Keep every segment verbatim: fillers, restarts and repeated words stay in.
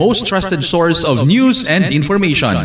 most trusted source of news and information.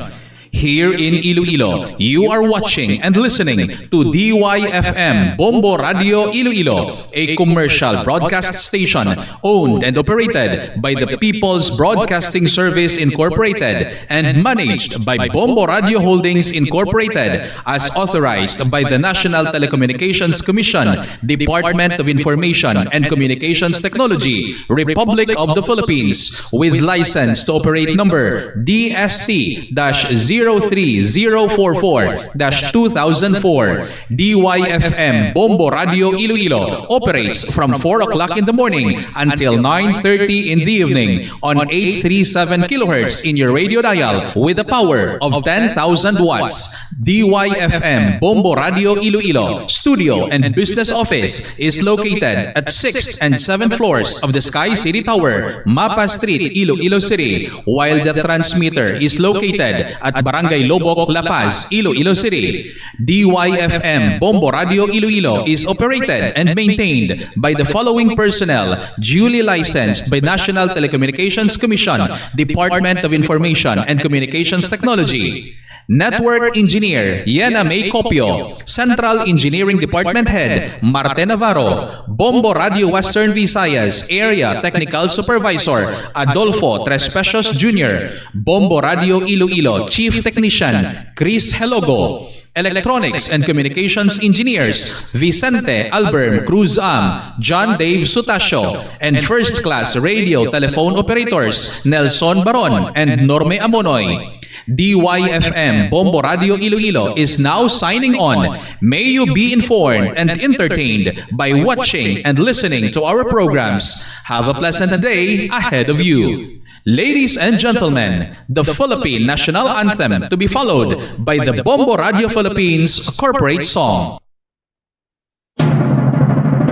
Here in Iloilo, you are watching and listening to D Y F M Bombo Radio Iloilo, a commercial broadcast station owned and operated by the People's Broadcasting Service Incorporated and managed by Bombo Radio Holdings Incorporated, as authorized by the National Telecommunications Commission, Department of Information and Communications Technology, Republic of the Philippines, with license to operate number D S T dash zero three zero four four dash two thousand four. D Y F M Bombo Radio Iloilo operates from four o'clock in the morning until nine thirty in the evening on eight three seven kilohertz in your radio dial with a power of ten thousand watts. D Y F M Bombo Radio Iloilo studio and business office is located at sixth and seventh floors of the Sky City Tower, Mapa Street, Iloilo City, while the transmitter is located at Barangay Lobok, La Paz, Iloilo City. D Y F M Bombo Radio Iloilo is operated and maintained by the following personnel, duly licensed by National Telecommunications Commission, Department of Information and Communications Technology. Network Engineer, Yena May Copio. Central Engineering Department Head, Marte Navarro. Bombo Radio Western Visayas Area Technical Supervisor, Adolfo Trespecios Junior. Bombo Radio Iloilo Chief Technician, Chris Helogo. Electronics and Communications Engineers, Vicente Albert Cruz Am, John Dave Sutacio, and First Class Radio Telephone Operators, Nelson Baron and Norme Amonoy. D Y F M Bombo Radio Iloilo is now signing on. May you be informed and entertained by watching and listening to our programs. Have a pleasant day ahead of you. Ladies and gentlemen, the Philippine National Anthem, to be followed by the Bombo Radio Philippines corporate song.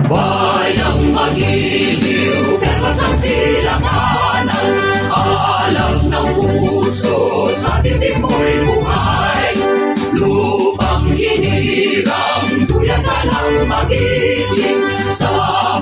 Bayang magiliw, perlas ang silanganan. Alam ng puso, sa dibdib mo'y buhay. Lupang hinirang, duyagan ang magiliw. Sa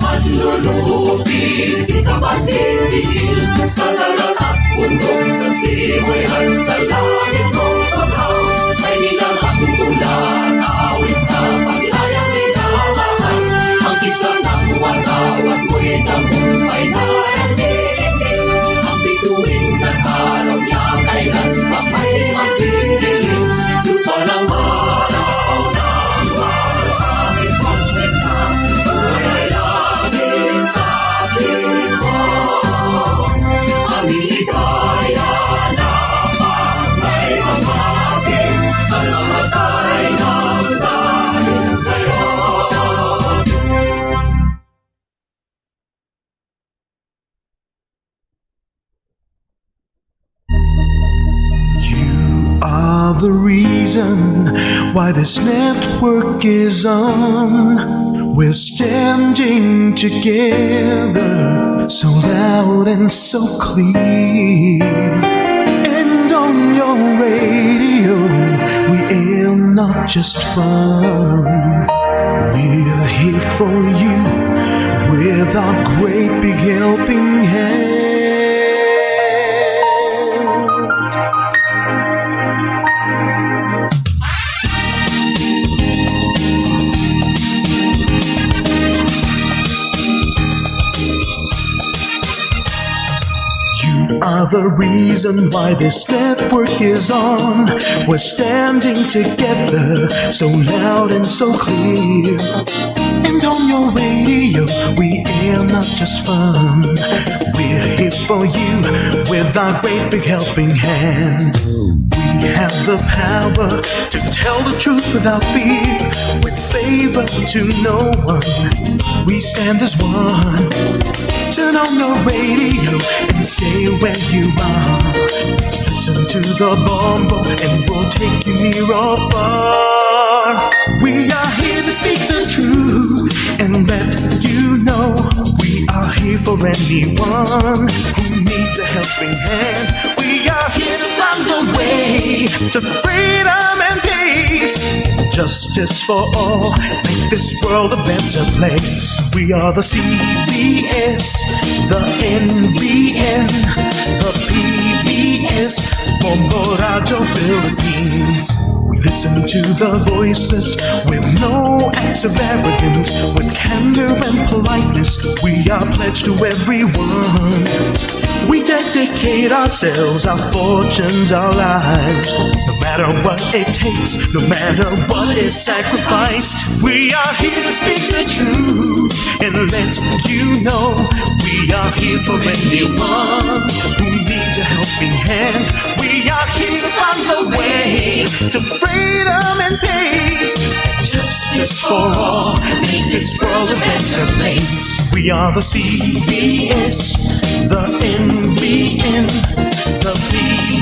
manlulupig, di ka masisiil. Sa dagat at bundok, sa simoy at sa langit mong paghaw. May nilalang tula, awit sa paglayang minamahal. Ang kislang ng watawat mo'y tagumpay na nagdidilig. Ang bituin ng araw niya kailan pa may magdidilig. Lupa ng maraw ng maraw, ang ipagsinta, buhay langit sa tingin mo. Ang ligaya na pag may mamati, ang namatay ng dahil sa'yo. You are the reason why this network is on. We're standing together, so loud and so clear. And on your radio, we air not just fun. We're here for you with our great big helping hand. You are the reason why this network is on. We're standing together, so loud and so clear. And on your radio, we air not just fun. We're here for you with our great big helping hand. We have the power to tell the truth without fear, with favor to no one. We stand as one. Turn on your radio and stay where you are. Listen to the Bombo and we'll take you near or far. We are here to speak the truth and let you know we are here for anyone who needs a helping hand. We are here to find the way to freedom and peace. Justice for all, make this world a better place. We are the C B S, the N B N, the P Bombo Radio Philippines. We listen to the voices with no acts of arrogance. With candor and politeness, we are pledged to everyone. We dedicate ourselves, our fortunes, our lives. No matter what it takes, no matter what is sacrificed, we are here to speak the truth and let you know we are here for anyone who needs a helping hand. We are here to find the way to freedom and peace. Justice for all, make this world a better place. We are the C B S, the N B N, the P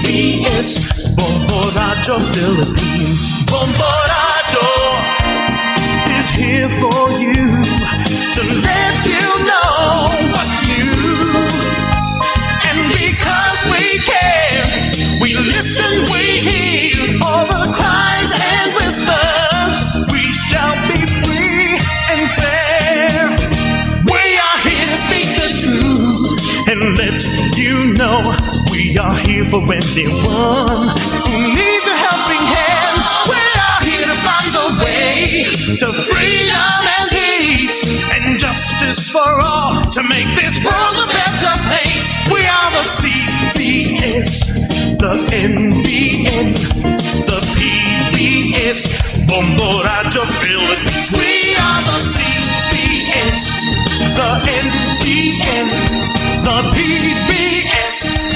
B S, Bombo Radio Philippines. Bombo Radio is here for you to let you know what's new. And because we care, we listen, we hear all the cries and whispers. We shall be free and fair. We are here to speak the truth and let you know we are here for anyone who needs a helping hand. We are here to find the way to freedom and peace and justice for all to make this world a better place. We are the C B S, the N B N, the P B S, Bombo Radio Philippines. We are the C B S, the N B N, the P B S,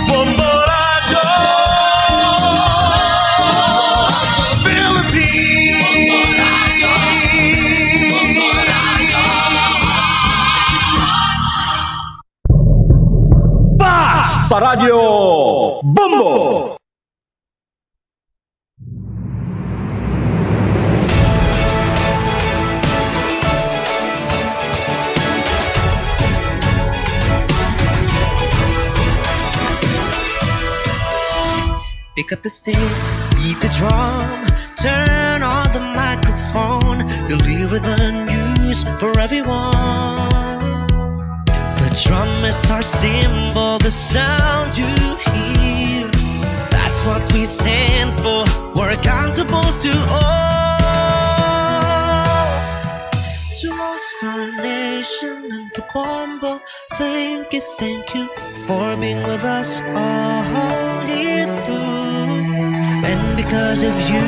Bombo Radio Philippines. Bombo Radio. Bombo Radyo Bombo! Pick up the sticks, beat the drum, turn on the microphone, deliver the news for everyone. The drum is our symbol, the sound you hear. That's what we stand for, we're accountable to all. To all Star Nation and Kabombo, thank you, thank you for being with us all year through. And because of you,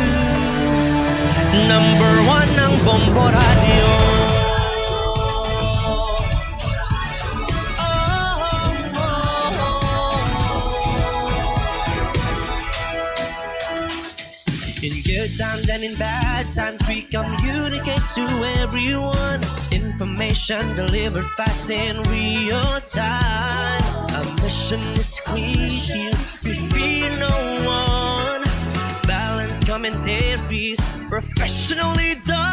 number one ang Bombo Radio. In good times and in bad times, we communicate to everyone. Information delivered fast in real time. Our mission is clear, we fear no one. Balanced commentaries, professionally done.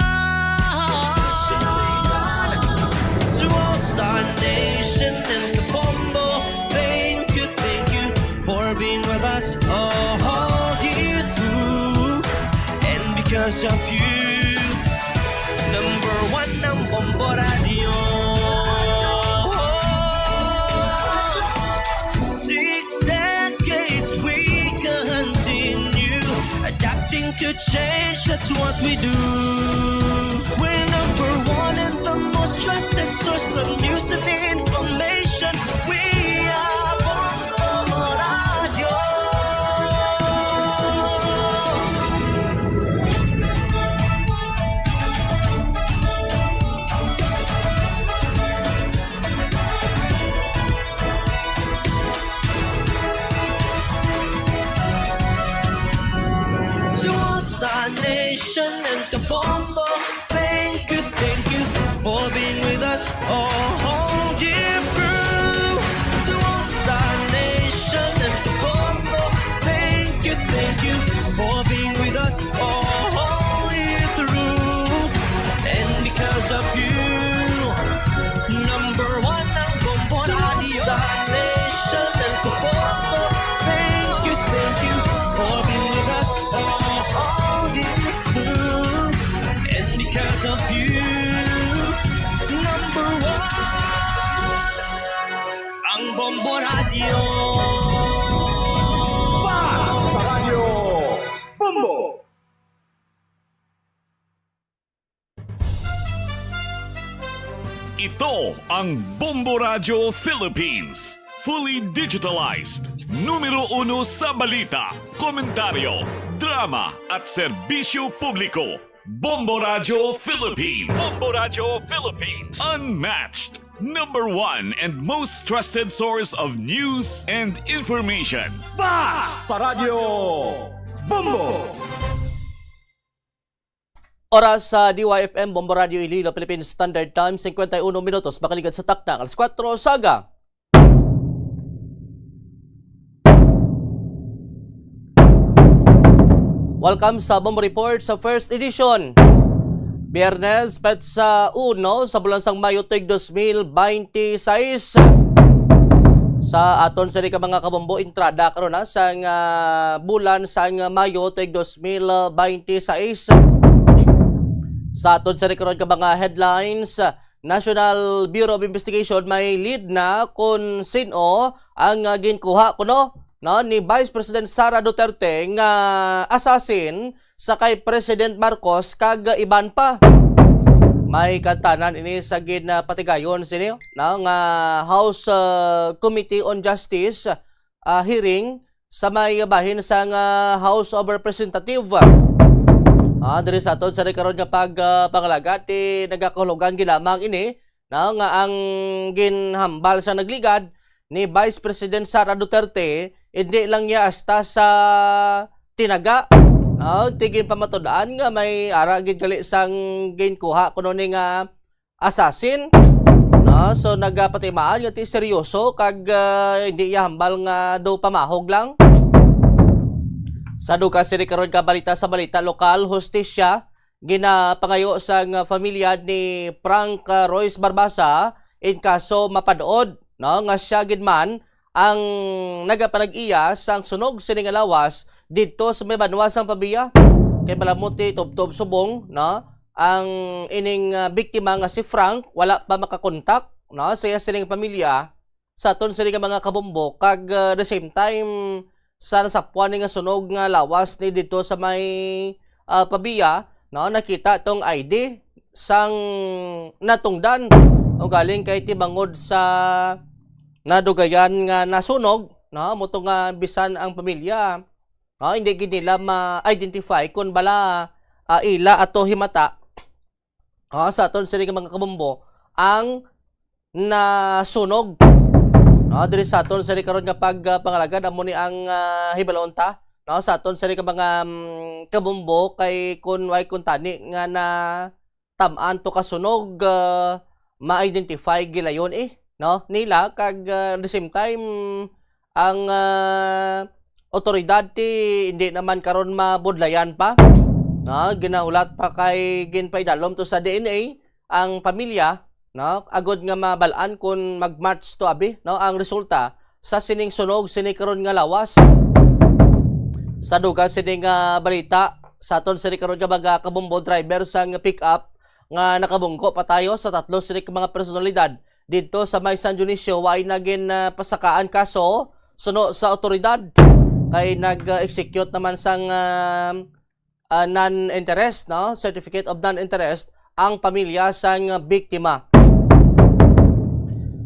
To all Star Nation and Kabombo, thank you, thank you for being with us all year through. And because of you, number one ang Bombo Radio. Six decades we continue adapting to change, that's what we do. We're number one and the most trusted source of news and information. We are Bombo Radio. To all Star Nation and Kabombo, thank you, thank you for being with us all year through. To all Star Nation and Kabombo, thank you, thank you for being with us all year through. And because of you, number one ang Bombo Radio. Star Nation and Kabombo, thank you, thank you for being with us all year through. And because of you, number one Ito ang Bombo Radyo Philippines. Fully digitalized. Numero uno sa balita, komentaryo, drama, at serbisyo publiko. Bombo Radyo Philippines. Bombo Radyo Philippines. Unmatched. Number one and most trusted source of news and information. Basta Radyo Bombo! Oras sa D Y F M, Bombo Radio Iloilo, Philippine Standard Time, cincuenta y uno minutos, makaligad sa takna nga alas kuwatro sa aga. Welcome sa Bombo Report sa first edition. Biyernes, petsa uno sa bulan sang Mayo, tuig dos mil baynte sais. Sa aton sini ka mga kabombo, entrada karon na sang, ah, bulan sang Mayo, tuig dos mil baynte sais. Sa aton sini karon ka mga headlines, National Bureau of Investigation may lead na kon sin-o ang, ah, ginkuha kuno, no, ni Vice President Sara Duterte nga assassin sa kay President Marcos kag iban pa. May kantanan ini sa ginapatigayon sini, no, nga House, ah, Committee on Justice, ah, hearing sa may bahin sang, ah, House of Representative. Ah, diri sa aton sa karon nga pag, ah, pangalaga, ti nagakahulugan gid lamang ini, no, nga ang ginhambal sa nagligad ni Vice President Sara Duterte, hindi lang niya hasta sa tinaga, no, ti ginpamatud-an nga may ara gid gali sang ginkuha kuno ni nga assassin, no? So, nagapatimaan nga ti seryoso kag, ah, hindi iya hambal nga daw pamahog lang. Sa dugang sini karon ka balita sa balita lokal, hustisya ginapangayo sang pamilya ni Frank, ah, Royce Barbasa in kaso mapad-od, no, nga siya gid man ang nagapanag-iya sang sunog sini nga lawas didto sa may banwa sang Pavia. Kay malamot ti tubtob subong, no, ang ining, ah, biktima nga si Frank, wala pa makakontak, no, sa iya sining pamilya, sa aton sini nga mga kabombo, kag, ah, the same time, sa nasapwan ni nga sunog nga lawas ni didto sa may, ah, Pavia, no, nakita tong I D sang natungdan. Ugaling kay ti bangod sa nadugayan nga nasunog, no, mo to nga bisan ang pamilya, no, hindi gid nila ma-identify kung bala, ah, ila ato himata, ah, sa aton sini nga mga kabombo ang nasunog, no, diri sa aton sini karon nga pag, ah, pangalagad. Amo ni ang, ah, hibalon ta, no, sa aton sini ka mga, mm, kabombo, kay kun way kuntani nga na tam-an to ka sunog, ah, ma-identify gilayon, eh, no, nila kag, ah, the same time ang, ah, otoridad ti hindi naman karon mabudlayan pa. No, ginahulat pa kay ginpaidalom to sa D N A ang pamilya, no, agod nga mabal-an kon mag-match to abi, no, ang resulta sa sining sunog sini karon nga lawas. Sa dugang sini nga balita, sa aton sini karon nga mga kabombo, driver sang pick-up nga nakabungko patayon sa tatlo sini ka mga personalidad didto sa may San Dionisio, way na gin, ah, pasakaan kaso suno sa otoridad, kay nag-execute naman sang, ah, ah, non-interest, no? Certificate of non-interest ang pamilya sang biktima.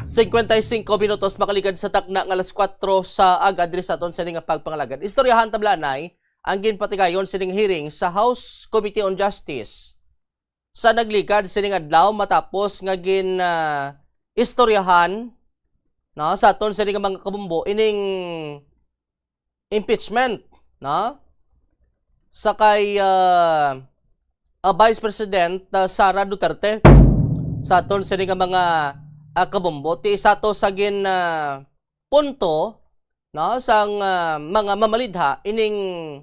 Cincuenta y cinco minutos makaligad sa takna nga alas kuwatro sa aga diri sa aton sini nga pagpangalagad. Istoryahan tablanay ang ginpatigayon sining hearing sa House Committee on Justice. Sa nagligad sining adlaw, matapos nga gin, ah, istoryahan, no, sa aton sini nga mga kabumbo ining impeachment, no, sa kay, ah, ah, Vice President, ah, Sara Duterte. Sa aton sini nga mga, ah, kabumbo, ti isa to sa gin, ah, punto, no, sang, ah, mga mamalidha ining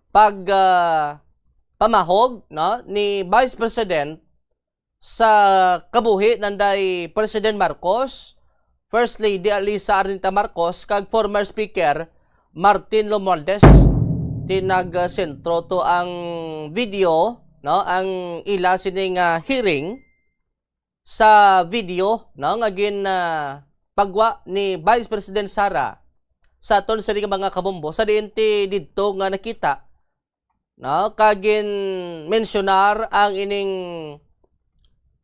pag, ah, pamahog, no, ni Vice President sa kabuhi nanday President Marcos, First Lady Alisa Arnita Marcos, kag former Speaker Martin Romualdez. Ti nagsentro to ang video, no, ang ila sining, ah, hearing sa video, no, nga gin, ah, pagwa ni Vice President Sara sa aton sini nga mga kabombo, sa diin ti didto nga nakita, no, kag gin-mensyonar ang ining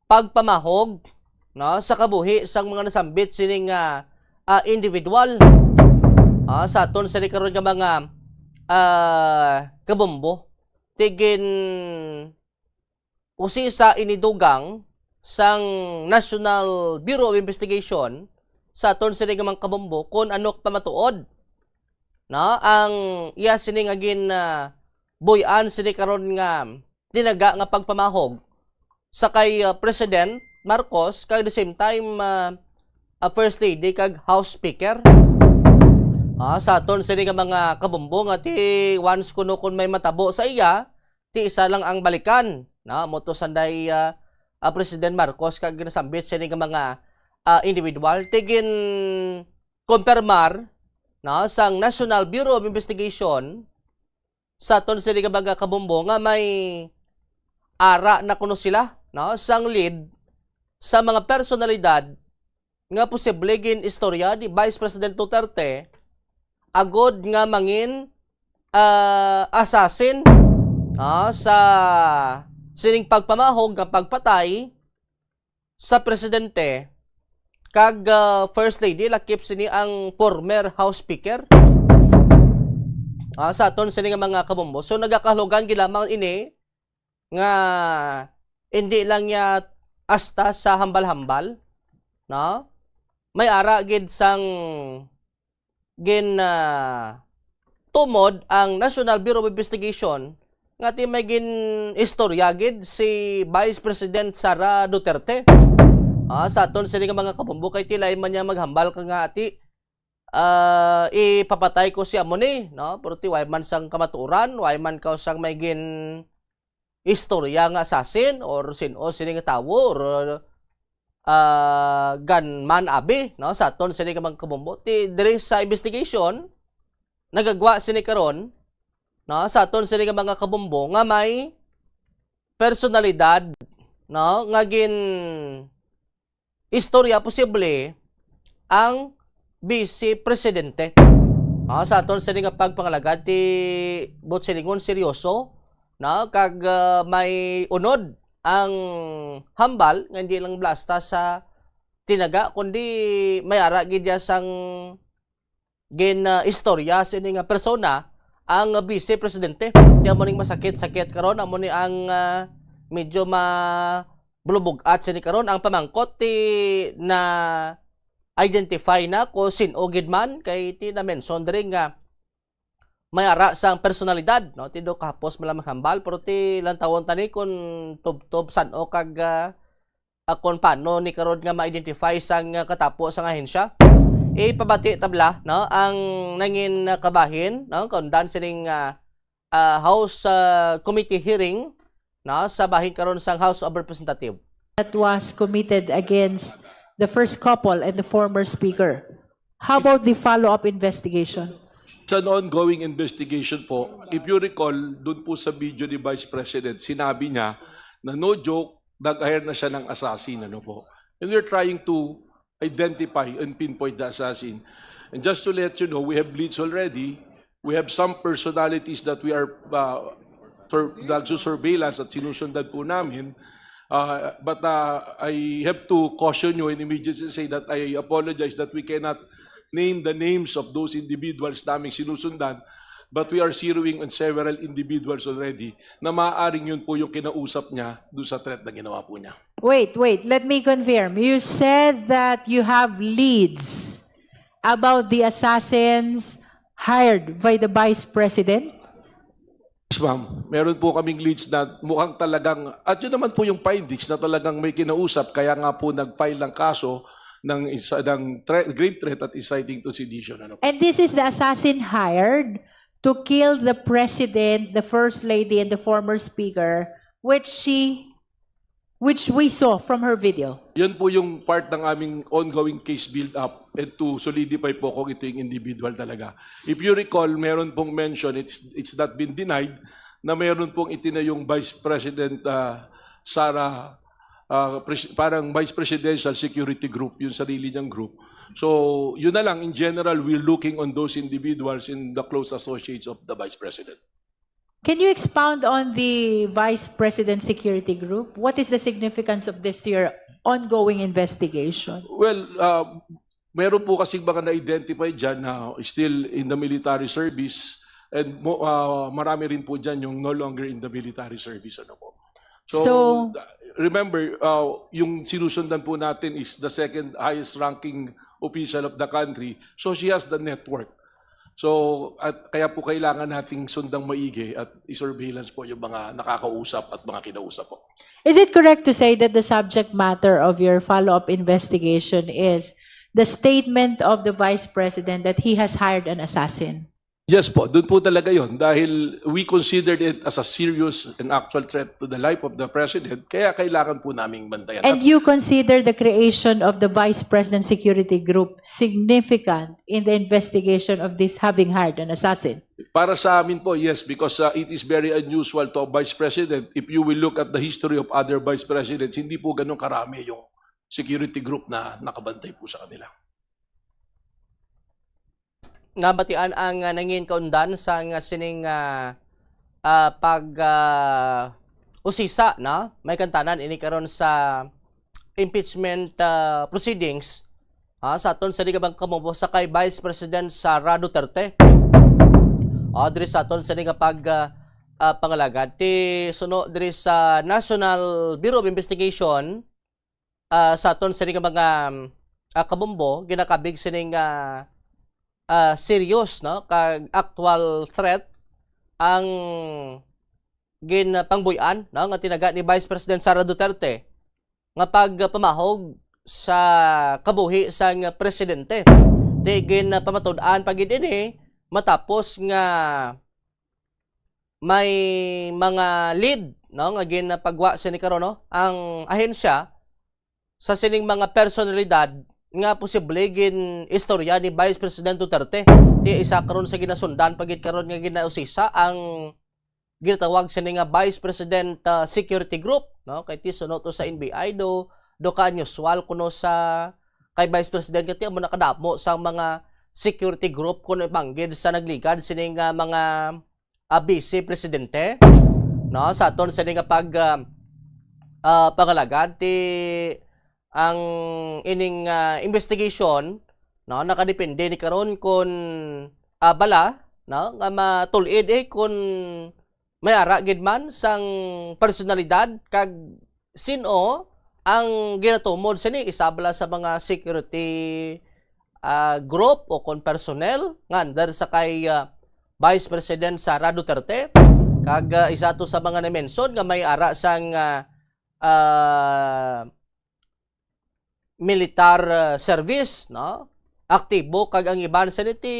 pagpamahog, no, sa kabuhi sang mga nasambit sini nga, ah, individual. Ah, sa aton sini karon nga mga, ah, kabombo, tigin usisa ini dugang sang National Bureau of Investigation sa aton sini nga mga kabombo kung ano pamatuod, no, ang iya sini nga gin, ah, buy-an sini karon nga tinaga nga pagpamahog sa kay, ah, President Marcos, kag the same time, ah, ah, First Lady kag House Speaker. Ah, sa aton sini nga mga kabombo nga ti once kuno kun may matabo sa iya, ti isa lang ang balikan, no? Mo to sanday, ah, ah, President Marcos kag ginasambit sini nga mga, ah, individual. Ti gin konpermar, no, sang National Bureau of Investigation sa aton sini nga mga kabombo nga may ara na kuno sila, no, sang lead sa mga personalidad nga posible gin-istorya ni Vice President Duterte agod nga mangin, ah, assassin, ah, sa sining pagpamahog nga pagpatay sa presidente kag, ah, First Lady, lakip sini ang former House Speaker. Ah, sa aton sini nga mga kabombo. So, nagakahulugan gid lamang ini nga hindi lang niya asta sa hambal-hambal, no? May ara gid sang gin, ah, tumod ang National Bureau of Investigation nga ti may gin-istorya gid si Vice President Sara Duterte. Ah, sa aton sini nga mga kabombo, kay ti lain man niya maghambal ka nga ati, ah, ipapatay ko si amo ni, no? Pero ti way man sang kamatuoran, way man ka sang may gin istorya nga assassin or sin-o sini nga tawo or, ah, gunman abi, no, sa aton sini nga mga kabombo. Ti diri sa investigation, nagagwa sini karon, no, sa aton sini nga mga kabombo nga may personalidad, no, nga gin istorya posible ang Vice Presidente. Ah, sa aton sini nga pagpangalagad ti buot silingon seryoso, no, kag, ah, may unod ang hambal nga hindi lang basta sa tinaga kundi may ara gid iya sang gin, ah, istorya sini nga persona ang Vice Presidente. Ti amo ning masakit-sakit karon, amo ni ang, ah, medyo ma bulubog-at sini karon ang pamangkot ti na-identify na ko sin-o gid man kay ti na-mention diri nga may ara sang personalidad, no? Ti do kahapos man lang maghambal, pero ti lantawon tani kung tubtob san-o kag, ah, ah, kung paano ni karon nga ma-identify sang, ah, katapo sang ahensya. Ipabati tabla, no, ang nangin, ah, kabahin, no, kaundan sining, ah, ah, House, ah, Committee hearing, no, sa bahin karon sang House of Representative. That was committed against the first couple and the former speaker. How about the follow-up investigation? It's an ongoing investigation po. If you recall, doon po sa video ni Vice President, sinabi niya na no joke, nag-hire na siya ng assassin, ano po. And we're trying to identify and pinpoint the assassin. And just to let you know, we have leads already. We have some personalities that we are, uh, sur-, nagsusurveillance at sinusundan po namin. Uh, but, uh, I have to caution you and immediately say that I apologize that we cannot name the names of those individuals naming sinusundan, but we are zeroing on several individuals already na maaaring yun po yung kinausap niya doon sa threat na ginawa po niya. Wait, wait. Let me confirm. You said that you have leads about the assassins hired by the Vice President? Yes, ma'am. Meron po kaming leads na mukhang talagang, at yun naman po yung findings na talagang may kinausap, kaya nga po nag-file ng kaso ng isa, ng threat, grave threat at inciting to sedition. Ano po? And this is the assassin hired to kill the president, the first lady, and the former speaker, which she, which we saw from her video. Yun po yung part ng aming ongoing case build-up and to solidify po kung ito yung individual talaga. If you recall, meron pong mention, it's, it's not been denied, na meron pong itinayong Vice President, ah, Sara, ah, pres-, parang Vice Presidential Security Group, yung sarili niyang group. So, yun na lang, in general, we're looking on those individuals in the close associates of the Vice President. Can you expound on the Vice President Security Group? What is the significance of this to your ongoing investigation? Well, uh, meron po kasi mga na-identify dyan na still in the military service, and mo, uh, marami rin po dyan yung no longer in the military service. Ano po. So, So- uh, remember, uh, yung sinusundan po natin is the second highest ranking official of the country. So she has the network. So, at kaya po kailangan nating sundang maigi at i-surveillance po yung mga nakakausap at mga kinausap po. Is it correct to say that the subject matter of your follow-up investigation is the statement of the Vice President that he has hired an assassin? Yes po, doon po talaga yon, dahil we considered it as a serious and actual threat to the life of the President, kaya kailangan po naming bantayan. And you consider the creation of the Vice President Security Group significant in the investigation of this having hired an assassin? Para sa amin po, yes, because uh, it is very unusual to a Vice President. If you will look at the history of other Vice Presidents, hindi po ganun karami yung security group na nakabantay po sa kanila. Nabatian ang, ah, nangin kaundan sang, ah, sining, ah, ah, pag, ah, usisa, no? May kantanan ini karon sa impeachment, ah, proceedings, ah, sa aton sa Liga Bangka Mumbo sa kay Vice President Sara Duterte. Ah, diri sa aton sa Liga pag, ah, ah, pangalagad ti suno diri sa National Bureau of Investigation, ah, sa aton sini nga mga, ah, kabombo, ginakabig sining, ah, ah, serious, no, kag actual threat ang ginpangbuy-an, no, nga tinaga ni Vice President Sara Duterte nga pagpamahog sa kabuhi sang presidente. Ti ginpamatud-an pa gid ini matapos nga may mga lead, no, nga ginpagwa sini karon, no, ang ahensya sa sining mga personalidad nga posible gin-istorya ni Vice President Duterte. Ti isa karon sa ginasundan pa gid karon nga ginausisa ang ginatawag sini nga Vice President, ah, Security Group, no, kay ti suno to sa N B I, do do ka unusual kuno sa kay Vice President, kay ti amo nakadamo sa mga security group kuno ibanggid sa nagligad sini nga mga ah, Vice Presidente, no, sa aton sini nga pag, ah, ah, pangalagad ti ang ining, ah, investigation, no, nakadepende ni karon kun, ah, bala, no, nga matul-id, eh, kun may ara gid man sang personalidad kag sin-o ang ginatumod sini, isa bala sa mga security, ah, group o kon personnel nga under sa kay, ah, Vice President Sara Duterte, kag, ah, isa to sa mga na-mention nga may ara sang, ah, ah, militar, ah, service, no? Aktibo kag ang iban sini ti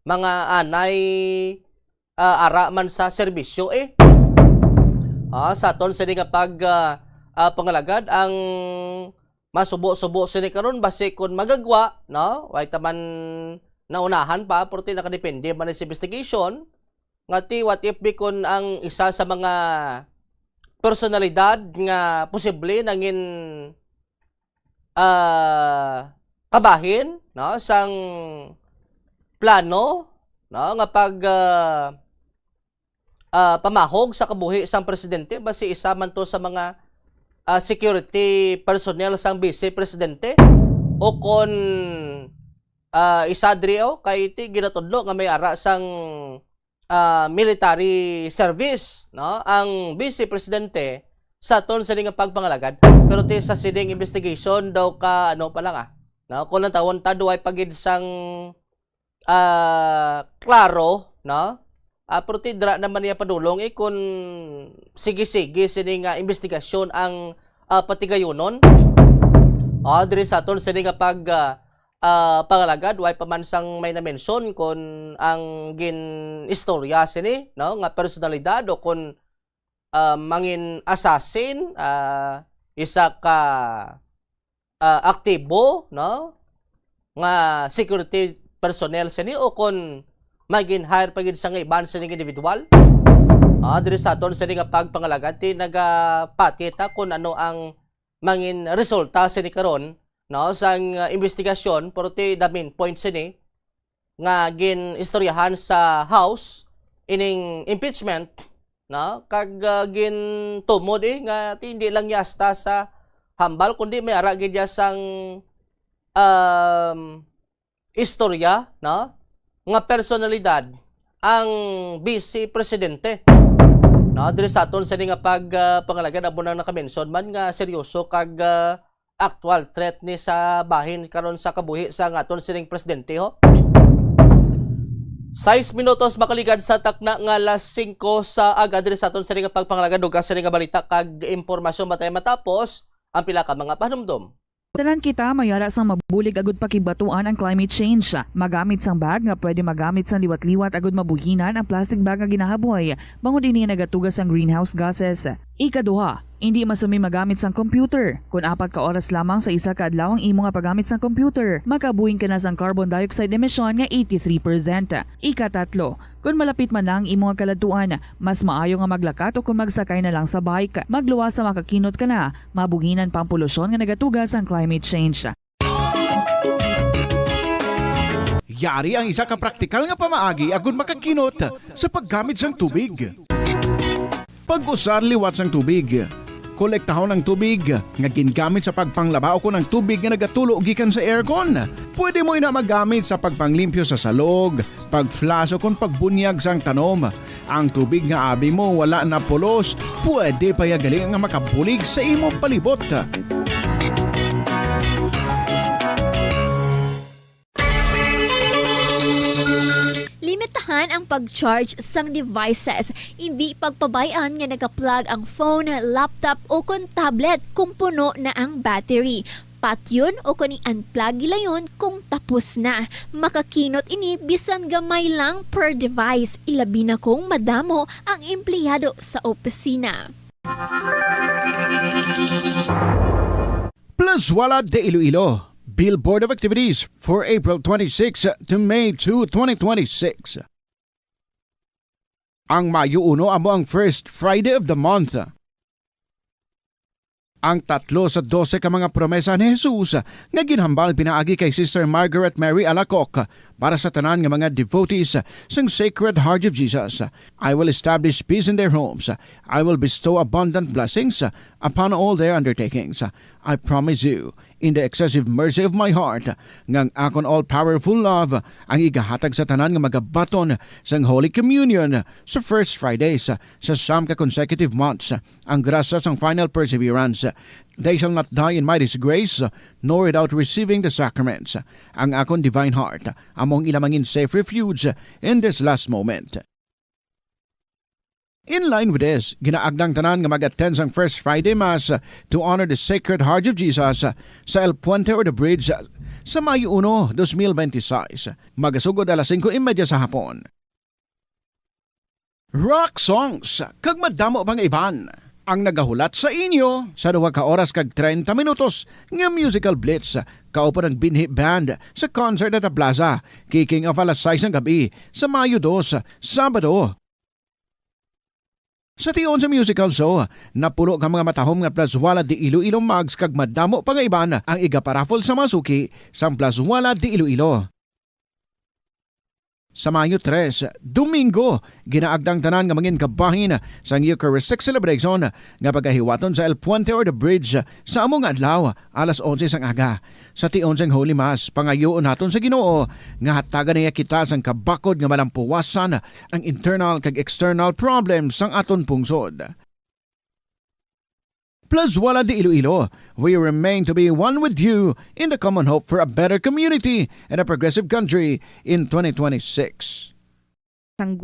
mga anay, ah, ara man sa serbisyo, eh. Ah, sa aton sini nga pag, ah, ah, pangalagad ang masubo-subo sini karon basi kun magagwa, no? Way ta man naunahan pa, pero ti nakadepende man sa investigation. Nga ti, what if bi kun ang isa sa mga personalidad nga posible nangin, ah, kabahin, no, sang plano, no, nga pag, ah, ah, pamahog sa kabuhi sang presidente, basi isa man to sa mga, ah, security personnel sang vice presidente, o kon, ah, isa diri, oh, kay ti ginatudlo nga may ara sang, ah, military service, no, ang vice presidente sa aton sini nga pagpangalagad. Pero ti sa sining investigation daw ka, ano pa lang, ah, no, kung ang tawon ta, duway pa gid sang, ah, klaro, no? Ah, pero ti dira naman niya padulong, eh, kung sige-sige sini nga investigasyon ang, ah, patigayunon. Ah, diri sa aton sini nga pag, ah, ah, pangalagad, way pa man sang may na-mention kung ang gin-istorya sini, no, nga personalidad o kung, ah, mangin assassin, ah, isa ka, ah, aktibo, no, nga security personnel sini o kon magin hire pa gid sa nga iban sining individual. Ah, diri sa aton sini nga pagpangalagad, ti nagapati ta kung ano ang mangin resulta sini karon, no, sang, ah, investigasyon, pero ti the main point sini nga gin-istoryahan sa House, ining impeachment, no? Kag, ah, gintumod, eh, nga ti-, hindi lang niya hasta sa hambal, kundi may ara gid niya sang, um, istorya, no? Nga personalidad ang Vice Presidente. No, diri sa aton sini nga pag, ah, pangalagad, amo nang naka-mention man nga seryoso kag, ah, actual threat ni sa bahin karon sa kabuhi sa nga aton sining presidente, ho. Sais minutos makaligad sa takna nga alas singko sa aga diri sa aton sini nga pagpangalagad, ug sini nga balita kag impormasyon matay matapos ang pila ka mga panumdom. Tanan kita mayara sang mabulig agud pakibatuan ang climate change. Magamit sang bag nga pwede magamit sang liwat-liwat agud mabuhinan ang plastic bag nga ginahaboy, bangod ini nagatuga sang greenhouse gases. Ikaduha, indi masumi magamit sang computer. Kon apat ka oras lamang sa isa ka adlaw ang imo nga paggamit sang computer, makabuhin ka na sang carbon dioxide emission nga eighty-three percent. Ikatatlo, kon malapit man na ang imo nga kaladtuan, mas maayo nga maglakat o kon magsakay na lang sa bike. Magluwas sa makakinot ka na, mabuhinan pa ang polusyon nga nagatuga sang climate change. Yari ang isa ka praktikal nga pamaagi agud makakinot sa paggamit sang tubig. Pag-usar liwat sang tubig. Kolektahon ang tubig nga gingamit sa pagpanglaba ukon ang tubig nga nagatulo gikan sa aircon. Pwede mo ina magamit sa pagpanglimpyo sa salog, pag-flush ukon pagbunyag sang tanom. Ang tubig nga abi mo wala na pulos, pwede pa ya gali nga makabulig sa imo palibot. Limitahan ang pag-charge sang devices. Indi pagpabay-an nga naka-plug ang phone, laptop, o kon tablet kung puno na ang battery. Patyon o kon i-unplug gilayon kung tapos na. Makakinot ini bisan gamay lang per device, ilabi na kung madamo ang empleyado sa opisina. Plazuela de Iloilo, Billboard of Activities for April twenty-six to May two, twenty twenty-six. Ang Mayo uno amo ang first Friday of the month. Ang tatlo sa dose ka mga promesa ni Jesus nga ginhambal pinaagi kay Sister Margaret Mary Alacoc para sa tanan nga mga devotees sang Sacred Heart of Jesus. "I will establish peace in their homes. I will bestow abundant blessings upon all their undertakings. I promise you, in the excessive mercy of my heart, nga ang akon all-powerful love ang igahatag sa tanan nga magabaton sang Holy Communion sa first Fridays sa siyam ka consecutive months, ang grasya sang final perseverance. They shall not die in my disgrace, nor without receiving the sacraments. Ang akon divine heart amo ang ila mangin safe refuge in this last moment." In line with this, ginaagda ang tanan nga mag-attend sang First Friday Mass to honor the Sacred Heart of Jesus sa El Puente or the Bridge sa Mayo uno, dos mil benti sais. Magasugod alas singko y media sa hapon. Rock songs kag madamo pa nga iban ang nagahulat sa inyo sa duha ka oras kag treinta minutos nga musical blitz kaupod ang Binhi Band sa concert at the Plaza, kicking off alas sais sang gab-i sa Mayo dos, Sabado. Sa tion sa musical show, napulo ka mga matahom nga Plazuela de Iloilo mugs kag madamo pa nga iban ang igaparaffle sa mga suki sang Plazuela de Iloilo. Sa Mayo tres, Domingo, ginaagda ang tanan nga mangin kabahin sang Eucharistic celebration nga pagahiwaton sa El Puente or the Bridge sa amo nga adlaw, alas onse sang aga. Sa tion sang Holy Mass, pangayoon naton sa Ginoo nga hatagan niya kita sang kabakod nga malampuwasan ang internal kag external problems sang aton pungsod. Plazuela de Iloilo, we remain to be one with you in the common hope for a better community and a progressive country in twenty twenty-six. Sang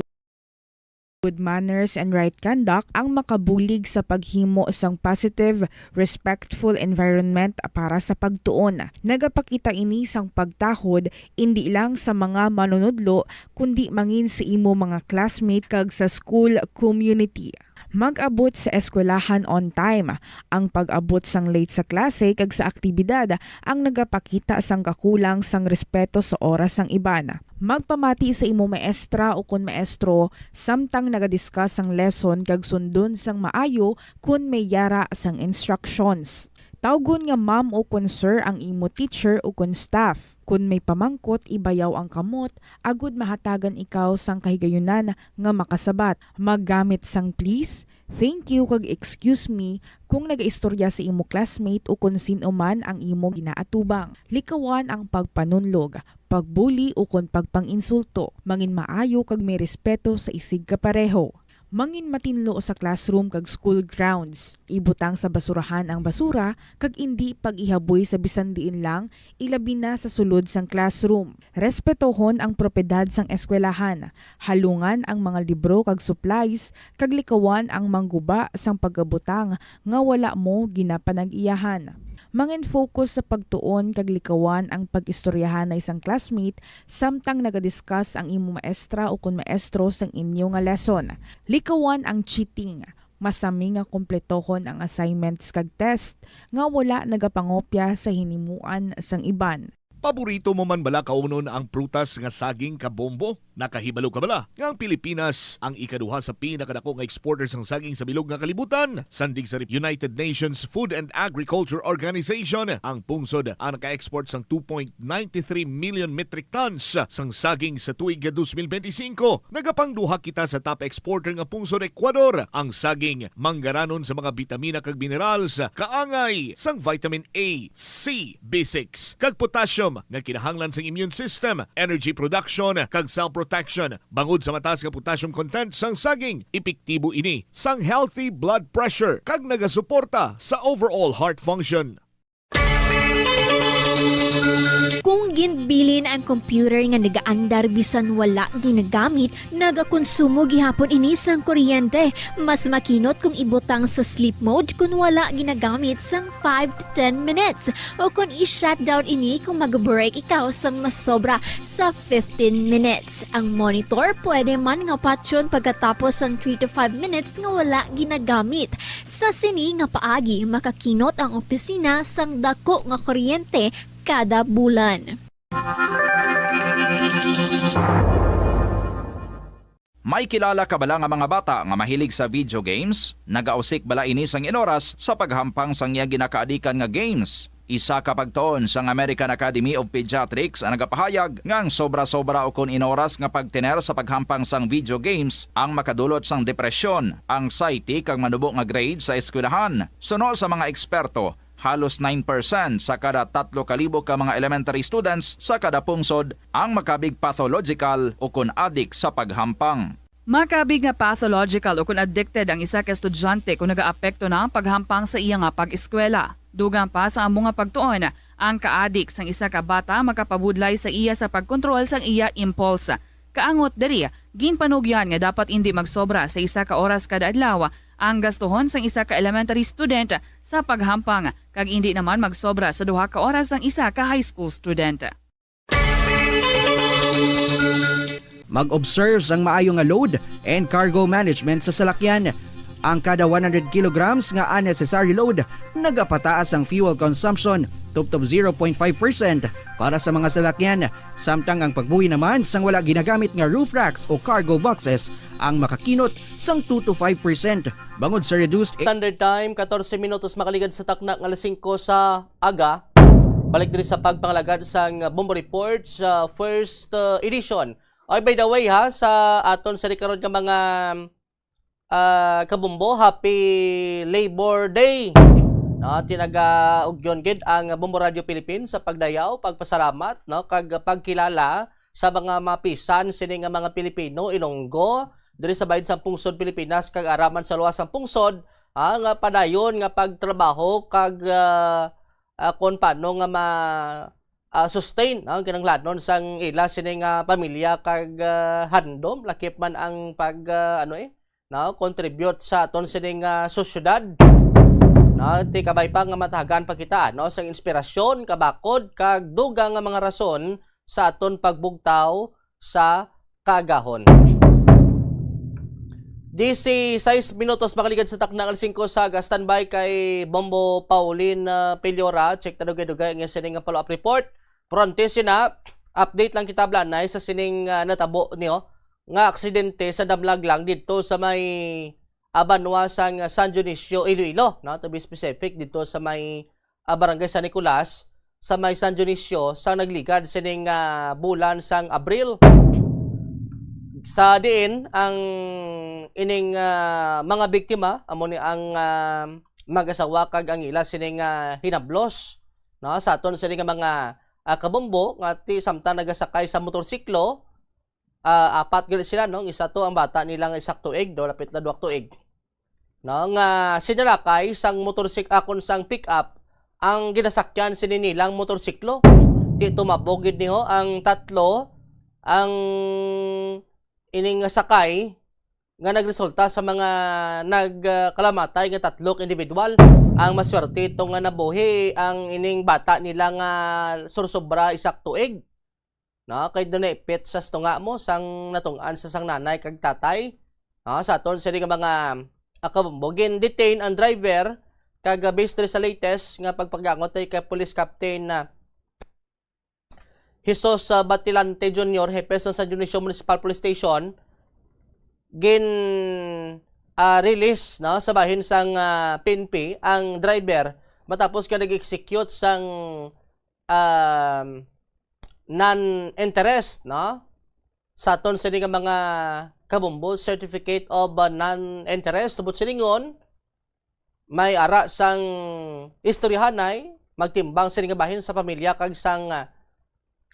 good manners and right conduct ang makabulig sa paghimo sang positive, respectful environment para sa pagtuon. Nagapakita ini sang pagtahod indi lang sa mga manunudlo, kundi mangin sa imo mga classmate kag sa school community. Mag-abot sa eskwelahan on time. Ang pag-abot sang late sa klase kag sa aktibidad ang nagapakita sang kakulang sang respeto sa oras sang iban. Magpamati sa imo maestra ukon maestro samtang nagadiscuss sang lesson kag sundon sang maayo kon may yara sang instructions. Tawgon nga ma'am o kon sir ang imo teacher o kon staff. Kon may pamangkot, ibayaw ang kamot agud mahatagan ikaw sang kahigayunan nga makasabat. Maggamit sang please, thank you, kag excuse me kung nagaistorya sa imo classmate o kon sin-o man ang imo ginaatubang. Likawan ang pagpanunlog, pagbuli, o kon pagpang-insulto. Mangin maayo kag may respeto sa isigkapareho. Mangin matinlo sa classroom kag school grounds. Ibutang sa basurahan ang basura kag indi pag-ihaboy sa bisan diin lang, ilabi na sa sulod sang classroom. Respetohon ang propiedad sang eskwelahan. Halungan ang mga libro kag supplies kag likawan ang mangguba sang pagabutang nga wala mo ginapanag-iyahan. Mangin-focus sa pagtuon kag likawan ang pag-istoryahanay sang classmate samtang nagadiscuss ang imo maestra o kon maestro sang inyo nga lesson. Likawan ang cheating. Masami nga kompletohon ang assignments kag test nga wala nagapangopya sa hinimuan sang iban. Paborito mo man bala kaunon ang prutas nga saging, kabombo? Nakahibalo ka bala nga ang Pilipinas ang ikaduha sa pinakadako nga exporter sang saging sa bilog nga kalibutan? Sandig sa United Nations Food and Agriculture Organization, ang pungsod ang naka-export sang two point nine three million metric tons sang saging sa tuig nga twenty twenty-five. Nagapangduha kita sa top exporter nga pungsod, Ecuador. Ang saging manggaranon sa mga bitamina kag minerals, kaangay sang vitamin A, C, B six, kag potassium nga kinahanglan sang immune system, energy production, kag cell protection. Bangod sa mataas nga potassium content sang saging, epektibo ini sang healthy blood pressure kag nagasuporta sa overall heart function. Kung ginbilin ang computer nga nagaandar bisan wala ginagamit, nagakonsumo gihapon ini sang kuryente. Mas makinot kung ibutang sa sleep mode kon wala ginagamit sang five to ten minutes, o kon i-shutdown ini kung mag-break ikaw sang masobra sa fifteen minutes. Ang monitor pwede man nga patyon pagkatapos sang three to five minutes nga wala ginagamit. Sa sini nga paagi, makakinot ang opisina sang dako nga kuryente kada bulan. May kilala ka bala nga mga bata nga mahilig sa video games? Nagausik bala ini sang inoras sa paghampang sang iya ginakaadikan nga games? Isa ka pagtuon sang American Academy of Pediatrics ang nagapahayag nga ang sobra-sobra ukon inoras nga pagtener sa paghampang sang video games ang makadulot sang depresyon, anxiety, kag manubo nga grade sa eskwelahan. Suno sa mga eksperto, halos nine percent sa kada tatlo ka libo ka mga elementary students sa kada pungsod ang makabig pathological ukon adik sa paghampang. Makabig nga pathological ukon addicted ang isa ka estudyante kon nagaapekto na ang paghampang sa iya nga pag-eskwela. Dugang pa sa amo nga pagtuon, ang kaadik sang isa ka bata makapabudlay sa iya sa pagkontrol sang iya impulse. Kaangot diri, ginpanugyan nga dapat indi magsobra sa isa ka oras kada adlaw ang gastuhon sang isa ka elementary student sa paghampang, kag indi naman magsobra sa duha ka oras sang isa ka high school student. Mag-observe sang maayo nga load and cargo management sa salakyan. Ang kada one hundred kilograms nga unnecessary load nagapataas ang fuel consumption tubtob zero point five percent para sa mga salakyan, samtang ang pagbuhi naman sang wala ginagamit nga roof racks o cargo boxes ang makakinot sang two to five percent bangod sa reduced Standard time, katorse minutos makaligad sa takna nga alas singko sa aga. Balik diri sa pagpangalagad sang Bombo Report sa first uh, edition. Ay, by the way ha, sa aton sa karon nga mga ah, kabumbo, happy Labor Day. No, tinaga-ugyon gid ang Bombo Radio Philippines sa pagdayaw, pagpasalamat, no, kag pagkilala sa mga mapisan sini nga mga Pilipino, Ilonggo, diri sa bahin sang pungsod Pilipinas kag araman sa luwas sang pungsod, ah, nga padayon nga pagtrabaho kag ah, ah, kon paano nga ma ah, sustain ang kinahanglanon sang ila sini nga pamilya kag ah, handom lakip man ang pag ah, ano eh, no, contribute sa aton sini nga sosyedad. No, ti kabay pa nga matahagan pa kita, no, sang inspirasyon, kabakod kag dugang nga mga rason sa aton pagbugtaw sa kaagahon. Dise sais minutos makaligad sa takna nga alas singko sa aga. Standby kay Bombo Pauline ah, Piliora. Check ta dugay-dugay ang iya sini nga follow-up report. Pero antes yun na, update lang kita, Blanay, sa sining ah, natabo niyo nga aksidente sa damlag lang dito sa may ah, banwa sang San Dionisio, Iloilo, no? To be specific, dito sa may ah, Barangay San Nicolas sa may San Dionisio sa nagligad sining, ah, bulan sang Abril. Sa diin ang ining, ah, mga biktima amo ni ang, ah, mag-asawa kag ang ila sining, ah, hinablos, no? Sa aton sini nga mga, ah, kabombo nga ti samtang nagasakay sa motorsiklo, ah, apat gid sila, no? Isa to ang bata nila nga isa ka tuig, do lapit na duha ka tuig. No, nga sinalakay sang motorsik-, akon sang pick-up ang ginasakyan sini nilang motorsiklo. Di tumabo gid niho ang tatlo ang ining sakay nga nagresulta sa mga nagkalamatay nga tatlo ka individual. Ang maswerte ito nga nabuhi ang ining bata nila nga sursobra isa ka tuig. No, kay dunay ipit sa tunga mo sang natungdan sa sang nanay kag tatay. No, sa aton sini nga mga akabombo, gin-detain ang driver kag, ah, based diri sa latest nga pagpagangot kay Police Captain na Jesus, ah, Batilante Junior, hepe sa San Dionisio Municipal Police Station, gin, ah, release, no, sa bahin sang, ah, P N P ang driver matapos nga nag-execute sang, um, non-interest, no? Sa aton sini nga mga kabumbo, certificate of, uh, non-interest, subot silingon, may ara sang istoryahanay, magtimbang sini nga bahin sa pamilya kag sang, uh,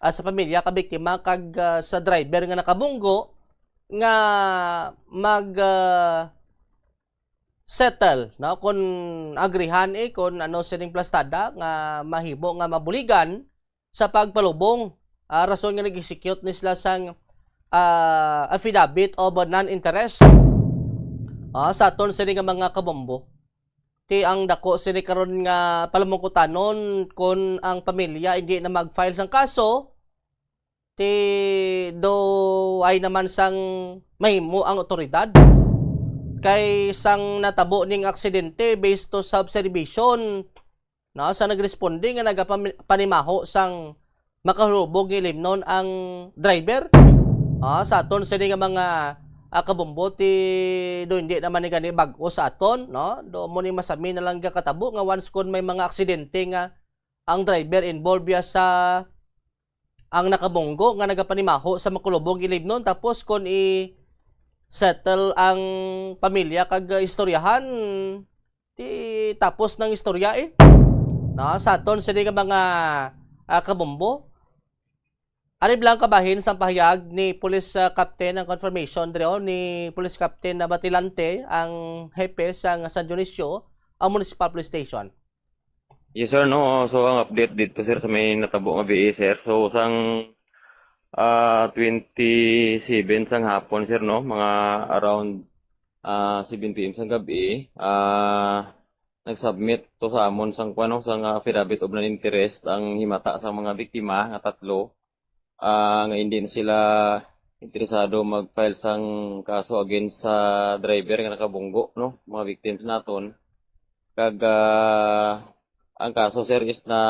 uh, sa pamilya ka biktima kag, uh, sa driver nga nakabunggo nga mag, uh, settle, no? Kung agrihan, eh, kung ano sining plastada nga mahimo nga mabuligan sa pagpalubong, ah, rason nga nag-execute ni sila sang, ah, affidavit of non-interest, ah, sa aton sini nga mga kabombo. Ti ang dako sini karon nga palamungkutanon kung ang pamilya hindi na mag-file sang kaso, ti do ay naman sang mahimo ang otoridad. Kay sang natabo ning aksidente, based to sa obserbasyon, no, sa nagresponde nga nagapami-, panimaho sang makalubog nga ilimnon ang driver. Ah, sa aton sini nga mga, ah, kabombo, ti do hindi naman ni gani bag-o sa aton, no? Do mo ni masami na lang gakatabo nga once kon may mga aksidente nga ang driver involved ya sa ang nakabunggo nga nagapanimaho sa makulubong ilimnon, tapos kon i-settle ang pamilya kag, ah, istoryahan, ti tapos nang istorya, eh. No, sa aton sini nga mga, ah, kabombo. Ari lang kabahin sang pahayag ni Police, ah, Captain ang confirmation diri, oh, ni Police Captain na Batilante, ang hepe sang San Dionisio, ang Municipal Police Station. Yes, sir, no. So, ang update dito, sir, sa may natabo nga B A, sir. So, sang, ah, twenty-seven sang hapon, sir, no, mga around, ah, seven P M sang gabi, ah, nag-submit to sa amon sang, kuwan, no, sang affidavit of non-interest ang himata sang mga biktima nga tatlo, ah, nga hindi na sila interesado mag-file sang kaso against sa driver nga nakabunggo, no, mga victims naton. Kag, ah, ang kaso, sir, is na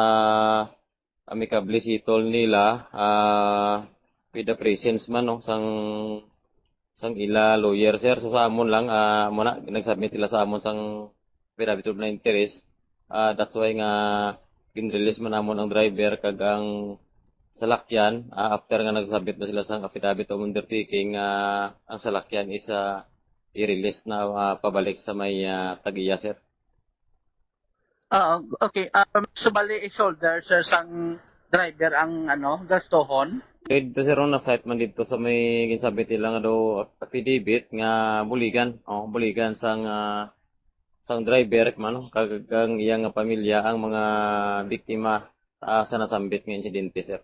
amicably settle nila, ah, with the presence man, no, sang, sang ila lawyer, sir. So, sa amon lang, ah, muna, nag-submit sila sa amon sang affidavit of non-interest. Ah, that's why nga gin-release man namon ang driver kag ang salakyan, ah, after nga nag-submit na sila sang affidavit of undertaking, ah, ang salakyan is, ah, i-release na, ah, pabalik sa may, ah, tag-iya, sir. Ah, okay. Um, subali i-shoulder, sir, sang driver ang, ano, gastohon? Dito, sir, no, na-cite man dito sa may ginsabit nila nga daw affidavit nga buligan. Oh, buligan sang, ah, sang driver, man, no? Kag ang iya nga pamilya ang mga biktima, ah, sa nasambit nga insidente, sir.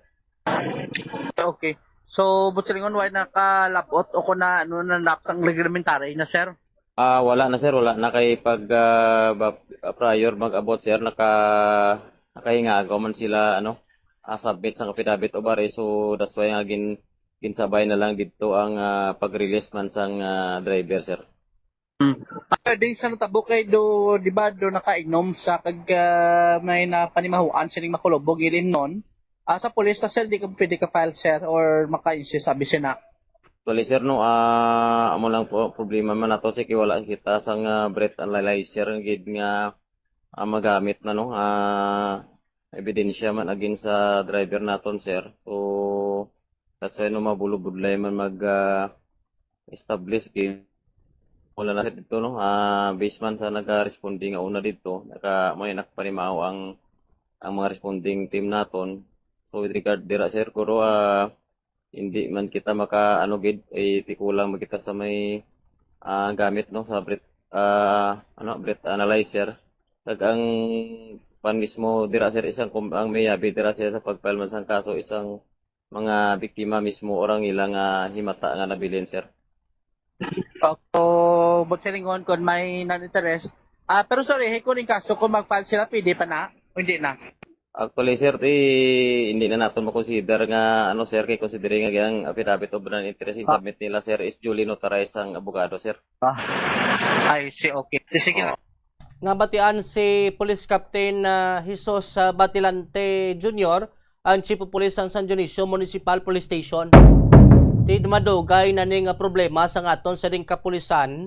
Okay. So, buot silingon, way nakalabot o kung na, ano, na-lapse ang reglementary na, sir? Ah, wala na, sir. Wala na kay pag, ah, ba-, prior mag-abot, sir, naka-, nakahingago man sila, ano, ah, submit sang affidavit of arrest. So, that's why nga gin-, ginsabay na lang dito ang, ah, pag-release man sang, ah, driver, sir. Hmm. After din sa natabo kay do, di ba, do nakainom sa kag, ah, may napanimahuan sining makulubog ilimnon? Ah, sa pulis na, sir, di ka pwede ka file, sir, or maka-insist sa abisina? Actually, sir, no, ah, amo lang po, problema man nato, sir, kay wala kita sang, ah, breath analyzer gid nga, ah, magamit na, no, ah, ebidensya man against sa driver naton, sir. So, that's why, no, mabulubudlay man mag, ah, establish game. Wala na, sir, dito, no, ah, based man sa nagka-responding nga una dito, naka, may nakapanimaho ang, ang mga responding team naton. So, with regard dira, sir, kuro, ah, hindi man kita maka, ano, gid, eh, tikulang man kita sa may, ah, gamit, no, sa breath, ah, ano, breath analyzer. Kag ang pan mismo dira, sir, isang kum-, ang may yabi dira, sir, sa pag-file man sang kaso, isang mga biktima mismo or ang ilang, ah, himata nga nabilin, sir. So, but silingon kung may non-interest. Ah, pero sorry, hey, kuning kaso kung mag-file sila, pwede pa na? O hindi na? Actually, sir, ti, hindi na naton makonsider nga, ano, sir, kay considering nga ang affidavit of non-interest in Ah. submit nila, sir, is duly notarized sang abogado, sir. I see, okay. Sige na. Nga batian si Police Captain, ah, Jesus, ah, Batilante Junior, ang Chief of Police sang San Dionisio Municipal Police Station. Ti madugay na ni nga problema sang aton sa ding kapulisan.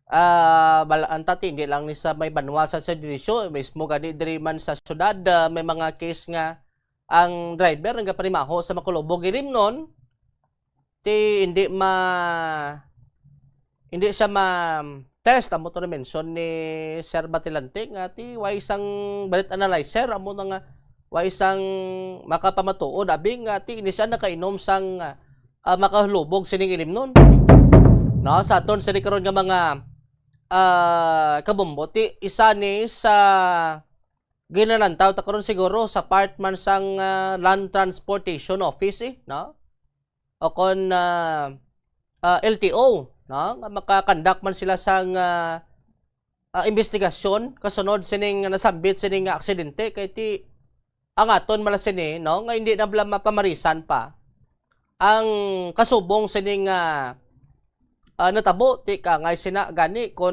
Ah, bal-, ang tati, hindi lang ni sa may banwa sa San Dionisio, mismo gani diri man sa syudad, ah, may mga case nga ang driver nagapanimaho sa Macolobog, Ilimnon, ti hindi ma-, hindi siya ma-test, amo to na-mention ni Sir Batilante, nga ti way sang breath analyzer, amo na nga way sang makapamatuod, abi nga ti ini siya nakainom sang, ah, makahalubog sining Ilimnon. No, sa aton sini karon nga mga, ah, kabombo, ti isa ni sa ginalantaw ta karon siguro sa part man sang, ah, Land Transportation Office, eh, no? O kon, ah, ah, L T O, no? Nga maka-conduct man sila sang, ah, ah, investigasyon kasunod sining nasambit sining nga aksidente, kay ti ang aton mala sini, no, nga hindi na bala mapamarisan pa ang kasubong sining, ah, ah, natabo, ti kangay sina gani kon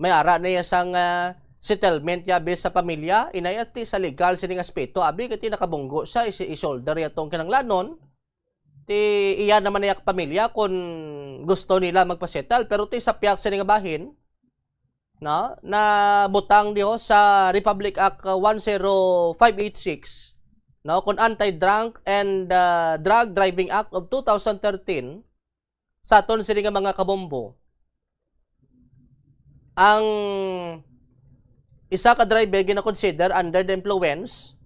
may ara na iya sang, ah, settlement yabi sa pamilya, inaya ti sa legal sining aspeto, abi kay ti nakabunggo siya, isi-, i-shoulder iya tong kinanglanon, ti iya naman iya pamilya kon gusto nila magpasettle, pero ti sa piyak sini nga bahin, no, nabutang diho sa Republic Act, uh, one zero five eight six, no, kon Anti-Drunk and, uh, Drug Driving Act of two thousand thirteen, sa aton sini nga mga kabombo, ang isa ka driver gina-consider under the influence,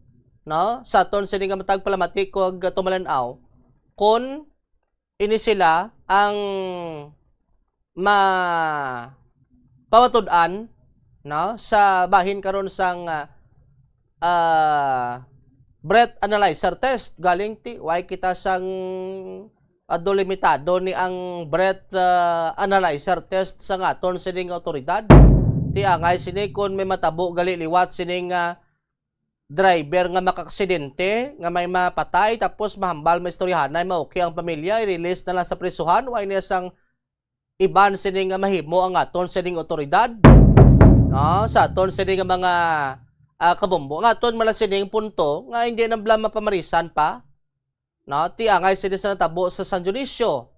no, sa aton sini nga matag palamatik kag tumalan-aw, kon ini sila ang ma-, pamatud-an, no, sa bahin karon sang, ah, ah, breath analyzer test. Galing ti, way kita sang, ah, dolimitado ni ang breath, ah, analyzer test sa aton sining awtoridad. Ti angay sini kon may matabo gali liwat sining, ah, driver nga makaaksidente, nga may mapatay, tapos mahambal maistoryahanay, maukay ang pamilya, i-release na lang sa prisuhan, way niya sang iban sini nga mahimo ang aton sining awtoridad, no, sa aton sini nga mga, ah, kabombo. Ang aton mala sining punto nga hindi na bala mapamarisan pa, no, ti angay sini sa natabo sa San Dionisio,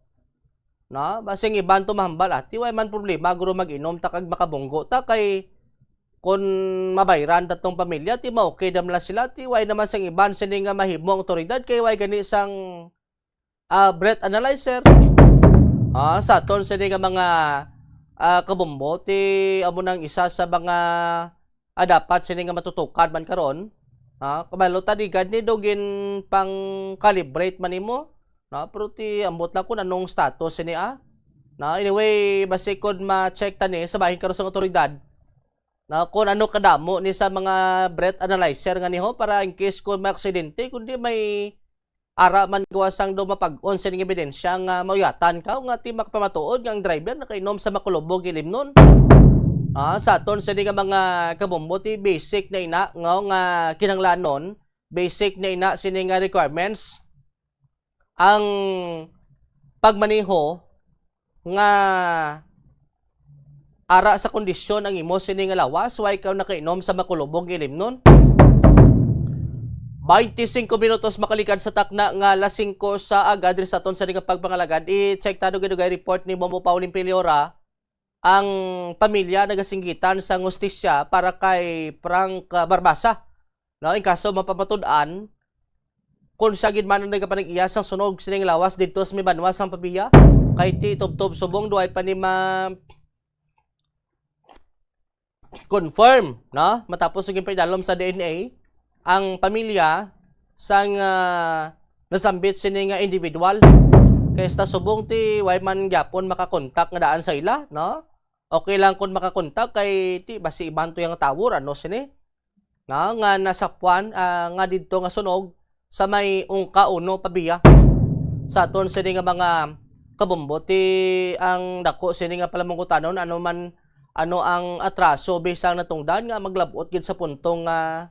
no, basing iban to mahambal, ah, ti way man problema guro mag-inom ta kag makabunggo ta kay kon mabayran ta tong pamilya, ti maukay na man sila, ti way naman sang iban sini nga mahimo ang awtoridad kay way gani sang, ah, breath analyzer. Ah, sa aton sini nga mga, ah, kabombo, ti amo nang isa sa mga, ah, dapat sini nga matutukan man karon. Ah, kabalo ta di gani do gin pang-calibrate man nimo, no? Pero ti ambot lang kung anong status sini, ah. No, anyway, basi kon ma-check ta ni sa bahin karon sang awtoridad, no, kung ano kadamo ni sa mga breath analyzer nga niho para in case kung may aksidente, kundi may ara man gawa sang do mapag-on sining ebidensya nga mauyatan ka o nga ti makapamatuod nga ang driver nakainom sa Macolobog, Ilimnon. Ah, sa aton sini nga mga kabombo, ti basic na ina nga, nga kinahanglanon, basic na ina sini nga requirements ang pagmaneho nga ara sa kondisyon ang imo sini nga lawas, way ka nakainom sa Macolobog nga Ilimnon. Baynte singko minutos makalikad sa takna nga alas singko sa aga diri sa aton sini nga pagpangalagad. I-check ta dugay-dugay report ni Momo Pauline Piliora. ang pamilya nagasinggitan sang hustisya para kay Frank, ah, Barbasa. No, in kaso mapamatud-an, kung siya gid man ang nagapanag-iya sang sunog sining lawas didto sa may banwa sang pamilya, kay ti tubtob subong duay pa ni ma-, confirm, no? Matapos sa ginpaidalom sa D N A, ang pamilya sang, ah, nasambit sini nga individual. Kay esta subong ti way man gyapon makakontak nga daan sa ila, no? Okay lang kung makakontak kay ti basi iban to yang tawo, ano sini? No? Nga nasapuan, ah, nga didto nga sunog sa may Ungka Uno Pavia. Sa aton sini nga mga kabombo, ti ang dako sini nga palamungkutanon, ano man, ano ang atraso bisan natungdan nga maglab-ot gid sa punto nga,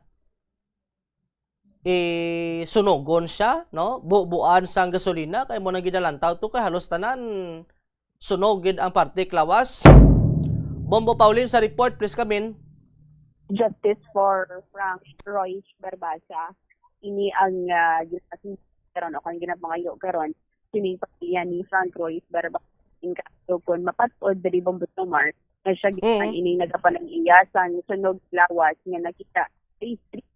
eh, sunogon siya, no? Bubuan sang gasolina, kay mo nang ginalantaw to, kay halos tanan sunog gid ang parte lawas. Bombo Pauline sa report, please come in. Justice for Frank Royce Barbasa. Ini ang, ah, ginasing karon o kung ginapangayo karon, sining pamilya ni Frank Royce Barbasa. In kaso kung mapat-od diri, Bombo Jomar, nga siya gid Mm. ang ining nagapanag-iya sang sunog lawas nga nakita sa street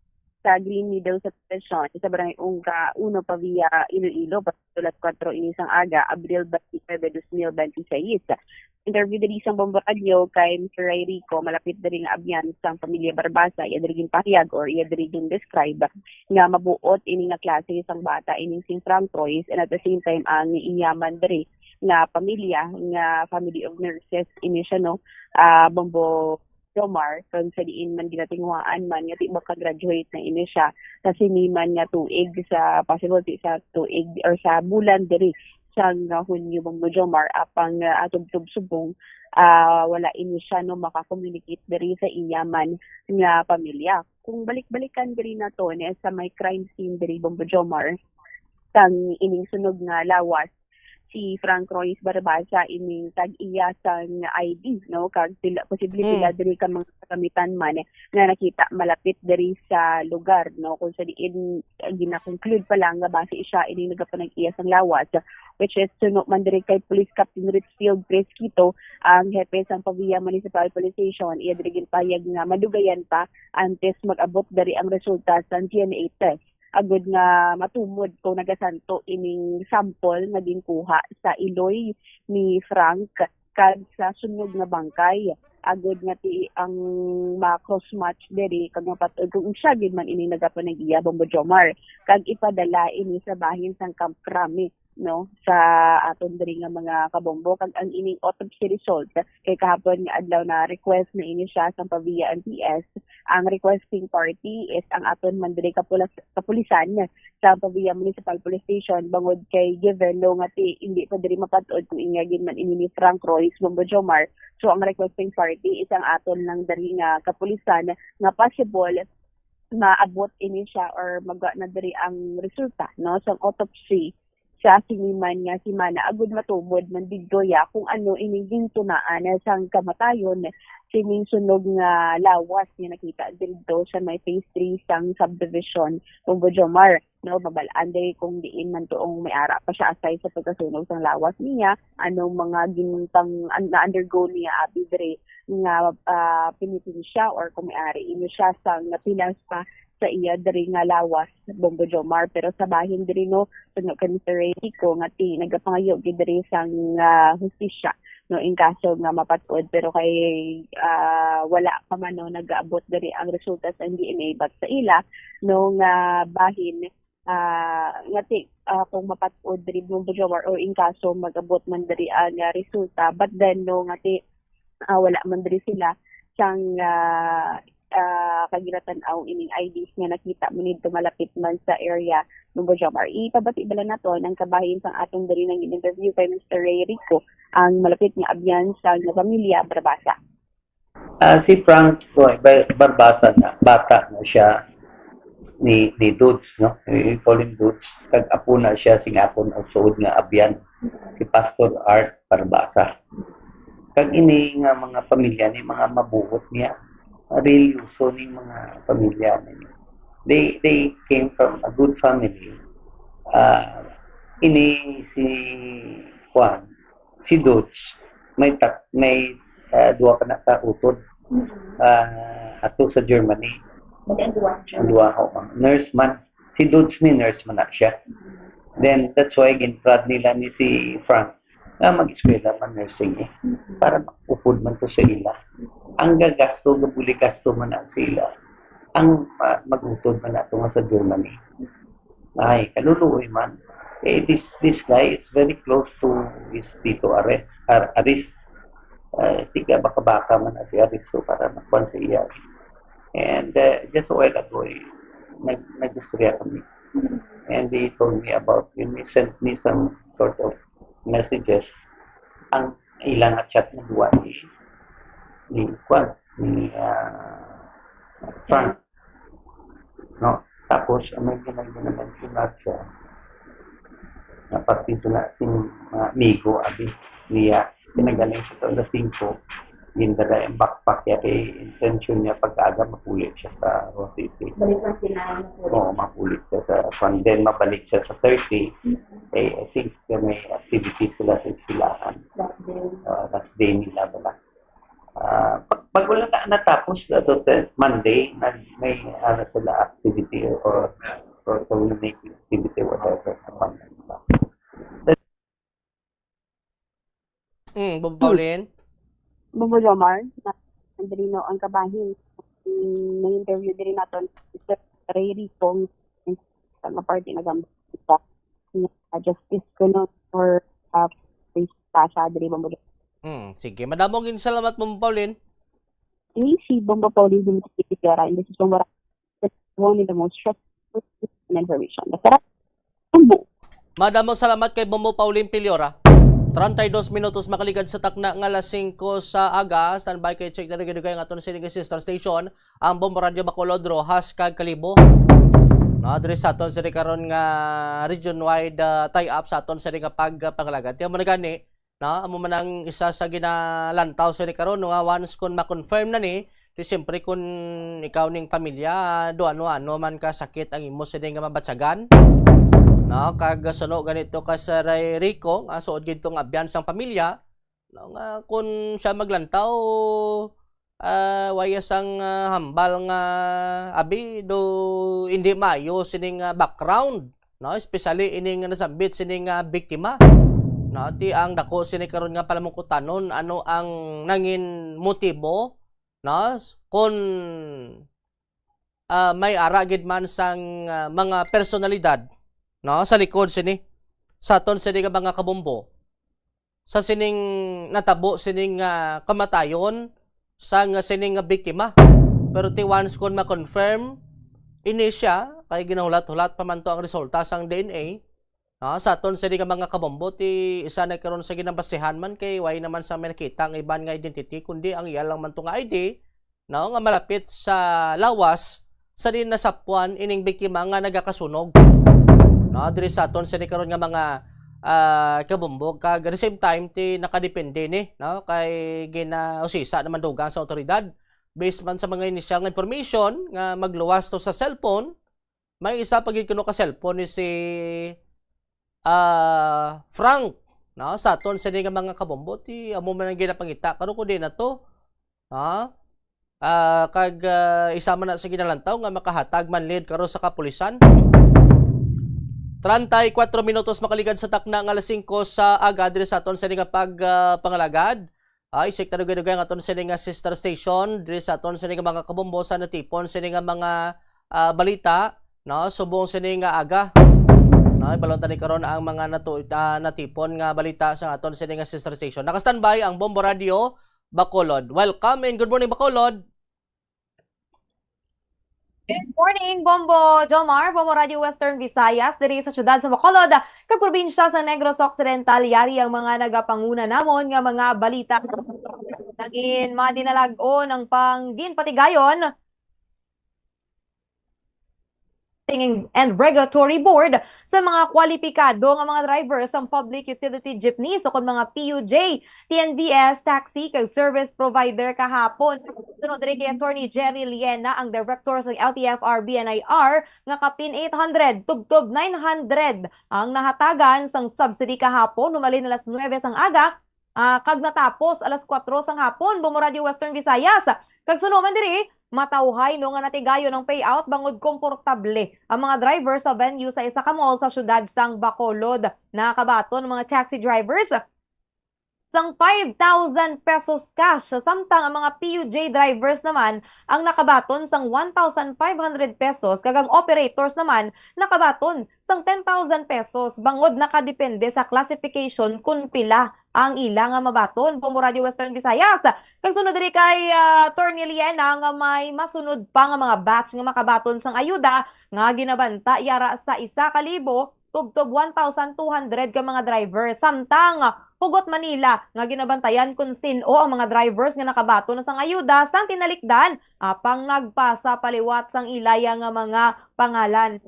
sa Green Meadow subdivision sa Barangay Ungka Uno Pavia, Iloilo, pagkatulas kuwatro ini sang aga, Abril twenty-nine, dos mil bente seis. Interview diri sang Bombo Radyo kay Mister Ray Rico, malapit diri nga abyan sang pamilya Barbasa, iya diri ginpahayag or iya diri gin-describe nga mabuot ini nga klase sang bata, ining si Frank Royce, and at the same time ang iya man diri nga pamilya, nga family of nurses ini siya, no, ah, Bombo Jomar, kung sa diin man ginatinguhaan man nga ti maka-graduate na ini siya sa sini man nga tuig, sa possible ti sa tuig or sa bulan diri sang, ah, Hunyo, Bombo Jomar, apang, ah, atubtob subong, ah, wala ini siya, no, maka-communicate diri sa iya man nga pamilya. Kung balik-balikan diri nato ni sa may crime scene diri, Bombo Jomar, sang ining sunog nga lawas, si Frank Royce Barbasa ining tag-iya sang I D, no? Kag pila, posible Mm. pila diri ka mga kagamitan man nga nakita malapit diri sa lugar, no? Kung sa diin, eh, gina-conclude pa lang nga basi siya ining nagapanag-iya sang lawas, which is suno man diri kay Police Captain Richfield Fresquito, ang hepe sang Pavia Municipal Police Station, iya diri ginpahayag nga madugayan pa antes mag-abot diri ang resulta sang D N A test, agud nga matumod kung nagasanto ining sample nga ginkuha sa iloy ni Frank kag sa sunog nga bangkay, agud nga ti ang ma-cross-match diri kag mapat-od kung siya gid man ini nagapanag-iya, Bombo Jomar, kag ipadala ini sa bahin sang Camp Crame, no, sa aton diri nga mga kabombo. Kag ang ining autopsy result kay kahapon nga adlaw na request na ini siya sa Pavia M P S. Ang requesting party is ang aton man diri kapulas-, kapulisan sa Pavia Municipal Police Station, bangod kay given, no, nga ti, hindi pa diri mapat-od kung iya gid man ini ni Frank Royce, Bombo Jomar. So ang requesting party is ang aton lang diri nga kapulisan nga possible maabot ini siya or maga na diri ang resulta, no, sang autopsy sa sini man nga semana, agud matumod man didto ya kung ano ini gintunaan sang kamatayon sining sunog nga lawas nga nakita didto sa may phase three sang subdivision, Bombo Jomar, no? Mabal-an diri kung diin man tuong may ara pa siya aside sa pagkasunog sang lawas niya, anong mga gintang, an-, na-undergo niya abi diri nga, ah, penitensya or kung may ari ini siya sang napilas pa sa iya diri nga lawas, Bombo Jomar. Pero sa bahin diri, no, suno kay Mister Ray Rico nga ti nagapangayo gid diri sang, ah, hustisya, no, in kaso nga mapat-od, pero kay, ah, wala pa man, no, nagaabot diri ang resulta sa D N A, but sa ila, no, nga bahin, ah, nga ti, ah, kung mapat-od diri, Bombo Jomar, or in kaso mag-abot man diri ang, ah, resulta, but then, no, nga ti, ah, wala man diri sila sang, ah, ah, kag ginatan-aw ining I Ds nga nakita man didto malapit man sa area, Bombo Jomar. Ipabati bala naton ang kabahin sang aton diri nang interview kay Mister Ray Rico, ang malapit nga abyan sang pamilya Barbasa. Ah, si Frank Roy Bar-, Barbasa na, bata na siya ni, ni Dudes, no? We call him Dudes. Kag apo na siya sing akon suod nga abyan, si Pastor Art Barbasa. Kag ini nga mga pamilya ni mga mabuot niya, relihiyoso ni mga pamilya niya. They, they came from a good family. Ah, ini si Juan, si Dudes, may tat-, may ah, duha pa na ka utod, ah, ato sa Germany. Bali, ang duha, ang duha, oh, ma'am. Nurse man. Si Dudes ni nurse man na siya. Then, that's why ginprad nila ni si Frank nga mag-eskwela man nursing, eh. Para maupod man to sa ila. Ang gagasto, gabuli gasto man na sa ila. Ang, ah, mag-utod man nato nga sa Germany. Ay, kaluluoy man. Eh, this, this guy is very close to his Tito Ares, Ar-, Aris. Ah, tiga Baka-Baka man na si Aris ko para makuan sa iya. And, uh, just a while ago, eh, nag-, nag-istorya kami. And he told me about him. He sent me some sort of messages. Ang ilang chat na duwa ni, ni, kwan, ni, ah, Frank. No? Tapos, ang may ginag-, ginag-, ginag-, siya, na parte sila sing mga amigo, abi, niya, pinagaling sa alas singko, gindala ang backpack niya, kay intention niya pag-aga mapulit siya sa Roa City. Balik lang sila, mapulit. Oo, mapulit siya sa, and then mabalik siya sa thirty. Mm-hmm. Eh, I think may activities sila sa eskwelahan. Last day. Ah, last day nila, wala. Ah, pag, pag wala na natapos, uh, to, te-, Monday, nag-, may ara sila activity or, or community activity, whatever. Mm, Bobo Pauline? Bobo Jomar, na Andrino ang kabahin. Mm, may interview diri naton, Mister Ray Ripong, sa nga party nagam-, sa, uh, justice ko no, for, uh, Sasha diri, Bobo. Hmm, sige. Madamo gid salamat, Ma'am Pauline. Ini si Bombo Pauline Dimitrios Rivera, and this is Bombo Ra-, one in the most trusted information. Basta ra-, Bombo. Madamo salamat kay Bombo Pauline Piliora. Treinta y dos minutos makaligad sa takna nga alas singko sa aga. Standby kay check na rin ang aton sining sister station, ang Bombo Radio Bacolod, Roxas, kag Kalibo. No, diri sa aton sini karon nga region-wide, ah, tie-up sa aton sini nga pagpangalagad. Tiyan mo na gani, no? Amo man ang isa sa ginalantaw sa ni karon, no, nga once kun ma-confirm na ni, di siyempre kun ikaw ning pamilya, do ano-ano man ka sakit ang imo sini nga mabatyagan, no? Kag suno ganito ka sa Ray Rico, nga suod gid to nga abyan sang pamilya, no, nga kun siya maglantaw, ah, waya sang, ah, hambal nga abi do hindi maayo sining, ah, background, no? Especially ining nasambit sining, ah, biktima, no? Ti ang dako sini karon nga palamukutanon, ano ang nangin motibo, no? Kun, ah, may ara gid man sang, ah, mga personalidad, no? Sa likod sini, sa aton sini nga mga kabombo. Sa sining natabo sining, ah, kamatayon sang sining nga biktima. Pero ti once kon ma-confirm ini siya, kay ginahulat-hulat pa man to ang resulta sang D N A, no? Sa aton sini nga mga kabombo, ti isa na karon sa ginabasihan man kay way naman sa may nakita ang iban nga identity, kundi ang iya lang man to nga I D, no, nga malapit sa lawas sa din nasapwan ining biktima nga nagakasunog, no, diri sa aton sini karon nga mga, ah, kabombo. Kag at the same time, ti nakadepende ni, no, kay ginausisa naman dugang sa awtoridad. Based man sa mga initial nga information nga magluwas to sa cellphone, may isa pa gid kuno ka cellphone ni si, ah, Frank, no? Sa aton sini nga mga kabombo, ti amo man ang ginapangita karon kundi na to, no? Ah, kag, ah, isa man na sa ginalantaw nga makahatag man lead karon sa kapulisan. Treinta y cuatro minutos makaligad sa takna nga alas singko sa aga diri sa aton sini nga pag, ah, pangalagad. Ay, check ta dugay-dugay ang aton sini nga sister station, diri sa aton sini nga mga kabombo sa natipon sini nga mga, ah, balita, no? Subong sini nga aga. No, ibalon ta ni karon ang mga natu-, ah, natipon nga balita sa aton sini nga sister station. Naka-standby ang Bombo Radio Bacolod. Welcome and good morning, Bacolod. Good morning, Bombo Jomar, Bombo Radio Western Visayas, diri sa siyudad sa Bacolod, kag probinsya sa Negros Occidental. Yari ang mga nagapanguna namon nga mga balita. Nangin madinalag-on ang pangginpatigayon and Regulatory Board sa mga kwalipikado nga mga driver sang public utility jeepneys o kon mga P U J, T N V S, taxi, kag service provider kahapon. Sunod diri kay Attorney Jerry Liena, ang director sang L T F R B N I R, nga kapin eight hundred tubtob nine hundred ang nahatagan sang subsidy kahapon, humalin alas nuebe sang aga, ah, kag natapos alas kuwatro sang hapon, Bombo Radio Western Visayas. Kag suno man diri, matawhay, no, nga natigayon ang payout bangod komportable ang mga driver sa venue sa isa ka mall sa siyudad sang Bacolod. Nakabaton ang mga taxi drivers sang five thousand pesos cash, samtang ang mga P U J drivers naman ang nakabaton sang one thousand five hundred pesos, kag ang operators naman nakabaton sang ten thousand pesos, bangod nakadepende sa classification kun pila ang ila nga mabaton. Bombo Radio Western Visayas. Kag sunod diri kay, ah, Attorney Liena, nga may masunod pa nga mga batch nga makabaton sang ayuda nga ginabanta yara sa isa ka libo tubtob one thousand two hundred ka mga driver. Samtang hugot Manila nga ginabantayan kung sin-o ang mga drivers nga nakabaton sang ayuda sang tinalikdan, apang nagpasa pa liwat sang ilaya nga mga pangalan.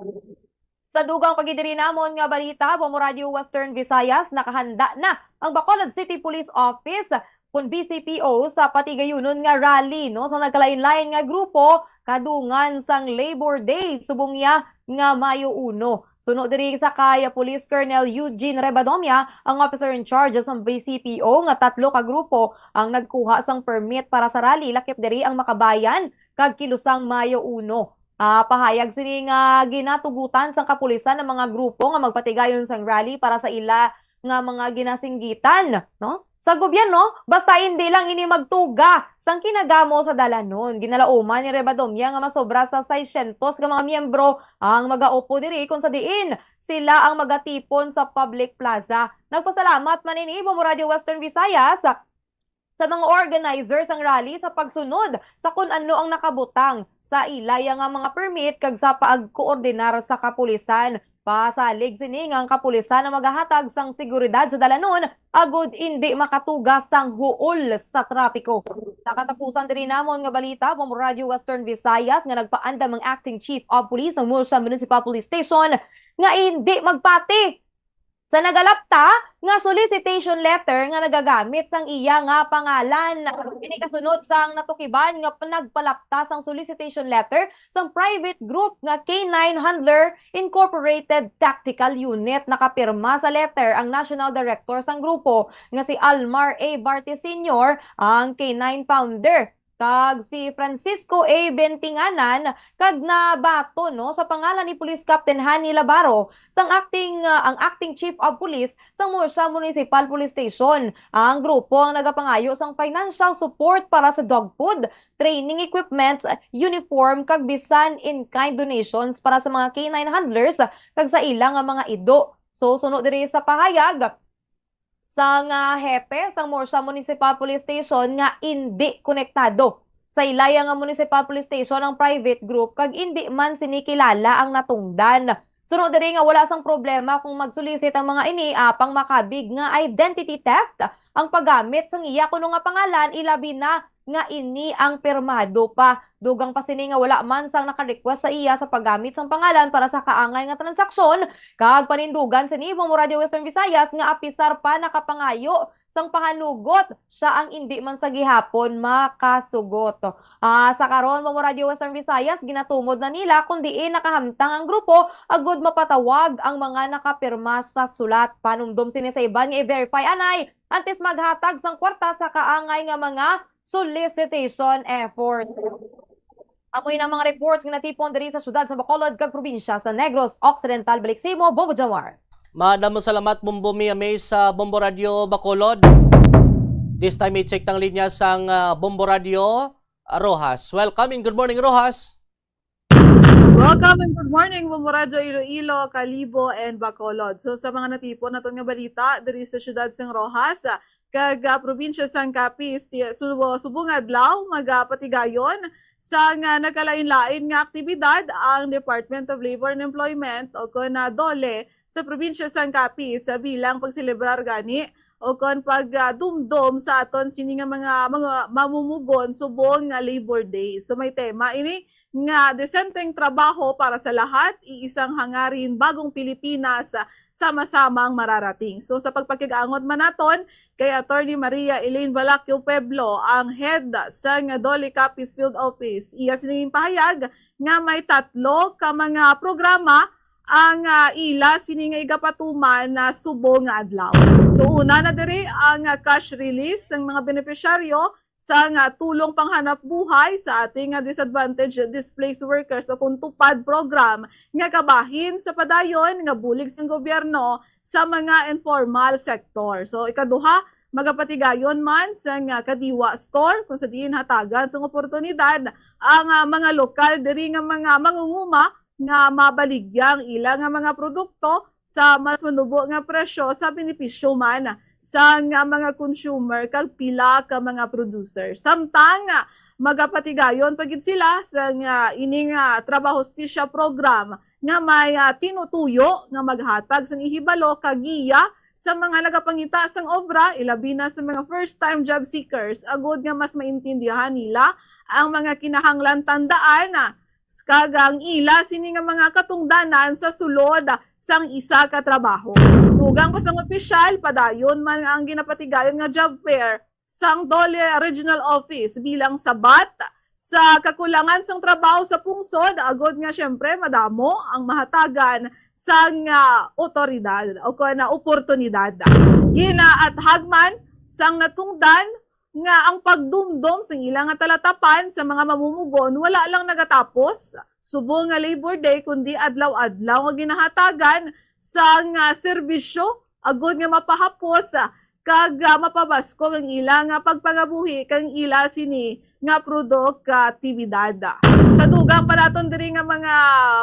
Sa dugang pa gid diri namon nga balita, Bombo Radio Western Visayas, nakahanda na ang Bacolod City Police Office kun B C P O sa patigayunon nga rally, no, sa nagkalain-lain nga grupo kadungan sang Labor Day subong iya nga Mayo uno. Suno diri sa kay Police Colonel Eugene Rebadomia, ang officer in charge sang B C P O, nga tatlo ka grupo ang nagkuha sang permit para sa rally, lakip diri ang Makabayan kag Kilusang Mayo uno. Ah, pahayag sini nga ginatugutan sang kapulisan ang mga grupo nga magpatigayon sang rally para sa ila nga mga ginasinggitan, no? Sa gobyerno, basta indi lang ini magtuga sang kinagamo sa dalanon. Ginalauman ni Rebadomia nga masobra sa seiscientos ka mga miyembro ang magaupo diri, kung sa diin sila ang magatipon sa public plaza. Nagpasalamat man ini Bombo Radio Western Visayas sa mga organizer sang rally sa pagsunod sa kun ano ang nakabutang sa ilaya nga mga permit kag sa pagkoordinar sa kapulisan. Pasalig sini nga ang kapulisan ang magahatag sang seguridad sa dalanon agud indi makatuga sang huol sa trapiko. Sa katapusan diri namon nga balita, Bombo Radio Western Visayas, nga nagpaandam ang Acting Chief of Police sang Murcia Municipal Police Station nga indi magpati sa nagalapta nga solicitation letter nga nagagamit sang iya nga pangalan. Ini kasunod sang natukiban nga nagpalapta sang solicitation letter sang private group nga K nine Handler Incorporated Tactical Unit. Nakapirma sa letter ang National Director sang grupo nga si Almar A Barte Senior, ang K nine founder, kag si Francisco A Bentinganan, kag nabaton, no, sa pangalan ni Police Captain Hani Labaro, sang acting, ah, ang acting chief of police sang Murcia Municipal Police Station. Ang grupo ang nagapangayo sang financial support para sa dog food, training equipments, uniform, kag bisan in-kind donations para sa mga K nine handlers kag sa ila nga mga ido. So, suno diri sa pahayag, sang, ah, hepe sang Murcia Municipal Police Station nga indi konektado sa ilaya nga Municipal Police Station ang private group kag indi man sini kilala ang natungdan. Suno diri nga wala sang problema kung magsulisit ang mga ini, apang makabig nga identity theft ang paggamit sang iya kuno nga pangalan, ilabi na nga ini ang pirmado pa. Dugang pa sini nga wala man sang naka-request sa iya sa paggamit sang pangalan para sa kaangay nga transaksyon, kag panindugan sini, Bombo Radio Western Visayas, nga apisar pa nakapangayo sang pahanugot, siya ang indi man sa gihapon makasugot. Ah, sa karon, Bombo Radio Western Visayas, ginatumod na nila kon diin nakahamtang ang grupo agud mapatawag ang mga nakapirma sa sulat. Panumdom sini sa iban nga i-verify anay antes maghatag sang kwarta sa kaangay nga mga solicitation effort. Amo na ang mga reports nga natipon diri sa siyudad sa Bacolod kag probinsya sa Negros Occidental. Balik sa imo, Bombo Jomar. Madamo salamat, Bombo Mia May sa Bombo Radio Bacolod. This time, i-check tang linya sang, ah, Bombo Radio, ah, Roxas. Welcome and good morning, Roxas. Welcome and good morning, Bombo Radio Iloilo, Kalibo, and Bacolod. So, sa mga natipon naton nga balita diri sa siyudad sang Roxas, ah, kag, ah, probinsya sang Capiz, ti-, su-, subong adlaw, magapatigayon sang, ah, nagkalain-lain nga aktibidad ang Department of Labor and Employment o kon, ah, DOLE sa probinsya sang Capiz, ah, bilang pagselebrar gani o kon pag, ah, dumdom sa aton sini nga mga, mga mamumugon subong nga Labor Day. So, may tema ini nga Desenteng Trabaho para sa Lahat, Iisang Hangarin, Bagong Pilipinas, Sama-Samang Mararating. So, sa pagpakig-angot man naton kay Attorney Maria Elaine Balacio Pueblo, ang head sang DOLE Capiz Field Office, iya sini ginpahayag nga may tatlo ka mga programa ang, ah, ila sini nga igapatuman na subong nga adlaw. So, una na diri ang, ah, cash release sang mga benepisyaryo sang, ah, tulong panghanap buhay sa ating, ah, disadvantaged displaced workers o kung TUPAD program nga kabahin sa padayon nga bulig sang gobyerno sa mga informal sector. So, ikaduha, magapatigayon man sang, ah, Kadiwa Store kung sa diin hatagan sang oportunidad ang, ah, mga lokal diri nga mga mangunguma nga mabaligya ang ila nga mga produkto sa mas manubo nga presyo sa benepisyo man sang, ah, mga consumer kag pila ka mga producer. Samtang, ah, magapatigayon pa gid sila sang, ah, ining, ah, Trabaho Hustisya Program nga may, ah, tinutuyo nga maghatag sang ihibalo kag giya sa mga nagapangita sang obra, ilabi na sa mga first-time job seekers, agud nga mas maintindihan nila ang mga kinahanglan tandaan, ah, kag ang ila sini nga mga katungdanan sa sulod sang isa ka trabaho. Dugang pa sang opisyal, padayon man ang ginapatigayon nga job fair sang DOLE Regional Office bilang sabat sa kakulangan sang trabaho sa pungsod, agud nga siyempre madamo ang mahatagan sang, ah, otoridad o kon, ah, oportunidad. Ginaathag man sang natungdan nga ang pagdumdom sang ila nga talatapan sa mga mamumugon wala lang nagatapos subong nga Labor Day, kundi adlaw-adlaw nga ginahatagan sang, ah, serbisyo agud nga mapahapos, ah, kag, ah, mapabaskog ang ila nga pagpangabuhi kag ila sini nga produktibidad. Sa dugang pa naton diri nga mga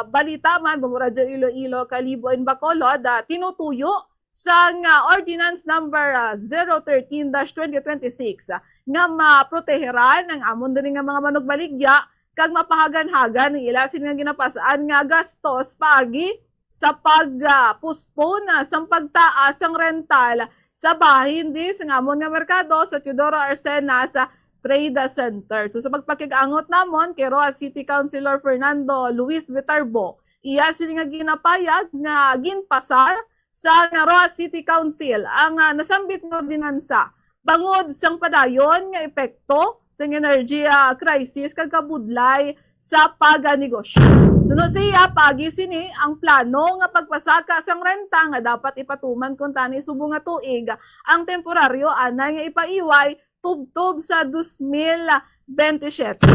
balita man, Bombo Radyo Iloilo, Kalibo, and Bacolod, ah, tinutuyo sang, ah, Ordinance Number, ah, zero thirteen dash twenty twenty-six, ah, nga maproteheran ang amon diri nga mga manugbaligya kag mapahaganhagan ang ila sini nga ginapas-an nga gastos paagi sa pag, ah, postpone, ah, sang pagtaas sang rental sa bahin di sang amon nga merkado sa Teodoro Arcenas, ah, Trade Center. So, sa pagpakig-angot namon kay Roxas City Councilor Fernando Luis Viterbo, iya sini nga ginapayag nga ginpasar sang Roxas City Council ang, ah, nasambit nga ordinansa bangod sang padayon nga epekto sang energy, ah, crisis kag kabudlay sa paganegosyo. Suno siya, paagi sini, ang plano nga pagpasaka sang renta nga dapat ipatuman kuntani subong nga tuig ang temporaryo anay nga ipaiway tubtob sa dos mil bentisiete.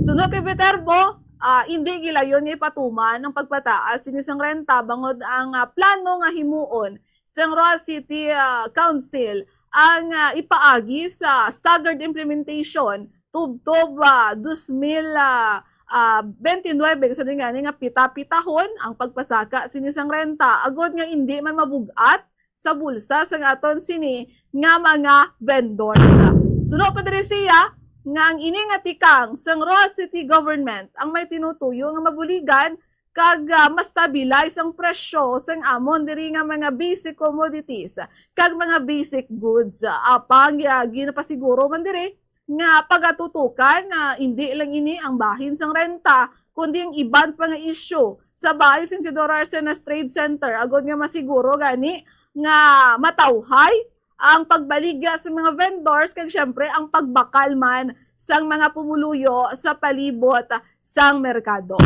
Suno kay Viterbo, ah, indi gilayon nga ipatuman ang pagpataas sini sang renta bangod ang, ah, plano nga himuon sang Roxas City, ah, Council ang, ah, ipaagi sa staggered implementation tubtob, ah, dos mil, ah, ah, bente nuebe, sa gani nga pita-pitahon ang pagpasaka sini sang renta, agod nga indi man mabug-at sa bulsa sang aton sini nga mga vendors. Suno pa diri siya nga ang ini nga tikang sang Roxas City Government ang may tinutuyo nga mabuligan kag, ah, ma-stabilize ang presyo sang amon diri nga mga basic commodities kag mga basic goods. Ah, apang, ah, ginapasiguro man diri nga pagatutukan na indi lang ini ang bahin sang renta, kundi ang iban pa nga isyu sa bahin sang Teodoro Arcenas Trade Center, agod nga masiguro gani nga matawhay ang pagbaligya sa mga vendors kag siyempre ang pagbakal man sang mga pumuluyo sa palibot sang merkado.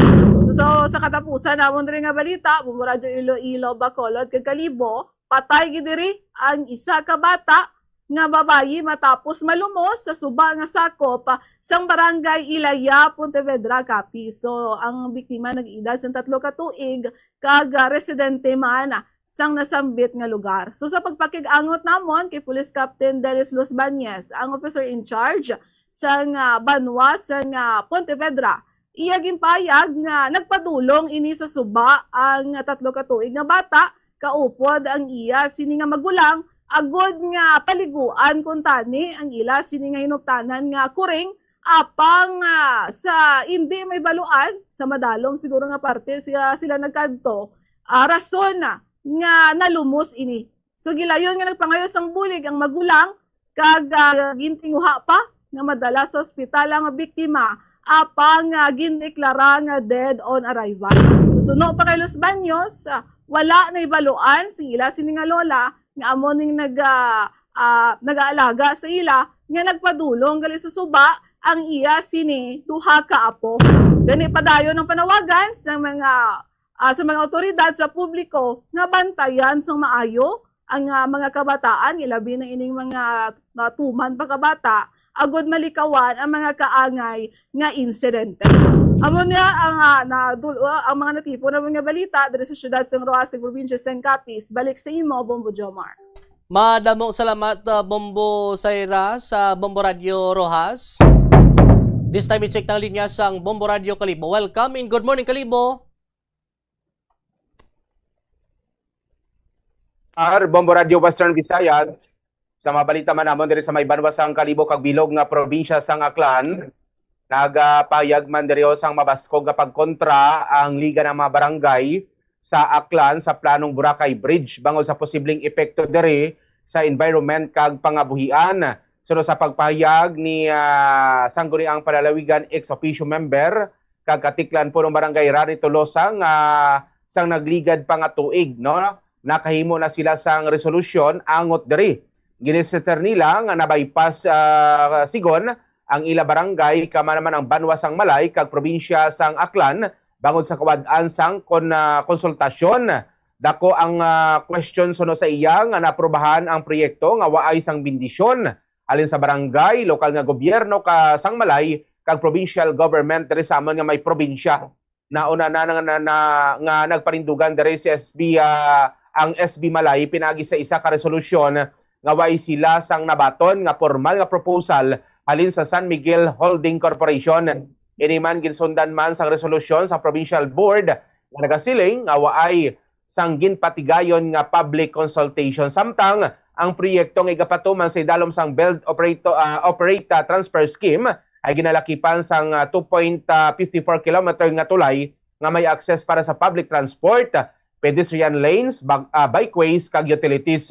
So, so sa katapusan namon diri nga balita, Bombo Radyo Iloilo, Bacolod kag Kalibo, patay gid diri ang isa ka bata nga babayi matapos malumos sa suba nga sakop sang Barangay Ilaya, Pontevedra, Capiz. So, ang biktima nag-edad sang tatlo ka tuig kag, ah, residente man sang nasambit nga lugar. So, sa pagpakig-angot namon kay Police Captain Dennis Losbañez, ang officer in charge sang, ah, banwa sang, ah, Pontevedra, iya ginpayag nga nagpadulong ini sa suba ang tatlo ka tuig nga bata, kaupod ang iya sini nga magulang, agod nga paliguan kuntani ang ila sini nga hinuptanan nga kuring, apang, ah, sa indi mahibaluan, sa madalom siguro nga parte siya, sila nagkadto, ah, rason na nga nalumos ini. So, gilayon nga nagpangayo sang bulig ang magulang, kag, ah, gintinguha pa nga madala sa ospital ang biktima, apang, ah, gindeklara nga dead on arrival. Suno pa kay Losbañez, ah, wala nahibaluan sang ila sini nga lola nga amo ning nag-, ah, ah, nag-aalaga sa ila nga nagpadulong gali sa suba ang iya sini duha ka apo. Gani padayon ang panawagan sa mga ah, sa mga awtoridad, sa publiko, nga bantayan sang maayo ang, ah, mga kabataan, ilabi na ining mga, ah, tuman pa kabata, agod malikawan ang mga kaangay nga insidente. Amo niya ang, ah, nadul-, ah, ang mga natipon nga mga balita diri sa siyudad sang Roxas kag probinsya sang Capiz. Balik sa imo, Bombo Jomar. Madamo salamat, ah, Bombo Saira sa Bombo Radio Roxas. This time, i-check ang linya sang Bombo Radio Kalibo. Welcome and good morning, Kalibo. Ar, Bombo Radio Western Visayas, sa mga balita man namon diri sa may banwa sang Kalibo kag bilog nga probinsya sang Aklan, nagapahayag man diri sang mabaskog nga pagkontra ang Liga ng mga Barangay sa Aklan sa planong Boracay Bridge bangod sa posibleng epekto diri sa environment kag pangabuhian. Suno sa pagpahayag ni, ah, Sangguniang Panlalawigan ex officio member kag Katiklan Punong Barangay Rani Tolosa nga sang nagligad pa nga tuig, no, nakahimo na sila sang resolusyon angot diri. Ginisiter nila nga na-bypass, ah, sigon ang ila barangay, kama naman ang banwa sang Malay kag probinsya sang Aklan, bangod sa kawad-an sang kon-, ah, konsultasyon. Dako ang, ah, question suno sa iya nga naaprubahan ang proyekto nga waay sang bendisyon halin sa barangay, lokal nga gobyerno ka sang Malay kag provincial government diri sa amon nga may probinsya. Nauna na, na, na, na nga nagparindugan diri si S B, ah, ang S B Malay pinaagi sa isa ka resolusyon nga way sila sang nabaton nga pormal nga proposal halin sa San Miguel Holding Corporation. Ini man ginsundan man sang resolusyon sa Provincial Board nga nagasiling nga waay sang ginpatigayon nga public consultation. Samtang ang proyekto nga igapatuman sa idalom sang Build Operato-, ah, Operate, ah, Transfer Scheme ay ginalakipan sang, ah, two point fifty four kilometer nga tulay nga may access para sa public transport, pedestrian lanes, bag-, ah, bikeways, kag utilities.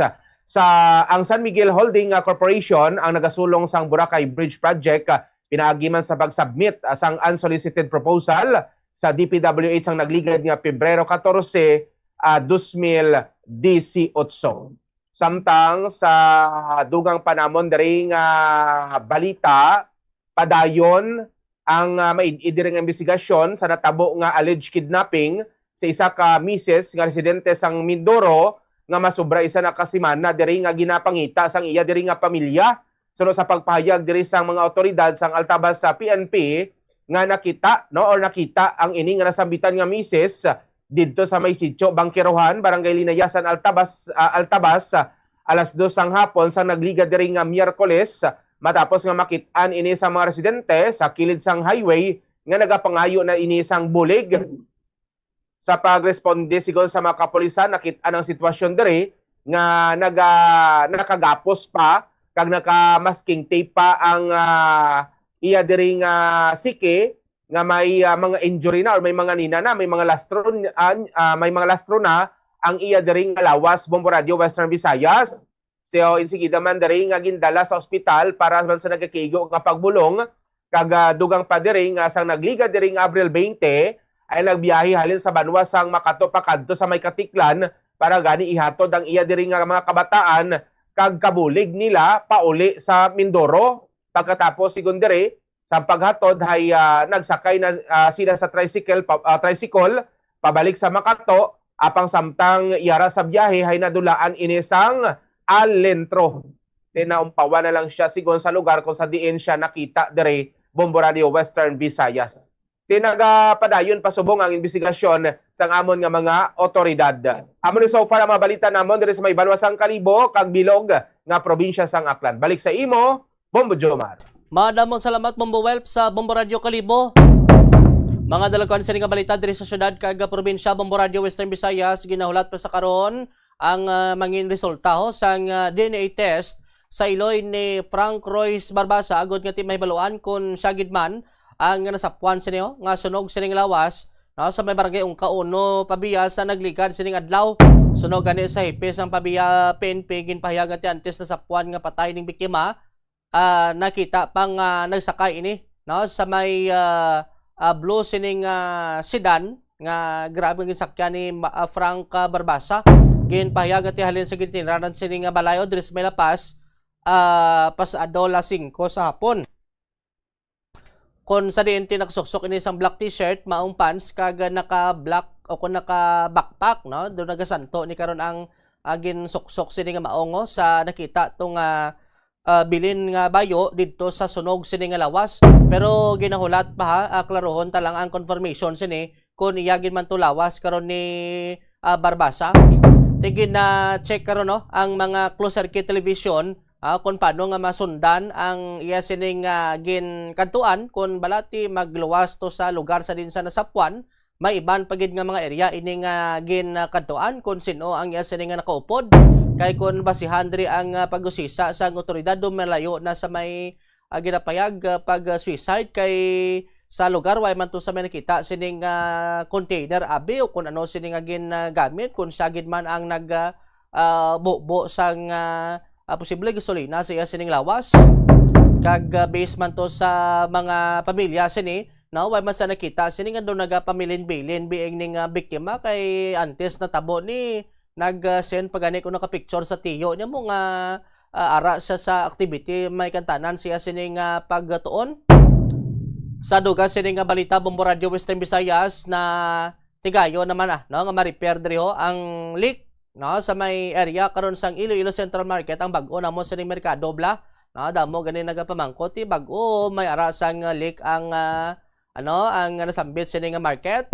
Sa ang San Miguel Holding, ah, Corporation ang nagasulong sang Boracay Bridge Project, ah, pinaagi man sa pag-submit, ah, sang unsolicited proposal sa D P W H ang nagligad nga Pebrero katorse, ah, dos mil disiotso. Samtang sa dugang pa namon diri nga balita, padayon ang, ah, maid-id diri nga imbestigasyon sa natabo nga alleged kidnapping sa isa ka misis nga residente sang Mindoro nga masubra isa na ka semana diri nga ginapangita sang iya diri nga pamilya. Suno sa pagpahayag diri sang mga awtoridad sang Altabas sa P N P nga nakita, no, or nakita ang ini nga nasambitan nga misis didto sa may sitio Bangkerohan, Barangay Linayasan, Altabas, ah, Altabas, ah, alas dos sang hapon sang nagligad diri nga Miyerkules, matapos nga makit-an ini sa mga residente sa kilid sang highway nga nagapangayo na ini sang bulig. Sa pagresponde, sigon sa mga kapulisan, nakit-an ang sitwasyon diri nga naga-, nakagapos pa kag nakamasking tape pa ang, ah, iya diri nga siki nga may, ah, mga injury na or may mga nina na, may mga lastro, ah, ah, may mga lastro na ang iya diri nga lawas, Bombo Radio Western Visayas. So, insigida man diri nga gindala sa ospital para man sa nagakigo nga pagbulong, kag, ah, dugang pa diri nga sang nagligad diri nga Abril twenty, ay nagbiyahe halin sa banwa sang Makato pakadto sa may Katiklan para gani ihatod ang iya diri nga mga kabataan kag kabulig nila pauli sa Mindoro. Pagkatapos, sigon diri, sa paghatod hay, ah, nagsakay na, ah, sila sa tricycle, pa, ah, tricycle pabalik sa Makato, apang samtang yara sa biyahe hay nadulaan ini sang alentro. Tinaumpawan na lang siya sigon sa lugar kung sa diin siya nakita diri, Bombo Radio Western Visayas. Tinagapadayon pa subong ang imbestigasyon sang amon nga mga otoridad. Amo ni so far ang mga balita namon diri sa may banwa sang Kalibo kag bilog nga probinsya sang Aklan. Balik sa imo, Bombo Jomar. Madamong salamat, Bombo Welp, sa Bombo Radio Kalibo. Mga dalagkuan sini nga balita diri sa syudad kag probinsya, Bombo Radio Western Visayas, ginahulat pa sa karon ang, ah, mangin resulta ho sang, ah, D N A test sa iloy ni Frank Royce Barbasa, agod nga ti mahibaluan kon siya gid man ang nasapuan sini, oh, nga sunog sining lawas, no, sa may barangay Ungka Uno, Pabia, sa nagligad sining adlaw. Sunog gani sa hipis ang Pabia P N P, ginpahayag nga ti antes nasapuan nga patay ning biktima, ah, nakita pa nga nagsakay ini, no, sa may, ah, ah, blue sining, ah, sedan nga grabe ang ginsakyan ni Ma-, ah, Frank, ah, Barbasa. Ginpahayag nga ti halin sa gintinranan sini nga balay, oh, diri sa may La Paz, ah, pasado las singko sa hapon. Kung sa diin ti nakasuksok ini sang black t-shirt, maong pants, kag naka-black o kung naka-backpack, no? Doon nagasanto ni karon ang, ah, ginsuksok sini nga maong, oh, sa nakita to nga, ah, bilin nga bayo didto sa sunog sini nga lawas. Pero ginahulat pa, ha, ah, klarohon ta lang ang confirmation sini kung iya gid man to lawas karon ni, ah, Barbasa. Ti gina-check karon, no, ang mga closed circuit television, ah, kung paano nga masundan ang iya sining, ah, ginkadtuan, kung bala ti magluwas to sa lugar sa din sa nasapuan, may iban pa gid nga mga area ini nga ginkadtuan kung sin-o ang iya sini nga nakaupod. Kay kung basihan diri ang, ah, pag-usisa sang awtoridad, do malayo na sa may, ah, ginapayag, ah, pag, ah, suicide, kay sa lugar way man to sa may nakita sining, ah, container abi o kung ano sini nga ginagamit, kung siya gid man ang nag, ah, ah, bubo sang, ah, ah, posible gasolina sa iya sining lawas. Kag, ah, based man to sa mga pamilya sini, no, way man sa nakita sini nga doon nagapamilin-bilin biing ning, ah, biktima, kay antes natabo ni nag, ah, send pa gani ko naka-picture sa tiyo niya mo nga, ah, ara siya sa activity, may kantanan siya sini nga pagtuon. Sa dugang sini nga balita, Bombo Radio Western Visayas, na tigayon naman, ah, no, nga ma-repair diri ho ang leak, no, sa may area karon sang Iloilo Central Market, ang bag-o namon sining merkado, bla, no, damo gani nagapamangkot, ti bag-o may ara sang leak ang, ah, ano, ang nasambit sini nga market.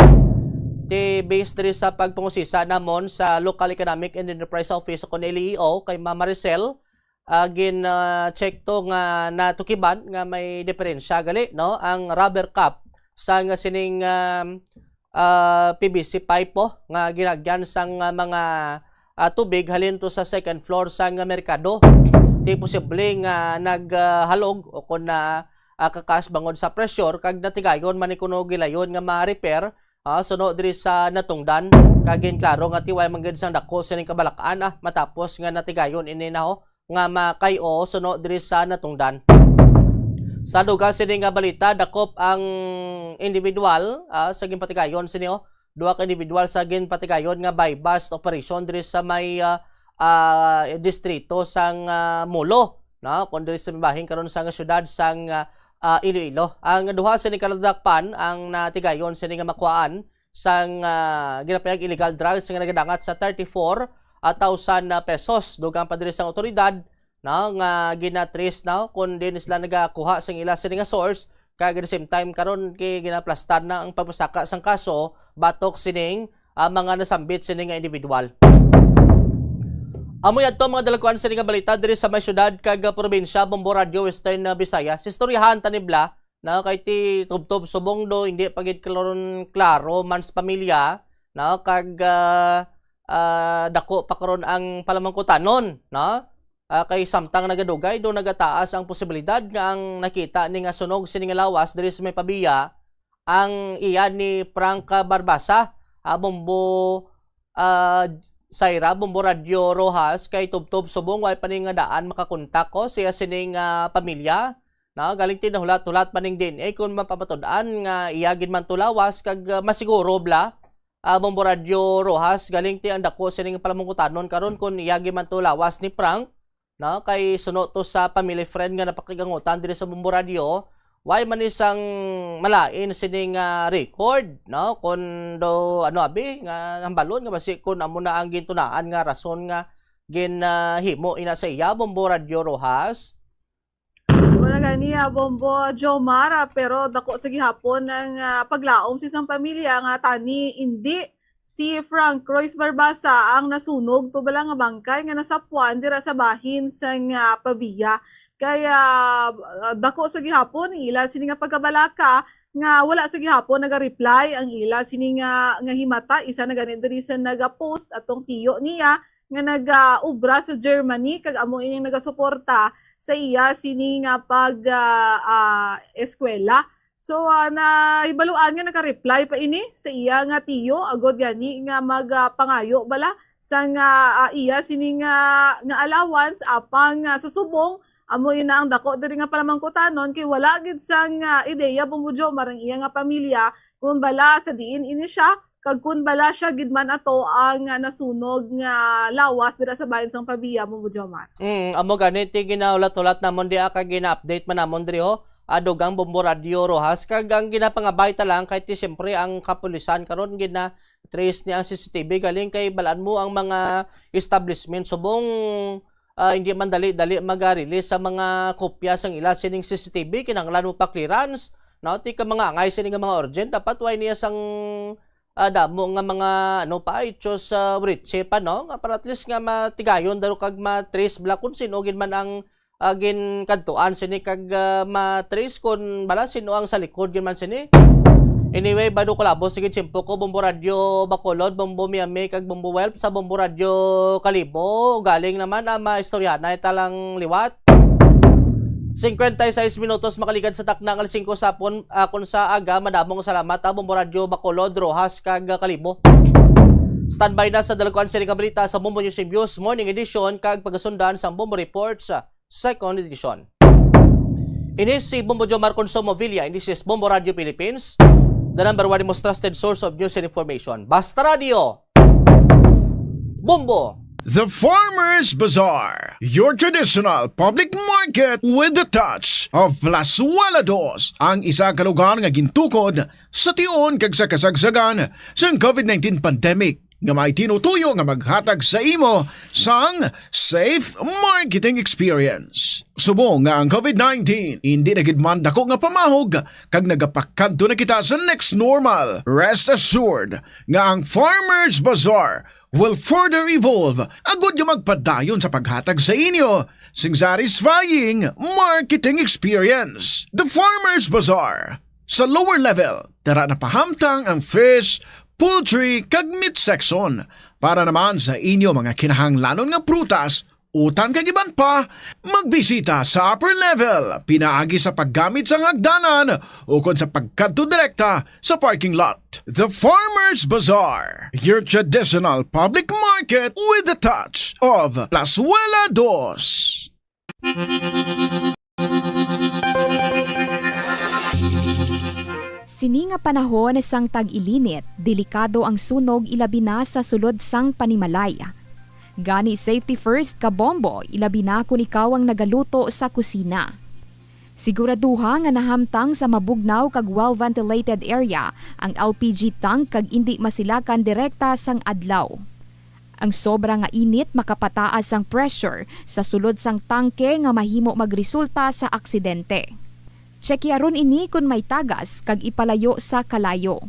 Ti based diri sa pagpangusisa namon sa Local Economic and Enterprise Office o kun L E E O kay Ma'am Maricel, ah, gin, ah, check to nga natukiban nga may diferensya gali, no, ang rubber cap sang sining, um, ah, P V C pipe po nga ginagyan sang, ah, mga, ah, tubig halin to sa second floor sang merkado. Ti posible nga nag, ah, halog o kun na, ah, kakas bangod sa pressure kag natigayon man ni kuno gilayon nga ma-repair, ah, suno diri sa natungdan. Kag ginklaro nga ti way man gid sang dako sining kabalak-an, ah, matapos nga natigayon ini na ho nga makay-o suno diri sa natungdan. Sa dugang sini nga balita, dakop ang individual, ah, sa ginpatigayon sini, oh. Duha ka individual sa ginpatigayon nga buy-bust operation diri sa may, ah, ah, distrito sang, ah, Molo, no? Kun diri sa may bahin karon sa nga syudad sang, ah, ah, Iloilo. Ang duha sini ka nadakpan ang natigayon sini nga makuhaan sang, ah, ginapayag illegal drugs nga nagadangat sa thirty-four thousand pesos. Dugang pa diri sang awtoridad, no, nga gina-trace, no, kun diin sila nagakuha sang ila sini nga source, kag at the same time karon kay ginaplastar na ang pagpasaka sang kaso batok sining, ah, mga nasambit sini nga individual. Amo yadto mga dalagkuan sini nga balita diri sa may syudad kag, ah, probinsya, Bombo Radio Western, ah, Visayas. Istoryahan ta ni bla, no, kay ti tubtob subong do, hindi pa gid karon klaro man sa pamilya, no, kag, ah, ah, dako pa karon ang palamangkutanon, no? Ah, kay samtang nagadugay do nagataas ang posibilidad nga ang nakita ni nga sunog sini nga lawas diri sa may Pavia, ang iya ni Frank Barbasa, ah, Bombo, ah, Saira, Bombo Radio Rojas, kay tubtob subong way pa ni nga daan makakontak ko siya sining, ah, pamilya. Na, galing tinahulat-hulat pa ning D N A kung mapamatud-an nga iya gid man to lawas kag, ah, masiguro bla, ah, Bombo Radio Rojas, galing ti ang dako sining palamungkutanon karon kung iya gid man to lawas ni Frank, no? Kay suno to sa family friend nga napakigangutan diri sa Bombo Radio, way man ni sang malain sining, ah, record, no? Kung do, ano, abi, nga hambalon nga basi kung amo na ang gintunaan nga rason nga gin, ah, himo ina sa iya, Bombo Radio Rojas. Wala gani, ah, Bombo Jomar, ah, pero dako sa gihapon ang, ah, paglaom sa isang pamilya nga tani indi si Frank Royce Barbasa ang nasunog to bala nga bangkay nga nasapuan dira sa bahin sang, ah, Pavia. Kaya, ah, dako sa gihapon ila sini nga pagkabalaka nga wala sa gihapon naga-reply ang ila sini nga, nga himata. Isa na gani diri sa naga-post atong tiyo niya nga naga-obra sa Germany kag amo ining nagasuporta sa iya sini nga pag, ah, ah, eskwela. So, ah, nahibaluan nga naka-reply pa ini sa iya nga tiyo, agod gani nga mag, ah, pangayo bala sang, ah, ah, iya sini nga, nga allowance apang, ah, sa subong amo ina ang dako diri nga palamangkutanon kay wala gid sang, ah, ideya, Bombo Jomar, ang iya nga pamilya kung bala sa diin ini siya kag kun bala siya gid man ato ang, ah, nasunog nga lawas dira sa bahin sang Pavia, Bombo Jomar. Mm, amo gani ti ginahulat-hulat namon dia kag gina-update man namon diri, ho. ah, dugang, Bombo Radyo Rojas, kag ang ginapangabay ta lang kay ti siyempre ang kapulisan karon gina-trace ni ang C C T V galing kay balaan mo ang mga establishment subong, ah, hindi man dali-dali mag-release sa mga kopya sang ila sining C C T V, kinahanglan mo pa clearance, no? Ti ka mga angay sini nga mga urgent, dapat way niya sang ah, damo nga mga, ano pa, ichos sa Ritchie pa, no? Nga para at least nga matigayon daw kag ma-trace bala kung sino gid man ang, ah, ginkadtuan sini kag, ah, ma-trace kung bala sino ang sa likod gid man sini. Anyway, bado ko labos, sige, tiyempo ko, Bombo Radyo Bacolod, Bombo Miami, kag Bombo Wealth sa Bombo Radyo Kalibo. Galing naman, ah, maistoryahanay ta lang liwat. Cincuenta y seis minutos makaligad sa takna nga alas singko sa hapon, ah, kun sa aga, madamong salamat, ah, Bombo Radyo Bacolod, Rojas, kag, ah, Kalibo. Standby na sa dalagkuan sini nga balita sa Bombo News and Views Morning Edition kag pagasundan sang Bombo Report sa Second Edition. Ini si Bombo Jomar Consumo Villa, and this is Bombo Radyo Philippines, the number one most trusted source of news and information. Basta Radyo, Bombo! The Farmers Bazaar, your traditional public market with the touch of Plazuela Dos, ang isa ka lugar nga gintukod sa tion kag sa kasagsagan sang covid nineteen pandemic, nga may tinutuyo nga maghatag sa imo sang safe marketing experience. Subong nga ang covid nineteen hindi na gid man dako nga pamahog kag nagapakadto na kita sa next normal, rest assured nga ang Farmers Bazaar will further evolve agud nga magpadayon sa paghatag sa inyo sing satisfying marketing experience. The Farmers Bazaar. Sa lower level, tara na pahamtang ang fish, poultry, kag meat section. Para naman sa inyo mga kinahanglanon nga prutas, utan kag iban pa, magbisita sa upper level pinaagi sa paggamit sang hagdanan ukon sa pagkadto direkta sa parking lot. The Farmers Bazaar, your traditional public market with the touch of Plazuela Dos. Sini nga panahon sang tag-ilinit, delikado ang sunog, ilabi na sa sulod sang panimalay. Gani, safety first, kabombo, ilabi na kon ikaw ang nagaluto sa kusina. Siguraduha nga nahamtang sa mabugnaw kag well-ventilated area ang L P G tank kag indi masilakan direkta sang adlaw. Ang sobra nga init makapataas sang pressure sa sulod sang tangke nga mahimo magresulta sa aksidente. Tsekyaron ini kon may tagas kag ipalayo sa kalayo.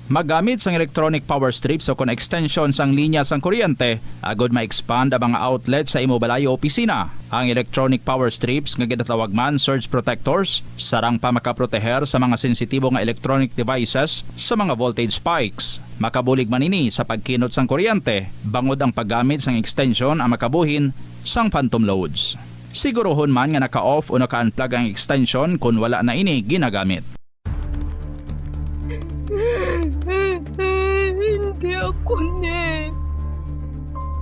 Maggamit sang electronic power strips ukon extension sang linya sang kuryente agud ma-expand ang mga outlet sa imo balay o opisina. Ang electronic power strips, nga ginatawag man surge protectors, sarang pa makaproteher sa mga sensitibo nga electronic devices sa mga voltage spikes. Makabulig man ini sa pagkinot sang kuryente bangod ang paggamit sang extension ang makabuhin sang phantom loads. Siguruhon man nga naka-off o naka-unplug ang extension kon wala na ini ginagamit. Hindi ako ni.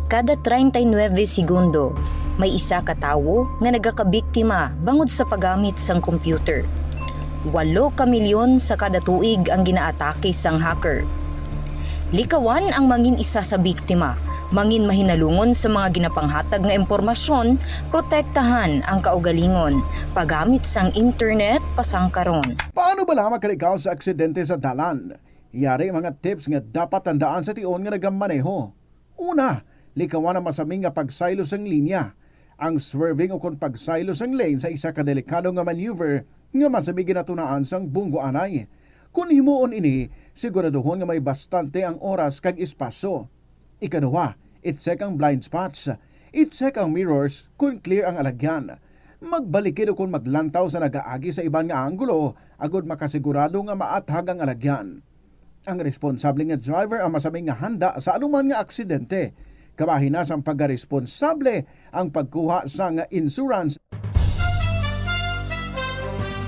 Kada treinta y nueve segundo, may isa ka tawo nga nagakabiktima bangod sa paggamit sang computer. Walo ka milyon sa kada tuig ang ginaatake sang hacker. Likawan ang mangin isa sa biktima, mangin mahinalungon sa mga ginapanghatag nga impormasyon, protektahan ang kaugalingon, paggamit sang internet pasangkaron. Paano bala makalikaw sa aksidente sa dalan? Yari mga tips nga dapat tandaan sa tion nga nagamaneho. Una, likawan ang masami nga pagsaylo sang linya. Ang swerving ukon pagsaylo sang lane sa isa ka delikado nga maneuver nga masami ginatunaan sang bunggoanay. Kon himuon ini, siguraduhon nga may bastante ang oras kag espasyo. Ikaduha, i-check ang blind spots. I-check ang mirrors kon clear ang alagyan. Magbalikid ukon maglantaw sa nagaagi sa iban nga anggulo agud makasigurado nga maathag ang alagyan. Ang responsable nga driver ang masami nga handa sa anuman nga aksidente. Kabahin na sang pagaresponsable ang pagkuha sang insurance.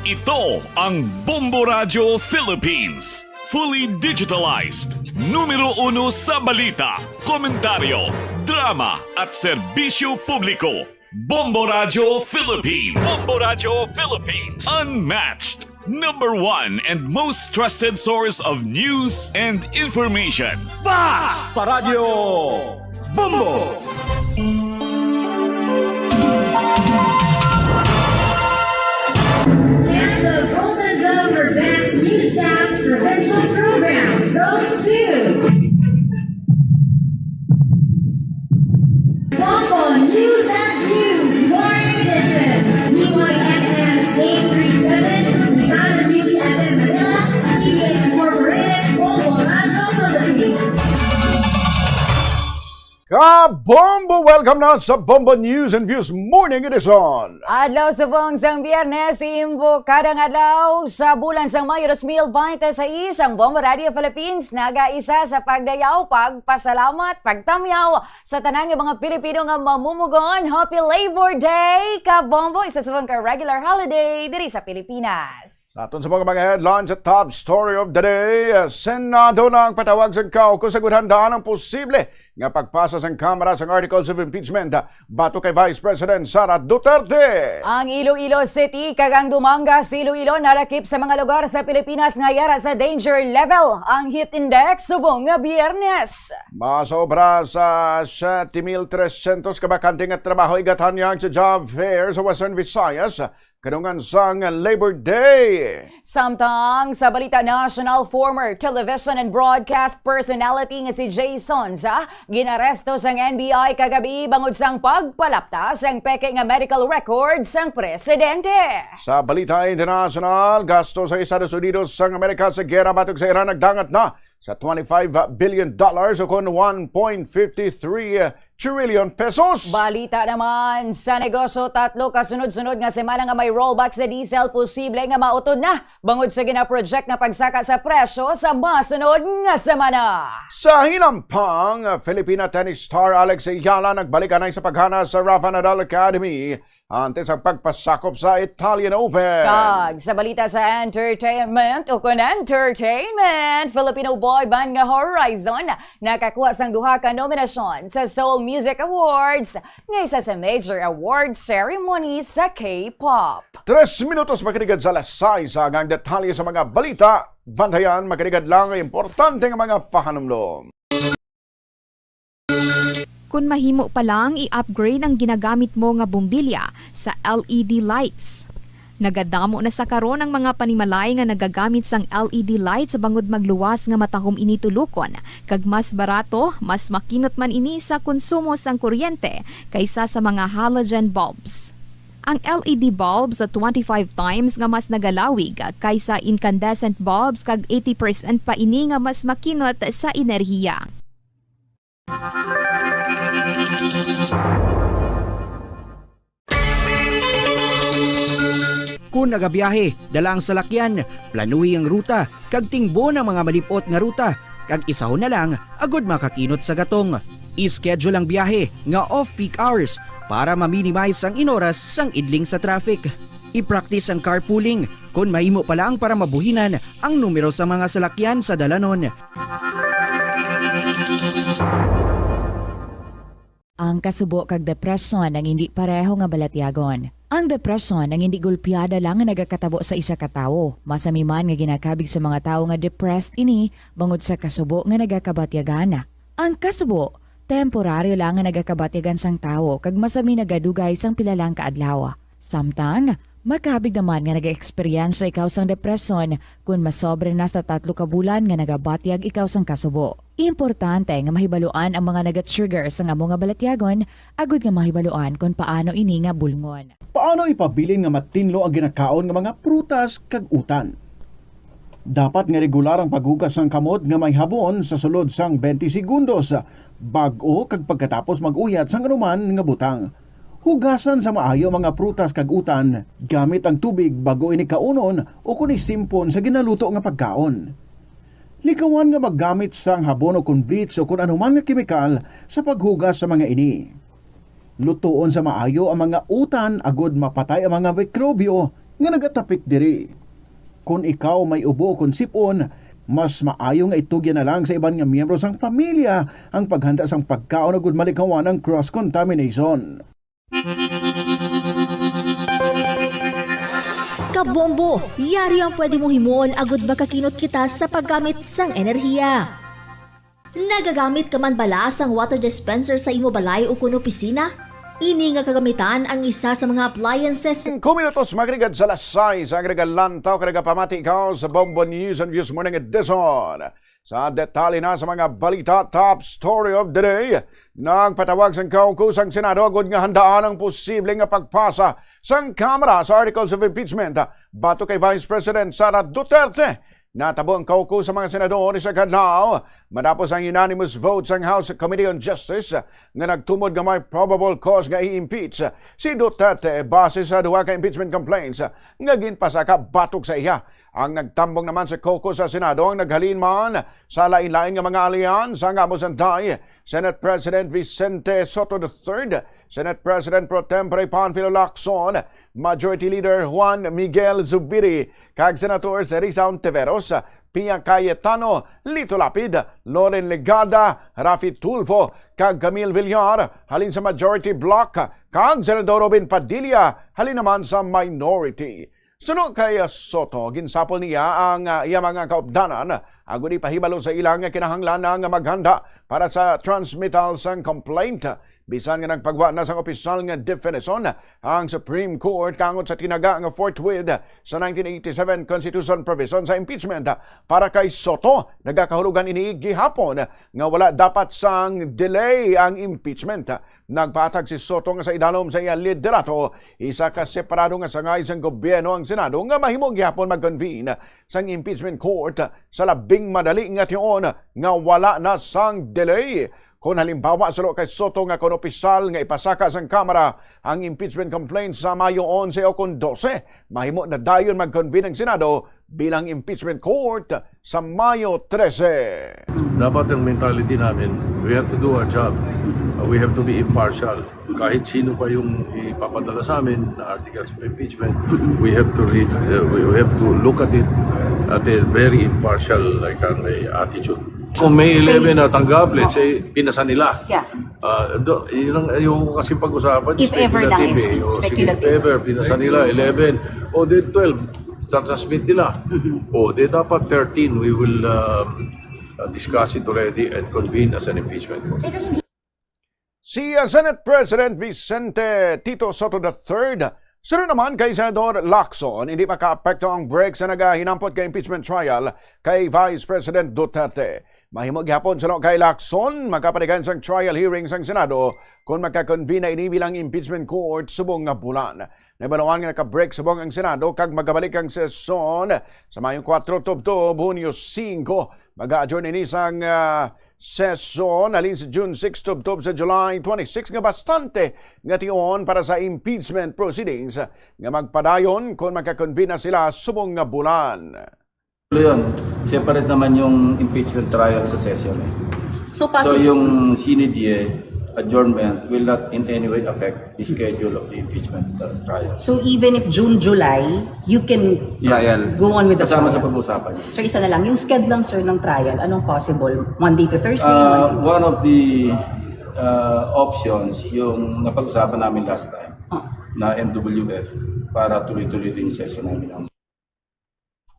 Ito ang Bombo Radyo Philippines. Fully digitalized. Numero uno sa balita, komentaryo, drama at serbisyo publiko. Bombo Radyo Philippines. Bombo Radyo Philippines. Unmatched. Number one and most trusted source of news and information. Fast Paradyo Bombo! And the Golden Dove for Best Newscast Provincial Program goes to Bombo News and Views Morning Edition, D Y F M eight three seven, Brigada News F M Manila, T V S Incorporated, Bombo Radyo Philippines. Kabombo! Welcome na sa Bombo News and Views Morning Edition. Adlaw subong sang Biyernes, imbokadang adlaw sa bulan sang Mayo dos mil bente seis, ang Bombo Radio Philippines nagaisa sa pagdayaw, pagpasalamat, pagtamyaw sa tanan nga mga Pilipino nga mamumugon. Happy Labor Day, Kabombo! Isa subong ka regular holiday diri sa Pilipinas. Sa aton sa mga, mga headlines, top story of the day, Senado nagpatawag sang Caucus sa gudhandaan ang posible nga pagpasa sang Kamara sang Articles of Impeachment batok kay Vice President Sara Duterte. Ang Iloilo City kag ang Dumangas, Iloilo, nalakip sa mga lugar sa Pilipinas nga yara sa danger level ang heat index subong nga Biyernes. Masobra sa siyete mil tresyentos ka bakante nga trabaho igatanyag sa job fair sa Western Visayas kanungan sang Labor Day. Samtang sa balita nasyonal, former television and broadcast personality nga si Jay Sonza ginaresto sang N B I kagabi bangod sang pagpalapta sang peke nga medical record sang presidente. Sa balita internasyonal, gasto sa Estados Unidos sang Amerika sa gera batok sa Iran nagdangat na sa twenty-five billion dollars, o kon one point fifty three trillion pesos. Balita naman sa negosyo, tatlo ka sunod-sunod nga semana nga may rollback sa diesel posible nga mautod na bangod sa ginaproject nga pagsaka sa presyo sa masunod nga semana. Sa hinampang, Filipina tennis star Alex Ayala nagbalik anay sa paghana sa Rafa Nadal Academy antes ang pagpasakop sa Italian Open. Kag sa balita sa entertainment, o kon entertainment, Filipino boy band nga Horizon nakakuha sang duha ka nominasyon sa Seoul Music Awards, nga isa sa major award ceremony sa K-pop. Tres minutos makaligad sa alas sais, ang detalye sa mga balita. Bantayan, makaligad lang ang importante nga mga pahanumdom. Kon mahimo pa lang, i-upgrade ang ginagamit mo nga bombilya sa L E D lights. Nagadamo na sa karon ang mga panimalay nga nagagamit sang L E D lights bangod magluwas nga matahom ini tulokon, kag mas barato, mas makinot man ini sa konsumo sang kuryente kaysa sa mga halogen bulbs. Ang L E D bulbs twenty-five times nga mas nagalawig kaysa incandescent bulbs, kag eighty percent pa ini nga mas makinot sa enerhiya. Kon nagabiyahe, dala ang salakyan, planuhi ang ruta, kag tingbon ang mga malip-ot nga ruta, kag isahon na lang agod makakinot sa gatong. I-schedule ang biyahe nga off-peak hours para ma-minimize ang inoras sang idling sa traffic. I-practice ang carpooling. Kon mahimo pa lang para mabuhinan ang numero sa mga salakyan sa dalanon. Ang kasubo kag depresyon ang indi pareho nga balatyagon. Ang depresyon ang indi gulpiada lang nga nagakatabo sa isa ka tawo. Masami man nga ginakabig sa mga tawo nga depressed ini bangod sa kasubo nga nagakabatyagan. Ang kasubo, temporaryo lang nga nagakabatyagan sang tawo kag masami nagadugay sang pila lang ka adlaw. Samtang, makabig naman nga nag-eksperyensya ikaw sang depresyon kon masobra na sa tatlo ka bulan nga nagabatyag ikaw sang kasubo. Importante nga mahibaluan ang mga naga-trigger sang amo nga balatyagon agud nga mahibaluan kon paano ini nga bulngon. Paano ipabilin nga matinlo ang ginakaon nga mga prutas kag utan? Dapat nga regular ang paghugas sang kamot nga may habon sa sulod sang twenty segundos, bag-o kag pagkatapos mag-uyat sang anuman nga butang. Hugasan sa maayo ang mga prutas kag utan gamit ang tubig bag-o ini kaunon o kon isimpon sa ginaluto nga pagkaon. Likawan nga maggamit sang habon o kon bleach o kon anuman nga kemikal sa paghugas sa mga ini. Lutoon sa maayo ang mga utan agud mapatay ang mga mikrobyo nga nagatapik diri. Kon ikaw may ubo kon sip-on, mas maayo nga itugyan na lang sa iban nga miyembro sang pamilya ang paghanda sang pagkaon agud malikawan ang cross contamination. Kabombo, yari ang pwede mo himuon agud makakinot kita sa paggamit sang enerhiya. Nagagamit ka man bala sang water dispenser sa imo balay ukon opisina? Ini nga kagamitan ang isa sa mga appliances. Singko minutos, mga kaligad, sa alas sais, ang nagalantaw kag nagapamati ikaw sa Bombo News and Views Morning Edition. Sa detalye na sa mga balita, top story of the day, nagpatawag sang kaukusang Senado agud nga handaan ang posible nga pagpasa sang Kamara sa Articles of Impeachment batok kay Vice President Sara Duterte. Natabo ang kaukus sa mga senador sa kadlaw matapos ang unanimous vote sang House Committee on Justice nga nagtumod nga may probable cause nga i-impeach si Duterte base sa duha ka impeachment complaints nga ginpasaka batok sa iya. Ang nagtambong naman sa kaukus sa Senado ang naghalin man sa lain-lain nga mga alyansa nga amo sanday Senate President Vicente Sotto the third, Senate President Pro Tempore Panfilo Lacson, Majority Leader Juan Miguel Zubiri, kag Senators Risa Ontiveros, Pia Cayetano, Lito Lapid, Loren Legarda, Raffy Tulfo, kag Camille Villar, halin sa Majority Bloc, kag Senador Robin Padilla, halin naman sa Minority. Suno kay Sotto, ginsapol niya ang, ah, iya mga kaupdanan agud ipahibalo sa ila nga kinahanglan na nga maghanda para sa transmittal sang complaint. Bisan nga nagpagwa na sang opisyal nga definisyon ang Supreme Court kaangod sa tinaga nga forthwith sa nineteen eighty-seven Constitution provision sa impeachment para kay Sotto, nagakahulugan ini gihapon nga wala dapat sang delay ang impeachment. Nagpatag si Sotto nga sa idalom sa iya liderato, isa ka separado nga sangay sang gobyerno ang Senado nga mahimo gihapon mag-convene sang impeachment court sa labing madali nga tion nga wala na sang delay. Kon halimbawa, suno kay Sotto nga kon opisyal nga ipasaka sang Kamara ang impeachment complaint sa Mayo onse o kon dose, mahimo na dayon mag-convene ang Senado bilang impeachment court sa Mayo trese. Dapat ang mentality namin, we have to do our job. Uh, we have to be impartial. Kahit sino pa yung ipapadala sa amin na articles of impeachment, we have to read, uh, we, we have to look at it at a very impartial, like, uh, attitude. Kung may eleven na tanggap, let's say, pinasa nila. Yeah. Ah, do, yun ang ayoko kasi pag-usapan, If ever lang, speculative eh. O, sige, speculative. If ever, pinasa nila eleven. O, di twelve, transmit nila. O, di dapat thirteen, we will, um, uh, discuss it already and convene as an impeachment court. Si, uh, Senate President Vicente Tito Sotto the third, suno naman kay Senador Lacson, hindi makaapekto ang break sa nagahinampot nga impeachment trial kay Vice President Duterte. Mahimo gihapon, suno kay Lacson, makapatikang sang trial hearing sang Senado kon makakonvene na ini bilang impeachment court subong nga bulan. Nahibaluan nga naka-break subong ang Senado kag magabalik ang sesyon sa Mayo kuwatro tubtob Hunyo singko. Mag-a-adjourn ini sang, ah, sesyon halin sa June six tubtob sa July twenty-six, nga bastante nga tion para sa impeachment proceedings nga magpadayon kon makakonvene na sila subong nga bulan. Yun, separate naman yung impeachment trial sa session eh. So, So, possible yung sine die adjournment will not in any way affect the schedule of the impeachment, uh, trial. So even if June, July, you can Yeah, yeah. go on with the Kasama sa trial? Pag-uusapan. Sir, isa na lang, yung schedule lang, sir, ng trial, anong possible? Monday to Thursday? Uh, Monday? One of the, uh, options, yung napag-usapan namin last time, Ah. na M W F, para tuloy-tuloy din yung session namin.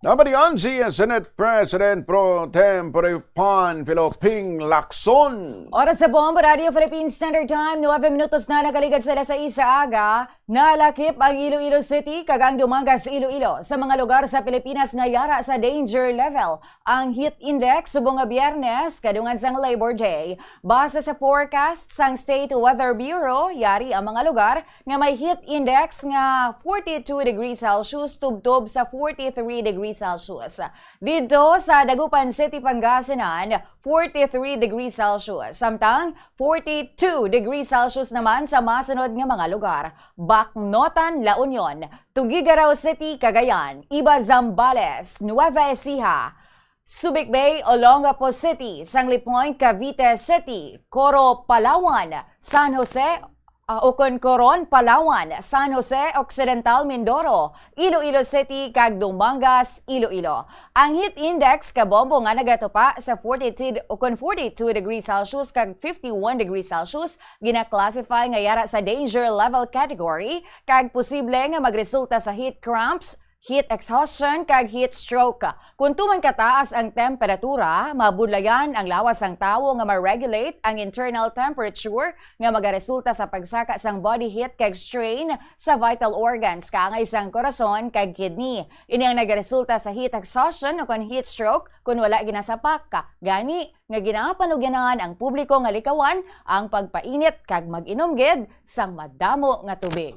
Nabatian si Senate President Pro Tempore Panfilo Ping Lacson. Oras sa Bombo Radio Philippine Standard Time, nuebe minutos na nakaligad sa alas sais sa aga. Nalakip ang Iloilo City kag ang Dumangas, Iloilo sa mga lugar sa Pilipinas nga yara sa danger level ang heat index subong nga Biyernes, kadungan sang Labor Day. Base sa forecast sang State Weather Bureau, yari ang mga lugar nga may heat index nga forty-two degrees Celsius tubtob sa forty-three degrees Celsius. Didto sa Dagupan City, Pangasinan, forty-three degrees Celsius, samtang forty-two degrees Celsius naman sa masunod nga mga lugar: Bacnotan, La Union, Tuguegarao City, Cagayan, Iba, Zambales, Nueva Ecija, Subic Bay, Olongapo City, Sangley Point, Cavite City, Coro, Palawan, San Jose, ah, ukon Coron, Palawan, San Jose Occidental, Mindoro, Iloilo City, kag Dumangas, Iloilo. Ang heat index kabombo nga nagatupa sa forty-two ukon forty-two degrees Celsius kag fifty-one degrees Celsius gina-classify nga yara sa danger level category kag posible nga magresulta sa heat cramps, heat exhaustion, kag heat stroke. Kung tuman kataas ang temperatura, mabudlayan ang lawas sang tawo nga ma-regulate ang internal temperature nga magaresulta sa pagsaka sang body heat kag strain sa vital organs kaangay sang korason kag kidney. Ini ang nagaresulta sa heat exhaustion o kon heat stroke kon wala ginasapak. Gani nga ginapanugyanan ang publiko nga likawan ang pagpainit kag mag-inom gid sang madamo nga tubig.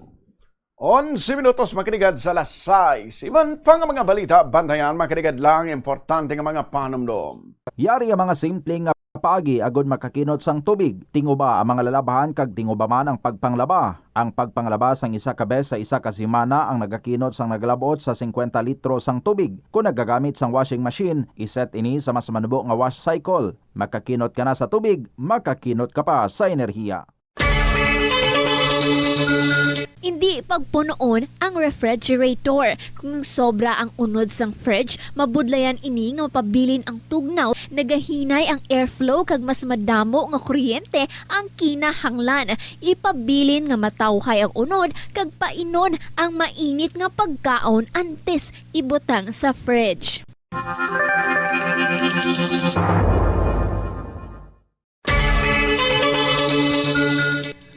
Onse minutos makiligad sa alas sais. Iban pa nga mga balita, bantayan makiligad lang importante nga mga panumdom. Yari ang mga simple nga paagi agud makakinot sang tubig. Tinguba ang mga lalabhan kag tinguba man ang pagpanglaba. Ang pagpanglaba sang isa ka bes sa isa ka semana ang nagakinot sang nagalabot sa singkwenta litro sang tubig. Kung nagagamit sang washing machine, iset ini sa mas manubo nga wash cycle. Makakinot ka na sa tubig, makakinot ka pa sa enerhiya. Indi pagpunoon ang refrigerator. Kung sobra ang unod sang fridge, mabudlayan ini nga mapabilin ang tugnaw, nagahinay ang airflow kag mas madamo nga kuryente ang kinahanglan. Ipabilin nga matawhay ang unod kag painon ang mainit nga pagkaon antes ibutang sa fridge.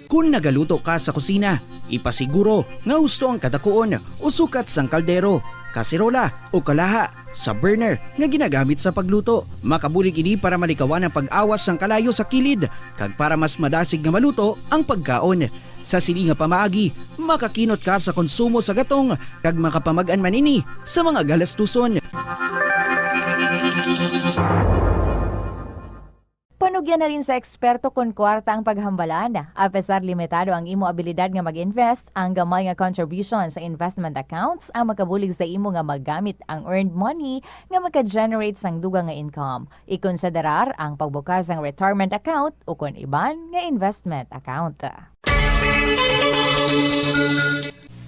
Kon nagaluto ka sa kusina, ipasiguro nga husto ang kadakuon o sukat sang kaldero, kaserola, o kalaha sa burner nga ginagamit sa pagluto. Makabulig ini para malikawan ang pag-awas sang kalayo sa kilid kag para mas madasig nga maluto ang pagkaon. Sa sini nga pamaagi, makakinot ka sa konsumo sa gatong kag makapamag-an man ini sa mga galastuson. Panugyan halin sa eksperto kon kwarta ang paghambalan. Apesar limitado ang imo abilidad nga mag-invest, ang gamay nga contribution sa investment accounts ang makabulig sa imo nga magamit ang earned money nga maka-generate sang dugang nga income. Ikonsiderar ang pagbukas sang retirement account ukon iban nga investment account.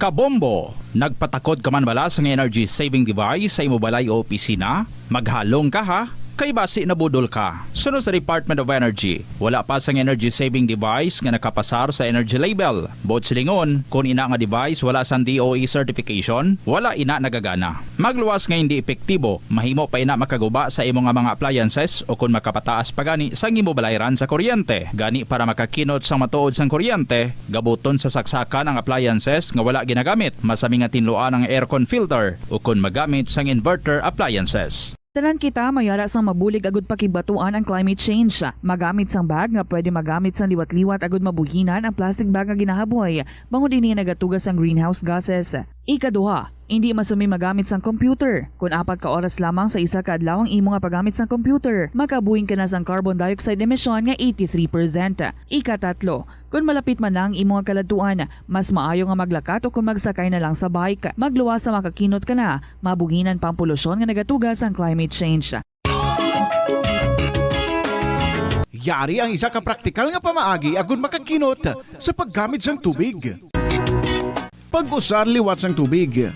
Kabombo, nagpatakod ka man bala sang energy saving device sa imo balay o opisina? Maghalong ka, ha, kay basi nabudol ka. Suno sa Department of Energy, wala pa sang energy saving device nga nakapasar sa energy label. Buot silingon, kon ina nga device wala sang D O E certification, wala ina nagagana. Magluwas nga hindi epektibo, mahimo pa ina makaguba sa imo nga mga appliances o kon makapataas pa gani sang imo balayran sa kuryente. Gani, para makakinot sang matuod sang kuryente, gabuton sa saksakan ang appliances nga wala ginagamit, masami nga tinluan ang aircon filter o kon magamit sang inverter appliances. Tanan kita may ara sang mabulig agud pakigbatuan ang climate change. Magamit sang bag nga pwede magamit sang liwat-liwat agud mabuhinan ang plastic bag nga ginahaboy, bangod ini nagatuga sang greenhouse gases. Ikaduha, indi masami magamit sang computer. Kon apat ka oras lamang sa isa ka adlaw ang imo nga paggamit sang computer, makabuhin ka na sang carbon dioxide emission nga eighty-three percent. Ikatatlo, kon malapit man na ang imo nga kaladtuan, mas maayo nga maglakat o kon magsakay na lang sa bike. Magluwas sa makakinot ka na, mabuhinan pa ang polusyon nga nagatuga sang climate change. Yari ang isa ka praktikal nga pamaagi agud makakinot sa paggamit sang tubig. Pag-usar liwat sang tubig.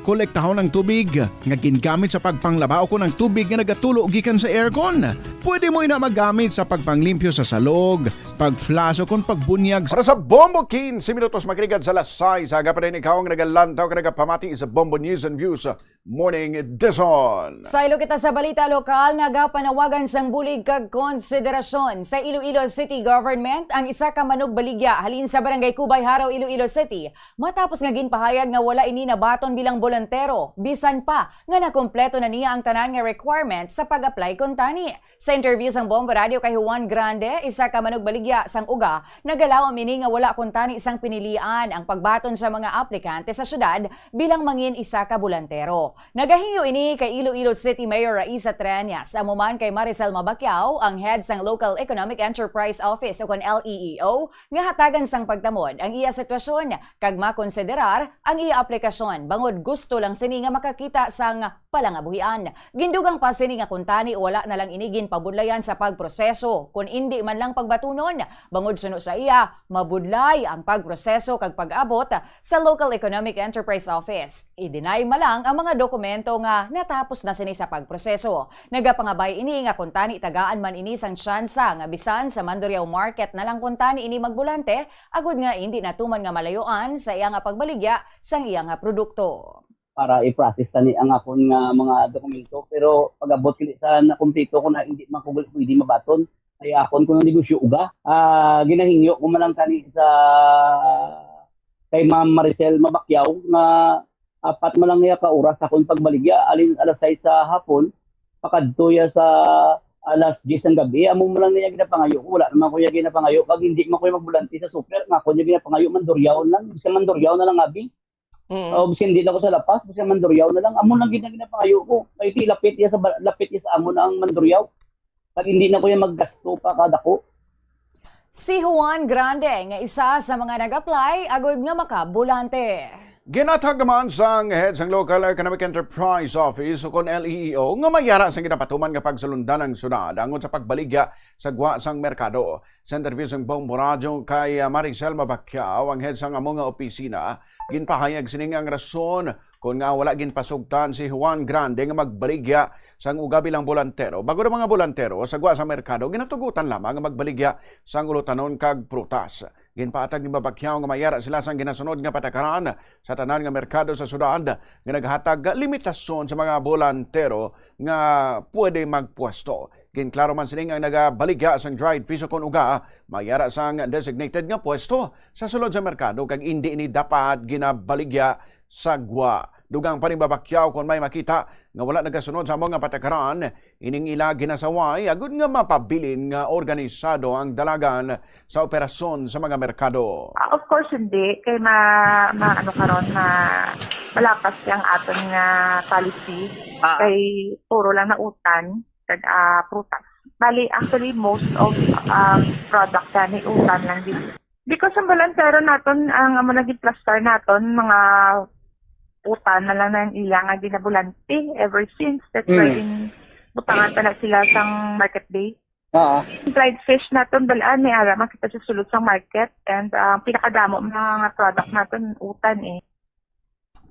Kolektahon ang tubig nga gingamit sa pagpanglaba ukon ang tubig nga nagatulo gikan sa aircon. Pwede mo ina magamit sa pagpanglimpyo sa salog, pag-flush, ukon pagbunyag. Para sa Bombo, quince minutos makiligad sa alas sais, aga pa din ikaw nga nagalantaw kag nagapamati sa Bombo News and Views Morning Edition. Saylo kita sa balita lokal, nagapanawagan sang bulig kag konsiderasyon sa Iloilo City Government ang isa ka manugbaligya halin sa Barangay Cubay, Jaro, Iloilo City, matapos nga ginpahayag nga wala ini nabaton bilang bolontero, bisan pa nga nakumpleto na niya ang tanan nga requirement sa pag-apply kuntani. Sa interview sang Bombo Radio kay Juan Grande, isa ka manugbaligya sang uga, nagalawom ini nga wala kuntani sang pinilian ang pagbaton sa mga aplikante sa syudad bilang mangin isa ka bolantero. Nagahingyo ini kay Iloilo City Mayor Raisa Treñas, amo man kay Maricel Mabacquiao, ang head sang Local Economic Enterprise Office ukon L E E O, nga hatagan sang pagtamod ang iya sitwasyon kag makonsiderar ang iya aplikasyon, bangod gusto lang sini nga makakita sang palangabuhian. Gindugang pa sini nga kuntani wala na lang ini ginpabudlayan sa pagproseso, kun indi man lang pagbatunon, bangod suno sa iya, mabudlay ang pagproseso kag pag-abot sa Local Economic Enterprise Office. I-deny man lang ang mga dokumento nga natapos na sini sa pagproseso. Nagapangabay ini nga kuntani tagaan man ini sang tsansa nga bisan sa Mandurriao Market na lang kuntani ini magbolante, agud nga indi na tuman nga malayoan sa iya nga pagbaligya sang iya nga produkto. para i-process tani ang akon nga mga dokumento. Pero pag-abot kini sa nakumpleto ko na, hindi man ko pwede mabaton. Ay akon kuno negosyo uga. Ah, ginahingyo ko man lang tani sa kay Ma'am Maricel Mabakyaw nga apat man lang iya ka oras akon pagbaligya, alin alas sais sa hapon pakadto ya sa alas diyes ng gabi. Amo man lang niya ginapangayo ko. Wala naman ko niya ginapangayo kag hindi man ko niya magbulante sa super. Nga ako niya ginapangayo, manduryaw lang. Bisan manduryaw na lang abi. Mm. O bisan hindi na ko sa lapas, bisan manduryaw na lang. Amo lang gina ginapangayo ko. Kay di lapit iya sa ba- lapit iya sa amo na ang manduryaw. Kag hindi na ko niya maggasto pa kadako. Si Juan Grande nga isa sa mga nag-apply agud nga makabulante. Ginatag naman sang head sang Local Economic Enterprise Office o kon L E E O nga mayara sang ginapatuman nga pagsulundan ang syudad angon sa pagbaligya sa gwa sang merkado. Sa interview sang Bombo Radyo kay ah, Maricel Mabacquiao, ang head sang amo nga opisina, ginpahayag sining ang rason kon nga wala ginpasugtan si Juan Grande nga magbaligya sang uga bilang bolantero. Bag-o ang mga bolantero sa gwa sa merkado ginatugutan lamang nga magbaligya sang ulutanon kag prutas. Ginpaatag ni Mabacquiao nga mayara sila sang ginasunod nga patakaran sa tanan nga merkado sa syudad nga naghatag limitasyon sa mga bolantero nga pwede magpwesto. Ginklaro man sining ang nagabaligya sang dried fish o kon uga mayara sang designated nga pwesto sa sulod sa merkado kag indi ini dapat ginabaligya sa gwa. Dugang pa ni Mabacquiao kon may makita nga wala nagasunod sa amo nga patakaran, ining ila ginasaway agud nga mapabilin nga organisado ang dalagan sa operasyon sa mga merkado. Ah, of course, hindi. Kay ma, ma ano karon, ma, malapas ang aton nga policy. Ah. Kay puro lang na utan, kag ah, prutas. Bali, actually, most of um, product na ni utan lang din. Because ang bolantero naton, ang amo naging plastar naton, mga utan na lang ang ila nga ginabulanti ever since. That's why Mm. in butangan pa na sila sang market day. Oo. Dried fish naton, balaan, may ara makita sa sulod sang market. And ah, ang pinakadamo mga product naton, utan eh.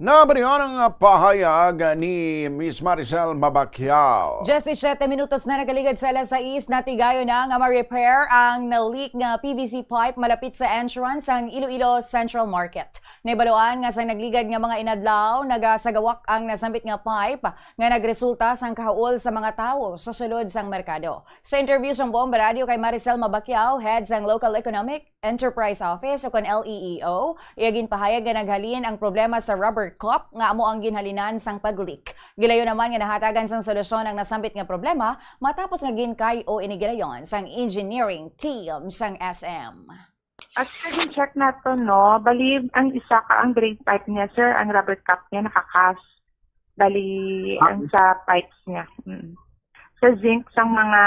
Nabalian ang pahayag ni Miss Maricel Mabacquiao. Diyesisiyete minutos na nagaligad sa alas sais, natigayon na nga ma-repair ang na-leak nga P V C pipe malapit sa entrance sang Iloilo Central Market. Nahibaluan nga sa nagligad nga mga inadlaw, nagasagawak ang nasambit nga pipe nga nagresulta sang kahaol sa mga tawo sa sulod sang merkado. Sa interview sang Bomba Radio kay Maricel Mabacquiao, head sang Local Economic Enterprise Office o kon L E E O, iya ginpahayag nga naghalin ang problema sa rubber cup nga amo ang ginhalinan sang pag-leak. Gilayon naman nga nahatagan sang solusyon ang nasambit nga problema matapos nga ginkay-o ini gilayon sang engineering team sang S M. As per gin-check nato, no, bali ang isa ka ang drain pipe niya, sir, ang rubber cap niya nakakas. Bali, ang sa pipes niya. Mm. Sa zinc sang mga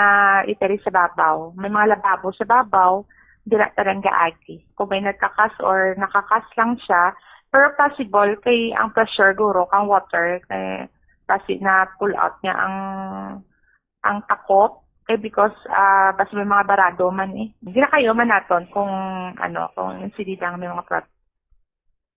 itari sa babaw. May mga lababo sa babaw, dira ta lang gaagi. Kung may nagkakas or nakakas lang siya, pero possible kay ang pressure guro kang water, kay basi na pull out niya ang ang takop, eh, because ah, basta may mga barado man eh. Ginakayo man naton kung ano, kung insidida ang may mga plat.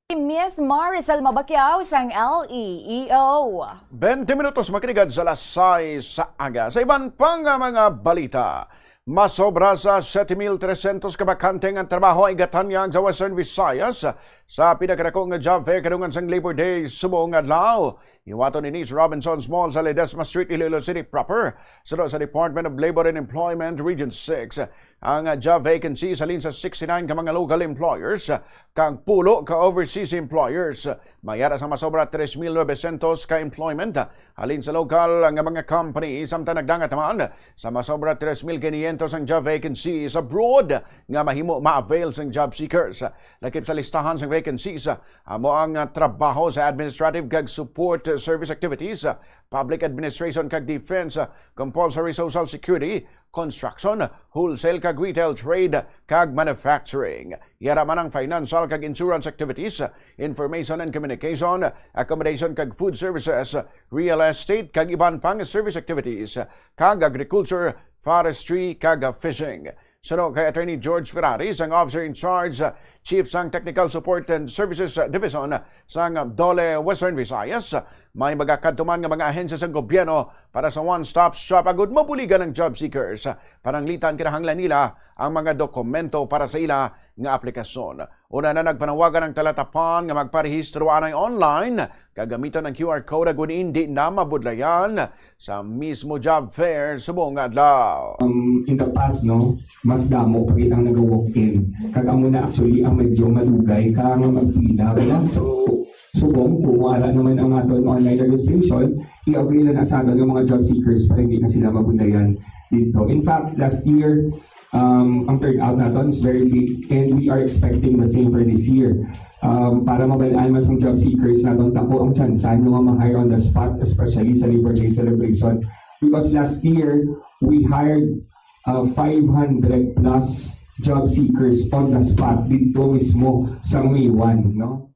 Si Miss Maricel Mabacquiao sang L E E O. Bente minutos makiligad sa alas sais sa aga. Sa iban pang mga balita, masobra sa siyete mil tresyentos ka bakante ang trabaho ang gatanyag sa Western Visayas sa pinakadako nga job fair kadungan sang Labor Day subong adlaw. Hiwaton ini sa Robinsons Mall sa Ledesma Street, Iloilo City proper. Suno sa Department of Labor and Employment Region six, ang job vacancies halin sa sixty-nine ka mga local employers kag pulo ka overseas employers. May ara sang masobra tres mil novecientos ka employment halin sa lokal nga mga company, samtang nagdangat naman sa masobra tres mil quinientos ang job vacancies abroad nga mahimo ma-avail sang job seekers. Lakip sa listahan sang vacancies, amo ang ah, trabaho sa administrative kag support service activities, ah, public administration kag defense, ah, compulsory social security, construction, wholesale kag retail trade, kag manufacturing. Yara man ang financial kag insurance activities, information and communication, accommodation kag food services, real estate kag iban pang service activities, kag agriculture, forestry, kag fishing. Suno kay Attorney George Ferraris, ang officer in charge, chief sang Technical Support and Services Division sang DOLE Western Visayas, may magakadto man nga mga ahensya sang gobyerno para sa one-stop shop agud mabuligan ang job seekers. Pananglitan, kinahanglan nila ang mga dokumento para sa ila nga aplikasyon. Una na nagpanawagan ang talatapan nga magparehistro anay online Kagamiton ang Q R code agud indi na mabudlayan sa mismo job fair subong nga adlaw. Um, in the past, no, mas damo pa gid ang naga-walk-in. Kag amo na actually ang medyo madugay ka nga magpila, wala? So, subong kung wala naman ang aton online registration, i-avail na sa aton nga mga job seekers para hindi na sila mabudlayan dito. In fact, last year, um, ang turnout naton is very big and we are expecting the same for this year. Um, para mabal-an man sang job seekers naton, dako ang tsansa nga ma-hire on the spot, especially sa Labor Day celebration. Because last year, we hired uh, five hundred plus job seekers on the spot dito mismo sa May one, no?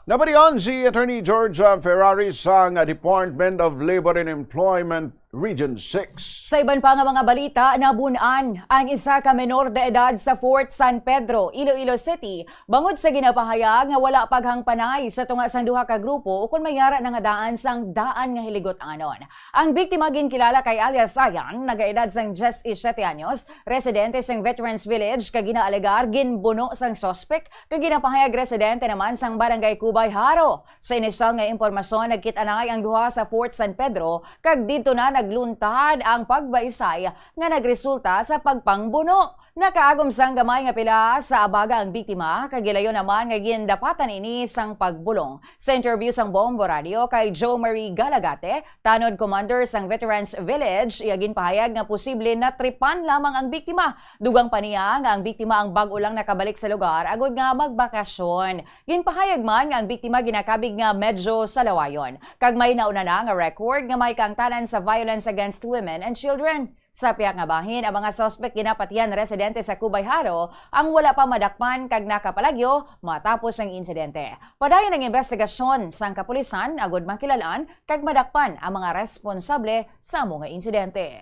Nabatian si Attorney George, uh, Ferrari sang, uh, Department of Labor and Employment Region six. Sa iban pa nga mga balita, nabun-an ang isa ka menor de edad sa Fort San Pedro, Iloilo City, bangod sa ginapahayag nga wala paghangpanay sa tunga sang duha ka grupo ukon may ara na nga daan sang daan nga hiligot-anon. Ang biktima ginkilala kay alias Ayan, nagaedad sang diyes y siyete anyos, residente sang Veterans Village, kag ginaalegar ginbuno sang suspek, kag ginapahayag residente naman sang Barangay Cubay Jaro. Sa inisyal nga impormasyon, nagkit-anay ang duha sa Fort San Pedro, kag didto na nagluntad ang pagbaysay nga nagresulta sa pagpangbuno. Nakaagom sang gamay nga pila sa abaga ang biktima, kag gilayon naman nga gindapatan ini sang pagbulong. Sa interview sang Bombo Radio kay Jo Marie Galagate, tanod commander sang Veterans Village, iya ginpahayag nga posible natripan lamang ang biktima. Dugang pa niya nga ang biktima ang bag-o lang nakabalik sa lugar agud nga magbakasyon. Ginpahayag man nga ang biktima ginakabig nga medyo salawayon, kag may nauna na nga record nga may kaangtanan sa violence against women and children. Sa pihak nga bahin, ang mga suspek ginapatihan residente sa Cubay Jaro ang wala pa madakpan kag nakapalagyo matapos ang insidente. Padayon ang investigasyon sang kapulisan agud makilal-an kag madakpan ang mga responsable sa amo nga insidente.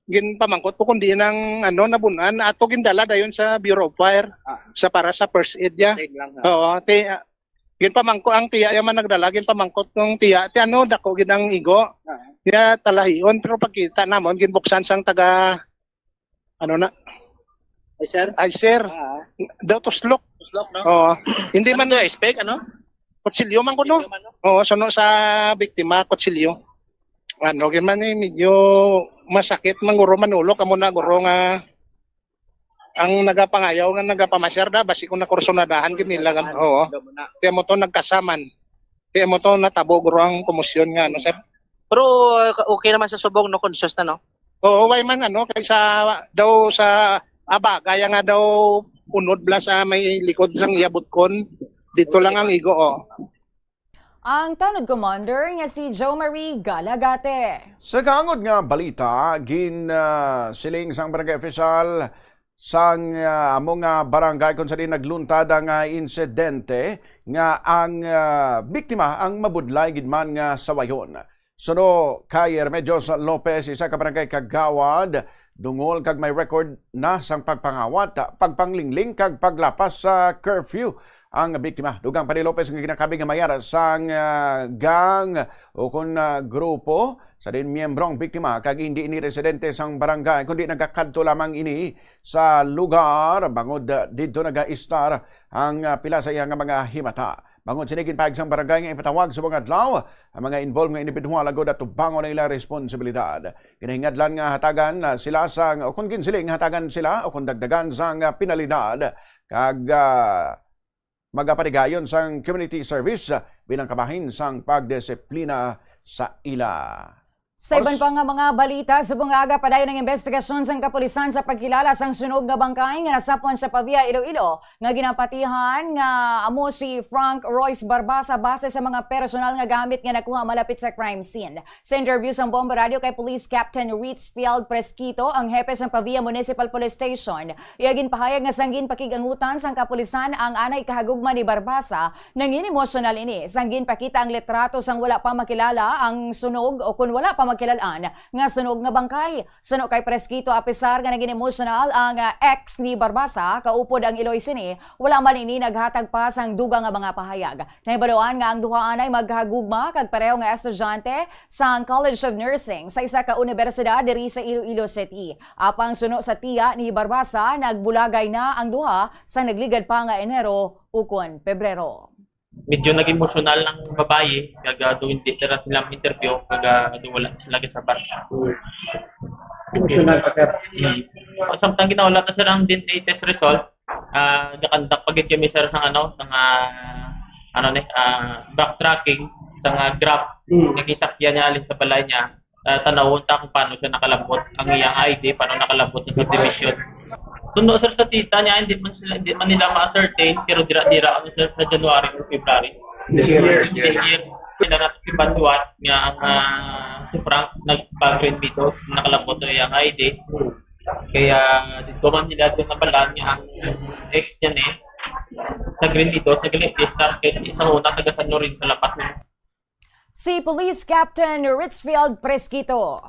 Ginpamangkot po kung diin ang, ano, nabun-an, ato gindala dayon sa Bureau of Fire, ah, sa para sa first aid ya. First aid lang, ha? Oo, ti-, ah, ginpamangko ang tiya ya man nagdala, ginpamangkot ng tiya, ti ano, dako gid ang igo. Ah. Ya talahion, pero pagkita namon, ginbuksan sang taga, ano na? Ay, sir? Ay, sir. Ah. Daw tuslok. Tuslok, no? Oo. Hindi man to expect, ano? Kutsilyo man ko, no? Kutsilyo man, no? Oo, suno sa biktima, kutsilyo. Ano, gid man eh, medyo masakit man guro manulok, amo na guro nga ang nagapangayaw nga nagapamasyar da, basi kung nakursunadahan gid nila, gan-, oo. Kaya mo to nagkasaman. Kaya mo to natabo guro ang komosyon nga, ano, sir? Pero, uh, okay naman sa subong, no? Conscious na, no? Oo, way man, ano, kaysa daw sa aba, kaya nga daw unod bla sa may likod sang iya butkon, dito lang ang igo, oh. Ang tanod commander nga si Jo Marie Galagate. Sa kaangod nga balita, gin, ah, siling sang barangay official sang, ah, amo nga barangay kung sa diin nagluntad ang, ah, insidente nga ang, ah, biktima ang mabudlay gid man nga sawayon. Suno kay Remedios Lopez, isa ka barangay kagawad, dungol kag may record na sang pagpangawat, pagpanglingling kag paglapas sa curfew ang biktima. Dugang pa ni Lopez nga ginakabig nga mayara sang, ah, gang o kun, ah, grupo sa diin miyembro ang biktima kag hindi ini residente sang barangay kundi nagakadto lamang ini sa lugar bangod, ah, didto nagaistar ang, ah, pila sa iya nga mga himata. Bangod sini, ginpahayag sang barangay nga ipatawag subong adlaw ang mga involved nga individual agud atubangon ang ilang responsibilidad. Ginahingadlan nga hatagan, ah, sila sang, o kung ginsiling, hatagan sila o kung dagdagan sang, ah, penalidad kag, ah, magapatigayon sang community service, ah, bilang kabahin sang pagdisiplina sa ila. Sa iban pa nga mga balita, subong nga aga, padayon ang investigasyon sang kapulisan sa pagkilala sang sunog nga bangkay nga nasapwan sa Pavia, Iloilo, nga ginapatihan nga amo si Frank Royce Barbasa base sa mga personal nga gamit nga nakuha malapit sa crime scene. Sa interview sang Bombo Radio kay Police Captain Ritzfield Presquito, ang hepe sang Pavia Municipal Police Station, iya ginpahayag nga sang ginpakig-angutan sang kapulisan ang anay kahagugma ni Barbasa, nangin emosyonal ini sang ginpakita ang litrato sang wala pa makilala ang sunog o kun wala pa makilal-an nga sunog nga bangkay. Suno kay Presquito, apisar nga nagin emosyonal ang, ah, ex ni Barbasa, kaupod ang Iloy sini, wala man ini naghatag pa sang dugang nga mga pahayag. Nahibaluan nga ang duha anay maghagugma kag pareho nga estudyante sang College of Nursing sa isa ka unibersidad diri sa Iloilo City. Apang suno sa tiya ni Barbasa, nagbulagay na ang duha sa nagligad pa nga Enero ukon Pebrero. medyo nag-emosyonal ang babayi, kag, ah, do hindi nila sila interview, kag, ah, do wala sila gisabat. Emosyonal ka, sir. Mm. Samtang ginawala na, sir, ang D N A test result, ah, gakandak pa gid kami, sir, sang ano, sang, ah, ano ni, ah, backtracking sang, ah, Grab. Mm. Nga gisakyan niya halin sa balay niya. Ah, tanawon ta kung paano siya nakalabot, ang iyang I D, paano nakalabot sa subdivision. Suno, sir, sa tita niya, hindi man sila, hindi man nila ma-ascertain, pero dira-dira kami, sir, sa January or February. This year. This year, sila na ibanduan nga ang, ah, si Frank nagpa-Green Meadows, nakalabot ang iyang I D. Kaya dito man nila doon nabalaan nga ang ex niya ni sa Green Meadows, sa Green Meadows, kay isang una taga San Lorenzo, Lapas. Si Police Captain Richfield Presquito.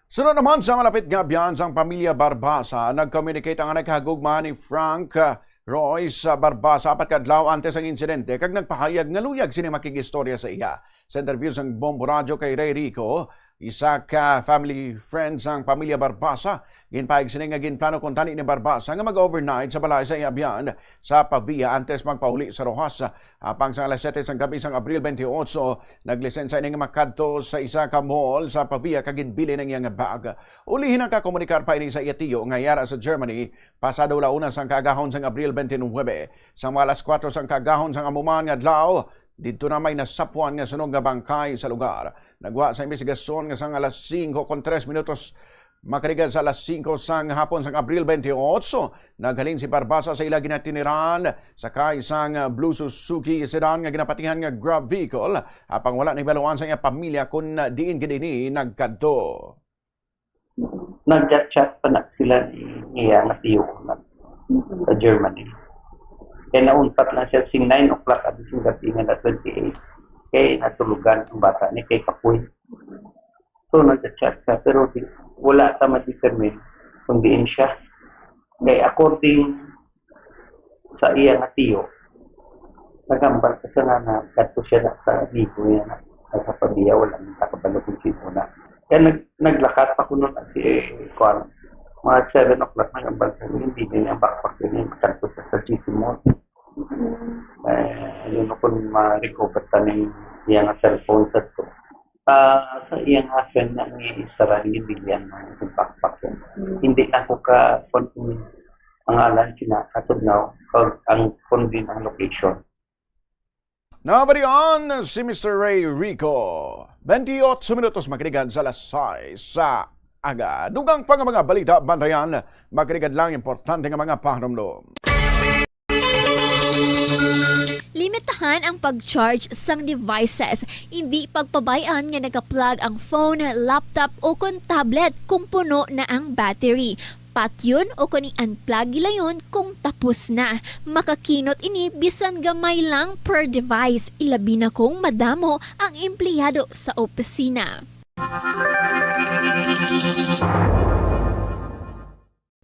Sunod naman sa malapit nga abyan sang pamilya Barbasa, nag-communicate ang nagkahagugma ni Frank, uh, Royce, uh, Barbasa apat ka adlaw antes ang insidente kag nagpahayag nga luyag sini makigistorya sa iya. Sa interview sang Bombo Radyo kay Ray Rico, isa ka family friend sang pamilya Barbasa, ginpahayag sini nga ginplano kuntani ni Barbasa nga mag-overnight sa balay sa iya abyan sa Pavia antes magpauli sa Roxas. Apang sa alas siyete sang gabi sang Abril twenty-eight, naglisensya ini nga makadto sa isa ka mall sa Pavia kag ginbilin ang iyang bag. Ulihi nakakomunikar pa ini sa iya tiyo nga yara sa Germany pasado la una sang kaagahon sang Abril twenty-nine. Sa mga alas kuwatro sang kaagahon sang amo man nga adlaw, didto na may nasapwan nga sunog nga bangkay sa lugar. Nagwa sa imbestigasyon nga sang alas singko kon tres minutos, makaligan sa alas singko sang hapon sang Abril twenty-eight, naghalin si Barbasa sa ila ginatiniran sakay sang blue Suzuki sedan nga ginapatihan nga Grab vehicle, apang wala nahibaluan sa iya pamilya kon diin gid ini nagkadto. Nag-chat pa na sila ni iya nga tiyo na sa Germany. Kaya nauntat lang siya sing nine o'clock at sing gabi nga na twenty-eight. Kay natulugan ang bata ni kay kapoy. So, nag-chat siya, pero di, wala ta ma-determine kung diin siya. Kay according sa iya nga tiyo, nagambal ka siya nga nagkadto siya na sa amigo niya na sa Pavia, wala man ta kabalo kung sino na. Kaya nag, naglakat pa kuno na si, kuan, mga seven o'clock nagambal sa hindi niya backpack niya, nagkadto siya sa G T Mall. Eh, ano na kung ma-recover ta ning iya nga cellphone sa to. Ah, sa iya nga friend na ni Israel, ginbilian na sa backpack yan. Hindi na ko ka, kung ang ngalan sina, as of now, kag ang, kung din ang location. Nabarian si Mister Ray Rico. Twenty-eight minutos makiligan sa alas sais sa aga. Dugang pa nga mga balita, bantayan, makiligan lang importante nga mga pahanumdom. Limitahan ang pag-charge sang devices. Indi pagpabay-an nga naka-plug ang phone, laptop, o kon tablet kung puno na ang battery. Patyon o kon i-unplug gilayon kung tapos na. Makakinot ini bisan gamay lang per device, ilabi na kung madamo ang empleyado sa opisina.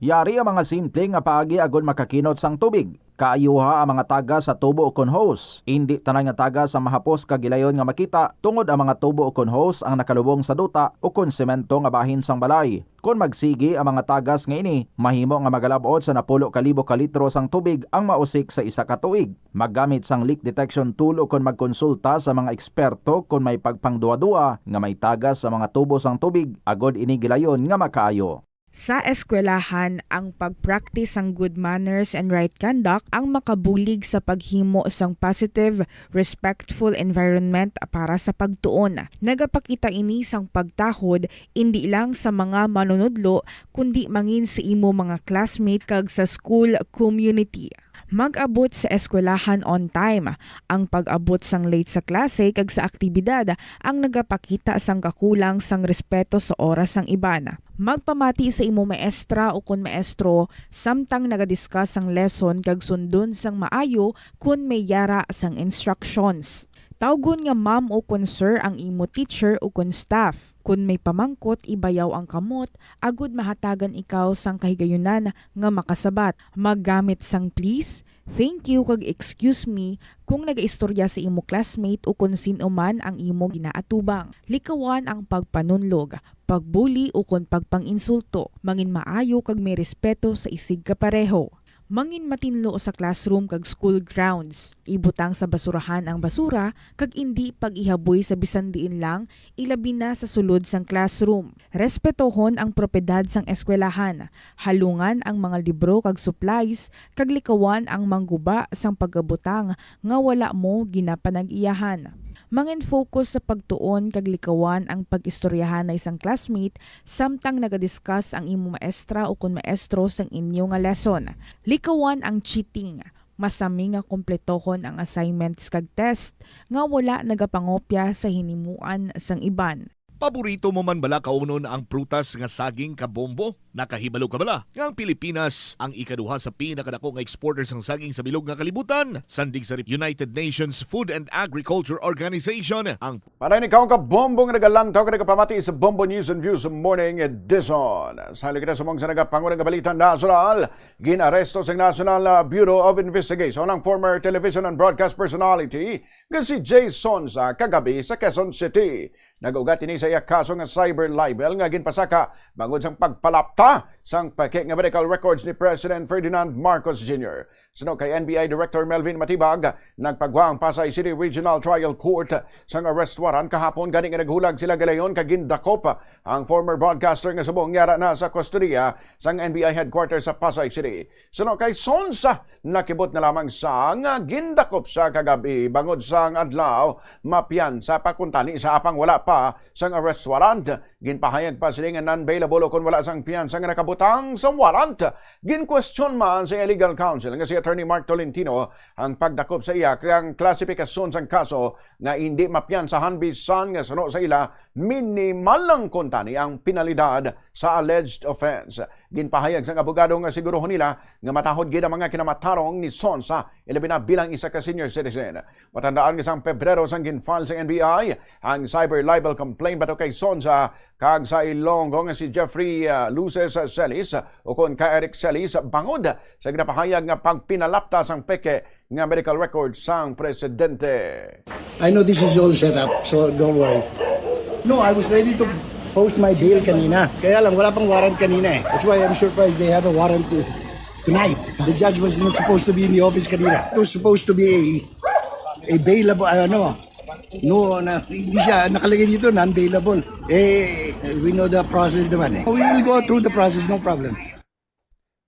Yari ang mga simple nga paagi agod makakinot sang tubig. Kaayuha ang mga tagas sa tubo ukon hose. Indi tanan nga tagas ang mahapos kag gilayon nga makita, tungod ang mga tubo ukon hose ang nakalubong sa duta ukon semento nga bahin sang balay. Kon magsigi ang mga tagas nga ini, mahimo nga magalab-ot sa napulo ka libo ka litro sang tubig ang mausik sa isa ka tuig. Maggamit sang leak detection tool ukon magkonsulta sa mga eksperto kon may pagpangduwa-duwa nga may tagas sa mga tubo sang tubig agod ini gilayon nga makaayo. Sa eskwelahan, ang pag-practice sang good manners and right conduct ang makabulig sa paghimo sang positive, respectful environment para sa pagtuon. Nagapakita ini sang pagtahod indi lang sa mga manunudlo, kundi mangin sa imo mga classmate kag sa school community. Mag-abot sa eskwelahan on time. Ang pag-abot sang late sa klase kag sa aktibidad ang nagapakita sang kakulang sang respeto sa oras sang iban. Magpamati sa imo maestra ukon maestro samtang naga-discuss sang lesson kag sundon sang maayo kon may yara sang instructions. Tawgon nga ma'am ukon sir ang imo teacher ukon staff. Kon may pamangkot, ibayaw ang kamot agod mahatagan ikaw sang kahigayunan nga makasabat. Maggamit sang please, thank you, kag excuse me kung nagaistorya sa imo classmate ukon sin-o man ang imo ginaatubang. Likawan ang pagpanunlog, pagbuli ukon pagpang-insulto. Mangin maayo kag may respeto sa isigkapareho. Mangin matinlo sa classroom kag school grounds. Ibutang sa basurahan ang basura kag indi pag-ihaboy sa bisan diin lang, ilabi na sa sulod sang classroom. Respetohon ang propiedad sang eskwelahan, halungan ang mga libro kag supplies, kag likawan ang mangguba sang pagabutang nga wala mo ginapanag-iyahan. Mangin-focus sa pagtuon kag likawan ang pag-istoryahanay sang classmate samtang nagadiscuss ang imo maestra ukon maestro sang inyo nga lesson. Likawan ang cheating. Masami nga kompletohon ang assignments kag test nga wala nagapangopya sa hinimuan sang iban. Paborito mo man bala kaunon ang prutas nga saging, kabombo? Nakahibalo ka bala nga ang Pilipinas ang ikaduha sa pinakadako nga exporter sang saging sa bilog nga kalibutan, sandig sa United Nations Food and Agriculture Organization? Ang Panay ni kaon ka bombo nga nagalantaw ka nagapamati sa Bombo News and Views Morning Edition. Sa kita sa mong sa nagapangulang nga balita nasyonal, ginaresto sa National, ah, Bureau of Investigation ang former television and broadcast personality nga si Jay Sonza kagabi sa Quezon City. Nag-ugat ini sa iya kaso nga cyber libel nga ginpasaka bangod sang pagpalapta sang peke nga medical records ni President Ferdinand Marcos Junior. Suno kay N B I Director Melvin Matibag, nagpagwa ang Pasay City Regional Trial Court sang arrest warrant kahapon, gani nga naghulag sila galayon kag gindakop ang former broadcaster nga subong yara na sa kustodiya sang N B I headquarters sa Pasay City. Suno kay Sonza, nakibot na lamang sa nga gindakop sa kagabi bangod sang adlaw, mapiyansa pa kuntani sa apang wala pa sang arrest warrant. Ginpahayag pa sini nga non-bailable o kon wala sang piyansa nga nakabutang sa warrant. Ginkwestiyon man sa legal counsel nga si Attorney Mark Tolentino ang pagdakop sa iya kag ang klasifikasyon sang kaso nga indi mapiyansahan bisan nga suno sa ila minimal lang kuntani ang penalidad sa alleged offense. Ginpahayag sang abogado nga siguruhon nila nga matahod gid ang mga kinamatarong ni Sonza, ilabi na bilang isa ka senior citizen. Matandaan nga sang Pebrero sang gin-file sang N B I ang cyber libel complaint batok kay Sonza kag sa ilonggo nga si Jeffrey, ah, Luces Celis ukon ka Eric Celis bangod sa ginapahayag nga pagpinalapta sang peke nga medical record sang presidente. I know this is all set up, so don't worry. No, I was ready to post my bail kanina. Kaya lang, wala pang warrant kanina eh. That's why I'm surprised they have a warrant to, tonight. The judge was not supposed to be in the office kanina. It was supposed to be a, a bailable, ano, no, na, hindi siya nakalagay dito, non-bailable. Eh, we know the process naman eh. We will go through the process, no problem.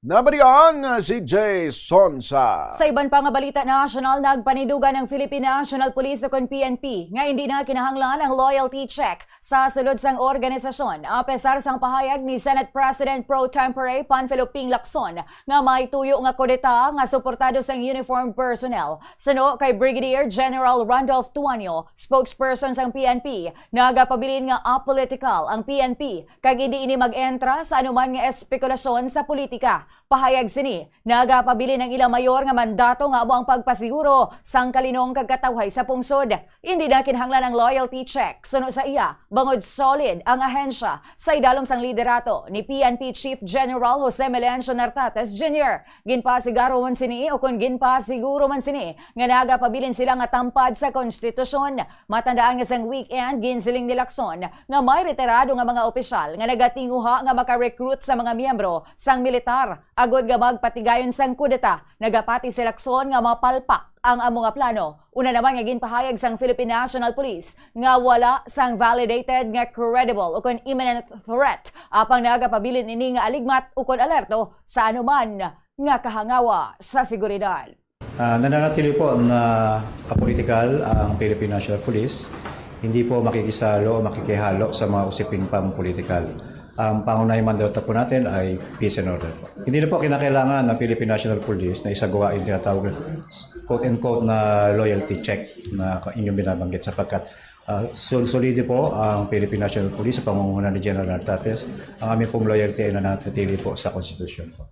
Nabalian si Jay Sonza. Sa iban pa nga balita nasyonal, nagpanindugan ang Philippine National Police ukon P N P nga indi na kinahanglan ang loyalty check sa sulod sang organisasyon, apesar sang pahayag ni Senate President Pro Tempore Panfilo Ping Lacson nga may tuyo nga kudeta nga suportado sang uniformed personnel. Suno kay Brigadier General Randolph Tuanyo, spokesperson sang P N P, nagapabilin nga apolitical ang P N P kag indi ini mag-entra sa anuman nga espekulasyon sa politika. Pahayag sini, nagapabilin ang ilang mayor nga mandato nga amo ang pagpasiguro sang kalinong kag katawhay sa pungsod. Indi na kinahanglan ang loyalty check, suno sa iya, bangod solid ang ahensya sa idalom sang liderato ni P N P Chief General Jose Melencio Nartates Junior. Ginpasigaro man sini, o kon ginpasiguro man sini, nga nagapabilin sila nga tampad sa konstitusyon. Matandaan nga sang weekend, ginsiling ni Lacson nga may retirado nga mga opisyal nga nagatinguha nga maka-recruit sa mga miyembro sang militar agod nga magpatigayon sang kudeta. Nagapati si Lacson nga mapalpak ang amo nga plano. Una naman nga ginpahayag sang Philippine National Police nga wala sang validated nga credible ukon imminent threat, apang nagapabilin ini nga aligmat ukon alerto sa anuman nga kahangawa sa seguridad. Ah, nananatili po na apolitikal ang Philippine National Police. Hindi po makikisalo o makikihalo sa mga usaping pampolitikal. Ang pangunahing mandato po natin ay peace and order po. Hindi na po kinakailangan ng Philippine National Police na isagawa yung tinatawag na quote-unquote na loyalty check na inyong binabanggit sapagkat, ah, sol-, solido po ang Philippine National Police sa pangunguna ni General Nartates. Ang aming pong loyalty ay nananatili po sa konstitusyon po.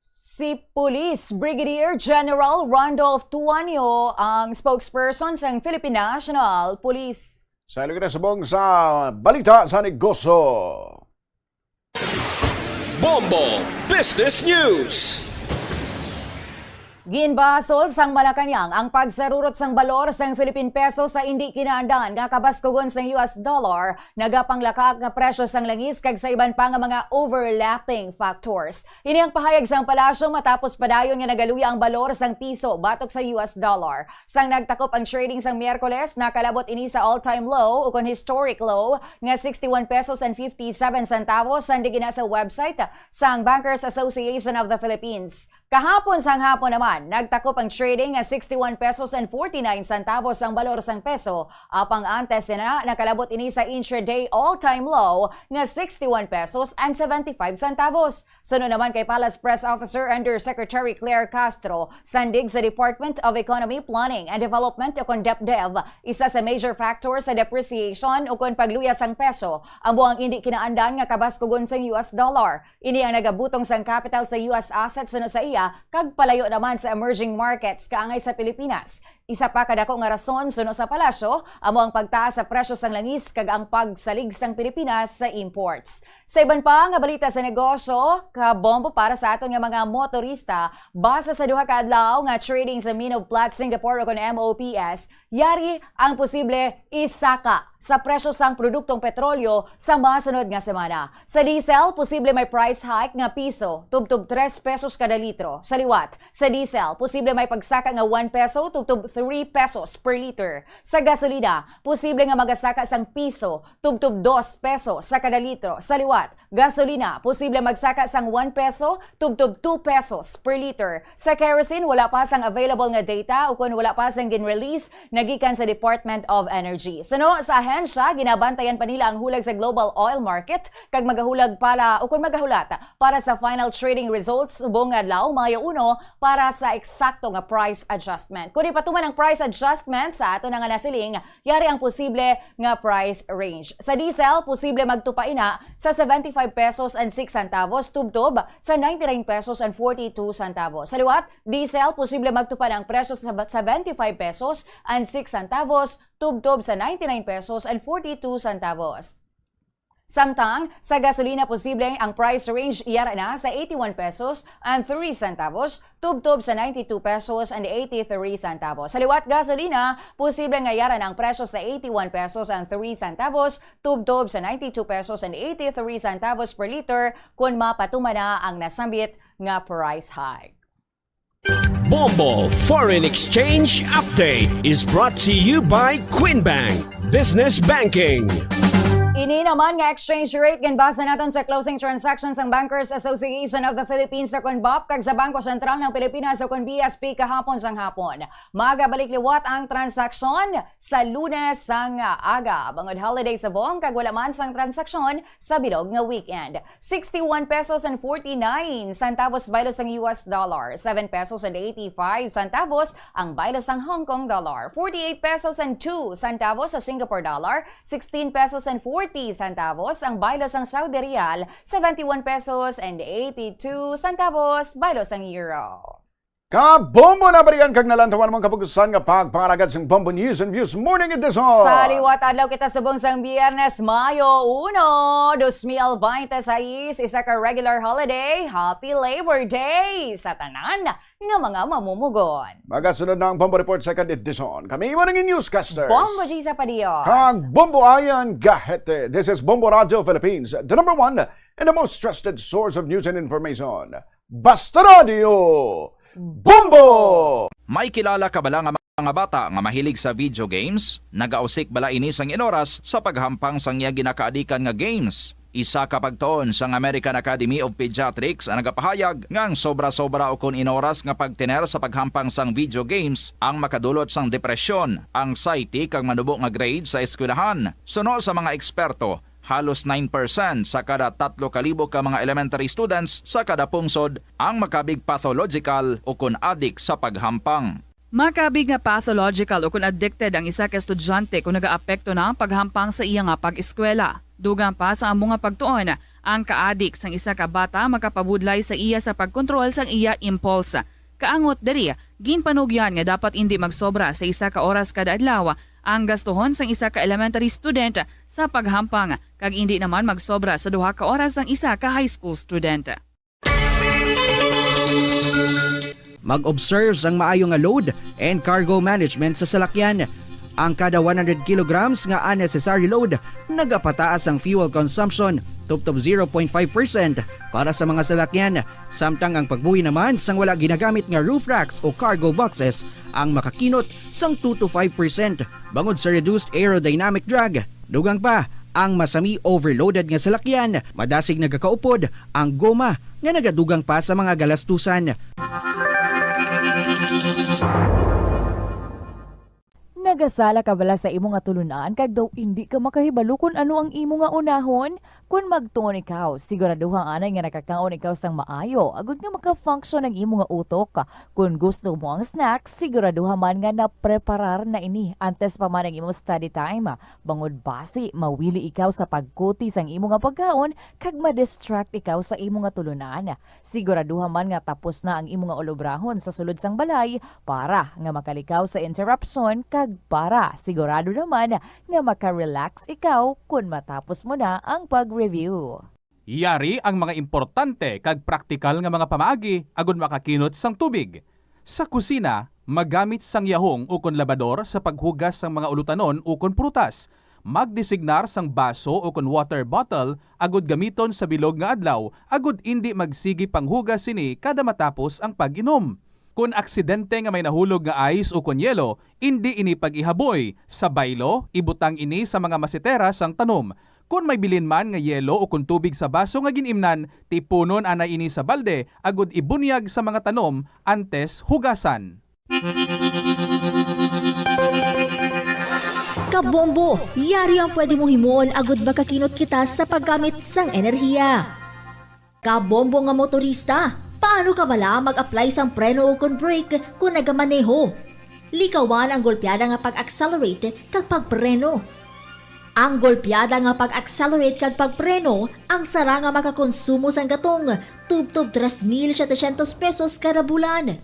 Si Police Brigadier General Randolph Tuanyo ang spokesperson sang Philippine National Police. Sa ilang subong sa balita sa negosyo. Bombo Business News. Ginbasol sang Malacañang ang pagsarurot sang balor sang Philippine peso sa indi kinaandan nga kabaskugon sang U S dollar, nagapanglakaak nga presyo sang langis kag sa iban pa nga mga overlapping factors. Ini ang pahayag sang palasyo matapos padayon nga nagaluya ang balor sang piso batok sa U S dollar. Sang nagtakop ang trading sang Miyerkules, nakalabot ini sa all-time low ukon historic low nga sixty-one pesos and fifty-seven centavos, sandi gina sa website sang Bankers Association of the Philippines. Kahapon sang hapon naman, nagtakop ang trading nga sixty-one pesos and forty-nine centavos ang balor sang peso, apang antes sina nakalabot ini sa intraday all-time low nga sixty-one pesos and seventy-five centavos. Suno naman kay Palace Press Officer Undersecretary Claire Castro, sandig sa Department of Economy, Planning and Development o kon DepDev, isa sa major factor sa depreciation o kon pagluya sang peso amo ang indi kinaandan nga kabaskugon sang U S dollar. Ini ang nagabutong sang capital sa U S assets suno sa iya kag palayo naman sa emerging markets kaangay sa Pilipinas. Isa pa ka dako nga rason suno sa palasyo amo ang pagtaas sa presyo sang langis kag ang pagsalig sang Pilipinas sa imports. Sa iban pa nga balita sa negosyo, kabombo para sa aton nga mga motorista, base sa duha ka adlaw nga trading sa Mine of Platte Singapore o kon M O P S, yari ang posible isaka sa presyo sang produktong petrolyo sa masunod nga semana. Sa diesel, posible may price hike nga piso tubtob tres pesos kada litro. Sa liwat, sa diesel, posible may pagsaka nga one peso tubtob three pesos per liter. Sa gasolina, posible nga magasaka sang piso tubtob dos pesos sa kada litro. Sa liwat, gasolina, posible magsaka sang one peso tubtob two pesos per liter. Sa kerosene, wala pa sang available nga data ukon wala pa sang gin-release na gikan sa Department of Energy. Suno sa ahensya, ginabantayan pa nila ang hulag sa global oil market kag magahulag para ukon magahulat para sa final trading results subong nga adlaw, Mayo uno, para sa eksakto nga price adjustment. Kung ipatuman ang price adjustment sa ato na nga nasiling, yari ang posible nga price range. Sa diesel, posible magtupa ina sa seventy-five pesos and six centavos tubtob sa ninety-nine pesos and forty-two centavos. Sa liwat, diesel, posible magtupa ang presyo sa seventy-five pesos and six centavos tubtob sa ninety-nine pesos and forty-two centavos. Samtang sa gasolina, posible ang price range yara na sa eighty-one pesos and three centavos tubtob sa ninety-two pesos and eighty-three centavos. Sa liwat gasolina, posible nga yara na ang presyo sa eighty-one pesos and three centavos tubtob sa ninety-two pesos and eighty-three centavos per liter kon mapatuman na ang nasambit nga price hike. Bombo Foreign Exchange Update is brought to you by Queen Bank Business Banking. Ini naman nga exchange rate ginbasa naton sa closing transactions sang Bankers Association of the Philippines sa kon BOP kag sa Bangko Sentral ng Pilipinas o kon B S P kahapon sang hapon. Magabalik liwat ang transaksyon sa Lunes sang aga bangod holiday subong kag wala man sang transaksyon sa bilog nga weekend. Sixty-one pesos and forty-nine centavos baylo sang U S dollar, seven pesos and eighty-five centavos ang baylo sang Hong Kong dollar, forty-eight pesos and two centavos sa Singapore dollar, sixteen pesos and forty centavos ang baylo sang Saudi riyal, seventy-one pesos and eighty-two centavos baylo sang euro. Kabombo na balikan kag nalantawan mo ang kapugusan nga pagpangalagad sang Bombo News and Views Morning Edition. Sa liwat adlaw kita subong sang Biyernes, Mayo uno, dos mil bente sais, isa ka regular holiday. Happy Labor Day sa tanan nga mga mamumugon. Magasunod na ang Bombo Report Second Edition. Kami imo ning newscaster, Bombo G sa Padio. Kag Bombo Ayan Gahete. This is Bombo Radio Philippines, the number one and the most trusted source of news and information. Basta Radio Bombo! May kilala ka bala nga mga bata nga mahilig sa video games? Nagausik bala ini sang inoras sa paghampang sang iya ginakaadikan nga games? Isa ka pagtuon sang American Academy of Pediatrics ang nagapahayag nga ang sobra-sobra ukon inoras nga pagtener sa paghampang sang video games ang makadulot sang depresyon, anxiety kag manubo nga grade sa eskwelahan. Suno sa mga eksperto, halos nine percent sa kada tatlo ka libo ka mga elementary students sa kada pungsod ang makabig pathological o kon adik sa paghampang. Makabig nga pathological o kon addicted ang isa ka estudyante kon nagaapekto na ang paghampang sa iya nga pag-eskwela. Dugang pa sa amo nga pagtuon, ang kaadik sang isa ka bata makapabudlay sa iya sa pagkontrol sang iya impulse. Kaangot diri, ginpanugyan nga dapat indi magsobra sa isa ka oras kada adlaw ang gastuhon sang isa ka elementary student sa paghampang, kag indi naman magsobra sa duha ka oras ang isa ka high school student. Mag-observe sang maayo nga load and cargo management sa salakyan. Ang kada one hundred kilograms nga unnecessary load, nagapataas ang fuel consumption tubtob zero point five percent para sa mga salakyan, samtang ang pagbuhi naman sang wala ginagamit nga roof racks o cargo boxes ang makakinot sang two to five percent bangod sa reduced aerodynamic drag. Dugang pa, ang masami overloaded nga salakyan, madasig nagakaupod ang goma nga nagadugang pa sa mga galastusan. Nagasala ka bala sa imo nga tulunan kag daw indi ka makahibalo kon ano ang imo nga unahon? Kon magtuon ikaw, siguraduha anay nga nakakaon ikaw sang maayo agod nga maka-function ang imo nga utok. Kon gusto mo ang snacks, siguraduha man nga napreparar na ini antes pa man ang imo study time. Bangod basi mawili ikaw sa pagkuti sang imo nga pagkaon kag ma-distract ikaw sa imo nga tulunan. Siguraduha man nga tapos na ang imo nga ulobrahon sa sulod sang balay para nga makalikaw sa interruption kag para sigurado naman nga maka-relax ikaw kon matapos mo na ang pag-review. Yari ang mga importante kag praktikal nga mga pamaagi agud makakinot sang tubig. Sa kusina, magamit sang yahong ukon labador sa paghugas sang mga ulutanon ukon prutas. Magdesignar sang baso ukon water bottle agud gamiton sa bilog nga adlaw agud indi magsigi panghugas sini kada matapos ang pag-inom. Kon aksidente nga may nahulog nga ice ukon yelo, indi ini pag-ihaboy. Sa baylo, ibutang ini sa mga masetera sang tanom. Kon may bilin man nga yelo ukon tubig sa baso nga gin-imnan, tipunon anay ini sa balde agud ibunyag sa mga tanom antes hugasan. Kabombo, yari ang pwede mo himuon agud makakinot kita sa paggamit sang enerhiya. Kabombo nga motorista, paano ka bala mag-apply sang preno ukon brake kon nagamaneho? Likawan ang golpeada nga pag-accelerate kag pagpreno. Ang golpeada nga pag-accelerate kag pagpreno ang sara nga makakonsumo sang gatong tubtob tres mil setecientos pesos kada bulan.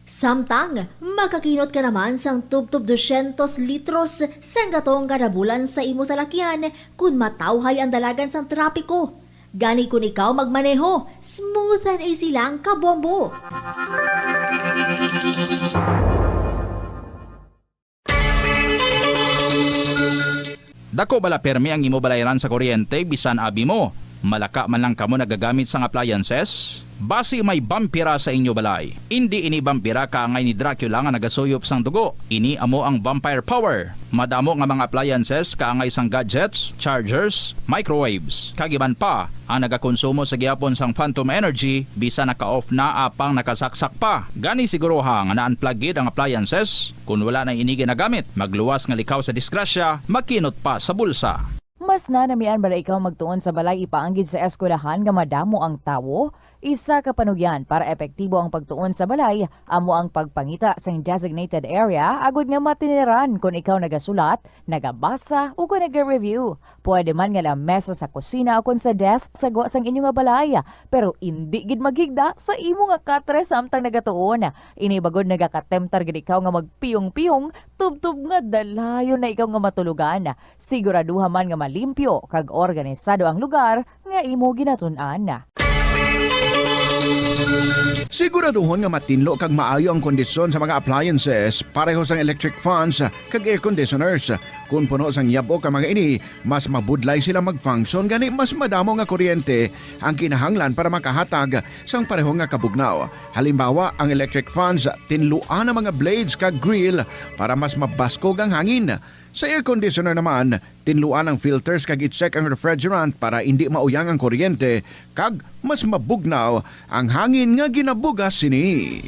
Samtang makakinot ka naman sang tubtob dosyentos litros sang gatong kada bulan sa imo salakyan kon matawhay ang dalagan sang trapiko. Gani kon ikaw magmaneho, smooth and easy lang, kabombo. Dako bala permi ang imo balayran sa kuryente bisan abi mo? Malaka man lang kamo nagagamit sang appliances? Basi may bampira sa inyo balay. Indi ini bampira kaangay ni Dracula nga nagasuyop sang dugo. Ini amo ang vampire power. Madamo nga mga appliances kaangay sang gadgets, chargers, microwaves, kag iban pa ang nagakonsumo sa gihapon sang phantom energy bisan naka-off na apang nakasaksak pa. Gani siguruha nga na-unplug gid ang appliances. Kon wala na ini ginagamit, magluwas nga likaw sa disgrasya, makinot pa sa bulsa. Mas nanamian bala ikaw magtuon sa balay ipaanggid sa eskwelahan nga madamo ang tawo? Isa ka panugyan para epektibo ang pagtuon sa balay amo ang pagpangita sang designated area agud nga matiniran kon ikaw nagasulat, nagabasa, o kon naga-review. Pwede man nga lamesa sa kusina ukon sa desk sa gwa sang inyo nga balay, pero indi gid maghigda sa imo nga katre samtang nagatuon. Ini bagod nagakatemptar gid ikaw nga magpiyong-piyong tubtob nga dalayon na ikaw nga matulogan. Siguraduha man nga malimpyo kag organisado ang lugar nga imo ginatun-an. Siguraduhon nga matinlo kag maayo ang kondisyon sa mga appliances, pareho sang electric fans kag air conditioners. Kon puno sang yab-ok ang mga ini, mas mabudlay sila mag-function, gani mas madamo nga kuryente ang kinahanglan para makahatag sang pareho nga kabugnaw. Halimbawa, ang electric fans, tinluan ang mga blades kag grill para mas mabaskog ang hangin. Sa air conditioner naman, tinluan ang filters kag i-check ang refrigerant para indi mauyang ang kuryente kag mas mabugnaw ang hangin nga ginabugas sini.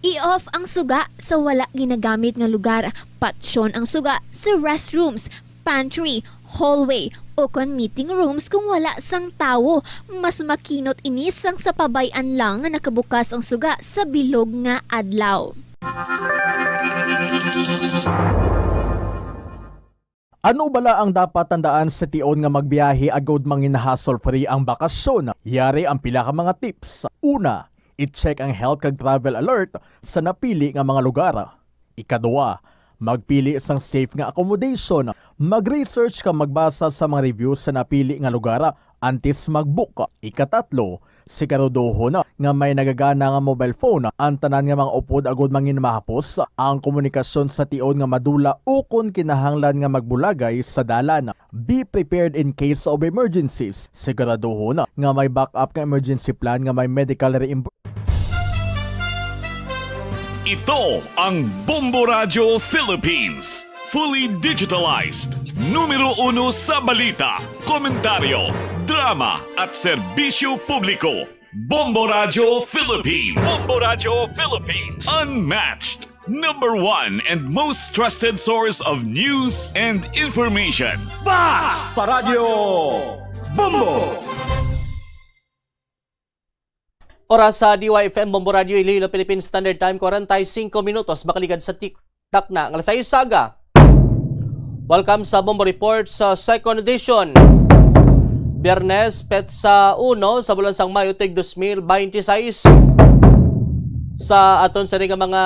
I-off ang suga sa wala ginagamit nga lugar. Patyon ang suga sa restrooms, pantry, hallway, o kon meeting rooms kung wala sang tawo. Mas makinot ini sang sa pabay-an lang nga nakabukas ang suga sa bilog nga adlaw. Ano bala ang dapat tandaan sa tion nga magbiyahe agud mangin-hassle-free ang bakasyon? Yari ang pila ka mga tips. Una, i-check ang health kag travel alert sa napili nga mga lugar. Ikadua, magpili sang safe nga accommodation. Mag-research kag magbasa sa mga reviews sa napili nga lugar antes mag-book. Ikatatlo, siguraduhon nga may nagagana nga mobile phone ang tanan nga mga upod agud mangin mahapos ang komunikasyon sa tion nga madula ukon kinahanglan nga magbulagay sa dalan. Be prepared in case of emergencies. Siguraduhon nga may backup nga emergency plan nga may medical reimbursement. Ito ang Bombo Radyo Philippines. Fully digitalized. Numero uno sa balita, komentaryo, drama, at serbisyo publiko. Bombo Radyo Philippines. Bombo Radyo Philippines. Unmatched. Number one and most trusted source of news and information. Basta Radyo Bombo! Oras sa D Y F M Bombo Radio Iloilo, Philippine Standard Time, kwarenta y singko minutos, makaligad sa tik-, takna nga alas sais sa aga. Welcome sa Bombo Report sa second edition. Biyernes, petsa uno sa bulan sang Mayo, tig dos mil beinti sais. Sa aton sini nga mga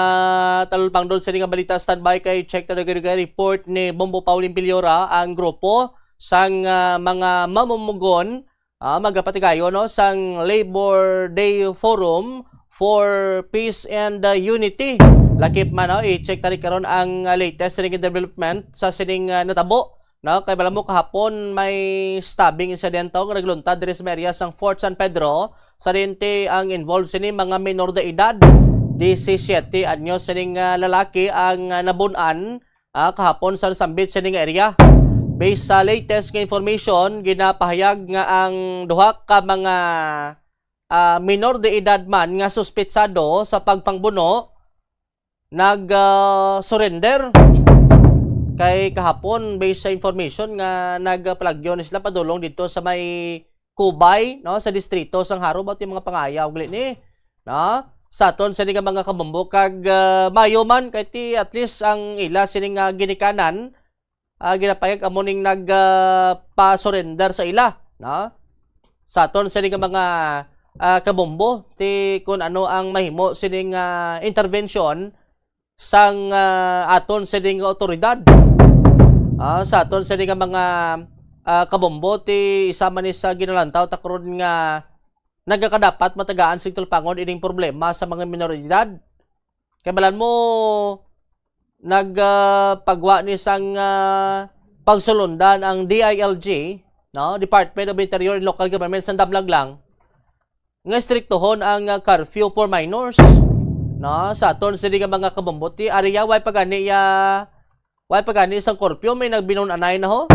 talulpangdon sini nga balita, standby kay check ta report ni Bombo Pauline Piliora, ang grupo sang, ah, mga mamumugon, ah, magapatigayon, no, sang Labor Day Forum for Peace and, ah, Unity. Lakip man, no, i-check ta rin karon ang, ah, latest ring development sa sining, ah, natabo, no? Kay bala mo kahapon may stabbing insidente nga nagluntad diri sa may area sang Fort San Pedro. Sa rinti ang involved sini mga minor de edad, disisiete anyos sining, ah, lalaki ang, ah, nabun-an, ah, kahapon sa nasambit sining area. Based sa latest nga information, ginapahayag nga ang duha ka mga, ah, minor de edad man nga suspitsado sa pagpangbuno nag, ah, surrender. Kay kahapon, based sa information nga nagpalagyo ni sila padulong dito sa may Cubay, no, sa distrito sang Jaro, ba ti mga pangayaw gali ni, no? Sa aton sini nga mga kabombo kag, ah, mayo man kay ti at least ang ila sini nga ginikanan, ah, ginapayag amo ning nag, ah, pa-surrender sa ila, no? Sa aton sini nga mga, ah, kabombo, ti kun ano ang mahimo sining, ah, intervention sang, ah, aton sini nga awtoridad. Ah, sa aton sini nga mga, ah, kabombo, ti isa man ni sa ginalantaw ta karon nga nagakadapat matagaan sing tulpangon ining problema sa mga minor de edad. Kay balan mo, nag, ah, pagwa ni sang, ah, pagsulundan ang D I L G, no? Department of Interior and Local Government sang Damlaglang, nga istriktohon ang, ah, curfew for minors, no? Sa aton sini nga mga kabombo, ti area, way pa gani ya, way pa gani sang curfew, may nagbinun-anay na ho.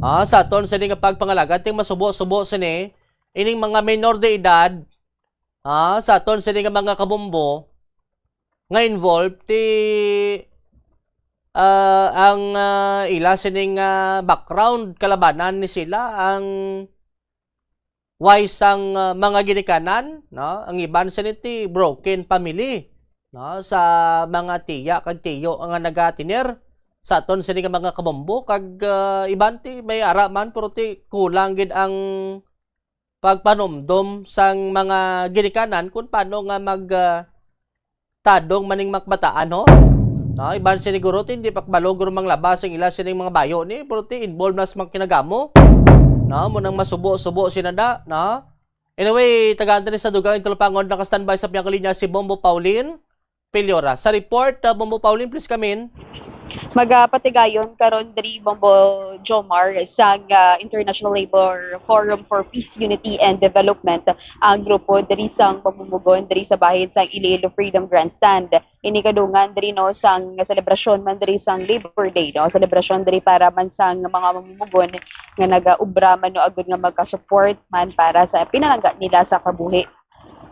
Ah, sa aton sini nga pagpangalagad, ting masubo-subo sini, ining mga minor de edad, ah, sa aton sini nga mga kabombo, nga involved, ti, ah, ang, ah, ila sining, ah, background, kalabanan ni sila, ang way sang, ah, mga ginikanan, no? Ang iban sini ti broken family, no? Sa mga tiya kag tiyo nga nagatener sa aton sini nga mga kabombo, kag, ah, iban ti may ara man, pero ti kulang gid ang pagpanumdom sang mga ginikanan kung paano nga mag, ah, tadong maning makbataan, ho? No, iban siniguro ti hindi pa kabalo guro manglaba sing ila sining mga bayo ni, pero ti involved na sa mga kinagamo. No, mo nang masubo-subo sina da, no? Anyway, tagaan ta ni sa dugang, ang talupangon naka-standby sa piyang linya si Bombo Pauline Piliora. Sa report, uh, Bombo Pauline, please come in. Magapatigayon karon diri, Bombo Jomar, sang, ah, International Labor Forum for Peace, Unity, and Development ang grupo diri sang pamumugon diri sa bahin sang Iloilo Freedom Grandstand. Ini kadungan diri, no, sang selebrasyon man diri sang Labor Day, no, selebrasyon diri para man sang mga mamumugon nga nagaubra man, no, agud nga magka-support man para sa pinalangga nila sa kabuhi,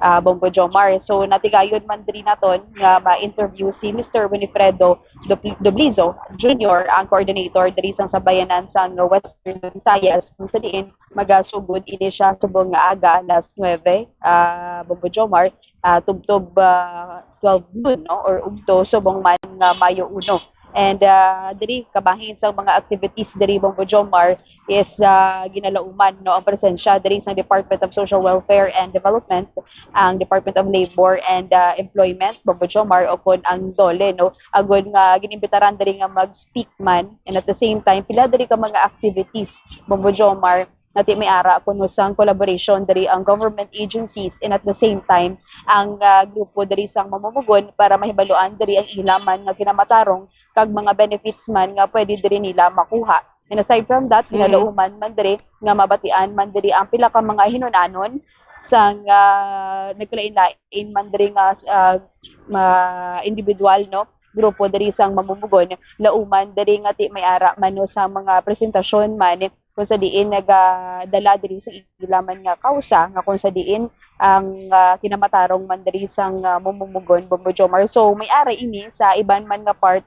ah, Bombo Jomar. So, natigayon man diri naton nga ma-interview si Mister Winifredo Dupl-, Dublizo Junior, ang coordinator diri sang Sabayanan sang Western Visayas, kung sa diin magasugod ini siya subong nga aga, alas nuebe, ah, Bombo Jomar, ah, tubtob, ah, twelve noon, no, or ugto subong man nga Mayo uno. And, ah, diri, kabahin sang mga activities diri, Bombo Jomar, is, ah, ginalauman, no, ang presensya diri sa Department of Social Welfare and Development, ang Department of Labor and, ah, Employment, Bombo Jomar, o kon ang DOLE, no, agud nga ginimbitaran diri nga mag-speak man, and at the same time, pila diri ka mga activities, Bombo Jomar, nga ti may ara kuno sang collaboration diri ang government agencies and at the same time ang, ah, grupo diri sang mamumugon para mahibaluan diri ang ila man nga kinamatarong kag mga benefits man nga pwede diri nila makuha. And aside from that, Mm. ginalauman man diri nga mabatian man diri ang pila ka mga hinunanon sang, ah, nagkalain-lain man diri nga, ah, ma-, individual, no, grupo diri sang mamumugon, lauman diri nga ti may ara man, no, sa mga presentasyon man kung sa diin nagadala diri sa ila man nga kausa nga kung sa diin ang, ah, kinamatarong man diri sang, ah, mamumugon, Bombo Jomar. So, may ara ini sa iban man nga part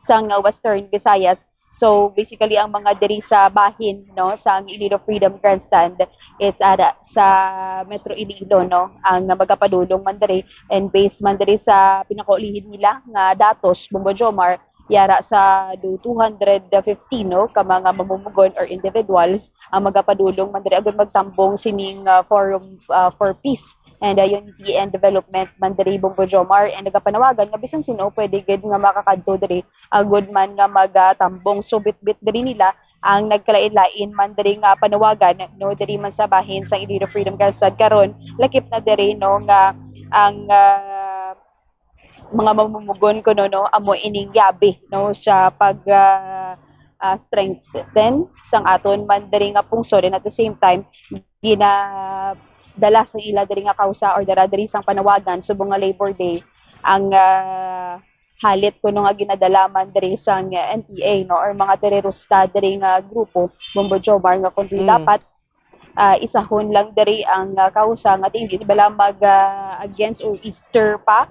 sang, ah, Western Visayas. So, basically, ang mga diri sa bahin, no, sang Iloilo Freedom Grandstand is ara sa Metro Iloilo, no, ang magapadulong man diri and based man diri sa pinakaulihid nila nga datos, Bombo Jomar, yara sa do two hundred fifty, no, ka mga mamumugon or individuals ang magapadulong man diri agud magtambong sining, ah, Forum, ah, for Peace and, ah, Unity and Development man diri, Bombo Jomar, and nagapanawagan nga bisan sino pwede gid nga makakadto diri agud man nga magatambong. So, bitbit diri nila ang nagkalain-lain man diri nga panawagan, no, diri man sa bahin sang Iloilo Freedom Grandstand karon, lakip na diri, no, nga ang, ah, mga mamumugon kuno, no, amo ining yabi, no, sa pag, ah, ah, strengthen sang aton man diri nga pungsod, and at the same time ginadala sa ila diri nga kausa or dara diri sang panawagan subong nga Labor Day ang, ah, halit kuno nga ginadala man diri sang N P A, no, or mga terorista diri nga grupo, Bombo Jomar, nga kundi Mm. dapat, ah, isahon lang diri ang, ah, kausa nga tingin bala mag, ah, against or easter pa,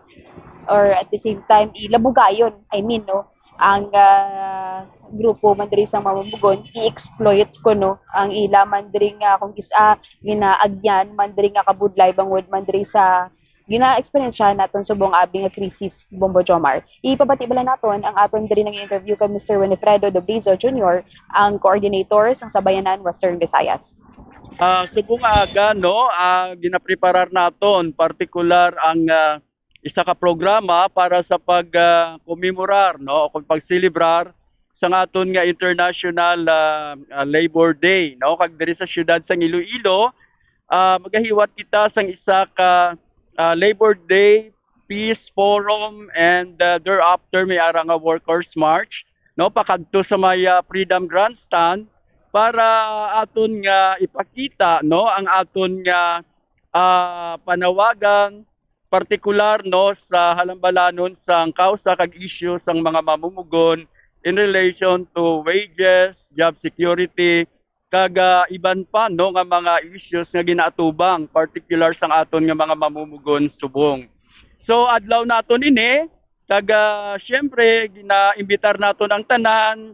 or at the same time ilabugayon, I mean, no, ang, ah, grupo man diri sa mamumugon, i-exploit kuno ang ila man diri nga kung kis-a ginaagyan man diri nga kabudlay bangod man diri sa gina-eksperyensya naton subong abi nga krisis, Bombo Jomar. Ipabati bala naton ang aton diri nag-interview kay Mister Winifredo Doblizo Junior, ang coordinator sang Sabayanan Western Visayas. Ah, subong nga aga, no, ah, ginapreparar naton partikular ang, ah, isa ka programa para sa pag, ah, komemorar, no, o kung pagselebrar sang aton nga International, ah, ah, Labor Day, no? Kag diri sa siyudad sang Iloilo, ah, magahiwat kita sang isa ka, ah, Labor Day Peace Forum and, ah, thereafter may ara nga Workers March, no, pakadto sa may, ah, Freedom Grandstand para aton nga ipakita, no, ang aton nga, ah, panawagan, partikular, no, sa halambalanon sang kausa kag isyu sang mga mamumugon in relation to wages, job security, kag, ah, iban pa, no, nga mga issues nga ginaatubang, particular sang aton nga mga mamumugon subong. So, adlaw naton ini, kag, ah, siyempre, ginaimbitar naton ang tanan,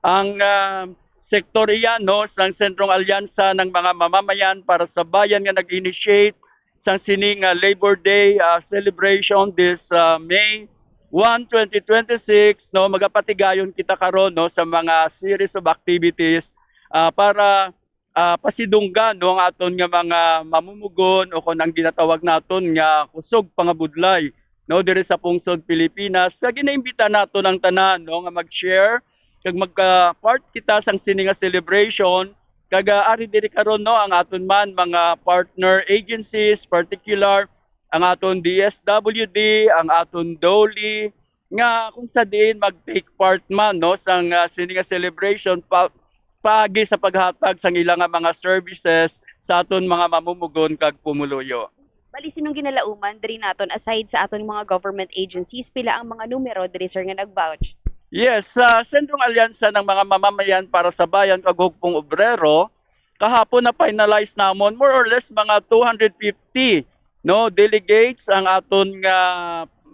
ang, ah, sektor iyan, no, sang Sentrong Alyansa ng mga Mamamayan para sa Bayan nga nag-initiate sang sini nga Labor Day, ah, celebration this, ah, May one, twenty twenty-six, no, magapatigayon kita karon, no, sa mga series of activities, ah, para, ah, pasidunggan, no, ang aton nga mga mamumugon o kon ang ginatawag naton nga kusog pangabudlay, no, diri sa pungsod Pilipinas. Kag ginaimbita naton ang tanan, no, nga mag-share kag magka-part kita sang sini nga celebration. Kag, ah, ari diri karon, no, ang aton man mga partner agencies, particular ang aton D S W D, ang aton DOLE, nga kung sa diin mag-take part man, no, sang, ah, sini nga celebration pa, paagi sa paghatag sang ila nga mga services sa aton mga mamumugon kag pumuluyo. Bali, sinong ginalauman diri naton aside sa aton mga government agencies? Pila ang mga numero diri, sir, nga nag-vouch? Yes, sa Sentrong Alyansa ng mga Mamamayan para sa Bayan kag Hugpong Obrero, kahapon na-finalize namon more or less mga two hundred fifty, no, delegates ang aton nga,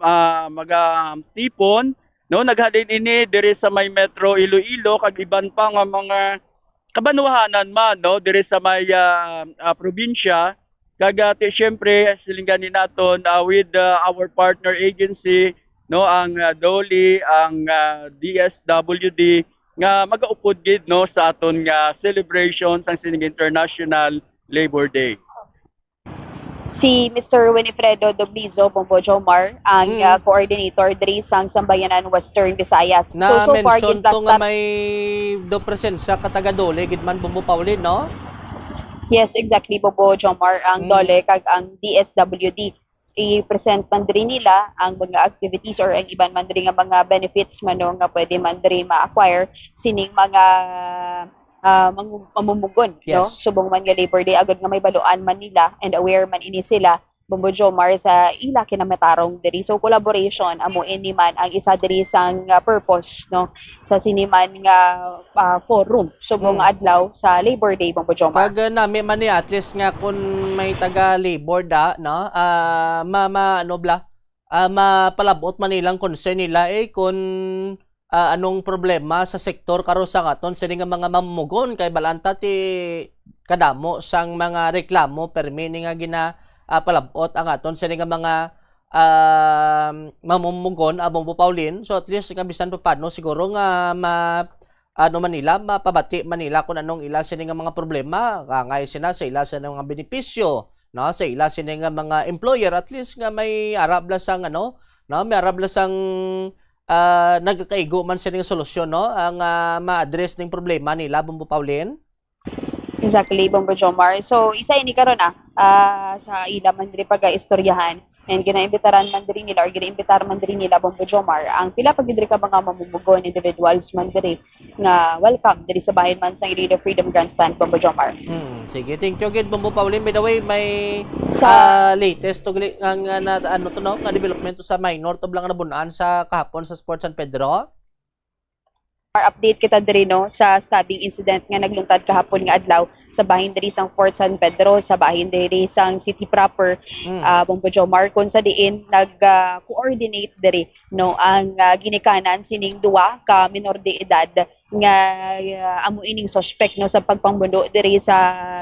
ah, magatipon, no, naghalin ini diri sa may Metro Iloilo kag iban pa nga mga kabanwahanan man, no, diri sa may, ah, ah, probinsya. Kag, ah, ti, siyempre, siling gani naton, ah, with, ah, our partner agency, no, ang, ah, DOLE, ang, ah, D S W D, nga magaupod gid, no, sa aton nga celebration sang sining International Labor Day. Si Mister Winifredo Doblizo, Bombo Jomar, ang, Mm. ah, coordinator diri sang Sambayanan Western Visayas. So, so far, Na-mention to nga gin-plaster may do presensya ka taga DOLE gid man, Bombo Pauline, no? Yes, exactly, Bombo Jomar, ang Mm. DOLE kag ang D S W D. I-present man diri nila ang mga activities or ang iban man diri nga mga benefits man, no, nga pwede man diri ma-acquire sining mga, ah, mangu-, mamumugon, no? Yes. Subong man nga Labor Day, agud nga may baluan man nila and aware man ini sila, Bombo Jomar, sa ila kinamatarong diri. So, collaboration, amo ini man ang isa diri sang, ah, purpose, no, sa sini man nga, ah, forum subong Mm. adlaw sa Labor Day, Bombo Jomar. Kag, ah, nami man ni, at least nga kung may taga Labor da, no, ah, ma-, ma-, ano bla, ah, mapalabot man nilang concern nila, eh, kung, ah, anong problema sa sektor karon sa aton sini nga mga mamumugon, kay balanta ti kadamo sang mga reklamo permi ni nga gina, ah, palabot ang aton sini nga mga, ah, mamumugon, ah, Bombo Pauline. So, at least nga bisan pa paano siguro nga ma-, ano man nila, mapabati man nila kung anong ila sini nga mga problema, angay sina sa ila sa mga benepisyo, no, sa ila sini nga mga employer, at least nga may arab la sang, ano, no, may arab la sang, ah, nagakaigo man sini nga solusyon, no, ang, ah, ma-address ning problema nila, Bombo Pauline. Exactly, Bombo Jomar. So, isa ini karon, ah, ah, sa ila man diri pag-istoryahan. And ginaimbitaran man diri nila or ginaimbitar man diri nila, Bombo Jomar, ang pila pa gid diri ka mga mamumugon individuals man diri nga welcome diri sa bahin man sang Iloilo Freedom Grandstand, Bombo Jomar. Hmm, sige, thank you gid, Bombo Pauline. By the way, may, Sa ah, latest to gali-, nga, nga na, ano to, no, nga development to sa minor to bla nga nabun-an sa kahapon sa Sports San Pedro? Update kita diri, no, sa stabbing incident nga nagluntad kahapon nga adlaw sa bahin diri sang Fort San Pedro, sa bahin diri sang city proper, Mm. ah, Bombo Jomar, kung sa diin nag, ah, coordinate diri, no, ang, ah, ginikanan sining duha ka minor de edad nga, ah, amo ining suspect, no, sa pagpangbundo diri sa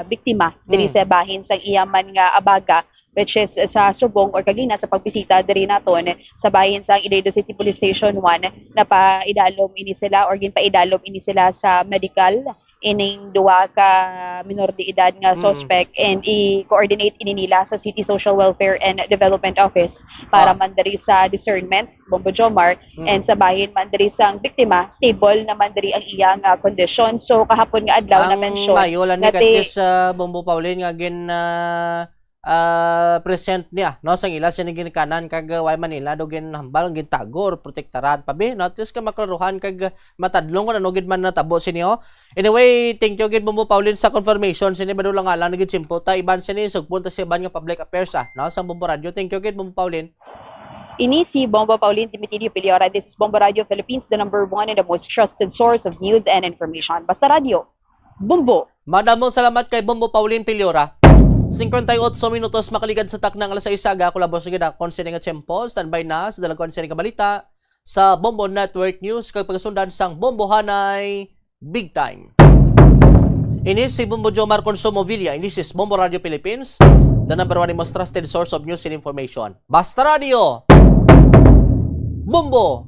biktima diri Mm. sa bahin sang iya man nga abaga, which is sa subong or kagina sa pagbisita diri naton sa bahin sang Iloilo City Police Station one, napaidalom ini sila or ginpaidalom ini sila sa medical ining duha ka minor de edad nga Mm. suspect, and i-coordinate ini nila sa City Social Welfare and Development Office para Ah. man diri sa discernment, Bombo Jomar, Mm. and sa bahin man diri sang biktima, stable naman diri ang iya nga kondisyon. So, kahapon nga adlaw Ang na-mention mayo lang ni nga ti- Katis, ah, Bombo Pauline nga gin, ah, ah, present niya, no, sang ila sining ginikanan kag, ah, way man nila do ginhambal, gintago or protektaran pa bi, no? At least ka maklaruhan kag, ah, matadlong kung ano gid man natabo sini, oh. Anyway, thank you gid, Bombo Pauline, sa confirmation sini. Madula nga lang na gid simpo ta, iban sini, sugpon ta sa iban nga public affairs, ah, no, sa Bombo Radio. Thank you gid, Bombo Pauline. Ini si Bombo Pauline Dimitidio Piliora. This is Bombo Radio Philippines, the number one and the most trusted source of news and information. Basta Radio, Bombo. Madamo salamat kay Bombo Pauline Piliora. Singkwenta y otso minutos makaligad sa takna nga alas sais sa aga, kulabos nga gidakon sini nga tiyempo. Standby na sa dalagkuan sini nga balita sa Bombo Network News kag pagasundan sang Bombohanay Big Time. Ini si Bombo Jomar Consumo Villa. Ini si Bombo Radio Philippines, the number one and most trusted source of news and information. Basta Radio! Bombo!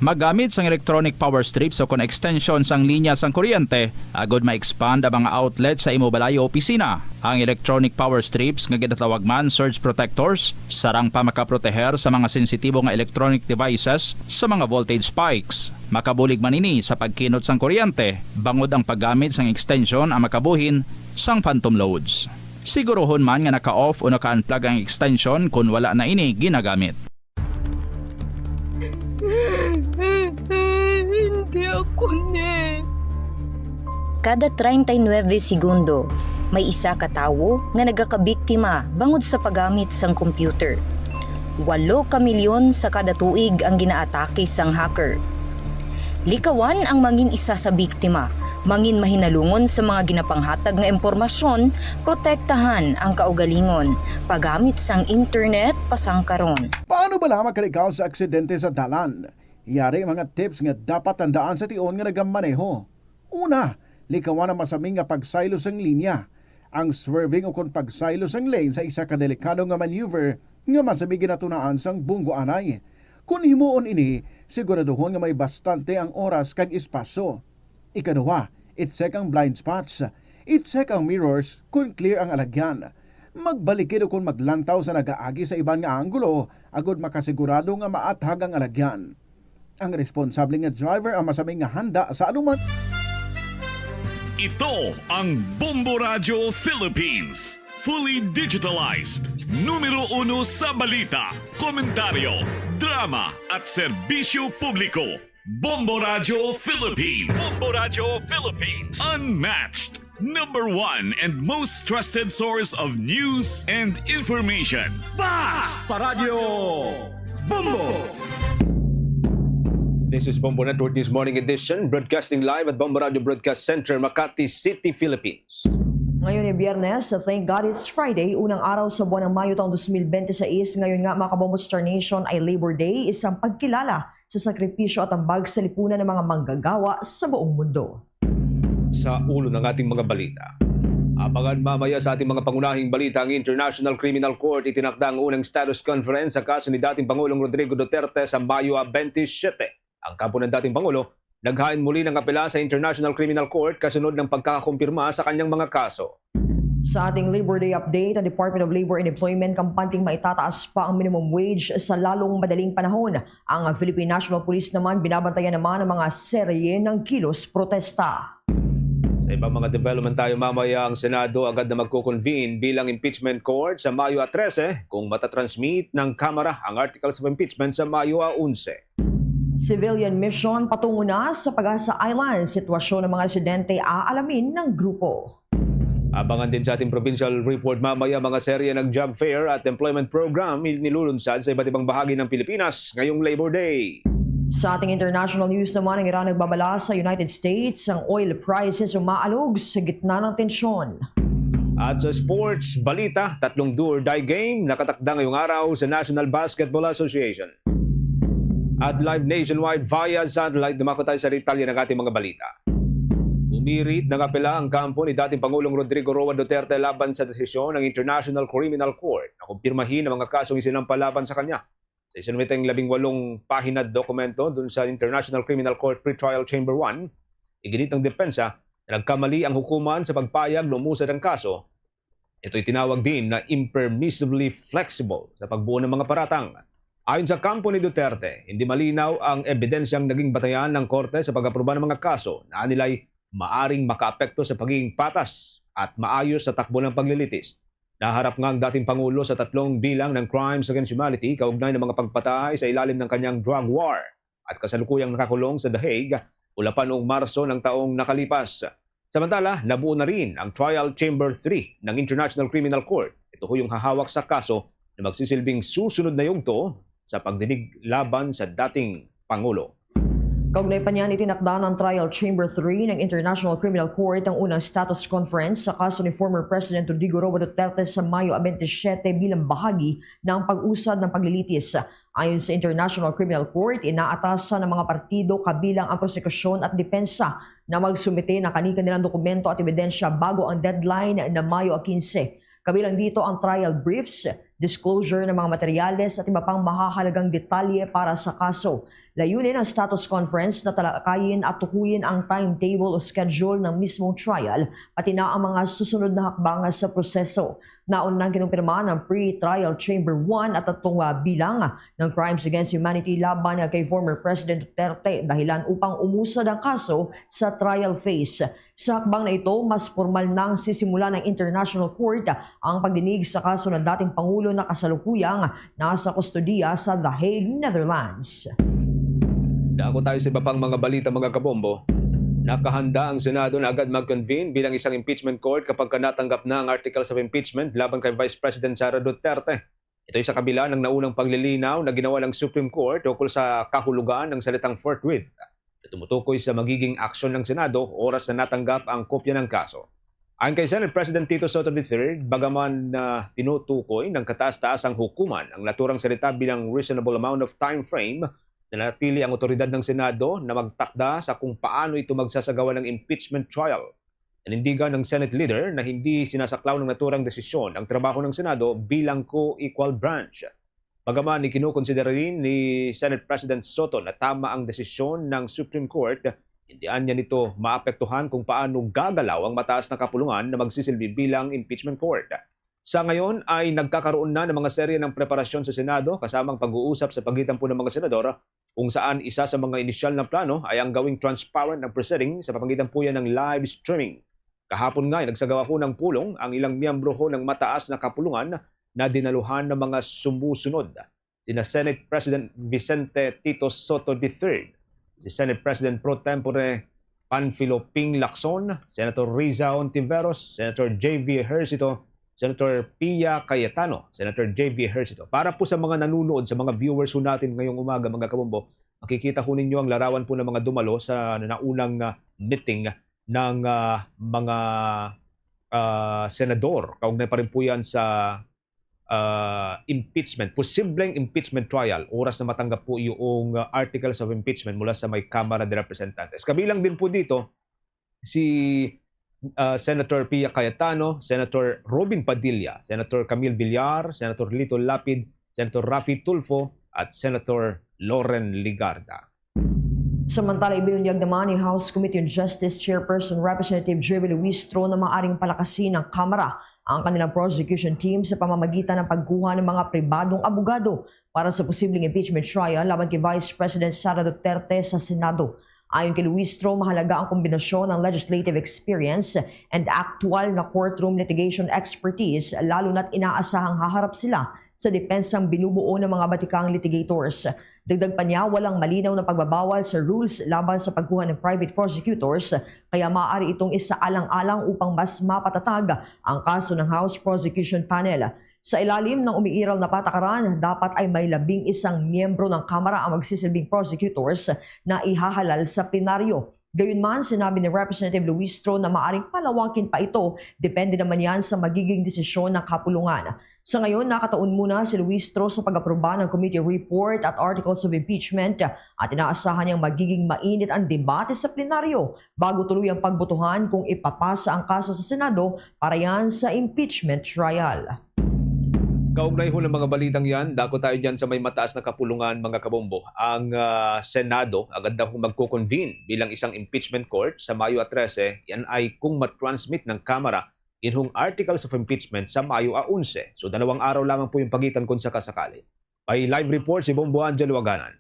Magamit sang electronic power strips o kon extension sang linya sang kuryente agud ma-expand ang mga outlet sa imo balay o opisina. Ang electronic power strips nga ginatawag man surge protectors sarang pa makaproteher sa mga sensitibo nga electronic devices sa mga voltage spikes. Makabulig man ini sa pagkinot sang kuryente bangod ang paggamit sang extension ang makabuhin sang phantom loads. Siguruhon man nga naka-off o naka-unplug ang extension kon wala na ini ginagamit. Hindi ako ni. Kada treinta y nueve segundo, may isa ka tawo nga nagakabiktima bangod sa paggamit sang computer. Walo ka milyon sa kada tuig ang ginaatake sang hacker. Likawan ang mangin isa sa biktima, mangin mahinalungon sa mga ginapanghatag nga impormasyon, protektahan ang kaugalingon, paggamit sang internet pasangkaron. Paano bala makalikaw sa aksidente sa dalan? Yari mga tips nga dapat tandaan sa tion nga nagamaneho. Una, likawan ang masami nga pagsaylo sang linya. Ang swerving ukon pagsaylo sang lane sa isa ka delikado nga maneuver nga masami ginatunaan sang bunggo anay. Kon himuon ini, siguraduhon nga may bastante ang oras kag espasyo. Ikaduha, i-check ang blind spots. I-check ang mirrors kon clear ang alagyan. Magbalikid ukon maglantaw sa nagaagi sa iban nga anggulo agud makasigurado nga maathag ang alagyan. Ang responsable nga driver ang masami nga handa sa anuman. Ito ang Bombo Radyo Philippines. Fully digitalized. Numero uno sa balita, komentaryo, drama, at serbisyo publiko. Bombo Radyo Philippines. Bombo Radyo Philippines. Unmatched. Number one and most trusted source of news and information. Bas Paradyo Bombo! This is Bombo Network News Morning Edition, broadcasting live at Bombo Radio Broadcast Center, Makati City, Philippines. Ngayon ay Biyernes, thank God it's Friday, unang araw sa buwan ng Mayo taong twenty twenty-six. Ngayon nga, mga Kabombo Star Nation, ay Labor Day, isang pagkilala sa sakripisyo at ambag sa lipunan ng mga manggagawa sa buong mundo. Sa ulo ng ating mga balita. Abangan mamaya sa ating mga pangunahing balita ang International Criminal Court. Itinakda ang unang status conference sa kaso ni dating Pangulong Rodrigo Duterte sa Mayo twenty-seven. Ang kampo ng dating Pangulo naghain muli ng apela sa International Criminal Court kasunod ng pagkakakumpirma sa kanyang mga kaso. Sa ating Labor Day update, ang Department of Labor and Employment kampanteng maitataas pa ang minimum wage sa lalong madaling panahon. Ang Philippine National Police naman binabantayan naman ang mga serye ng kilos protesta. Sa ibang mga development tayo mamaya, ang Senado agad na magko-convene bilang impeachment court sa Mayo trese kung matatransmit ng Kamara ang articles of impeachment sa Mayo onse. Civilian mission patungo na sa Pag-asa Island. Sitwasyon ng mga residente aalamin ng grupo. Abangan din sa ating provincial report mamaya mga serye ng job fair at employment program nilulunsad sa iba't ibang bahagi ng Pilipinas ngayong Labor Day. Sa ating international news naman, ang Iran nagbabala sa United States, ang oil prices umaalog sa gitna ng tensyon. At sa sports balita, tatlong do or die game nakatakda ngayong araw sa National Basketball Association. At live nationwide via satellite, dumako tayo sa detalye ng ating mga balita. Umirit ng apela ang kampo ni dating Pangulong Rodrigo Roa Duterte laban sa desisyon ng International Criminal Court na kumpirmahin ang mga kasong isinampa laban sa kanya. Sa isinumit ang labing walong pahina dokumento dun sa International Criminal Court Pretrial Chamber one, iginit ng depensa na nagkamali ang hukuman sa pagpayag na umusad ang kaso. Ito'y tinawag din na impermissibly flexible sa pagbuo ng mga paratang. Ayon sa kampo ni Duterte, hindi malinaw ang ebidensyang naging batayan ng korte sa pag-aproba ng mga kaso na anilay maaring makaapekto sa pagiging patas at maayos sa takbo ng paglilitis. Naharap nga ang dating Pangulo sa tatlong bilang ng crimes against humanity kaugnay ng mga pagpatay sa ilalim ng kanyang drug war at kasalukuyang nakakulong sa The Hague mula pa noong Marso ng taong nakalipas. Samantala, nabuo na rin ang Trial Chamber three ng International Criminal Court. Ito ho yung hahawak sa kaso na magsisilbing susunod na yugto sa pagdinig laban sa dating Pangulo. Kaugnay pa niyan, itinakda ng Trial Chamber three ng International Criminal Court ang unang status conference sa kaso ni former President Rodrigo Roa Duterte sa Mayo twenty-seven bilang bahagi ng pag-usad ng paglilitis. Ayon sa International Criminal Court, inaatasan ng mga partido kabilang ang prosekusyon at depensa na magsumite ng kani-kanilang dokumento at ebidensya bago ang deadline na Mayo quince. Kabilang dito ang trial briefs, disclosure ng mga materyales at iba pang mahahalagang detalye para sa kaso. Layunin ang status conference na talakayin at tukuyin ang timetable o schedule ng mismong trial, pati na ang mga susunod na hakbang sa proseso. Nauna nang kinumpirma ng pre-trial chamber one at tatlong, ah, bilang ng crimes against humanity laban kay former President Duterte, dahilan upang umusad ang kaso sa trial phase. Sa hakbang na ito, mas formal nang sisimula ng International Court ang pagdinig sa kaso ng dating Pangulo na kasalukuyang nasa kustodiya sa The Hague, Netherlands. Dako tayo sa iba pang mga balita, mga kabombo. Nakahanda ang Senado na agad mag-convene bilang isang impeachment court kapag ka natanggap na ang articles of impeachment laban kay Vice President Sara Duterte. Ito'y sa kabila ng naunang paglilinaw na ginawa ng Supreme Court ukol sa kahulugan ng salitang forthwith na tumutukoy sa magiging aksyon ng Senado oras na natanggap ang kopya ng kaso. Ayon kay Senate President Tito Sotto the third, bagaman na tinutukoy ng kataas-taas ang hukuman ang naturang salita bilang reasonable amount of time frame, nanatili ang otoridad ng Senado na magtakda sa kung paano ito magsasagawa ng impeachment trial. Nanindigan ng Senate leader na hindi sinasaklaw ng naturang desisyon ang trabaho ng Senado bilang co-equal branch. Bagaman ikinukonsidera rin ni Senate President Sotto na tama ang desisyon ng Supreme Court, hindi anya nito maapektuhan kung paano gagalaw ang mataas na kapulungan na magsisilbi bilang impeachment court. Sa ngayon ay nagkakaroon na ng mga serye ng preparasyon sa Senado, kasama ang pag-uusap sa pagitan po ng mga senador, kung saan isa sa mga inisyal na plano ay ang gawing transparent ang proceeding sa pamamagitan po yan ng live streaming. Kahapon nga ay nagsagawa ho ng pulong ang ilang miyembro ho ng mataas na kapulungan na dinaluhan ng mga sumusunod: sina Senate President Vicente Tito Soto the third, si Senate President pro tempore Panfilo Ping Lacson, Senator Riza Ontiveros, Senator J V Ejercito, Senator Pia Cayetano, Senator J V Ejercito. Para po sa mga nanonood, sa mga viewers ho natin ngayong umaga, mga kabombo, makikita ho ninyo ang larawan po ng mga dumalo sa naunang, ah, meeting ng, ah, mga, ah, senador. Kaugnay pa rin po yan sa, ah, impeachment, posibleng impeachment trial, oras na matanggap po yung, ah, articles of impeachment mula sa may Kamara de Representantes. Kabilang din po dito si, ah, Senator Pia Cayetano, Senator Robin Padilla, Senator Camille Villar, Senator Lito Lapid, Senator Raffy Tulfo, at Senator Loren Legarda. Samantala, ibinunyag naman ni House Committee on Justice Chairperson Representative Jerry Luistro na maaring palakasin ng Kamara ang kanilang prosecution team sa pamamagitan ng pagkuha ng mga pribadong abogado para sa posibleng impeachment trial laban kay Vice President Sara Duterte sa Senado. Ayon kay Luistro, mahalaga ang kombinasyon ng legislative experience and actual na courtroom litigation expertise, lalo na't inaasahang haharap sila sa depensang binubuo ng mga batikang litigators. Dagdag pa niya, walang malinaw na pagbabawal sa rules laban sa pagkuha ng private prosecutors, kaya maaari itong isaalang-alang upang mas mapatatag ang kaso ng House Prosecution Panel. Sa ilalim ng umiiral na patakaran, dapat ay may labing isang miyembro ng Kamara ang magsisilbing prosecutors na ihahalal sa plenaryo. Gayunman, sinabi ni Representative Luistro na maaring palawakin pa ito, depende naman yan sa magiging desisyon ng kapulungan. Sa ngayon, nakataon muna si Luistro sa pag-aproba ng committee report at articles of impeachment, at inaasahan niyang magiging mainit ang debate sa plenaryo bago tuloy ang pagbotohan kung ipapasa ang kaso sa Senado para yan sa impeachment trial. Kaugnay ho ng mga balitang yan, dako tayo dyan sa may mataas na kapulungan, mga kabombo. Ang, ah, Senado agad daw magko-convene bilang isang impeachment court sa Mayo a trese. Yan ay kung matransmit ng Kamara inhong articles of impeachment sa Mayo a onse. So, dalawang araw lamang po yung pagitan kung sakasakali. May live report si Bombo Angel Waganan.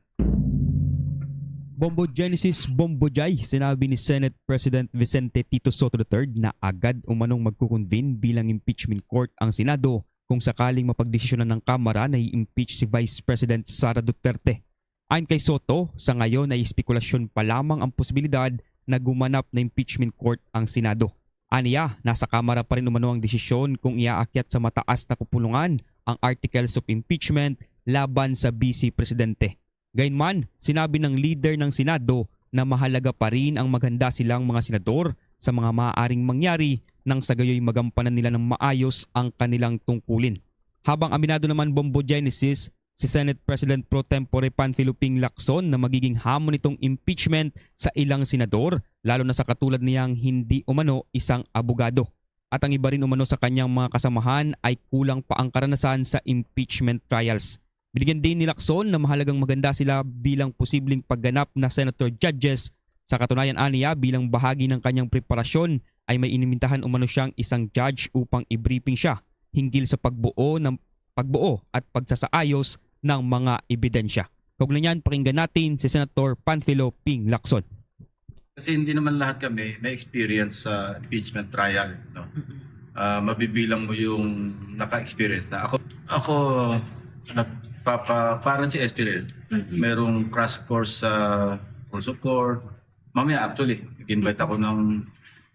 Bombo Genesis, Bombo Jai, sinabi ni Senate President Vicente Tito Soto the third na agad umanong magkukonvene bilang impeachment court ang Senado kung sakaling mapagdesisyonan ng Kamara na i-impeach si Vice President Sara Duterte. Ayon kay Soto, sa ngayon ay espekulasyon pa lamang ang posibilidad na gumanap na impeachment court ang Senado. Aniya, nasa Kamara pa rin umano ang desisyon kung iaakyat sa mataas na kapulungan ang articles of impeachment laban sa Vice Presidente. Gayunman, sinabi ng leader ng Senado na mahalaga pa rin ang maghanda silang mga senador sa mga maaaring mangyari nang sa gayoy magampanan nila ng maayos ang kanilang tungkulin. Habang aminado naman, Bombo Genesis, si Senate President pro tempore Panfilo Ping Lacson na magiging hamon nitong impeachment sa ilang senador, lalo na sa katulad niyang hindi umano isang abogado. At ang iba rin umano sa kanyang mga kasamahan ay kulang pa ang karanasan sa impeachment trials. Binigyan din ni Lacson na mahalagang maghanda sila bilang posibleng pagganap na senator judges. Sa katunayan, aniya, bilang bahagi ng kanyang preparasyon ay may inimbitahan umano siyang isang judge upang i-briefing siya hinggil sa pagbuo ng pagbuo at pagsasaayos ng mga ebidensya. Kaugnay niyan, pakinggan natin si Senator Panfilo Ping Lacson. Kasi hindi naman lahat kami may experience sa impeachment trial, no? Mm-mm. Ah, mabibilang mo yung naka-experience na. Ako, ako, nagpapa-, parang si experience. Mm-mm. Merong crash course sa rules of court. Mamaya, actually, nag-invite ako ng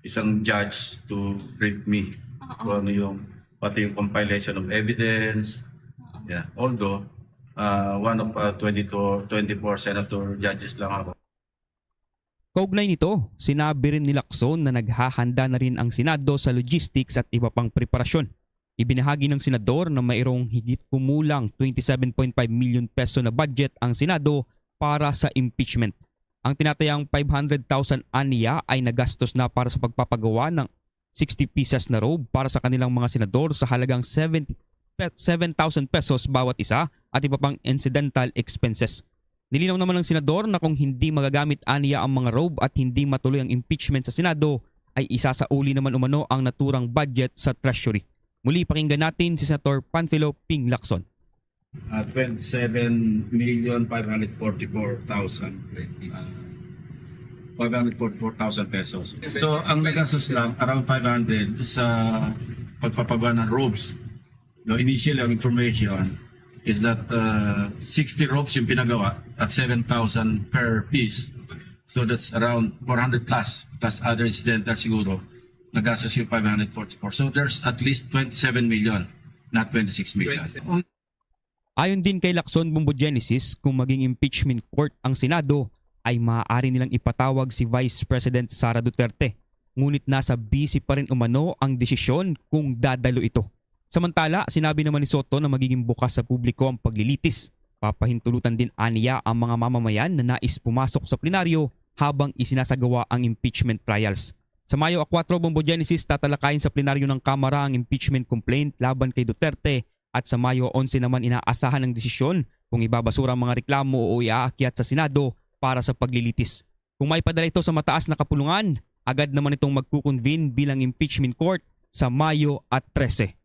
isang judge to brief me Oo. kung ano yung, pati yung compilation of evidence. Oo. Yeah. Although, ah, one of, ah, twenty-two, twenty-four senator judges lang ako. Kaugnay nito, sinabi rin ni Lacson na naghahanda na rin ang Senado sa logistics at iba pang preparasyon. Ibinahagi ng senador na mayroong higit kumulang twenty-seven point five million peso na budget ang Senado para sa impeachment. Ang tinatayang five hundred thousand aniya ay nagastos na para sa pagpapagawa ng sixty pieces na robe para sa kanilang mga senador sa halagang seventy, pe-, seven thousand pesos bawat isa at iba pang incidental expenses. Nilinaw naman ng senador na kung hindi magagamit aniya ang mga robe at hindi matuloy ang impeachment sa Senado, ay isasauli naman umano ang naturang budget sa Treasury. Muli, pakinggan natin si Senator Panfilo Ping Lacson. Ah, twenty-seven million five hundred forty-four thousand. Ah, five hundred forty-four thousand pesos. So, ang nagastos lang, around five hundred sa pagpapagawa ng robes. No, initially, ang information is that uh, sixty robes yung pinagawa at seven thousand per piece. So, that's around four hundred plus, plus other incidental siguro. Nagastos yung five hundred forty-four. So, there's at least twenty-seven million, not twenty-six million. Ayon din kay Lacson, Bombo Genesis, kung maging impeachment court ang Senado, ay maaari nilang ipatawag si Vice President Sara Duterte. Ngunit nasa busy pa rin umano ang desisyon kung dadalo ito. Samantala, sinabi naman ni Sotto na magiging bukas sa publiko ang paglilitis. Papahintulutan din aniya ang mga mamamayan na nais pumasok sa plenaryo habang isinasagawa ang impeachment trials. Sa Mayo a kuwatro, Bombo Genesis, tatalakayin sa plenaryo ng Kamara ang impeachment complaint laban kay Duterte at sa Mayo onse naman inaasahan ang desisyon kung ibabasura ang mga reklamo o iaakyat sa Senado para sa paglilitis. Kung maipadala ito sa mataas na kapulungan, agad naman itong magkukonvene bilang impeachment court sa Mayo at trese.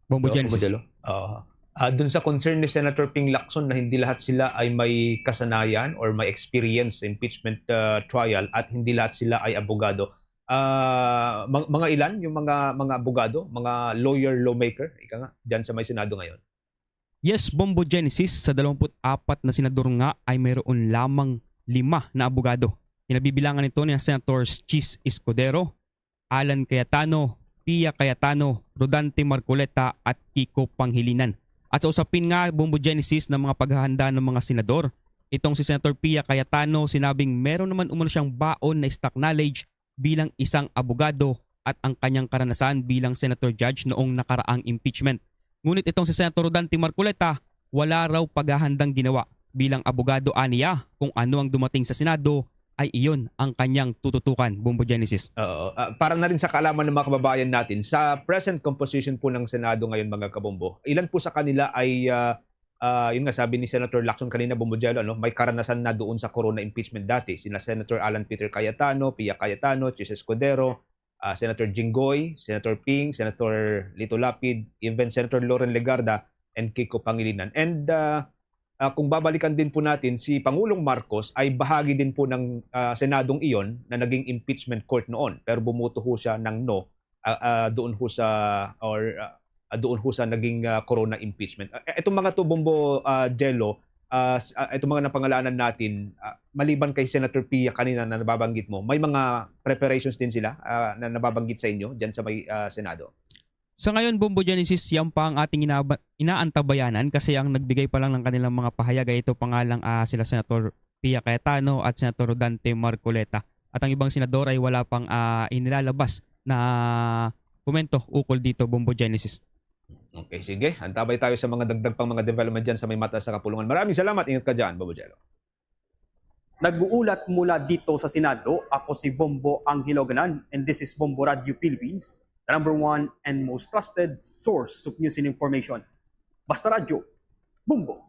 Bombo Genesis. Uh, uh, dun sa concern ni Senator Ping Lacson na hindi lahat sila ay may kasanayan or may experience sa impeachment uh, trial at hindi lahat sila ay abogado. Uh, mga ilan yung mga mga abogado, mga lawyer, lawmaker, ika nga, diyan sa may Senado ngayon? Yes, Bombo Genesis, sa dalawampu't apat na senador nga ay mayroon lamang lima na abogado. Kinabibilangan nito ni Senators Chiz Escudero, Alan Cayetano, Pia Cayetano, Rodante Marcoleta at Kiko Pangilinan. At sa usapin nga, Bombo Genesis, ng mga paghahanda ng mga senador, itong si Senator Pia Cayetano sinabing meron naman umano siyang baon na stock knowledge bilang isang abogado at ang kanyang karanasan bilang senator judge noong nakaraang impeachment. Ngunit itong si Senator Rodante Marcoleta, wala raw paghahandang ginawa bilang abogado aniya kung ano ang dumating sa Senado ay iyon ang kanyang tututukan, Bombo Genesis. Oo. Uh, para na rin sa kaalaman ng mga kababayan natin, sa present composition po ng Senado ngayon, mga kabombo, ilan po sa kanila ay uh, uh, yun nga, sabi ni Senator Lacson kanina, Bombo Jello, ano, may karanasan na doon sa corona impeachment dati. Sina Senator Alan Peter Cayetano, Pia Cayetano, Chiz Escudero, uh, Senator Jinggoy, Senator Ping, Senator Lito Lapid, even Senator Loren Legarda and Kiko Pangilinan. And uh, uh, kung babalikan din po natin, si Pangulong Marcos ay bahagi din po ng uh, Senadong iyon na naging impeachment court noon, pero bumuto ho siya ng no uh, uh, doon ho sa or uh, doon ho sa naging uh, corona impeachment. Uh, itong mga to, Bombo uh, Jello, uh, uh, itong mga napangalanan natin, uh, maliban kay Senator Pia kanina na nababanggit mo, may mga preparations din sila uh, na nababanggit sa inyo diyan sa may uh, Senado? Sa ngayon, Bombo Genesis, yan pa ang ating inaantabayanan kasi ang nagbigay pa lang ng kanilang mga pahayag ay ito pa nga lang uh, sila Senator Pia Cayetano at Senator Rodante Marcoleta. At ang ibang senador ay wala pang uh, inilalabas na komento ukol dito, Bombo Genesis. Okay, sige. Antabay tayo sa mga dagdag pang mga development dyan sa may mata sa kapulungan. Maraming salamat. Ingat ka dyan, Bombo Jello. Nag-uulat mula dito sa Senado, ako si Bombo Angelo Ganan, and this is Bombo Radio Philippines, the number one and most trusted source of news and information. Basta Radyo, Bombo!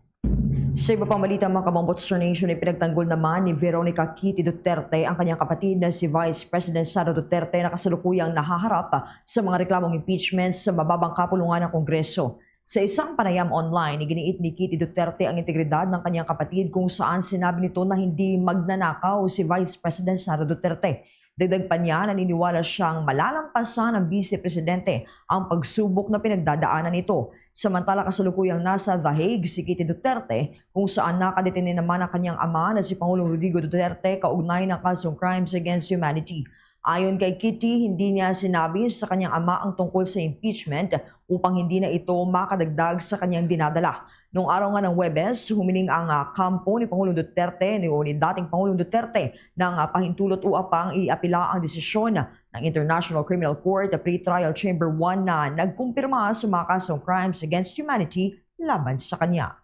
Sa iba pang balita, mga kabombo, Star Nation, ipinagtanggol naman ni Veronica Kitty Duterte ang kanyang kapatid na si Vice President Sara Duterte na kasalukuyang nahaharap sa mga reklamong impeachment sa mababang kapulungan ng Kongreso. Sa isang panayam online, iginiit ni Kitty Duterte ang integridad ng kanyang kapatid kung saan sinabi nito na hindi magnanakaw si Vice President Sara Duterte. Dagdag pa niya, naniniwala siyang malalampasan ng Vice Presidente ang pagsubok na pinagdadaanan nito. Samantala, kasalukuyang nasa The Hague si Kitty Duterte, kung saan nakadetene naman ang kanyang ama na si Pangulong Rodrigo Duterte kaugnay ng kasong crimes against humanity. Ayon kay Kitty, hindi niya sinabi sa kanyang ama ang tungkol sa impeachment upang hindi na ito makadagdag sa kanyang dinadala. Nung araw nga ng Huwebes, humiling ang uh, kampo ni Pangulong Duterte ni, ni dating Pangulong Duterte ng uh, pahintulot o apang iapila ang desisyon ng International Criminal Court Pre-Trial Chamber one na nagkumpirma sa mga kasong crimes against humanity laban sa kanya.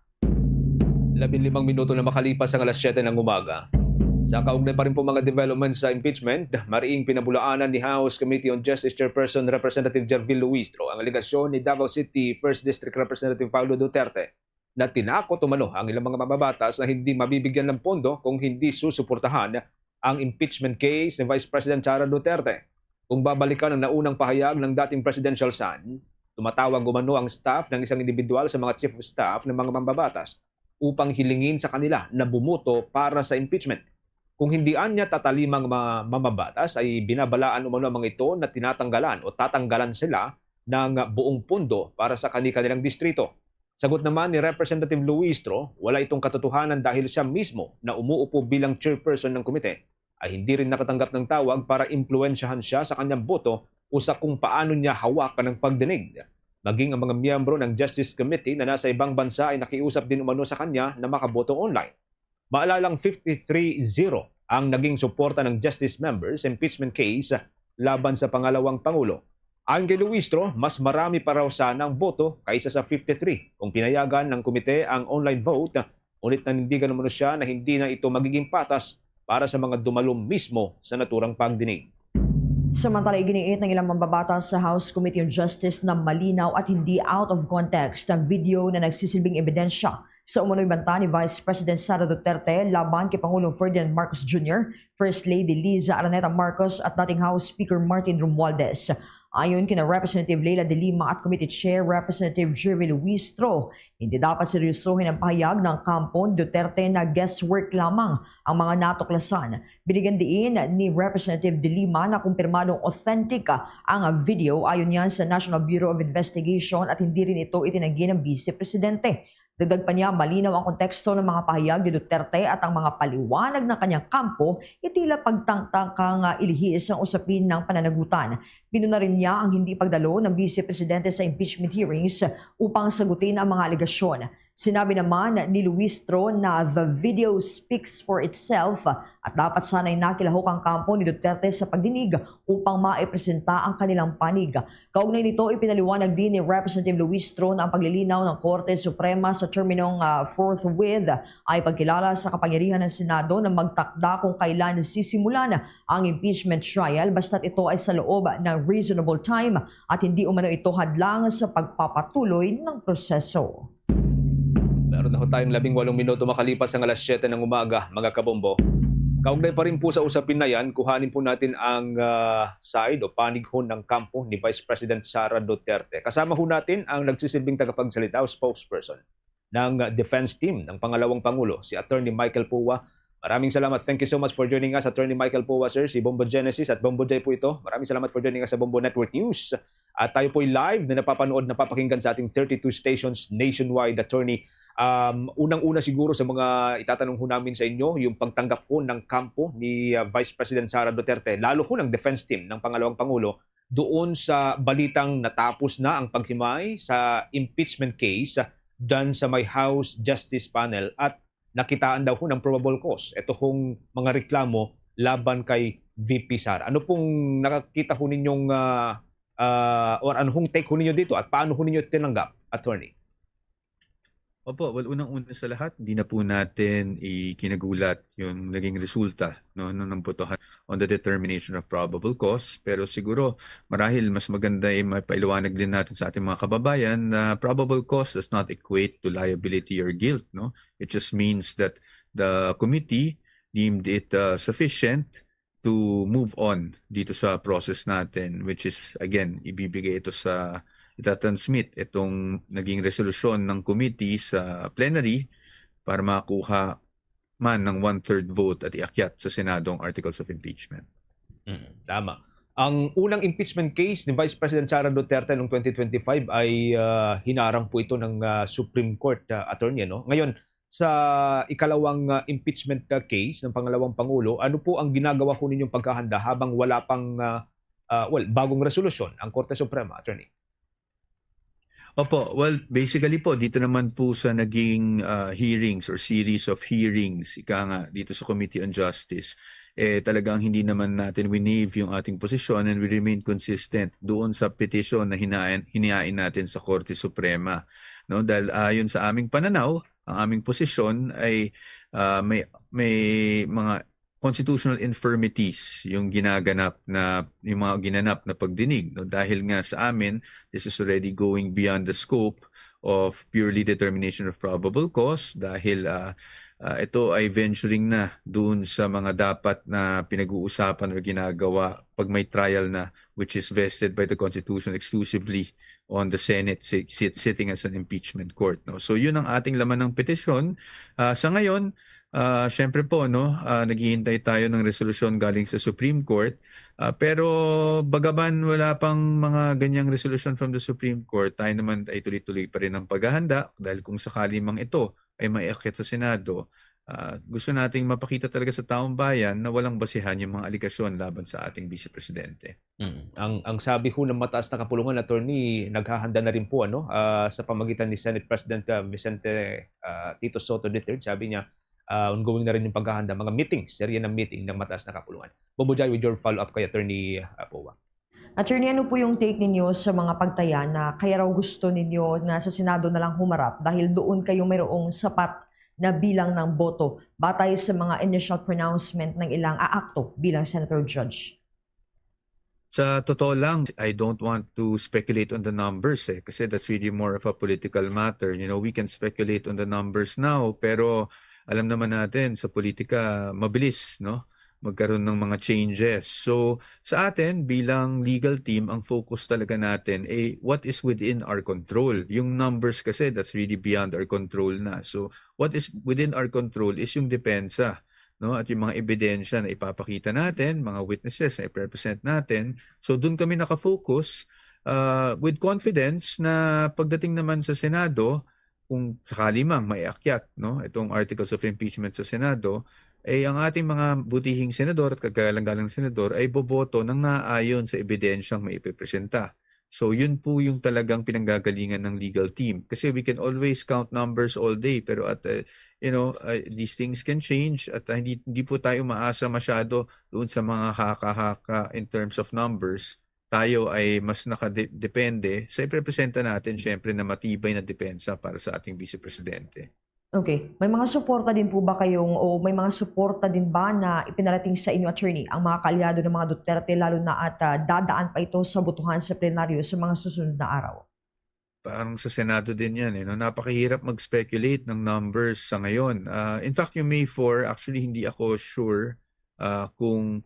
Labing limang minuto na makalipas ang alas siyete ng umaga. Sa kaugnay pa rin po mga developments sa impeachment, mariing pinabulaanan ni House Committee on Justice Chairperson Representative Jervil Luistro ang alegasyon ni Davao City First District Representative Paulo Duterte na tinakot umano ang ilang mga mambabatas na hindi mabibigyan ng pondo kung hindi susuportahan ang impeachment case ni Vice President Sara Duterte. Kung babalikan ang naunang pahayag ng dating presidential son, tumatawag umano ang staff ng isang individual sa mga chief of staff ng mga mambabatas upang hilingin sa kanila na bumuto para sa impeachment. Kung hindi anya tatalimang mga mamabatas, ay binabalaan umano ang mga ito na tinatanggalan o tatanggalan sila ng buong pondo para sa kani-kanilang distrito. Sagot naman ni Representative Luistro, wala itong katotohanan dahil siya mismo na umuupo bilang chairperson ng komite ay hindi rin nakatanggap ng tawag para impluwensyahan siya sa kanyang boto o sa kung paano niya hawakan ang pagdinig. Maging ang mga miyembro ng Justice Committee na nasa ibang bansa ay nakiusap din umano sa kanya na makaboto online. Maalalang fifty-three zero ang naging suporta ng Justice member sa impeachment case laban sa pangalawang pangulo. Ayon kay Luistro, mas marami pa raw sana ang boto kaysa sa fifty-three kung pinayagan ng komite ang online vote, ngunit nanindigan naman siya na hindi na ito magiging patas para sa mga dumalo mismo sa naturang pagdinig. Samantala, iginiit ng ilang mambabatas sa House Committee on Justice na malinaw at hindi out of context ang video na nagsisilbing ebidensya sa umano'y banta ni Vice President Sara Duterte laban kay Pangulong Ferdinand Marcos Junior, First Lady Liza Araneta Marcos at dating House Speaker Martin Romualdez. Ayon kina Representative Leila de Lima at Committee Chair Representative Jervy Luistro, hindi dapat seryosohin ang pahayag ng kampo ni Duterte na guesswork lamang ang mga natuklasan. Binigyan diin ni Representative de Lima na kumpirmadong authentic ang video ayon niya sa National Bureau of Investigation at hindi rin ito itinanggi ng Vice Presidente. Dagdag pa niya, malinaw ang konteksto ng mga pahayag ni Duterte at ang mga paliwanag ng kanyang kampo ay tila pagtangtang kang ilihis ang usapin ng pananagutan. Pinuna rin niya ang hindi pagdalo ng Vice Presidente sa impeachment hearings upang sagutin ang mga alegasyon. Sinabi naman ni Luistro na the video speaks for itself at dapat sana'y nakilahok ang kampo ni Duterte sa pagdinig upang maipresenta ang kanilang panig. Kaugnay nito, ipinaliwanag din ni Representative Luistro na ang paglilinaw ng Korte Suprema sa terminong, ah, forthwith ay pagkilala sa kapangyarihan ng Senado na magtakda kung kailan sisimulan ang impeachment trial basta't ito ay sa loob ng reasonable time at hindi umano ito hadlang sa pagpapatuloy ng proseso. Meron na ho tayong labing walong minuto makalipas ang alas siyete ng umaga, mga kabombo. Kaugnay pa rin po sa usapin na yan, kuhanin po natin ang, ah, side o panig ho ng kampo ni Vice President Sara Duterte. Kasama ho natin ang nagsisilbing tagapagsalita o spokesperson ng defense team ng pangalawang pangulo, si Attorney Michael Poa. Maraming salamat. Thank you so much for joining us, Attorney Michael Poa, sir. Si Bombo Genesis at Bombo Jay po ito. Maraming salamat for joining us sa Bombo Network News. At tayo po'y live na napapanood, napapakinggan sa ating thirty-two stations nationwide, Attorney. Um, unang-una siguro sa mga itatanong ho namin sa inyo, yung pagtanggap ho ng kampo ni, uh, Vice President Sara Duterte, lalo ho ng defense team ng pangalawang pangulo, doon sa balitang natapos na ang paghimay sa impeachment case dyan sa may House Justice Panel at nakitaan daw ho ng probable cause. Ito hong mga reklamo laban kay V P Sara. Ano pong nakakita ho ninyong, ah, ah, or ano hong take ho ninyo dito at paano ho ninyo tinanggap, Attorney? Opo, well, unang-una sa lahat, di na po natin ikinagulat yung naging resulta, no, ng, ng botohan on the determination of probable cause. Pero siguro, marahil mas maganda ay mapaliwanag din natin sa ating mga kababayan na probable cause does not equate to liability or guilt, no? It just means that the committee deemed it, uh, sufficient to move on dito sa process natin, which is, again, ibibigay ito sa, itatransmit itong naging resolusyon ng committee sa plenary para makakuha man ng one-third vote at iakyat sa Senado ang articles of impeachment. Mm, tama. Ang unang impeachment case ni Vice President Sara Duterte noong twenty twenty-five ay, ah, hinarang po ito ng, ah, Supreme Court, ah, attorney, ano? Ngayon, sa ikalawang, ah, impeachment, ah, case ng pangalawang pangulo, ano po ang ginagawa ho ninyong paghahanda habang wala pang, ah, ah, well, bagong resolusyon ang Korte Suprema, attorney? Opo, well, basically po, dito naman po sa naging, ah, hearings or series of hearings, ika nga, dito sa Committee on Justice, eh, talagang hindi naman natin winive yung ating posisyon and we remain consistent doon sa petisyon na hinain, hinain natin sa Korte Suprema, no? Dahil ayon sa aming pananaw, ang aming posisyon ay, ah, may, may mga constitutional infirmities yung ginaganap na, yung mga ginanap na pagdinig, no? Dahil nga sa amin, this is already going beyond the scope of purely determination of probable cause dahil, ah, ah, ito ay venturing na doon sa mga dapat na pinag-uusapan or ginagawa pag may trial na, which is vested by the Constitution exclusively on the Senate si-, sit-, sitting as an impeachment court, no? So, yun ang ating laman ng petisyon. Ah, sa ngayon, ah, syempre po, no, ah, naghihintay tayo ng resolusyon galing sa Supreme Court. Ah, pero bagaman wala pang mga ganyang resolusyon from the Supreme Court, tayo naman ay tuloy-tuloy pa rin ang paghahanda dahil kung sakali mang ito ay maiakyat sa Senado, ah, gusto nating mapakita talaga sa taong bayan na walang basihan yung mga aligasyon laban sa ating Vice Presidente. Mm. Ang, ang sabi ho ng mataas na kapulungan, attorney, naghahanda na rin po, ano, ah, sa pamagitan ni Senate President, ah, Vicente, ah, Tito Soto the third, sabi niya, ah, ongoing na rin yung paghahanda, mga meetings, serye ng meeting ng mataas na kapulungan. Bobo Jai, with your follow-up kay Attorney, ah, Poa. Attorney, ano po yung take ninyo sa mga pagtaya na kaya raw gusto ninyo na sa Senado na lang humarap dahil doon kayo mayroong sapat na bilang ng boto batay sa mga initial pronouncement ng ilang aakto bilang Senator Judge? Sa totoo lang, I don't want to speculate on the numbers eh, kasi that's really more of a political matter. You know, we can speculate on the numbers now, pero alam naman natin sa politika, mabilis, no? Magkaroon ng mga changes. So, sa atin, bilang legal team, ang focus talaga natin ay what is within our control. Yung numbers kasi, that's really beyond our control na. So, what is within our control is yung depensa, no? At yung mga ebidensya na ipapakita natin, mga witnesses na iprepresent natin. So, doon kami nakafocus, ah, with confidence na pagdating naman sa Senado, kung sakali mang maiakyat, no, itong articles of impeachment sa Senado, eh, ang ating mga butihing senador at kagalang-galang senador ay boboto ng naayon sa ebidensyang maipipresenta. So, yun po yung talagang pinanggagalingan ng legal team. Kasi we can always count numbers all day, pero at, uh, you know, uh, these things can change at, uh, hindi, hindi po tayo maasa masyado doon sa mga haka-haka in terms of numbers. Tayo ay mas nakadepende sa iprepresenta natin, syempre, na matibay na depensa para sa ating Vice Presidente. Okay. May mga suporta din po ba kayong, o may mga suporta din ba na ipinarating sa inyo, attorney, ang mga kaalyado ng mga Duterte, lalo na at, ah, dadaan pa ito sa botohan sa plenaryo sa mga susunod na araw? Parang sa Senado din yan, eh, no? Napakahirap mag-speculate ng numbers sa ngayon. Ah, in fact, yung May four, actually, hindi ako sure, ah, kung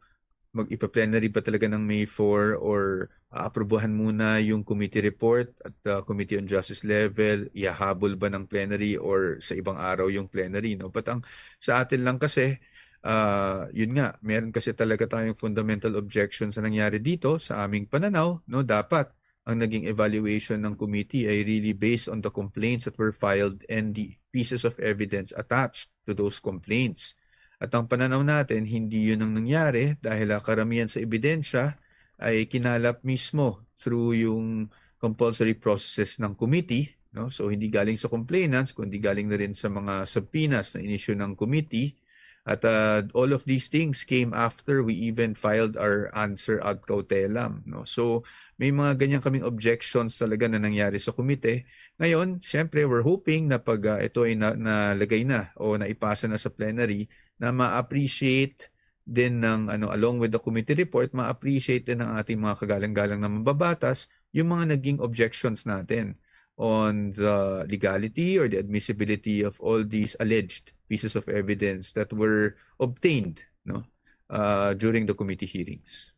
mag-ipa-plenary ba talaga ng May four or aaprubahan muna yung committee report at, ah, Committee on Justice level, ihahabol ba ng plenary or sa ibang araw yung plenary, no? But ang sa atin lang kasi, ah, yun nga, meron kasi talaga tayong fundamental objection sa nangyari dito sa aming pananaw, no? Dapat ang naging evaluation ng committee ay really based on the complaints that were filed and the pieces of evidence attached to those complaints. At ang pananaw natin, hindi yun ang nangyari dahil, ah, karamihan sa ebidensya ay kinalap mismo through yung compulsory processes ng committee, no? So, hindi galing sa complainants, kundi galing na rin sa mga subpoenas na inisyu ng committee. At, ah, all of these things came after we even filed our answer ad cautelam, no? So, may mga ganyan kaming objections talaga na nangyari sa komite. Ngayon, siyempre, we're hoping na pag, ah, ito ay na-, nalagay na o naipasa na sa plenary, na ma-appreciate din ng, ano, along with the committee report, ma-appreciate din ng ating mga kagalang-galang na mambabatas yung mga naging objections natin on the legality or the admissibility of all these alleged pieces of evidence that were obtained, no, uh, during the committee hearings.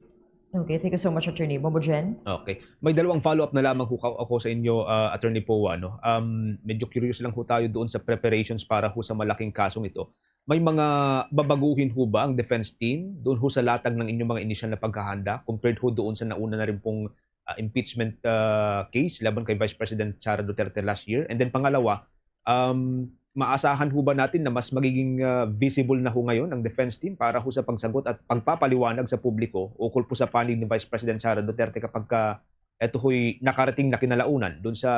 Okay, thank you so much, Attorney. Bobo Jen? Okay. May dalawang follow-up na lamang ho ka-, ako sa inyo, uh, Attorney Poa, no? Um, medyo curious lang ho tayo doon sa preparations para ho sa malaking kasong ito. May mga babaguhin ho ba ang defense team doon ho sa latag ng inyong mga inisyal na paghahanda compared ho doon sa nauna na rin pong, ah, impeachment, ah, case laban kay Vice President Sara Duterte last year? And then pangalawa, um, maasahan ho ba natin na mas magiging, ah, visible na ho ngayon ang defense team para ho sa pagsagot at pagpapaliwanag sa publiko ukol po sa panig ni Vice President Sara Duterte kapag ka eto ho'y nakarating na kinalaunan doon sa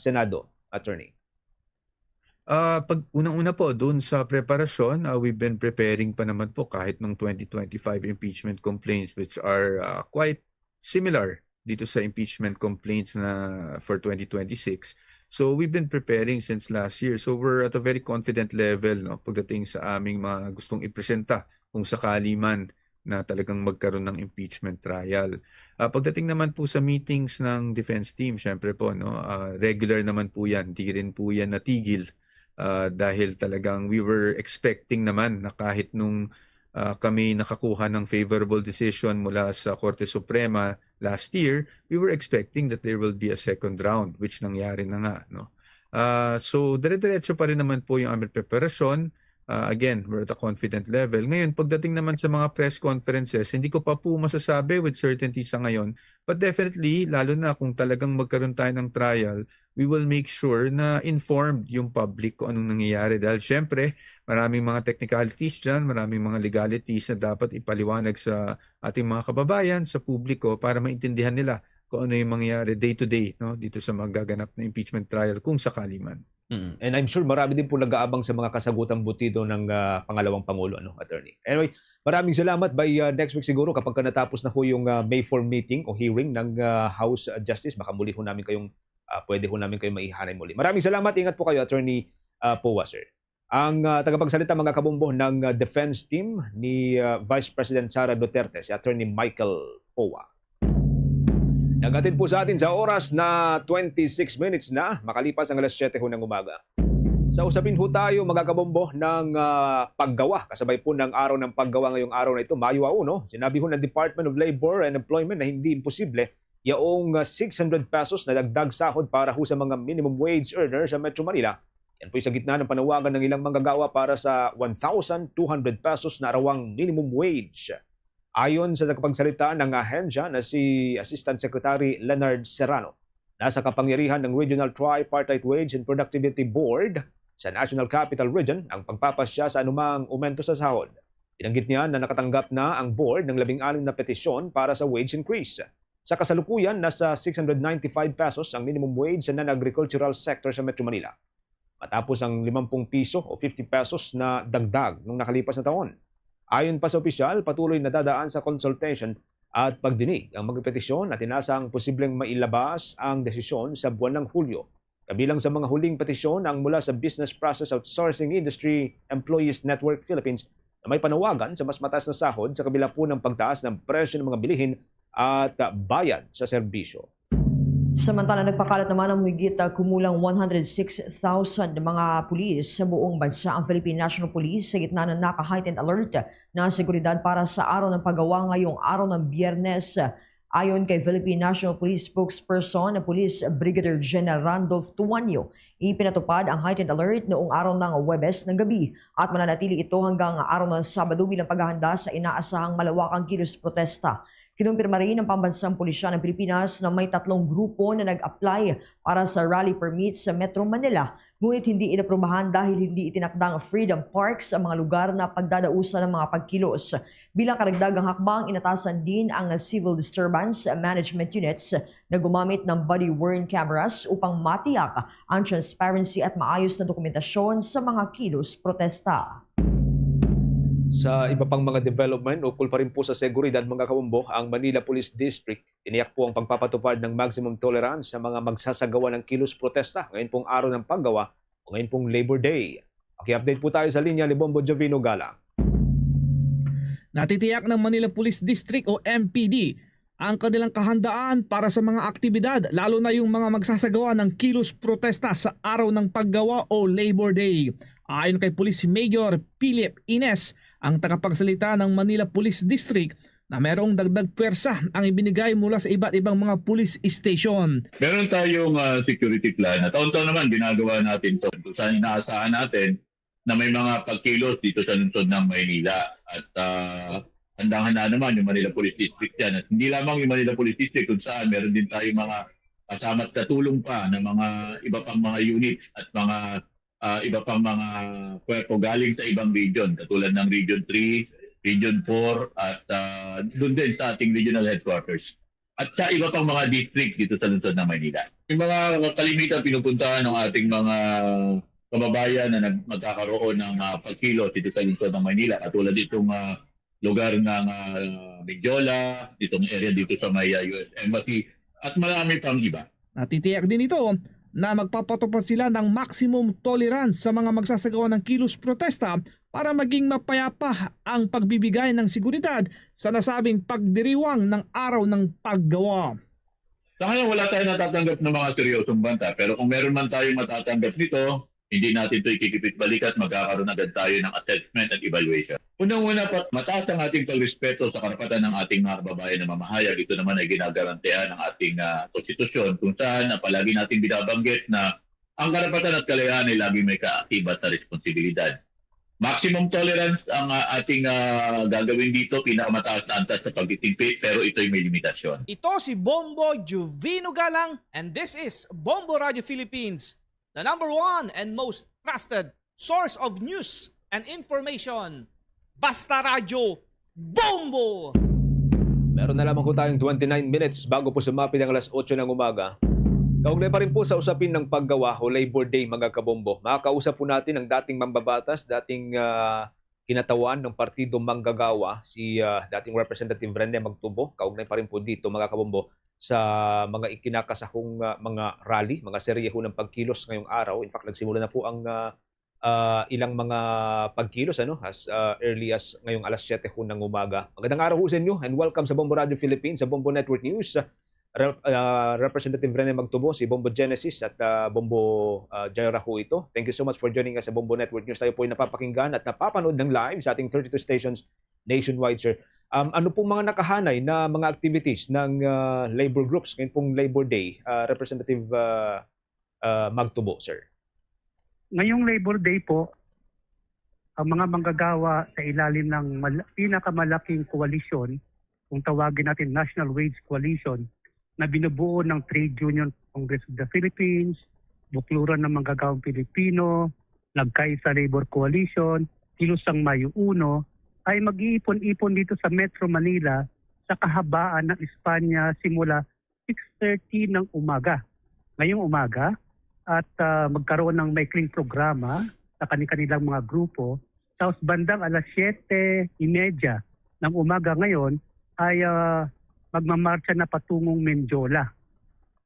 Senado, Attorney? Ah, pag, unang-una po, doon sa preparasyon, ah, we've been preparing pa naman po kahit nung twenty twenty-five impeachment complaints, which are, ah, quite similar dito sa impeachment complaints na for twenty twenty-six. So, we've been preparing since last year. So, we're at a very confident level, no, pagdating sa aming mga gustong ipresenta kung sakali man na talagang magkaroon ng impeachment trial. Ah, pagdating naman po sa meetings ng defense team, syempre po, no, ah, regular naman po yan. Di rin po yan natigil, ah, dahil talagang we were expecting naman na kahit nung, ah, kami nakakuha ng favorable decision mula sa Korte Suprema last year, we were expecting that there will be a second round, which nangyari na nga, no? Ah, so, dire-diretso pa rin naman po yung aming preparasyon. Ah, again, we're at a confident level. Ngayon, pagdating naman sa mga press conferences, hindi ko pa po masasabi with certainty sa ngayon. But definitely, lalo na kung talagang magkaroon tayo ng trial, we will make sure na informed yung public kung anong nangyayari. Dahil syempre, maraming mga technicalities dyan, maraming mga legalities na dapat ipaliwanag sa ating mga kababayan, sa publiko, para maintindihan nila kung ano yung mangyayari day to day, no, dito sa magaganap na impeachment trial kung sakali man. Mm. And I'm sure marami din po nag-aabang sa mga kasagutang butido ng, ah, pangalawang pangulo, ano, attorney. Anyway, maraming salamat. By, ah, next week siguro, kapag ka natapos na ho yung, ah, May four meeting o hearing ng, ah, House, ah, Justice, baka muli ho namin kayong, ah, pwede ho namin kayong maihanay muli. Maraming salamat. Ingat po kayo, Attorney, ah, Poa, sir. Ang, ah, tagapagsalita, mga kabombo, ng, ah, defense team ni, ah, Vice President Sara Duterte, si Attorney Michael Poa. Naghatid po sa atin sa oras na twenty-six minutes na makalipas ang alas siyete ho ng umaga. Sa usapin ho tayo, mga kabombo, ng, ah, paggawa. Kasabay po ng araw ng paggawa ngayong araw na ito, Mayo uno, sinabi ho ng Department of Labor and Employment na hindi imposible yaong, ah, six hundred pesos na dagdag sahod para ho sa mga minimum wage earner sa Metro Manila. Yan po'y sa gitna ng panawagan ng ilang manggagawa para sa one thousand two hundred pesos na arawang minimum wage. Ayon sa tagapagsalita ng ahensya na si Assistant Secretary Leonard Serrano, nasa kapangyarihan ng Regional Tripartite Wage and Productivity Board sa National Capital Region ang pagpapasya sa anumang umento sa sahod. Binanggit niya na nakatanggap na ang board ng labing anim na petisyon para sa wage increase. Sa kasalukuyan, nasa six hundred ninety-five pesos ang minimum wage sa non-agricultural sector sa Metro Manila, matapos ang limampung piso o fifty pesos na dagdag nung nakalipas na taon. Ayon pa sa opisyal, patuloy nadadaan sa consultation at pagdinig ang mga petisyon at inasang posibleng mailabas ang desisyon sa buwan ng Hulyo. Kabilang sa mga huling petisyon ang mula sa Business Process Outsourcing Industry Employees Network Philippines na may panawagan sa mas mataas na sahod sa kabila po ng pagtaas ng presyo ng mga bilihin at, ah, bayad sa serbisyo. Samantala, nagpakalat naman ang mahigit, ah, kumulang one hundred six thousand mga pulis sa buong bansa ang Philippine National Police sa gitna ng naka-heightened alert na seguridad para sa araw ng paggawa ngayong araw ng Biyernes. Ayon kay Philippine National Police spokesperson na Police Brigadier General Randolph Tuanyo, ipinatupad ang heightened alert noong araw ng Huwebes ng gabi at mananatili ito hanggang araw ng Sabado bilang paghahanda sa inaasahang malawakang kilos protesta. Kinumpirma rin ng Pambansang Pulisya ng Pilipinas na may tatlong grupo na nag-apply para sa rally permit sa Metro Manila, ngunit hindi inaprubahan dahil hindi itinakda ang Freedom Park sa mga lugar na pagdadausan ng mga pagkilos. Bilang karagdagang hakbang, inatasan din ang Civil Disturbance Management Units na gumamit ng body-worn cameras upang matiyak ang transparency at maayos na dokumentasyon sa mga kilos protesta. Sa iba pang mga development, ukol pa rin po sa seguridad, mga kabombo, ang Manila Police District tiniyak po ang pagpapatupad ng maximum tolerance sa mga magsasagawa ng kilos protesta ngayon pong araw ng paggawa o ngayon pong Labor Day. Paki-update po tayo sa linya ni Bombo Jovino Galang. Natitiyak ng Manila Police District o M P D ang kanilang kahandaan para sa mga aktibidad, lalo na yung mga magsasagawa ng kilos protesta sa araw ng paggawa o Labor Day. Ayon kay Police Major Philip Ines, ang tagapagsalita ng Manila Police District, na mayroong dagdag pwersa ang ibinigay mula sa iba't ibang mga police station. Meron tayong, ah, security plan na taon-taon naman ginagawa natin to, kung saan inaasahan natin na may mga pagkilos dito sa lungsod ng Maynila. At, ah, handang-handa naman yung Manila Police District dyan. At hindi lamang yung Manila Police District, kung saan meron din tayong mga kasama't katulong pa ng mga iba pang mga units at mga, ah, iba pang mga kwerpo galing sa ibang region, katulad ng Region three, Region four, at, ah, doon din sa ating regional headquarters. At sa iba pang mga district dito sa lungsod ng Maynila. Yung mga kalimitan pinupuntahan ng ating mga kababayan na nag-, magkakaroon ng, ah, pagkilos dito sa lungsod ng Maynila, katulad ditong, ah, lugar ng, ah, Mendiola, ditong area dito sa may, ah, U S Embassy, at marami pang iba. Natitiyak din ito na magpapatupad sila ng maximum tolerance sa mga magsasagawa ng kilos protesta para maging mapayapa ang pagbibigay ng seguridad sa nasabing pagdiriwang ng araw ng paggawa. Sa ngayon, wala tayong natatanggap ng mga seryosong banta, pero kung meron man tayong matatanggap nito, hindi natin ito ikikipit balikat, magkakaroon agad tayo ng assessment at evaluation. Unang-una pa, mataas ang ating pagrespeto sa karapatan ng ating mga kababayan na mamahayag. Ito naman ay ginagarantihan ng ating uh, konstitusyon, kung saan uh, palagi natin binabanggit na ang karapatan at kalayaan ay laging may kaakibat na responsibilidad. Maximum tolerance ang uh, ating uh, gagawin dito, pinakamataas na antas na pagtitingpit, pero ito'y may limitasyon. Ito si Bombo Juvino Galang, and this is Bombo Radio Philippines, the number one and most trusted source of news and information. Basta Radyo, Bombo! Meron na lamang po tayong twenty-nine minutes bago po sumapit ang alas otso ng umaga. Kaugnay pa rin po sa usapin ng paggawa o Labor Day, mga kabombo, makakausap po natin ang dating mambabatas, dating uh, kinatawan ng Partido Manggagawa, si uh, dating Representative Rene Magtubo. Kaugnay pa rin po dito, mga kabombo, sa mga ikinakasahong uh, mga rally, mga serye ho ng pagkilos ngayong araw. In fact, nagsimula na po ang uh, uh, ilang mga pagkilos ano as uh, early as ngayong alas siyete ho ng umaga. Magandang araw ho sa inyo and welcome sa Bombo Radio Philippines, sa Bombo Network News. Rep, uh, Representative Rene Magtubo, si Bombo Genesis at uh, Bombo uh, Jaira ho ito. Thank you so much for joining us sa Bombo Network News. Tayo po ay napapakinggan at napapanood ng live sa ating thirty-two stations nationwide, sir. Um, ano pong mga nakahanay na mga activities ng uh, labor groups ngayon pong Labor Day, uh, Representative uh, uh, Magtubo, sir? Ngayong Labor Day po, ang mga manggagawa sa ilalim ng mal- pinakamalaking koalisyon, kung tawagin natin National Wage Coalition, na binubuo ng Trade Union Congress of the Philippines, Bukluran ng Manggagawang Pilipino, Nagkaisa Labor Coalition, Kilusang Mayo Uno, ay mag-iipon-ipon dito sa Metro Manila sa kahabaan ng Espanya simula six thirty ng umaga ngayong umaga at uh, magkaroon ng maikling programa sa kanilang mga grupo. Tapos bandang alas siyete y media ng umaga ngayon ay uh, magmamarcha na patungong Mendiola.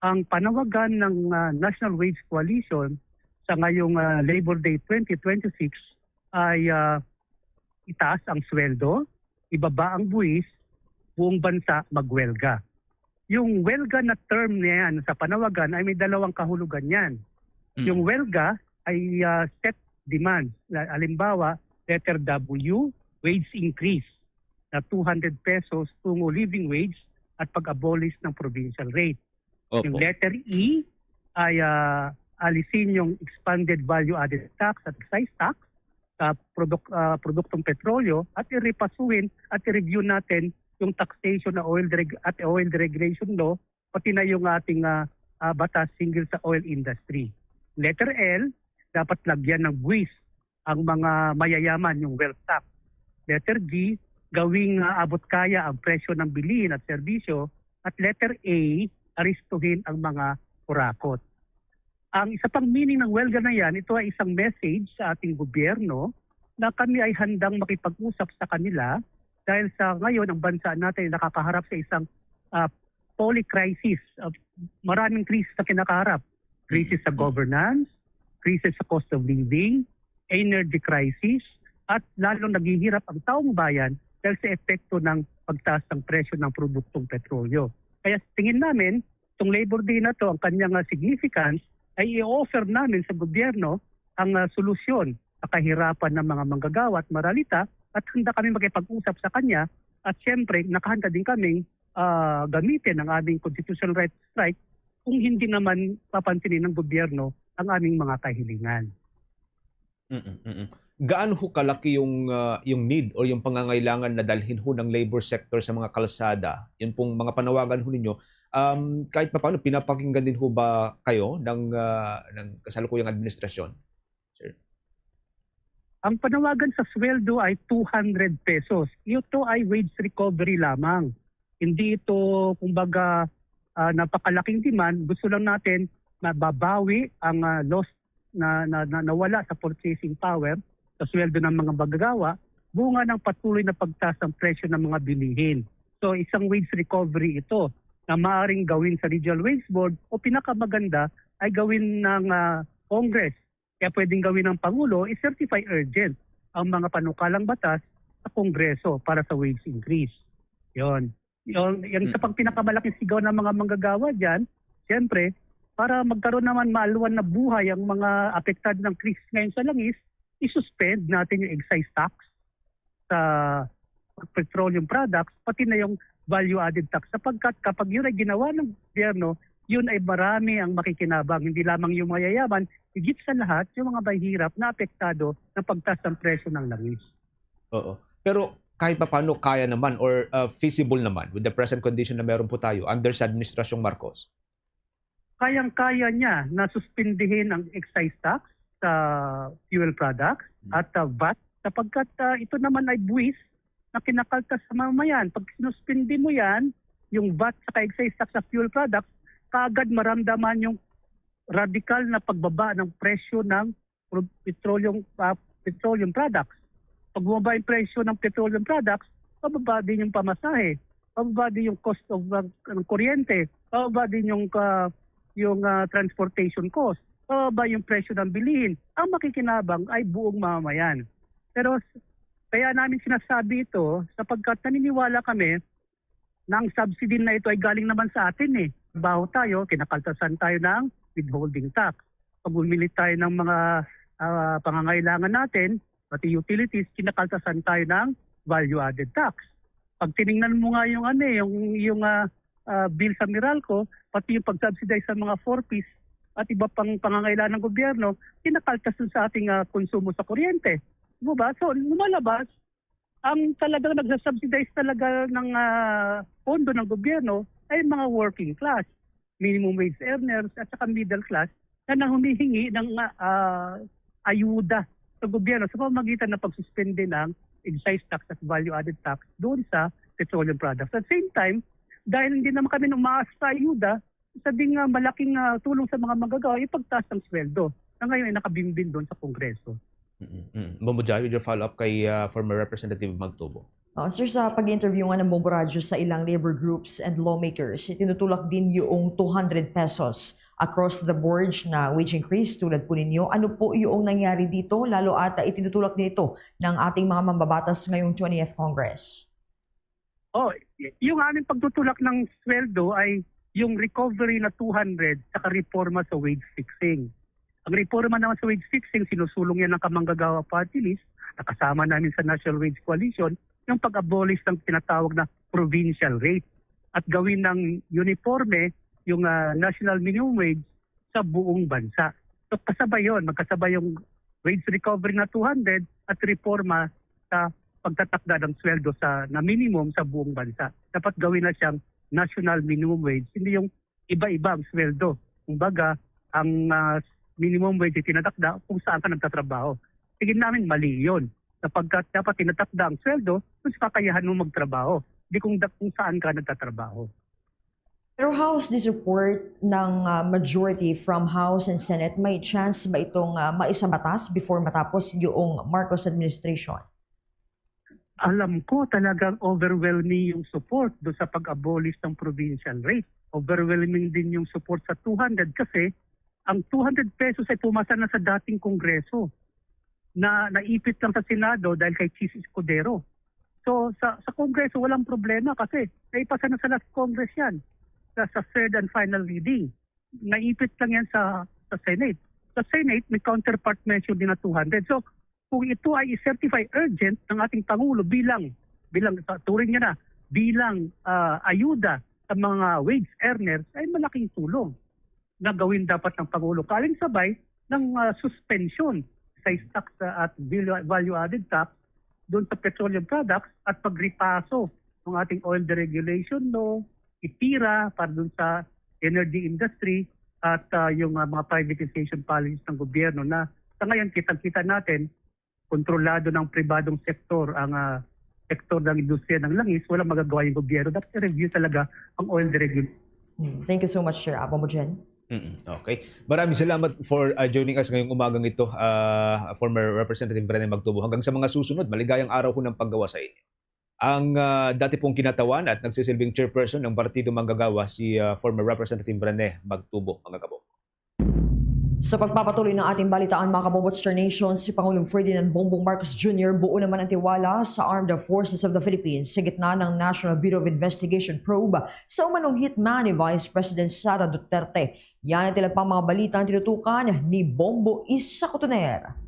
Ang panawagan ng uh, National Wage Coalition sa ngayong uh, Labor Day twenty twenty-six ay uh, itaas ang sweldo, ibaba ang buwis, buong bansa magwelga. Yung welga na term niyan sa panawagan ay may dalawang kahulugan niyan. Mm. Yung welga ay uh, set demand. Halimbawa, letter W, wage increase na two hundred pesos tungo living wage at pag-abolish ng provincial rate. Opo. Yung letter E ay uh, alisin yung expanded value added tax at excise tax sa produk, uh, produktong petrolyo at iripasuhin at i-review natin yung taxation na oil reg- at oil deregulation law, pati na yung ating uh, uh, batas hinggil sa oil industry. Letter L, dapat lagyan ng buwis ang mga mayayaman, yung wealth tax. Letter G, gawing uh, abot kaya ang presyo ng bilihin at serbisyo. At letter A, aristuhin ang mga kurakot. Ang isa pang meaning ng welga na yan, ito ay isang message sa ating gobyerno na kami ay handang makipag-usap sa kanila dahil sa ngayon ang bansa natin ay nakakaharap sa isang uh, polycrisis. Uh, maraming krisis na kinakaharap. Krisis sa governance, krisis sa cost of living, energy crisis, at lalong naghihirap ang taong bayan dahil sa epekto ng pagtaas ng presyo ng produktong petrolyo. Kaya tingin namin, itong Labor Day na to, ang kanyang uh, significance ay i-offer namin sa gobyerno ang uh, solusyon sa kahirapan ng mga manggagawa at maralita at handa kami makipag-usap sa kanya at siyempre nakahanda din kaming uh, gamitin ang aming constitutional right to strike kung hindi naman papansinin ng gobyerno ang aming mga kahilingan. Mm-mm. Gaano ho kalaki yung uh, yung need or yung pangangailangan na dalhin ho ng labor sector sa mga kalsada? Yun pong mga panawagan ho ninyo. Um, kahit pa paano, pinapakinggan din ho ba kayo ng, uh, ng kasalukuyang administrasyon? Sir? Ang panawagan sa sweldo ay two hundred pesos. Ito ay wage recovery lamang. Hindi ito, kumbaga, uh, napakalaking demand. Gusto lang natin mababawi ang uh, loss na, na, na nawala sa purchasing power sa sweldo ng mga manggagawa, bunga ng patuloy na pagtaas ng presyo ng mga bilihin. So isang wage recovery ito na maaaring gawin sa Regional Wage Board o pinakamaganda ay gawin ng ah, Congress. Kaya pwedeng gawin ng Pangulo, i-certify urgent ang mga panukalang batas sa Kongreso para sa wage increase. Yon. Yung, yung sa pang pinakamalaking sigaw ng mga manggagawa dyan, siyempre, para magkaroon naman maalwan na buhay ang mga apektado ng krisis ngayon sa langis, i-suspend natin yung excise tax sa petroleum products, pati na yung value-added tax. Sapagkat kapag yun ay ginawa ng gobyerno, yun ay marami ang makikinabang. Hindi lamang yung mayayaman, higit sa lahat, yung mga mahihirap na apektado ng pagtaas ng presyo ng langis. Oo. Pero kahit papaano kaya naman or uh, feasible naman with the present condition na meron po tayo under sa Administrasyong Marcos? Kayang-kaya niya na suspindihin ang excise tax sa fuel products at uh, VAT sapagkat uh, ito naman ay buwis na kinakaltas sa mamayan. Pag sinuspindi mo yan, yung VAT sa excise tax sa fuel products, kaagad maramdaman yung radikal na pagbaba ng presyo ng pro- petroleum uh, petroleum products. Pag bumaba yung presyo ng petroleum products, mababa din yung pamasahe, mababa din yung cost of uh, ng kuryente, mababa din yung uh, yung uh, transportation cost, mababa yung presyo ng bilihin. Ang makikinabang ay buong mamamayan. Pero kaya namin sinasabi ito sapagkat naniniwala kami na ang subsidy na ito ay galing naman sa atin eh. Baho tayo, kinakaltasan tayo ng withholding tax. Pag bumili tayo ng mga uh, pangangailangan natin, pati utilities, kinakaltasan tayo ng value-added tax. Pag tiningnan mo nga yung ano eh, yung yung uh, uh, bill sa Meralco, pati yung pag-subsidize sa mga four Ps at iba pang pangangailangan ng gobyerno, kinakaltas sa ating uh, konsumo sa kuryente. Di ba? So, lumalabas, ang talagang nagsasubsidize talaga ng uh, pondo ng gobyerno ay mga working class, minimum wage earners, at saka middle class na nahumihingi ng uh, ayuda sa gobyerno sa pamamagitan ng pagsuspende ng excise tax at value-added tax doon sa petroleum products. At the same time, dahil hindi naman kami umaas sa ayuda, isa ding uh, malaking uh, tulong sa mga magagawa ay pagtaas ng sweldo na ngayon ay nakabimbin doon sa Kongreso. Mm-hmm. Bombo Jai, with your follow-up kay uh, former Representative Magtubo. Uh, sir, sa pag-interview nga ng Bombo Radyo sa ilang labor groups and lawmakers, itinutulak din yung two hundred pesos across the board na wage increase tulad po ninyo. Ano po yung nangyari dito? Lalo at uh, itinutulak din ito ng ating mga mambabatas ngayong twentieth Congress. Oh, yung aming pagtutulak ng sweldo ay yung recovery na two hundred sa reforma sa wage fixing. Ang reforma naman sa wage fixing, sinusulong yan ng Kamanggagawa Party List, nakasama namin sa National Wage Coalition, yung pag-abolish ng tinatawag na provincial rate at gawin ng uniforme yung uh, national minimum wage sa buong bansa. So kasabay yon, magkasabay yung wage recovery na two hundred at reforma sa pagtatakda ng sweldo sa na minimum sa buong bansa. Dapat gawin na siyang national minimum wage, hindi yung iba-iba ang sweldo. Kumbaga, ang uh, minimum wage ay tinatakda kung saan ka nagtatrabaho. Tingin namin mali yon. Sapagkat dapat tinatakda ang sweldo kung sa kakayahan mo magtrabaho, di kung, kung saan ka nagtatrabaho. Pero how is the support ng uh, majority from House and Senate? May chance ba itong uh, maisabatas before matapos yung Marcos administration? Alam ko talagang overwhelming yung support do sa pag-abolish ng provincial rate. Overwhelming din yung support sa two hundred kasi ang two hundred pesos ay pumasa na sa dating Kongreso na naipit lang sa Senado dahil kay Chiz Escudero. So sa, sa Kongreso walang problema kasi naipasa na sa last Congress yan sa, sa third and final reading. Naipit lang yan sa, sa Senate. Sa Senate may counterpart measure din na two hundred. So kung ito ay i-certify urgent ng ating Pangulo bilang bilang sa turing niya na bilang uh, ayuda sa mga wage earners ay malaking tulong na gawin dapat ng Pangulo kaalinsabay ng uh, suspension sa tax uh, at value-added tax doon sa petroleum products at pagripaso ng ating oil deregulation law, IPIRA para doon sa energy industry at uh, yung uh, mga privatization policies ng gobyerno na sa ngayon kitang-kita natin kontrolado ng pribadong sektor ang uh, sektor ng industriya ng langis, wala magagawa yung gobyerno. Dapat i-review talaga ang oil deregulation. Hmm. Thank you so much, Sir Apo Mojen. Okay. Maraming salamat for uh, joining us ngayong umagang ito, uh, former Representative Rene Magtubo. Hanggang sa mga susunod, maligayang araw ko ng paggawa sa inyo. Ang uh, dati pong kinatawan at nagsisilbing chairperson ng Partido Manggagawa, si uh, former Representative Rene Magtubo, mga kabong. Sa pagpapatuloy ng ating balitaan, mga kabombo, Star Nation, si Pangulong Ferdinand Bongbong Marcos Junior buo naman ang tiwala sa Armed Forces of the Philippines sa gitna ng National Bureau of Investigation probe sa umanong hitman ni Vice President Sara Duterte. Yan at ilan pang mga balita ang tinutukan ni Bombo Isa Cotoner.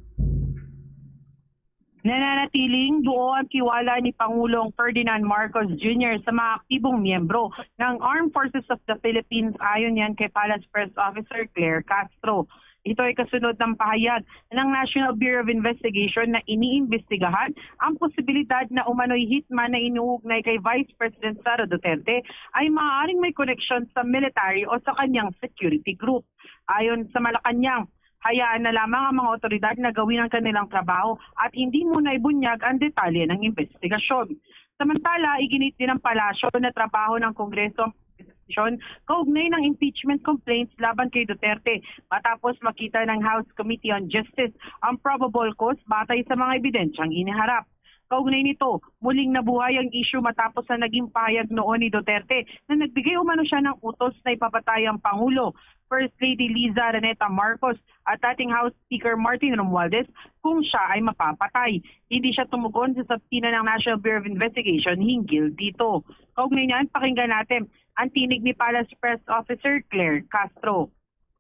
Nananatiling buo ang tiwala ni Pangulong Ferdinand Marcos Junior sa mga aktibong miyembro ng Armed Forces of the Philippines, ayon yan kay Palace Press Officer Claire Castro. Ito ay kasunod ng pahayag ng National Bureau of Investigation na iniimbestigahan ang posibilidad na umano'y hitman na inuugnay kay Vice President Sara Duterte ay maaaring may koneksyon sa military o sa kanyang security group. Ayon sa Malacañang, hayaan na lamang ang mga otoridad na gawin ang kanilang trabaho at hindi muna ibunyag ang detalye ng investigasyon. Samantala, iginit din ng palasyo na trabaho ng Kongreso ang investigasyon kaugnay ng impeachment complaints laban kay Duterte matapos makita ng House Committee on Justice ang probable cause batay sa mga ebidensyang iniharap. Kaugnay nito, muling nabuhay ang isyu matapos na naging pahayag noon ni Duterte na nagbigay umano siya ng utos na ipapatay ang Pangulo, First Lady Liza Araneta Marcos at dating House Speaker Martin Romualdez kung siya ay mapapatay. Hindi siya tumugon sa subpoena ng National Bureau of Investigation hinggil dito. Kaugnay niyan, pakinggan natin ang tinig ni Palace Press Officer Claire Castro.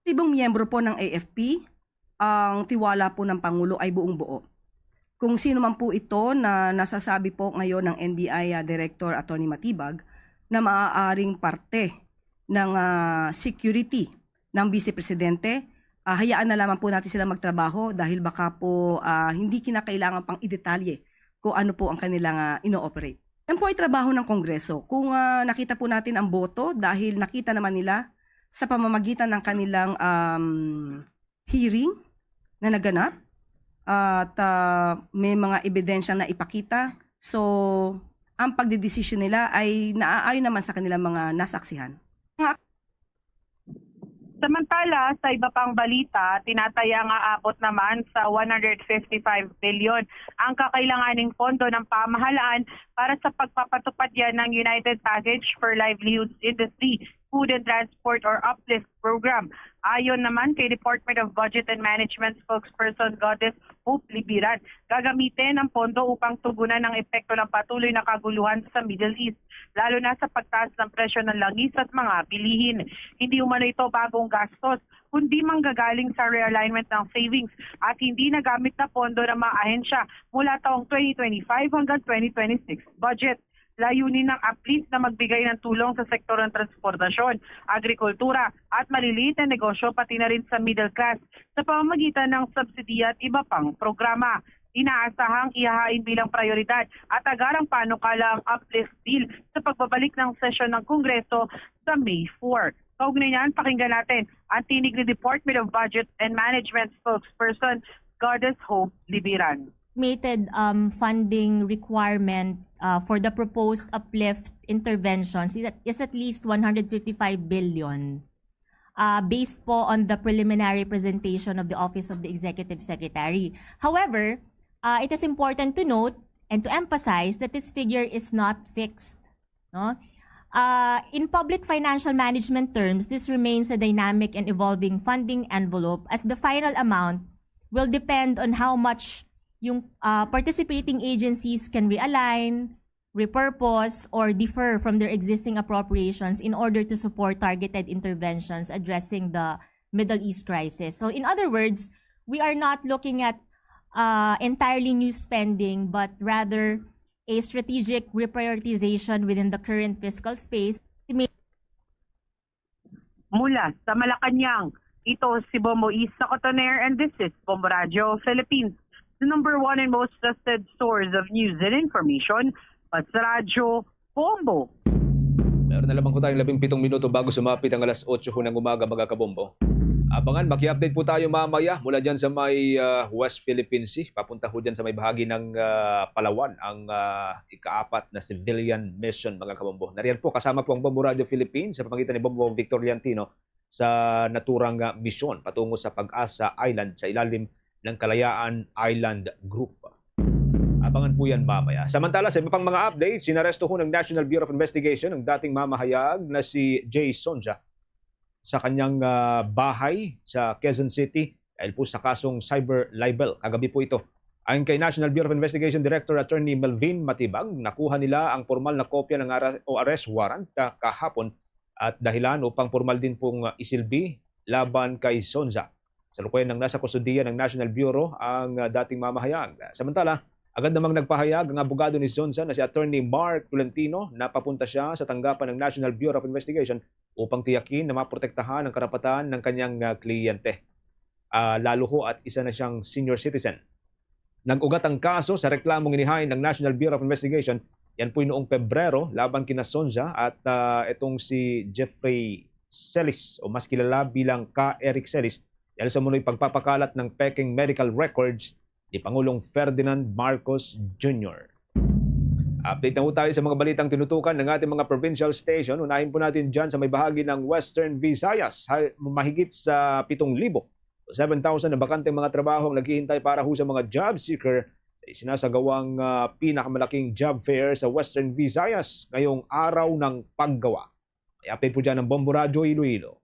Aktibong miyembro po ng A F P, ang tiwala po ng Pangulo ay buong-buo. Kung sino man po ito na nasasabi po ngayon ng N B I, ah, Director Attorney Matibag na maaaring parte ng, ah, security ng Vice Presidente, ah, hayaan na lamang po natin sila magtrabaho dahil baka po, ah, hindi kinakailangan pang idetalye kung ano po ang kanilang, ah, ino-operate. Yan po ay trabaho ng Kongreso. Kung, ah, nakita po natin ang boto, dahil nakita naman nila sa pamamagitan ng kanilang, um, hearing na naganap at, ah, may mga ebidensyang naipakita. So, ang pagdedesisyon nila ay naaayon naman sa kanilang mga nasaksihan. Samantala, sa iba pang balita, tinataya nga abot naman sa one hundred fifty-five billion ang kakailanganing pondo ng pamahalaan para sa pagpapatupad yan ng United Package for Livelihoods Industry, Food and Transport or uplift Program. Ayon naman kay Department of Budget and Management spokesperson Goddess Hope Libiran, gagamitin ang pondo upang tugunan ang epekto ng patuloy na kaguluhan sa Middle East, lalo na sa pagtaas ng presyo ng langis at mga bilihin. Hindi umano ito bagong gastos, kundi manggagaling sa realignment ng savings at hindi nagamit na pondo ng mga ahensya mula taong twenty twenty-five hanggang twenty twenty-six budget. Layunin ng uplift na magbigay ng tulong sa sektor ng transportasyon, agrikultura, at maliliit na negosyo, pati na rin sa middle class, sa pamamagitan ng subsidiya at iba pang programa. Inaasahang ihahain bilang prioridad at agarang panukala ang uplift bill sa pagbabalik ng sesyon ng Kongreso sa May four. Kaugnay niyan, pakinggan natin ang tinig ni Department of Budget and Management spokesperson Goddess Hope Libiran. Estimated, um, funding requirement, uh, for the proposed uplift interventions is at, is at least one hundred fifty-five billion, uh, based po on the preliminary presentation of the Office of the Executive Secretary. However, uh, it is important to note and to emphasize that this figure is not fixed, no? Uh, in public financial management terms, this remains a dynamic and evolving funding envelope, as the final amount will depend on how much yung, uh, participating agencies can realign, repurpose, or defer from their existing appropriations in order to support targeted interventions addressing the Middle East crisis. So, in other words, we are not looking at, uh, entirely new spending, but rather a strategic reprioritization within the current fiscal space. Mula sa Malacañang, ito si Bombo Isa Cotoner, and this is Bombo Radyo Philippines, the number one and most trusted source of news and information. Basta Radyo, Bombo. Meron na lamang po tayong labing pitong minuto bago sumapit ang alas otso ho ng umaga, mga kabombo. Abangan, maki-update po tayo mamaya mula dyan sa may, ah, West Philippine Sea. Papunta ho dyan sa may bahagi ng, ah, Palawan ang, ah, ikaapat na civilian mission, mga kabombo. Nariyan po, kasama po ang Bombo Radio Philippines sa pamagitan ni Bombo Victor Liantino sa naturang, ah, misyon patungo sa Pag-asa Island sa ilalim ng Kalayaan Island Group. Abangan po yan mamaya. Samantala, sa iba pang mga updates, inaresto ho ng National Bureau of Investigation ang dating mamahayag na si Jay Sonja. sa kanyang, ah, bahay sa Quezon City dahil po sa kasong cyber libel. Kagabi po ito. Ayon kay National Bureau of Investigation Director Attorney Melvin Matibag, nakuha nila ang formal na kopya ng ara-, o arrest warrant, ah, kahapon at dahilan upang formal din pong, ah, isilbi laban kay Zonza. Salukuyan nang nasa kustodiya ng National Bureau ang, ah, dating mamahayag. Samantala, agad namang nagpahayag ang abogado ni Zonza na si Attorney Mark Tolentino na papunta siya sa tanggapan ng National Bureau of Investigation upang tiyakin na maprotektahan ang karapatan ng kanyang, ah, kliyente. Ah, lalo ho at isa na siyang senior citizen. Nag-ugat ang kaso sa reklamong inihain ng National Bureau of Investigation. Yan po'y noong Pebrero laban kina Zonza at, ah, itong si Jeffrey Celis o mas kilala bilang Ka Eric Celis dahil sa umano'y pagpapakalat ng peking medical records ni Pangulong Ferdinand Marcos Junior. Update na po tayo sa mga balitang tinutukan ng ating mga provincial station. Unahin po natin dyan sa may bahagi ng Western Visayas. Ha-, mahigit sa pitong libo o seven thousand na bakanteng mga trabaho ang naghihintay para ho sa mga job seeker sa isinasagawang, ah, pinakamalaking job fair sa Western Visayas ngayong araw ng paggawa. May update po dyan ng Bombo Radyo Iloilo.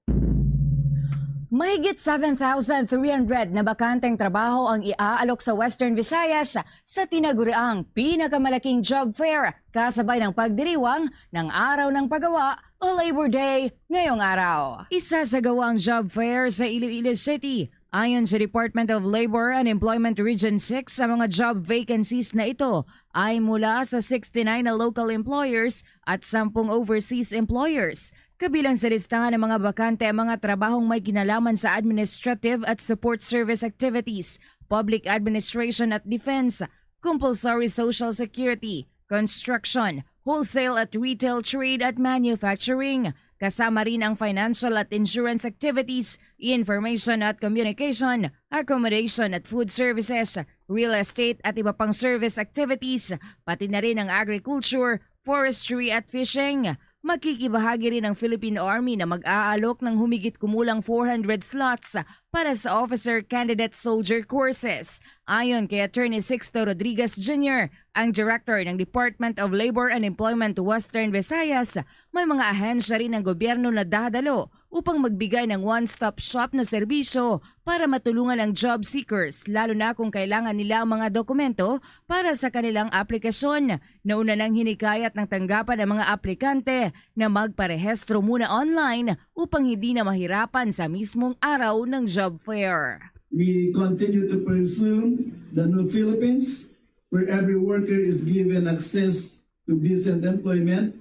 Mahigit seven thousand three hundred na bakanteng trabaho ang iaalok sa Western Visayas sa tinaguriang pinakamalaking job fair, kasabay ng pagdiriwang ng Araw ng Paggawa o Labor Day ngayong araw. Isasagawa ang job fair sa Iloilo City. Ayon sa Department of Labor and Employment Region six, ang mga job vacancies na ito ay mula sa sixty-nine na local employers at sampung overseas employers. Kabilang sa listahan ng mga bakante ang mga trabahong may kinalaman sa administrative at support service activities, public administration at defense, compulsory social security, construction, wholesale at retail trade at manufacturing. Kasama rin ang financial at insurance activities, information at communication, accommodation at food services, real estate at iba pang service activities, pati na rin ang agriculture, forestry at fishing. Makikibahagi rin ang Philippine Army na mag-aalok ng humigit kumulang four hundred slots para sa officer candidate soldier courses. Ayon kay Attorney Sixto Rodriguez Junior, ang director ng Department of Labor and Employment Western Visayas, may mga ahensya rin ng gobyerno na dadalo upang magbigay ng one-stop shop na serbisyo para matulungan ang job seekers, lalo na kung kailangan nila ang mga dokumento para sa kanilang aplikasyon. Nauna nang hinikayat ng tanggapan ang mga aplikante na magparehistro muna online upang hindi na mahirapan sa mismong araw ng job fair. We continue to pursue the new Philippines, where every worker is given access to decent employment,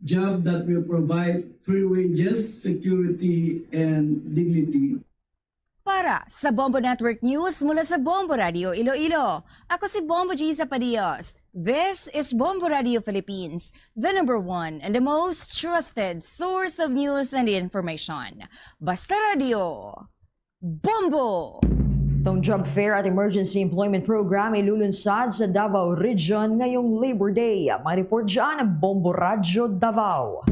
job that will provide fair wages, security, and dignity. Para sa Bombo Network News mula sa Bombo Radio Iloilo, ako si Bombo G Zapadios. This is Bombo Radio Philippines, the number one and the most trusted source of news and information. Basta Radio, Bombo! Itong Job Fair at Emergency Employment Program ilulunsad sa Davao Region ngayong Labor Day. May report dyan ang Bombo Radyo Davao.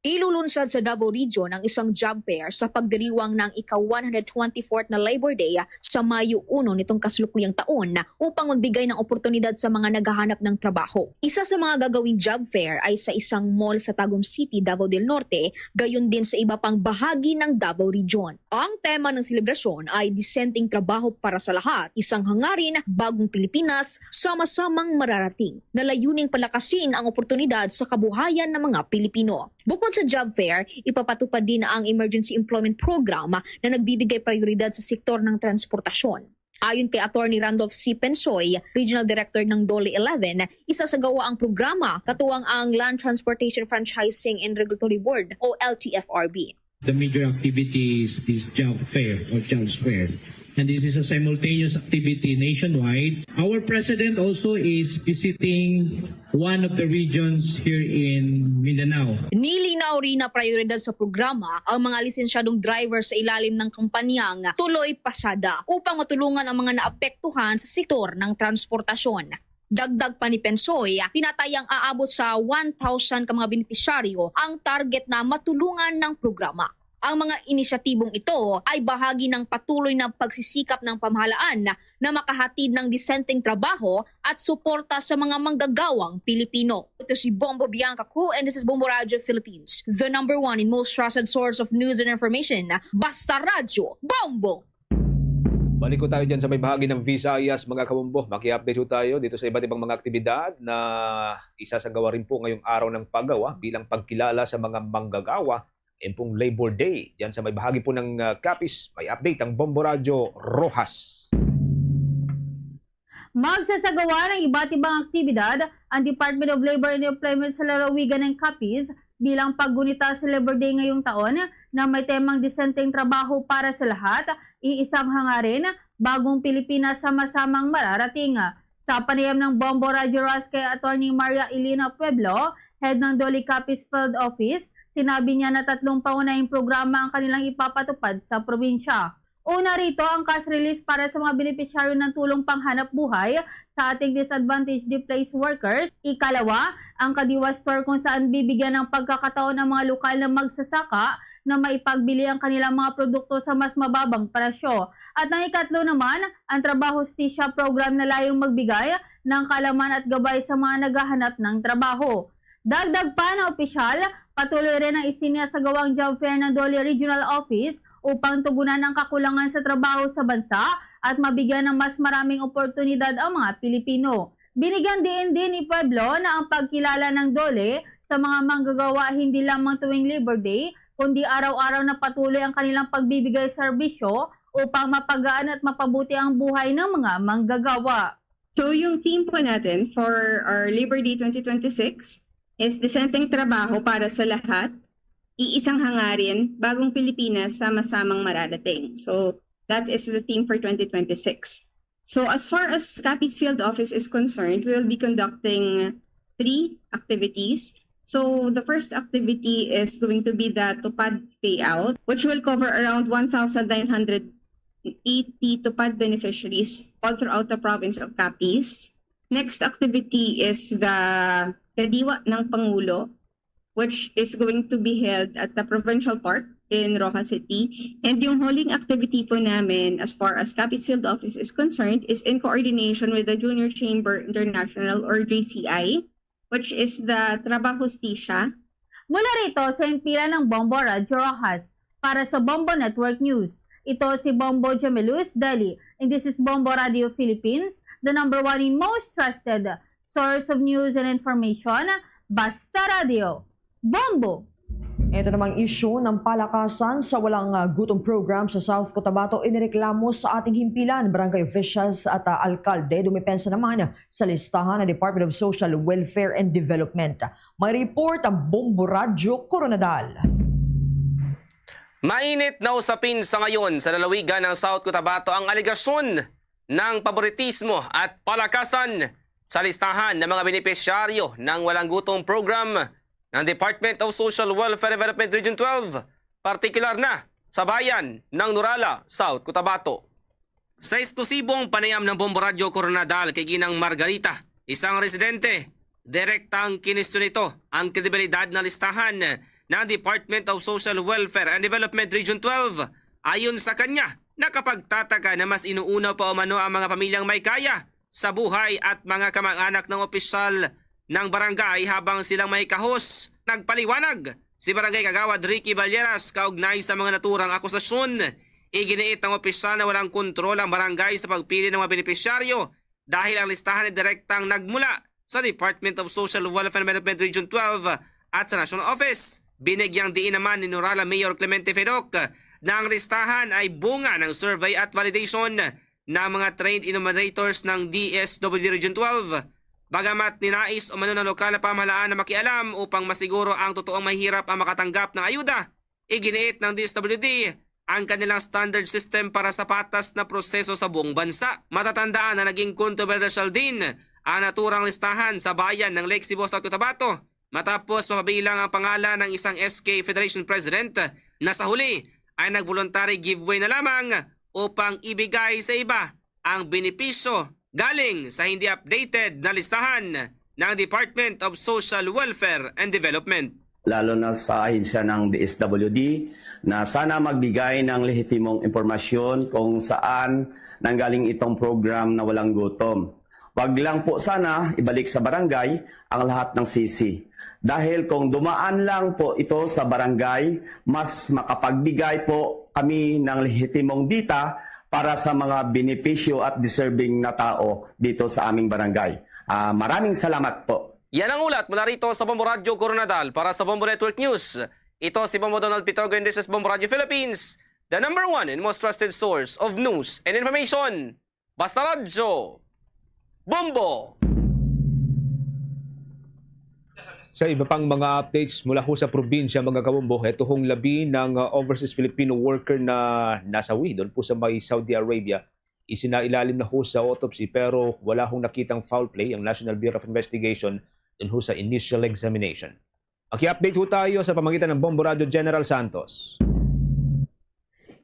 Ilulunsad sa Davao Region ang isang job fair sa pagdiriwang ng ika-one hundred twenty-fourth na Labor Day sa Mayo uno nitong kasalukuyang taon upang magbigay ng oportunidad sa mga naghahanap ng trabaho. Isa sa mga gagawing job fair ay sa isang mall sa Tagum City, Davao del Norte, gayon din sa iba pang bahagi ng Davao Region. Ang tema ng selebrasyon ay Disenteng Trabaho para sa Lahat, Isang Hangarin, Bagong Pilipinas, Sama-samang Mararating, na layuning palakasin ang oportunidad sa kabuhayan ng mga Pilipino. Bukod sa job fair, ipapatupad din ang Emergency Employment Program na nagbibigay prioridad sa sektor ng transportasyon. Ayon kay Attorney Randolph C. Pensoy, Regional Director ng DOLE eleven, isasagawa ang programa katuwang ang Land Transportation Franchising and Regulatory Board o L T F R B. The major activity is this job fair or jobs fair. And this is a simultaneous activity nationwide. Our president also is visiting one of the regions here in Mindanao. Nilinaw rin na prioridad sa programa ang mga lisensyadong driver sa ilalim ng kampanyang Tuloy Pasada upang matulungan ang mga naapektuhan sa sektor ng transportasyon. Dagdag pa ni Pensoy, tinatayang aabot sa one thousand ka mga benepisyaryo ang target na matulungan ng programa. Ang mga inisyatibong ito ay bahagi ng patuloy na pagsisikap ng pamahalaan na makahatid ng disenteng trabaho at suporta sa mga manggagawang Pilipino. Ito si Bombo Bianca Ku, and this is Bombo Radyo Philippines, the number one and most trusted source of news and information. Basta Radyo, Bombo! Balik ko tayo dyan sa may bahagi ng Visayas, mga kabombo. Maki-update ho tayo dito sa iba't ibang mga aktibidad na isasagawa rin po ngayong araw ng paggawa bilang pagkilala sa mga manggagawa. Yan pong Labor Day. Dyan sa may bahagi po ng uh, Capiz, may update ang Bombo Radyo Rojas. Magsasagawa ng iba't ibang aktibidad ang Department of Labor and Employment sa lalawigan ng Capiz bilang paggunita sa Labor Day ngayong taon na may temang disenteng trabaho para sa lahat, iisang hangarin, bagong Pilipinas sama-samang mararating. Sa panayam ng Bombo Radyo Rojas kay Attorney Maria Elena Pueblo, head ng DOLE Capiz Field Office, sinabi niya na tatlong pangunahing programa ang kanilang ipapatupad sa probinsya. Una rito ang cash release para sa mga benepisyaryo ng tulong panghanap buhay sa ating disadvantaged displaced workers. Ikalawa, ang Kadiwa Store kung saan bibigyan ng pagkakataon ang mga lokal na magsasaka na maipagbili ang kanilang mga produkto sa mas mababang presyo. At ang ikatlo naman, ang Trabaho Hustisya Program na layong magbigay ng kaalaman at gabay sa mga naghahanap ng trabaho. Dagdag pa na opisyal, patuloy rin ang isinasagawang job fair ng DOLE Regional Office upang tugunan ang kakulangan sa trabaho sa bansa at mabigyan ng mas maraming oportunidad ang mga Pilipino. Binigyan diin din ni Pueblo na ang pagkilala ng DOLE sa mga manggagawa hindi lamang tuwing Labor Day, kundi araw-araw na patuloy ang kanilang pagbibigay serbisyo upang mapagaan at mapabuti ang buhay ng mga manggagawa. So yung theme po natin for our Labor Day twenty twenty-six is Disenteng Trabaho para sa Lahat, Iisang Hangarin, Bagong Pilipinas, Sama-samang Mararating. So that is the theme for twenty twenty-six. So as far as Capiz Field Office is concerned, we will be conducting three activities. So the first activity is going to be the Tupad Payout, which will cover around one thousand nine hundred eighty Tupad beneficiaries all throughout the province of Capiz. Next activity is the Kadiwa ng Pangulo, which is going to be held at the Provincial Park in Roxas City. And yung huling activity po namin as far as Capiz Field Office is concerned is in coordination with the Junior Chamber International or J C I, which is the Trabajo Hustisya. Mula rito sa himpilan ng Bombo Radyo Rojas, para sa Bombo Network News, ito si Bombo Jamelus Deli, and this is Bombo Radio Philippines, the number one and most trusted source of news and information. Basta Radio, Bombo! Ito namang isyu ng palakasan sa walang ah, gutom program sa South Cotabato inireklamo sa ating himpilan, barangay officials at ah, alkalde dumipensa naman sa listahan ng Department of Social Welfare and Development. May report ang Bombo Radyo Koronadal. Mainit na usapin sa ngayon sa lalawigan ng South Cotabato ang alegasyon ng paboritismo at palakasan sa listahan ng mga benepisyaryo ng Walang Gutom Program ng Department of Social Welfare Development Region twelve, partikular na sa bayan ng Nurala, South Cotabato. Sa eksklusibong panayam ng Bombo Radyo Koronadal kay Ginang Margarita, isang residente, direktang kinestyon nito ang kredibilidad ng listahan ng Department of Social Welfare and Development Region twelve. Ayon sa kanya, nakapagtataka na mas inuuna pa umano ang mga pamilyang may kaya sa buhay at mga kamag-anak ng opisyal ng barangay habang silang may kahos. Nagpaliwanag si Barangay Kagawad Ricky Balleras kaugnay sa mga naturang akusasyon. Iginiit ng opisyal na walang kontrol ang barangay sa pagpili ng mga benepisyaryo dahil ang listahan ay direktang nagmula sa Department of Social Welfare and Development Region twelve at sa National Office. Binigyang diin naman ni Nurala Mayor Clemente Fedoc na ang listahan ay bunga ng survey at validation ng mga trained enumerators ng D S W D Region twelve. Bagamat ninais umano ng lokal na pamahalaan na makialam upang masiguro ang totoong mahihirap ang makatanggap ng ayuda, iginiit ng D S W D ang kanilang standard system para sa patas na proseso sa buong bansa. Matatandaan na naging kontrobersyal din ang naturang listahan sa bayan ng Lake Sebaw, South Cotabato, matapos mapabilang ang pangalan ng isang S K Federation President na sa huli ay nag-voluntary giveaway na lamang upang ibigay sa iba ang benepisyo galing sa hindi updated na listahan ng Department of Social Welfare and Development. lalo na sa ahensya ng D S W D, na sana magbigay ng lehitimong impormasyon kung saan nanggaling itong program na walang gutom. Wag lang po sana ibalik sa barangay ang lahat ng sisi. Dahil kung dumaan lang po ito sa barangay, mas makapagbigay po kami ng lehitimong data para sa mga benepisyo at deserving na tao dito sa aming barangay. Ah, maraming salamat po. Yan ang ulat mula rito sa Bombo Radyo Koronadal. Para sa Bombo Network News, ito si Bombo Donald Pitogo and this is Bombo Radyo Philippines, the number one and most trusted source of news and information. Basta Radyo, Bombo! Sa iba pang mga updates mula ho sa probinsya, mga kabombo, heto hong labi ng, uh, overseas Filipino worker na nasawi doon po sa may Saudi Arabia, isinailalim na ho sa autopsy pero wala hong nakitang foul play ang National Bureau of Investigation doon ho sa initial examination. Maki-update ho tayo sa pamagitan ng Bombo Radyo General Santos.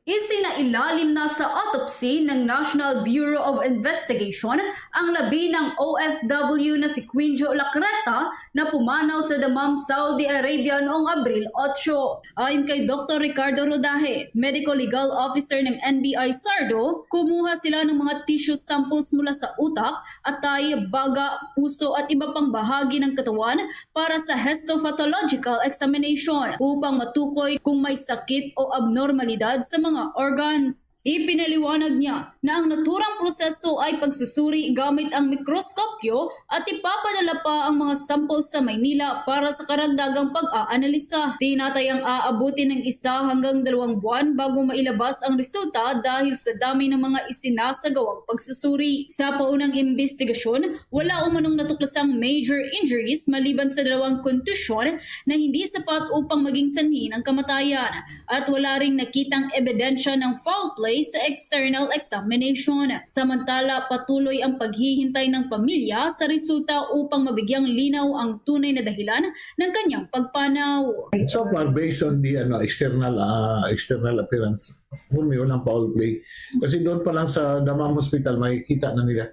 Isinailalim na sa autopsy ng National Bureau of Investigation ang labi ng O F W na si Quinjo Lacreta na pumanaw sa Dammam, Saudi Arabia noong Abril otso. Ayon kay Doktor Ricardo Rodaje, Medical Legal Officer ng N B I SARDO, kumuha sila ng mga tissue samples mula sa utak, atay, baga, puso at iba pang bahagi ng katawan para sa histopathological examination upang matukoy kung may sakit o abnormalidad sa mga organs. Ipinaliwanag niya na ang naturang proseso ay pagsusuri gamit ang mikroskopyo at ipapadala pa ang mga sample sa Maynila para sa karagdagang pag-aanalisa. Tinatayang aabutin ng isa hanggang dalawang buwan bago mailabas ang resulta dahil sa dami ng mga isinasagawang pagsusuri. Sa paunang imbestigasyon, wala umanong natuklasang major injuries maliban sa dalawang kontusyon na hindi sapat upang maging sanhi ng kamatayan, at wala ring nakitang ebidensya ng foul play sa external examination. Samantala, patuloy ang paghihintay ng pamilya sa resulta upang mabigyang linaw ang tunay na dahilan ng kanyang pagpanaw. So far, based on the, ano, external, ah, external appearance, for me, walang foul play. Kasi doon pa lang sa Dammam Hospital, makikita na nila.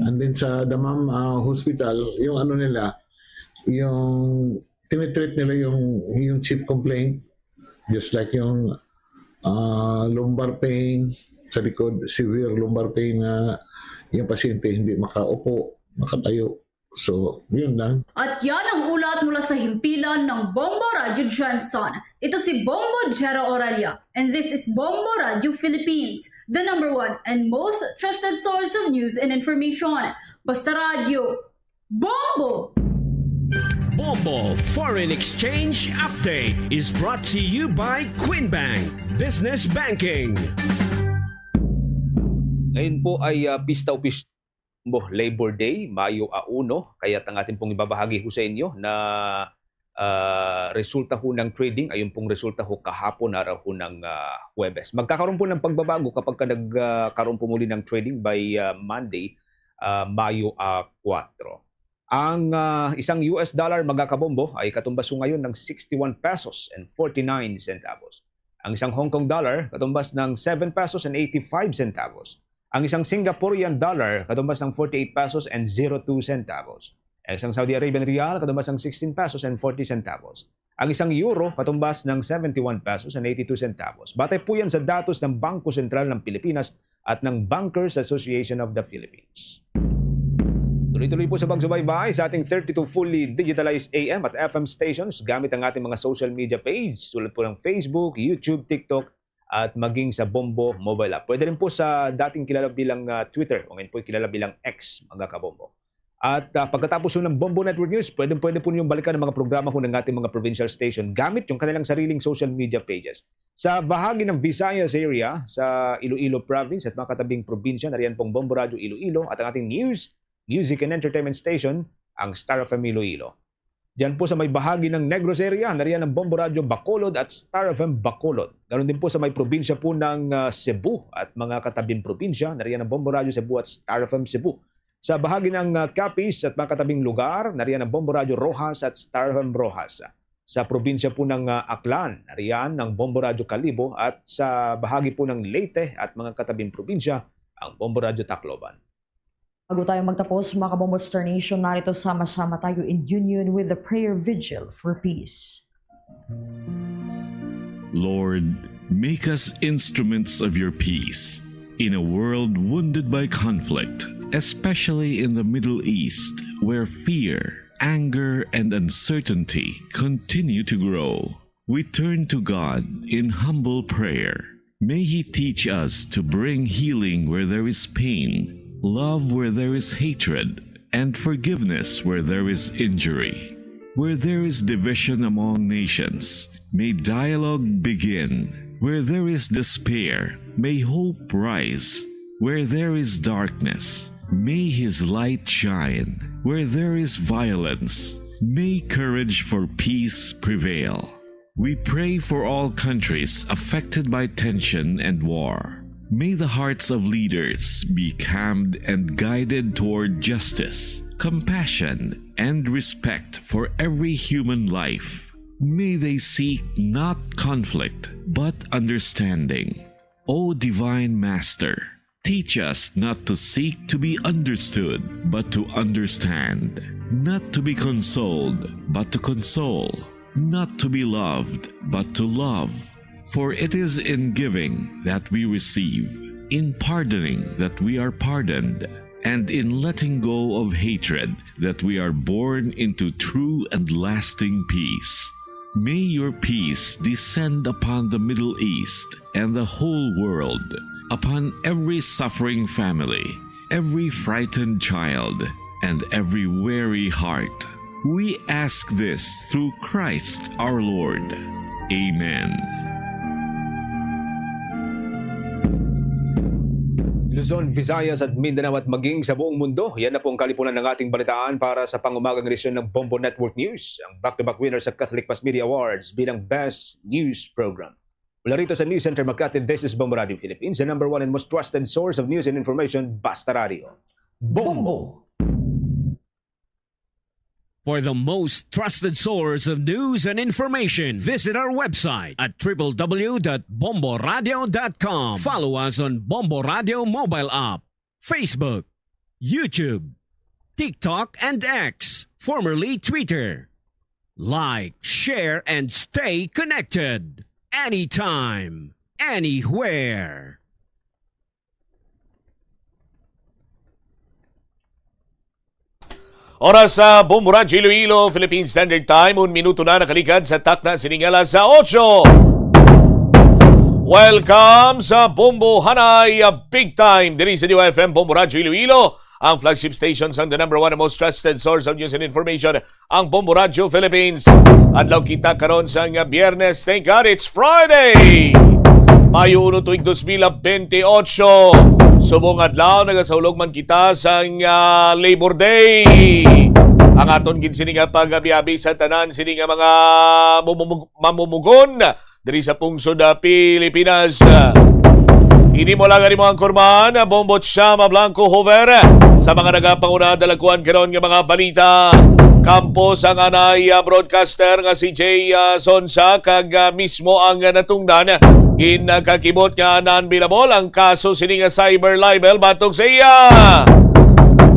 And then sa Dammam, ah, Hospital, yung ano nila, yung tinitreat nila yung, yung chief complaint, just like yung, ah, lumbar pain sa likod, severe lumbar pain na yung pasyente hindi makaupo, makatayo. So, yun lang. At yan ang ulat mula sa himpilan ng Bombo Radyo Gensan. Ito si Bombo Jera Oralia, and this is Bombo Radyo Philippines, the number one and most trusted source of news and information. Basta Radyo, Bombo! Bombo Foreign Exchange Update is brought to you by Queen Bank Business Banking. Ngayon po ay, ah, pista o pis-, Bo, Labor Day, Mayo a uno. Kaya't ang atin pong ibabahagi ho sa inyo na, ah, resulta ho ng trading, ayun pong resulta ho kahapon, araw ho ng, ah, Huwebes. Magkakaroon po ng pagbabago kapag ka nag, ah, karoon po muli ng trading by, ah, Monday, ah, Mayo a kuwatro. Ang, ah, isang U S dollar, mga kabombo, ay katumbas ho ngayon ng sixty-one pesos and forty-nine centavos. Ang isang Hong Kong dollar, katumbas ng seven pesos and eighty-five centavos. Ang isang Singaporean dollar, katumbas ng forty-eight pesos and zero two centavos. Ang isang Saudi Arabian riyal, katumbas ng sixteen pesos and forty centavos. Ang isang euro, katumbas ng seventy-one pesos and eighty-two centavos. Batay po yan sa datos ng Bangko Sentral ng Pilipinas at ng Bankers Association of the Philippines. Tuloy-tuloy po sa pagsubaybay sa ating thirty-two fully digitalized A M at F M stations gamit ang ating mga social media page tulad po ng Facebook, YouTube, TikTok, at maging sa Bombo mobile app. Pwede rin po sa dating kilala bilang, ah, Twitter, o ngayon po kilala bilang X, mga kabombo. At, ah, pagkatapos po ng Bombo Network News, pwede, pwede po ninyong balikan ang mga programa po ng ating mga provincial station gamit yung kanilang sariling social media pages. Sa bahagi ng Visayas area, sa Iloilo Province at mga katabing probinsya, nariyan pong Bombo Radyo Iloilo at ang ating news, music and entertainment station, ang Star F M Iloilo. Diyan po sa may bahagi ng Negros area, nariyan ang Bombo Radyo Bacolod at Star F M Bacolod. Ganun din po sa may probinsya po ng, ah, Cebu at mga katabing probinsya, nariyan ang Bombo Radyo Cebu at Star F M Cebu. Sa bahagi ng, ah, Capiz at mga katabing lugar, nariyan ang Bombo Radyo Roxas at Star F M Roxas. Sa probinsya po ng, ah, Aklan, nariyan ang Bombo Radyo Kalibo at sa bahagi po ng Leyte at mga katabing probinsya, ang Bombo Radyo Tacloban. Bago tayo magtapos, mga Kabombo Star Nation, narito sama-sama tayo in union with the prayer vigil for peace. Lord, make us instruments of your peace in a world wounded by conflict, especially in the Middle East, where fear, anger, and uncertainty continue to grow. We turn to God in humble prayer. May He teach us to bring healing where there is pain, love where there is hatred, and forgiveness where there is injury. Where there is division among nations, may dialogue begin. Where there is despair, may hope rise. Where there is darkness, may His light shine. Where there is violence, may courage for peace prevail. We pray for all countries affected by tension and war. May the hearts of leaders be calmed and guided toward justice, compassion, and respect for every human life. May they seek not conflict, but understanding. O Divine Master, teach us not to seek to be understood, but to understand, not to be consoled, but to console, not to be loved, but to love. For it is in giving that we receive, in pardoning that we are pardoned, and in letting go of hatred that we are born into true and lasting peace. May your peace descend upon the Middle East and the whole world, upon every suffering family, every frightened child, and every weary heart. We ask this through Christ our Lord. Amen. Luzon, Visayas at Mindanao at maging sa buong mundo. Yan na po ang kalipunan ng ating balitaan para sa pangumagang edisyon ng Bombo Network News, ang back-to-back winner sa Catholic Mass Media Awards bilang Best News Program. Mula rito sa News Center Makati, this is Bombo Radio Philippines, the number one and most trusted source of news and information, Basta Radio. Bombo! For the most trusted source of news and information, visit our website at w w w dot bomboradio dot com. Follow us on Bombo Radio mobile app, Facebook, YouTube, TikTok, and X, formerly Twitter. Like, share, and stay connected anytime, anywhere. Oras sa Bombo Radyo Iloilo, Philippine Standard Time. Un minuto na nakaligad sa takna sining alas sa otso. Welcome sa Bombo Hanay, uh, Big Time diri sa D Y F M Bombo Radyo Iloilo, ang flagship station sang the number one and most trusted source of news and information, ang Bombo Radyo Philippines. Adlaw kita karon sang Biyernes. Thank God it's Friday! Mayo uno tuig dos mil bente otso. Subong adlaw, nagasaulog man kita sang, ah, Labor Day. Ang aton gid sini nga pag-abi-abi sa tanan sini nga mga mumumug-, mamumugon diri sa pungsod, ah, Pilipinas. Ini mo lang ang imong angkorman, Bombo Chama Blanco Hover, sa mga nagapanguna dalagkuan karon nga mga balita. Kampo sang anay, ah, broadcaster nga si Jay, ah, Sonsa, kag, ah, mismo ang, ah, natungdan, ginakakibot nga non-bailable ang kaso sini nga cyber libel batok sa iya.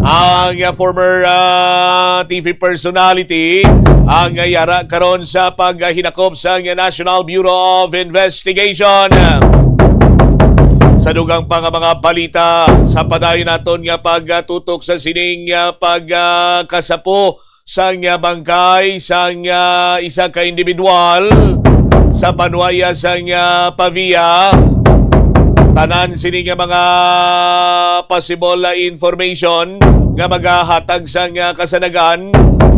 Ang, ah, former, ah, T V personality ang, ah, yara karon sa paghinakop sang National Bureau of Investigation. Sa dugang pa nga mga balita, sa padayon naton nga pagtutok sa sining, ah, pag, ah, kasapo sang, ah, bangkay sang, ah, isa ka individual sa banwa sang, ah, Pavia. Tanan sini nga mga possible, ah, information nga magahatag sang, ah, kasanagan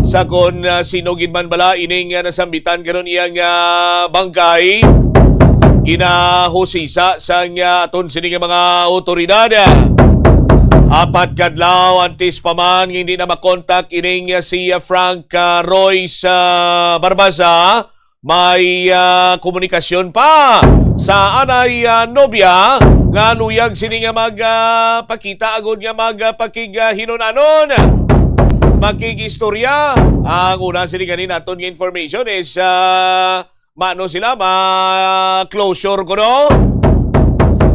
sa kon, ah, sino gid man bala ining, ah, nasambitan karon iyang, ah, bangkay. Ginahusisa sang, ah, aton sini nga mga awtoridad. Apat ka adlaw antes pa man nga hindi na makontak ining, ah, si, ah, Frank, ah, Royce, ah, Barbaza, may, ah, komunikasyon pa sa anay, ah, nobya nga luyag sini nga mag, ah, pakita agud nga mag, ah, pakig, ah, hinunanon, makig-istorya. Ang una sini ganin aton nga information is, ah, mano sila ma-closure kuno.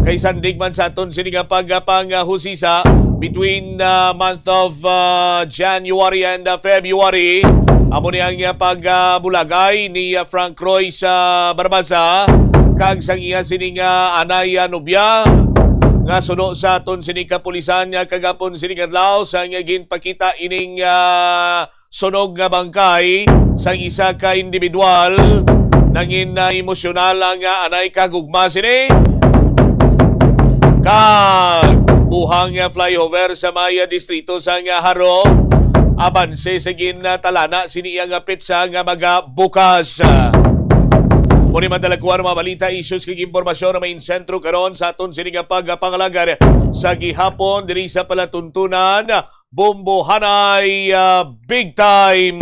Kay sandig man sa aton sini nga pagpanghusisa, between the month of uh, January and uh, February. Amo ni ang uh, pagbulagay ni uh, Frank Roy sa Barbaza kag sang iya sining uh, anay uh, nobya nga suno sa aton sining kapulisan nga kagapon sining adlaw sa nga ginpakita ining uh, sunog nga bangkay sang isa ka individual. Nangin na emosyonal ang ah, anay kagugma sini. Kag buhang nga flyover sa may ah, distrito sa nga Jaro. Abanse sa gintalana sini ang ah, petsa nga magabukas. Muni man talakuan mga balita, issues kag impormasyon na may sentro karon sa aton sini nga pagpangalagan sa gihapon diri sa palatuntunan. Bombohanay ah, Big Time.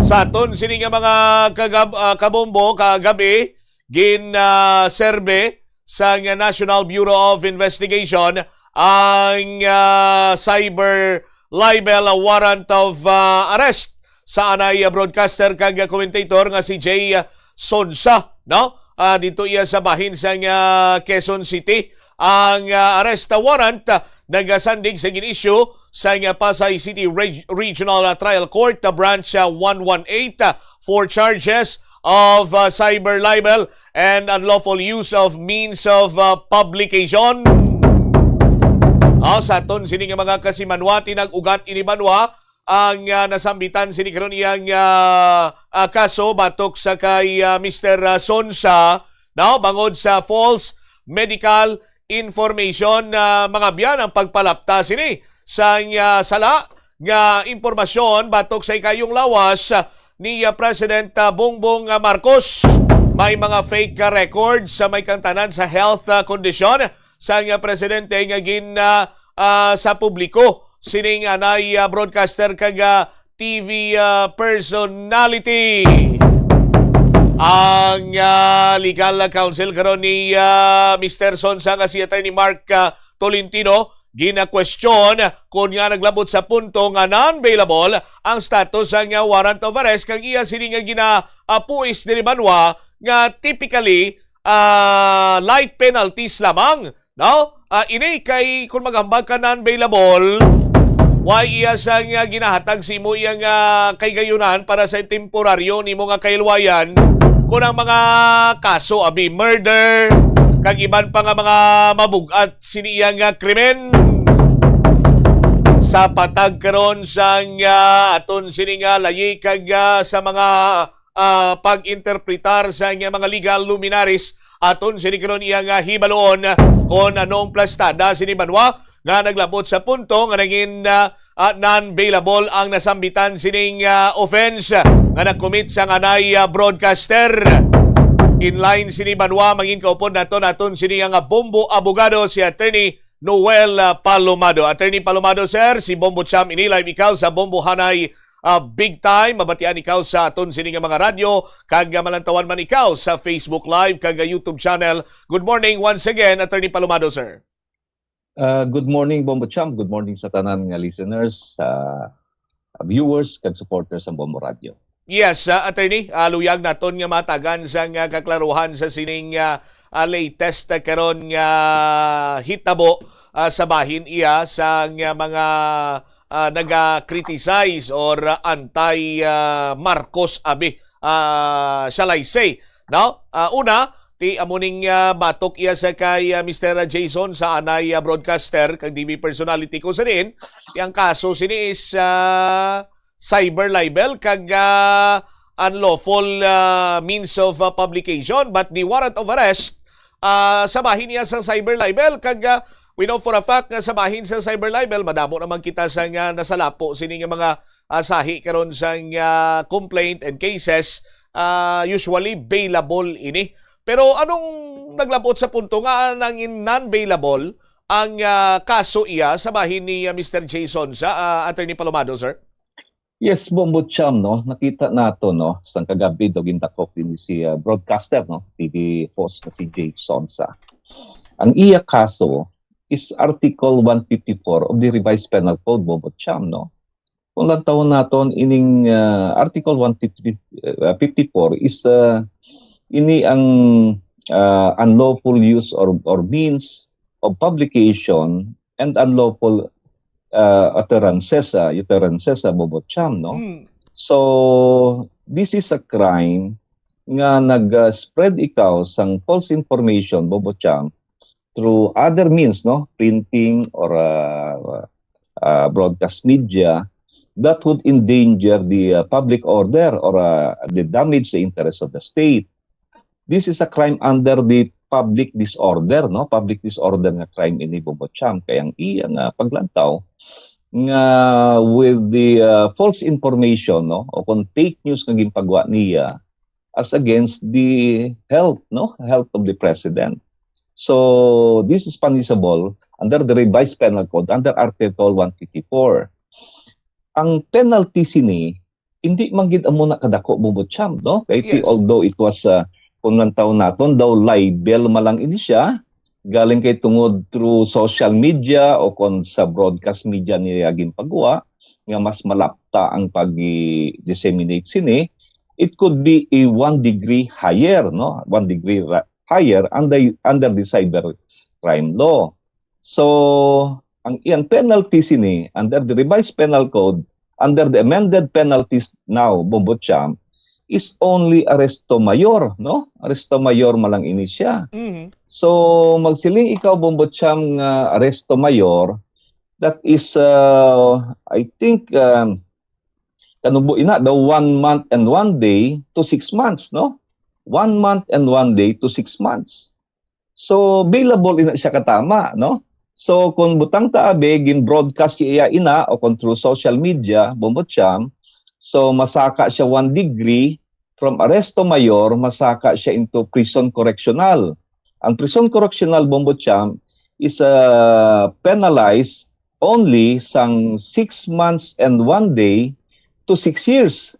Sa aton sini nga mga kagab ah, kabombo kagabi, gin ah, serbe sang National Bureau of Investigation ang ah, cyber libel warrant of ah, arrest sa anay ah, broadcaster kag ah, commentator nga si Jay ah, Sonsa, no? Ah, dito iya sa bahin sang ah, Quezon City. Ang ah, arrest warrant ah, nagasandig sa gin-issue sang ah, Pasay City Reg- Regional ah, Trial Court ah, Branch ah, one one eight ah, for charges of ah, cyber libel and unlawful use of means of ah, publication. Ah, sa aton sini nga mga kasimanwa, tinag-ugat ini banwa ang ah, nasambitan sini karon iyang ah, ah, kaso batok sa kay ah, Mister ah, Sonsa, no, bangod sa false medical information na mangabyan ang pagpalapta sini sang ah, sala nga impormasyon batok sa ikayong lawas ah, ni ah, President ah, Bongbong ah, Marcos. May mga fake ah, records sa may kangtanan sa health ah, condition sang ah, presidente nga gin ah, ah, sa publiko sining anay ah, broadcaster kag ah, T V ah, personality. Ang ah, legal counsel karon ni ah, Mister Sonsa nga si Attorney Mark ah, Tolentino ginakwestiyon kon nga naglabot sa punto nga non-bailable ang status sang ah, warrant of arrest kag iya sini nga ginapuis diri banwa nga typically ah, light penalties lamang, no? Ah, ini kay kung maghambal ka non-bailable, why iya sang ah, ginahatag sa imo iyang ah, kahigayonan para sa temporaryo nimo nga kahilwayan kung ang mga kaso abi murder kag iban pa nga mga mabug-at sini iyang ah, krimen sa patag karon sang ah, aton sini nga layi kag ah, sa mga ah, pag-interpretar sa iyang mga legal luminaries. Aton sini karon iyang ah, hibaluon kon anong plastada sini banwa nga naglabot sa punto nga nangin ah, ah, non-bailable ang nasambitan sining ah, offense nga nakomit sa anay ah, broadcaster. In line sini banwa, mangin kaupod naton aton sini nga bombo abogado si Attorney Noel ah, Palomado. Attorney Palomado, sir, si Bombo Cham ini live ikaw sa Bombo Hanay ah, Big Time. Mabatian ikaw sa aton sini nga mga radyo kag ah, malantawan man ikaw sa Facebook Live kag ah, YouTube channel. Good morning once again, Attorney Palomado, sir. Uh, good morning, Bombo Champ. Good morning sa tanan nga listeners, sa viewers, kag supporters sa Bombo Radio. Yes, uh, attorney, uh, luyag naton nga matagan sang uh, kaklaruhan sa sining uh, uh, latest uh, karon nga hitabo uh, sa bahin iya sang uh, mga uh, naga-criticize or anti uh, Marcos abi uh, shall I say, no? Uh, una, ti amo ning uh, batok iya sa kay uh, Mister Jason sa anay uh, broadcaster kag T V personality ko sa diin ti ang kaso sini is uh, cyber libel kag uh, unlawful uh, means of uh, publication, but the warrant of arrest uh, sa bahin niya sa cyber libel kag uh, we know for a fact nga sa bahin sa cyber libel madamo naman kita sa nga nasalapo sini nga mga uh, sahi karon sa nga complaint and cases uh, usually bailable ini. Pero anong naglabot sa punto nga nang non-bailable ang uh, kaso iya sa bahin ni uh, Mister Jason sa uh, Attorney Palomado, sir? Yes, Bombo Cham, no? Nakita nato, no, sang kagabi do gindakop din si uh, broadcaster, no, T V host na si Jay Sonsa. Ang iya kaso is Article one fifty-four of the Revised Penal Code, Bombo Cham, no? Kung lantawon naton ining uh, Article one fifty, uh, fifty-four is uh, ini ang uh, unlawful use or or means of publication and unlawful uh, utterances, uh, utterances sa Bobo Cham, no? Mm. So, this is a crime nga nag-spread ikaw sang false information, Bobo Cham, through other means, no? Printing or uh, uh, broadcast media that would endanger the uh, public order or uh, the damage the interest of the state. This is a crime under the public disorder, no? Public disorder nga crime ini, Bobo Cham, kay ang iya nga paglantaw nga with the uh, false information, no, o kung fake news nga ginpagwa niya as against the health, no, health of the president. So this is punishable under the revised penal code under Article one fifty-four. Ang penalty sini hindi man gid amo na kadako, Bobo Cham, no? Kay ti, Yes. Although it was uh, kung lantaw naton daw libel man lang ini siya, galing kay tungod through social media o kon sa broadcast media niya ginpagwa nga mas malapta ang pag-disseminate sini, it could be a one degree higher, no? One degree ra- higher under under the cyber crime law. So, ang iyang penalty sini under the revised penal code, under the amended penalties now, Bombo Cham, is only arresto mayor, no? Arresto mayor man lang ini siya. Mhm. So, magsiling ikaw, Bombo Cham, nga arresto mayor, that is, uh, I think, um, kanubo ina daw one month and one day to six months, no? One month and one day to six months. So, bailable ina siya katama, no? So, kung butang ta abi, gin-broadcast iya ina o kung through social media, Bombo Cham, so masaka siya one degree from arresto mayor, masaka siya into prison correctional. Ang prison correctional, Bombo Cham, is uh, penalized only sang six months and one day to six years.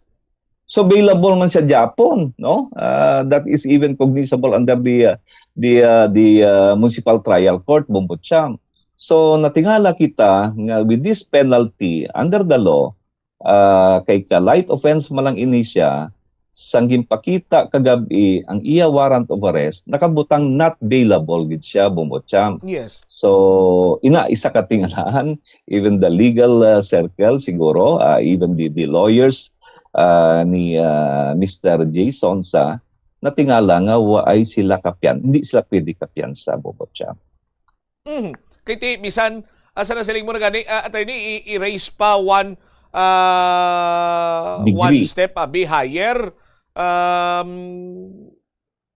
So bailable man siya gyapon, no? Uh, that is even cognizable under the uh, the uh, the uh, municipal trial court, Bombo Cham. So natingala kita nga with this penalty under the law, uh, kay ka light offense man lang ini siya, sang ginpakita kagab-i ang iya warrant of arrest, nakabutang not bailable gid siya, Bombo Cham. Yes. So, ina isa ka tingalaan, even the legal uh, circle siguro, uh, even the, the lawyers uh, ni uh, Mister Jason sa natingala nga waay sila kapiyan, hindi sila pwede kapiyansa, Bombo Cham. Mhm. Kay ti bisan asa na siling mo na gani, ah, attorney, i- i-raise pa one ah, Degree. One step abi higher, um,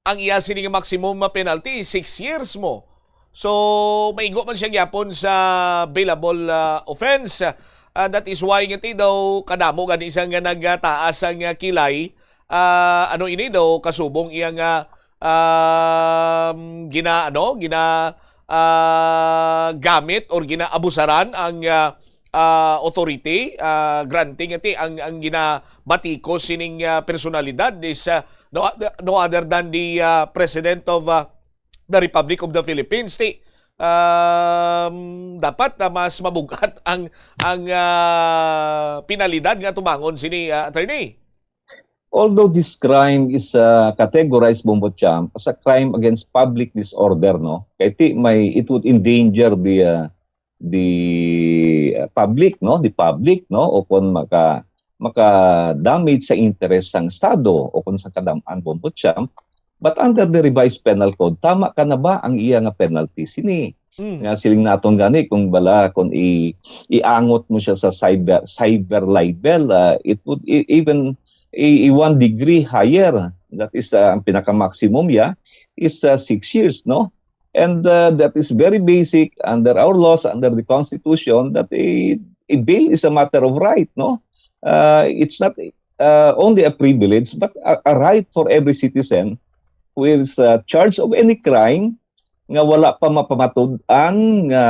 ang iya sini nga maximum nga penalty is six years mo. So maigo man siya gyapon sa bailable ah, offense. Ah, that is why nga ti daw kadamo gani sa nga nagtaas ang ah, kilay. Ah, ano ini daw kasubong iya nga um, gina ano gina ah, gamit or ginaabusaran ang ah, ah, authority ah, granting ati ang ang ginabatikos sining ah, personalidad is ah, no, no other than the ah, President of ah, the Republic of the Philippines. Ti um, dapat na mas mabugat ang ang ah, penalidad nga tumangon sini ah, attorney. Although this crime is uh, categorized, Bombo Cham, as a crime against public disorder, no? Kay ti may it would endanger the uh, the uh, public, no? The public, no? O kung maka maka-damage sa interes sang estado o kung sa kadam-an, Bombo Cham. But under the revised penal code, tama ka na ba ang iya nga penalty sini? Mm. Nga siling naton gani kung bala kung i iangot mo siya sa cyber cyber libel, uh, it would e- even a, a one degree higher. That is uh, ang pinaka maximum ya is uh, six years, no? And uh, that is very basic under our laws, under the constitution, that a, a bail is a matter of right, no? Uh, it's not uh, only a privilege but a, a right for every citizen who is uh, charged of any crime nga wala pa mapamatud-an nga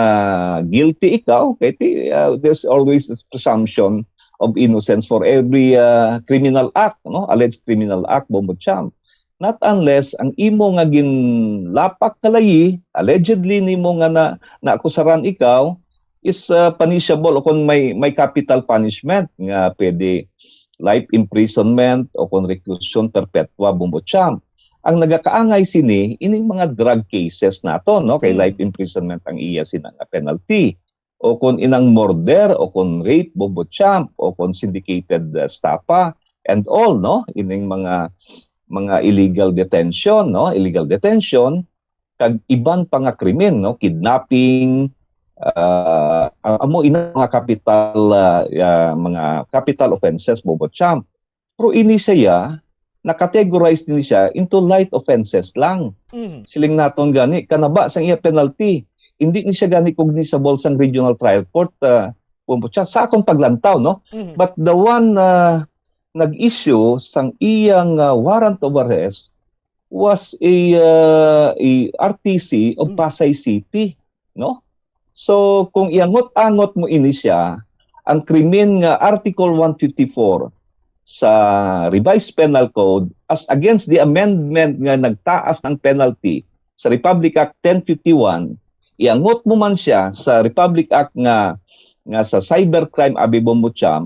guilty ikaw, kay ti, uh, there's always a presumption of innocence for every uh, criminal act, no? Alleged criminal act, Bombo Cham. Not unless ang imo nga ginlapak nga layi, allegedly nimo nga na naakusaran ikaw, is uh, punishable o kung may may capital punishment nga pwede life imprisonment o kung reclusion perpetua, Bombo Cham. Ang nagakaangay sini, ining mga drug cases nato, no? Kay Mm. life imprisonment ang iya sina nga penalty. O kung inang murder, o kung rape, Bombo Champ, o kung syndicated uh, stapa, and all, no? Ining mga mga illegal detention, no? Illegal detention, kag iban pa nga krimen, no? Kidnapping, uh, amo ina mga capital, uh, uh, mga capital offenses, Bombo Champ. Pero ini siya, na-categorize din siya into light offenses lang. Mhm. Siling naton gani, kanaba sang iya penalty. Hindi ni siya gani cognizable sang regional trial court, uh, Bombo Champ, sa akong paglantaw, no? Mhm. But the one uh, nag-issue sang iyang uh, warrant of arrest was a, uh, a R T C of Mm. Pasay City, no? So kung iangot-angot mo ini siya, ang krimen nga Article one fifty-four sa Revised Penal Code as against the amendment nga nagtaas ng penalty sa Republic Act ten fifty-one, iangot mo man siya sa Republic Act nga nga sa cybercrime, abi, Bombo Champ,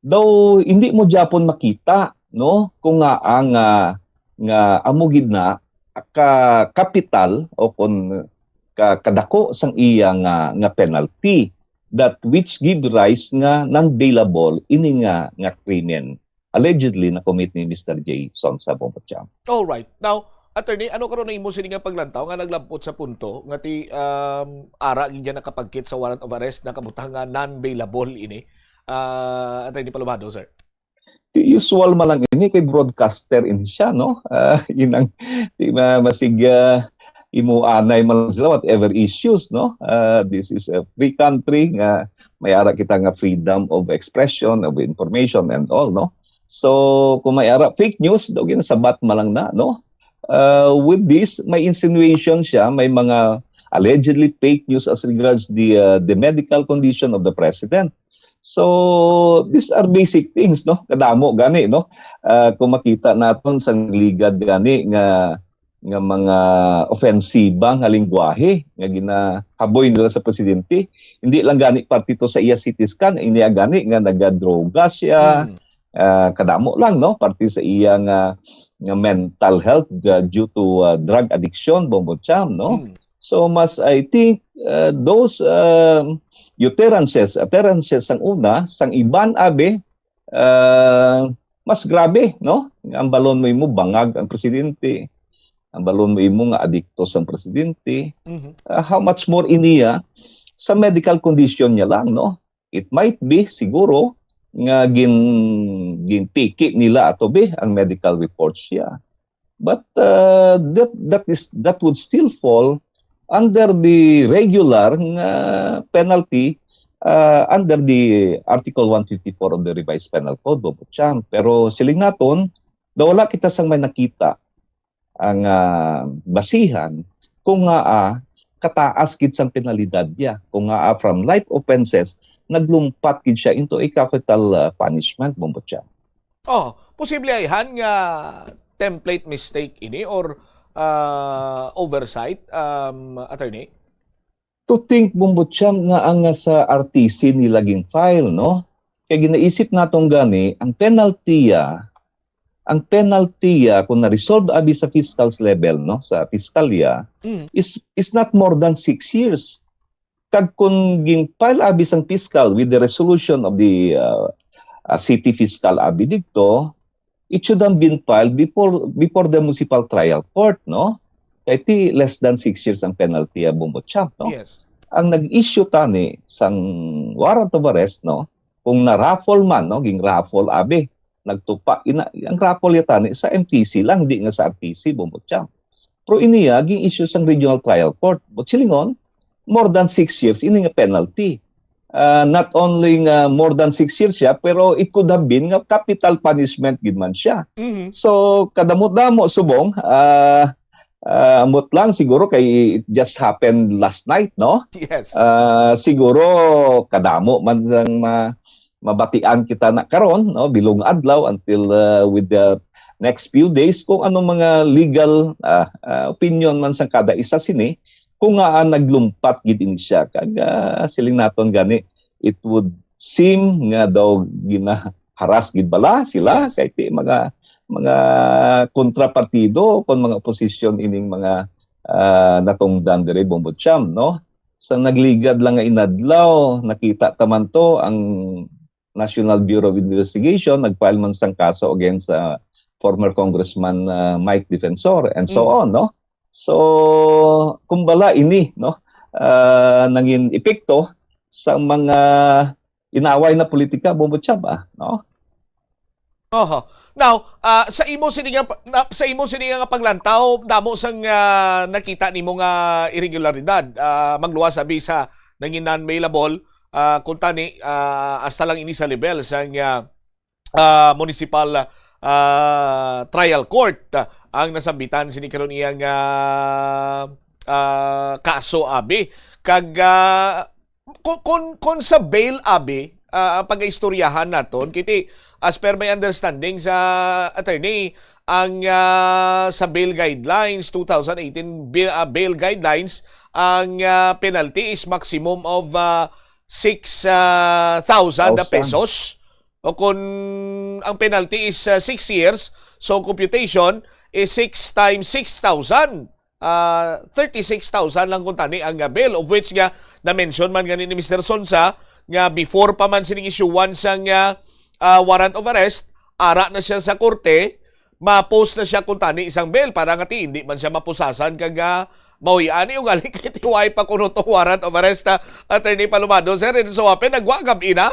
daw hindi mo gyapon makita, no, kung nga ang ah, nga amo gid na ka kapital o kon ka kadako sang iya nga nga penalty, that which give rise nga non-bailable ini nga nga krimen allegedly na commit ni Mister Jason sa Bombo Champ. All right. Now, attorney, ano karon ang imo sini nga paglantaw nga naglampot sa punto nga ti um, ara gid nakapagkit sa warrant of arrest na kabutang nga non-bailable ini? Uh, attorney Palomado, sir. Usual man lang ini kay broadcaster ini siya, no? Uh, inang di ma masig uh, imo anay man sila whatever issues, no? Uh, this is a free country nga may ara kita nga freedom of expression, of information and all, no? So kung may ara fake news, daw ginasabat man lang na, no? Uh, with this, may insinuation siya, may mga allegedly fake news as regards the uh, the medical condition of the president. So these are basic things, no? Kadamo gani, no? Uh, kung makita naton sa ligad gani nga nga mga ofensiba nga lingwahe nga ginahaboy nila sa presidente, hindi lang gani parte to sa iya C T scan, ini gani nga nagadroga siya, Mm. uh, kadamo lang, no, parte sa iya nga nga mental health uh, due to uh, drug addiction, Bombo Champ, no? Mm. So mas I think uh, those uh, utterances, utterances sang una, sang iban abi, uh, mas grabe, no? Ang balon mo imo bangag ang presidente, ang balon mo imo nga adikto sang presidente. Mhm. Uh, how much more iniya sa medical condition niya lang, no? It might be siguro nga gin ginpiki nila ato be ang medical report siya. But uh, that that is that would still fall under the regular nga penalty uh, under the Article one fifty-four of the Revised Penal Code, Bobo Cham. Pero siling naton, daw wala kita sang may nakita ang uh, basihan kung nga uh, kataas gid sang penalidad niya, kung nga uh, from life offenses naglumpat gid siya into a capital uh, punishment, Bombo Cham. Oh, posible ayhan nga template mistake ini or uh, oversight, um, attorney? To think, Bombo Cham, nga ang sa R T C nila gin-file, no? Kay ginaisip naton gani, ang penalty, ah, ang penalty, ah, kung na-resolve abi sa fiscal's level, no, sa piskalya, Mm. is is not more than six years. Kag kung gin-file abi sang piskal with the resolution of the uh, uh, city fiscal abi didto, it should have been filed before before the municipal trial court, no? Kay ti less than six years ang penalty, ah, Bombo Cham, no? Yes. Ang nag-issue tani sang warrant of arrest, no, kung na-raffle man, no, ging-raffle abi, nagtupa ina ang raffle ya tani sa M T C lang, di nga sa R T C, Bombo Cham. Pero iniya ging-issue sang regional trial court. But silingon, more than six years ini nga penalty. Uh, not only nga more than six years siya, pero it could have been nga capital punishment gid man siya. Mhm. So kadamo-damo subong, uh, uh, ambot lang siguro kay it just happened last night, no? Yes. Uh, siguro kadamo man sang ma mabatian kita na karon, no, bilog adlaw until uh, with the next few days kung anong mga legal uh, uh, opinion man sang kada isa sini kung nga uh, naglumpat gid ini siya kag uh, siling naton gani it would seem nga daw ginaharas gid bala sila Yes. kay ti mga mga kontrapartido kon mga oposisyon ining mga, ah, natungdan diri, Bombo Cham, no? Sa nagligad lang nga inadlaw, nakita ta man to, ang National Bureau of Investigation nag-file man sang kaso against, ah, former Congressman, ah, Mike Defensor and so Mm. on, no? So, kumbala ini, no, ah, nangin epekto sa mga inaway na politika, Bombo Cham, ah, no? Oho. Now, ah, sa imo sini nga pa-, na, sa imo sini nga paglantaw, damo sang, ah, nakita nimo nga irregularidad, ah, magluwas abi sa nangin non-bailable, ah, kung tani, ah, hasta lang ini sa level sang, ah, ah, municipal, ah, trial court, ah, ang nasambitan sini karon iyang, ah, ah, kaso abi. Kag, ah, ku-, kun, kun sa bail abi, ah, pagaistoryahan naton, kiti, as per my understanding sa attorney, ang, ah, sa bail guidelines, two thousand eighteen bail, ah, bail guidelines, ang, ah, penalty is maximum of, ah, six, ah, thousand na Thousand. pesos. O kung ang penalty is, ah, six years, so computation is six times six thousand, ah, thirty-six thousand lang kung tani ang, ah, bail, of which nga na-mention man gani ni Mister Sonsa nga before pa man sining isyuwan sang, ah, ah, warrant of arrest, ara na siya sa korte, ma-post na siya kung tani isang bail para nga ti hindi man siya mapusasan kag, ah, mahuy-an ni ugali kay ti way pa kuno to warrant of arrest, ah, Attorney Palomado. Sir, in so happen, nagwa gab-i na?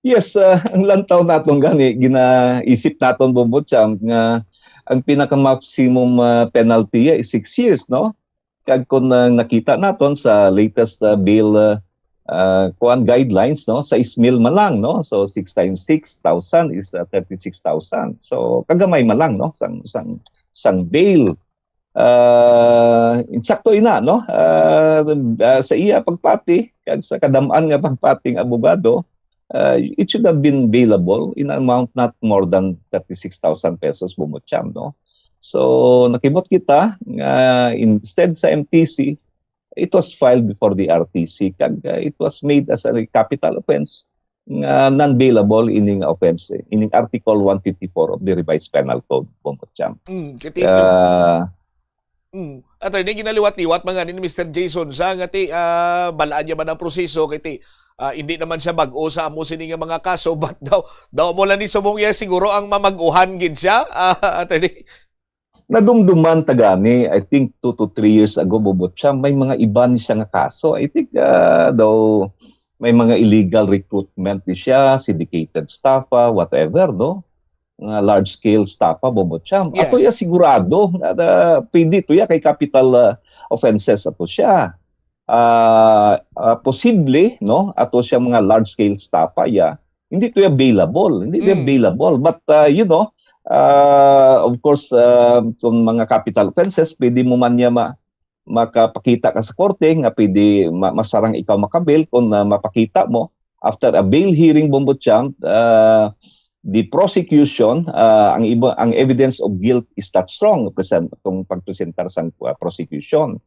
Yes, ah, ang lantaw naton gani, ginaisip naton, Bombo Cham, nga ang pinaka-maximum, ah, penalty is six years, no? Kag kung, ah, nakita naton sa latest, ah, bail, ah, ah, kuan guidelines, no, sais mil man lang, no? So, six times six thousand is, ah, thirty-six thousand. So, kagamay man lang, no, sang, sang, sang bail. Ah, insakto ina, no? Ah, ah, sa iya pagpati, kag sa kadam-an nga pagpati nga abogado, ah, it should have been bailable in an amount not more than thirty-six thousand pesos, Bombo Cham, no? So, nakibot kita nga instead sa M T C, it was filed before the R T C, kag, ah, it was made as a capital offense nga non-bailable ining offense, eh, ining Article one fifty-four of the Revised Penal Code, Bombo Cham. Mm, kay ti-, Ah, mm. Attorney, ginaliwat-liwat man gani ni Mister Jason sa nga ti, ah, balaan niya man ang proseso kay ti, ah, hindi naman siya bag-o sa amo sini nga mga kaso, but daw, daw mo lang ni subong iya siguro ang mamag-uhan gid siya, ah, attorney. Nadumduman ta gani, I think, two to three years ago, Bombo Cham, may mga iban siya nga kaso. I think, ah, daw may mga illegal recruitment di siya, syndicated staff, ah, whatever, no? Nga large-scale staff, ah, Bombo Cham. Ato Yes. iya sigurado, ah, pwede to iya kay capital, ah, offenses ato siya. Ah, ah, posible, no? Ato siya mga large-scale staff, ah, iya. Hindi to iya bailable, hindi to iya Mm. bailable. But, ah, you know, ah, of course, ah, kung mga capital offenses, pwede mo man niya ma-, makapakita ka sa korte nga pwede ma-, masarang ikaw makabail kung, ah, mapakita mo after a bail hearing, Bombo Cham, ah, the prosecution, ah, ang iba, ang evidence of guilt is not strong present, kung pagpresentar sang, ah, prosecution.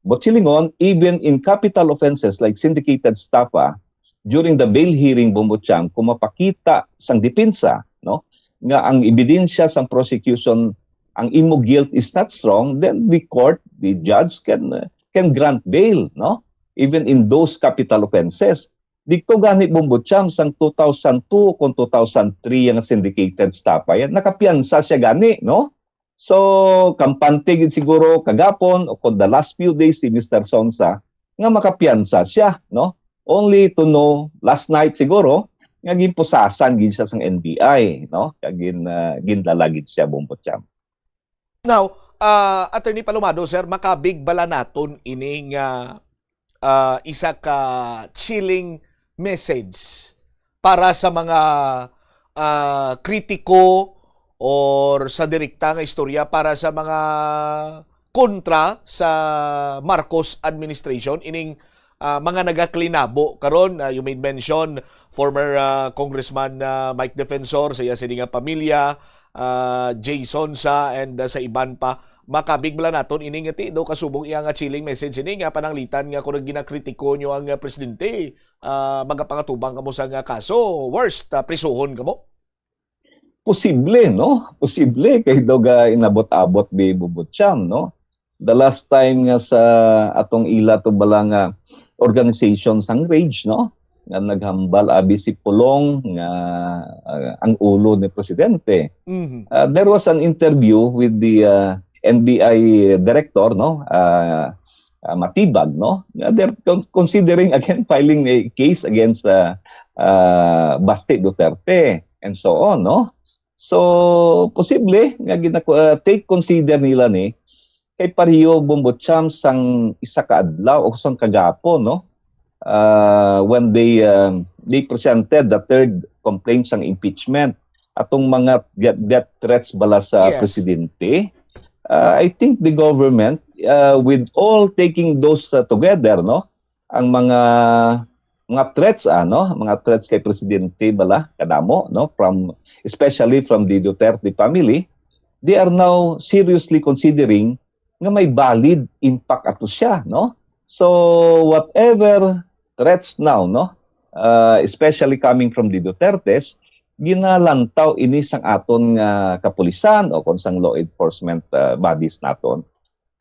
But silingon, even in capital offenses like syndicated estafa, during the bail hearing, Bombo Cham, kung mapakita sang depensa, no, nga ang ebidensya sang prosecution, ang imo guilt is not strong, then the court, the judge can, uh, can grant bail, no? Even in those capital offenses. Dito gani, Bombo Cham, sang two thousand two kung two thousand three ang syndicated estafa yan, nakapiyansa siya gani, no? So, kampante gid siguro kagapon o kung the last few days si Mister Sonsa nga makapiyansa siya, no? Only to know, last night siguro, nga ginpusasan gid siya sang N B I, no? Kag gin-, ah, gindala gid siya, Bombo Cham. Now, ah, Attorney Palomado, sir, makabig bala naton ini nga, ah, isa ka chilling message para sa mga, ah, kritiko or sa direkta nga istorya para sa mga kontra sa Marcos administration, ining, ah, mga nagaklinabo karon. Ah, you made mention former, ah, Congressman, ah, Mike Defensor, sa iya sini nga pamilya, ah, Jason sa, and, ah, sa iban pa. Makabig bala naton ini nga ti daw kasubong iya nga chilling message ini nga pananglitan nga kung ginakritiko nyo ang, ah, presidente, ah, magapangatubang kamo sa nga kaso, worst, ah, prisuhon kamo? posible, no? Posible kay daw ga inabot-abot bi Bubutyam, no? The last time nga sa atong ila to bala nga organization sang RAGE, no? Nga naghambal abi si Pulong nga, ah, ang ulo ni presidente. Mhm. Uh, there was an interview with the, uh, N B I director, no? Uh, uh, Matibag, no? Nga they're con- considering again filing a case against, uh, uh, Basti Duterte and so on, no? So, posible nga gina- uh, take consider nila ni kay pareho, Bombo Cham, sang isa ka adlaw o sang kagapon, no? Uh, when they, um, they presented the third complaint sang impeachment, atong mga death, death threats bala sa Yes. presidente. Uh, I think the government, uh, with all taking those, uh, together, no, ang mga, mga threats, ano, mga threats kay presidente bala kadamo, no, from, especially from the Duterte family, they are now seriously considering nga may valid impact ato siya, no? So, whatever threats now, no, uh, especially coming from the Dutertes, ginalantaw ini sang aton nga kapulisan o kon sang law enforcement, uh, bodies naton.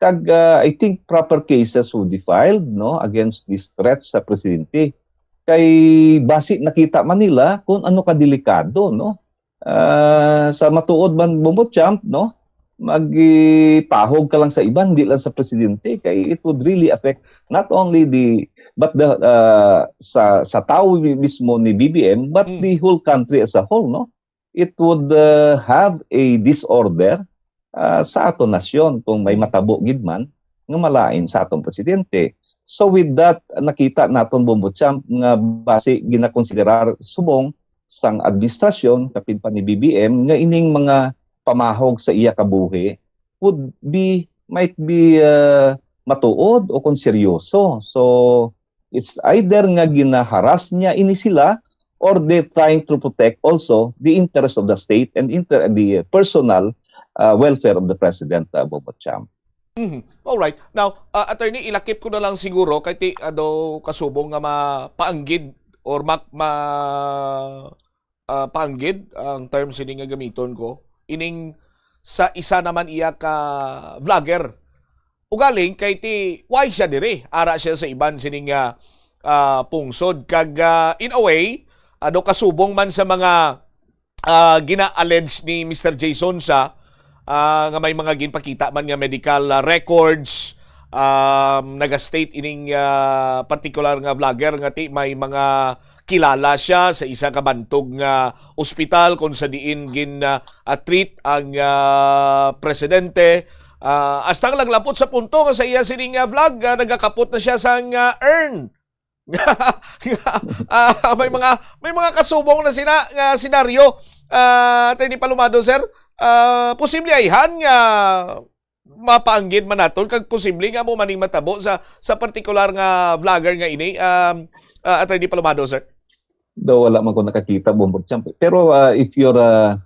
Kag, uh, I think proper cases will be filed, no, against these threats sa presidente. Kay basi nakita man nila kung ano ka delikado, no? Ah, sa matuod man, Bombo Cham, no? Magipahog ka lang sa iban, di lang sa presidente, kay it would really affect not only the, but the, ah, sa, sa tawo mi-, mismo ni B B M, but Mm. the whole country as a whole, no? It would, ah, have a disorder, ah, sa aton nasyon kung may Mm. matabo gid man nga malain sa aton presidente. So with that, nakita naton, Bombo Cham, nga basi ginakonsiderar subong sang administrasyon, kapin pa ni B B M, nga ining mga pamahog sa iya kabuhi would be, might be, uh, matuod o kon seryoso. So, it's either nga ginaharas niya ini sila or they're trying to protect also the interest of the state and inter the personal, uh, welfare of the president, uh, Bombo Cham. Mhm. Alright. Now, uh, attorney, ilakip ko na lang siguro kay ti ano kasubong nga mapaanggid or mak ma ah, paanggid ang term sini nga gamiton ko, ining sa isa naman iya ka vlogger. Ugaling kay ti why siya diri, ara siya sa iban sining, ah, ah, pungsod kag, ah, in a way, ano, kasubong man sa mga, ah, gina-allege ni Mister Jason sa, ah, nga may mga ginpakita man nga medical, ah, records, um, naga-state ining, ah, partikular nga vlogger nga ti may mga kilala siya sa isa ka bantog nga ospital kung sa diin gin, ah, ah, treat ang, ah, presidente. Ah, hasta ang laglapot sa punto nga sa iya sining, ah, vlog, ah, nagakapot na siya sang, ah, urn. Ah, may mga, may mga kasubong na sina nga senaryo. Ah, Attorney Palomado, sir, ah, posible ayhan nga mapaanggid man naton kag posible nga amo maning matabo sa, sa partikular nga vlogger nga ini, um, ah, Attorney Palomado, sir? Daw wala man ko nakakita, Bombo Cham. Pero, ah, if you're, ah,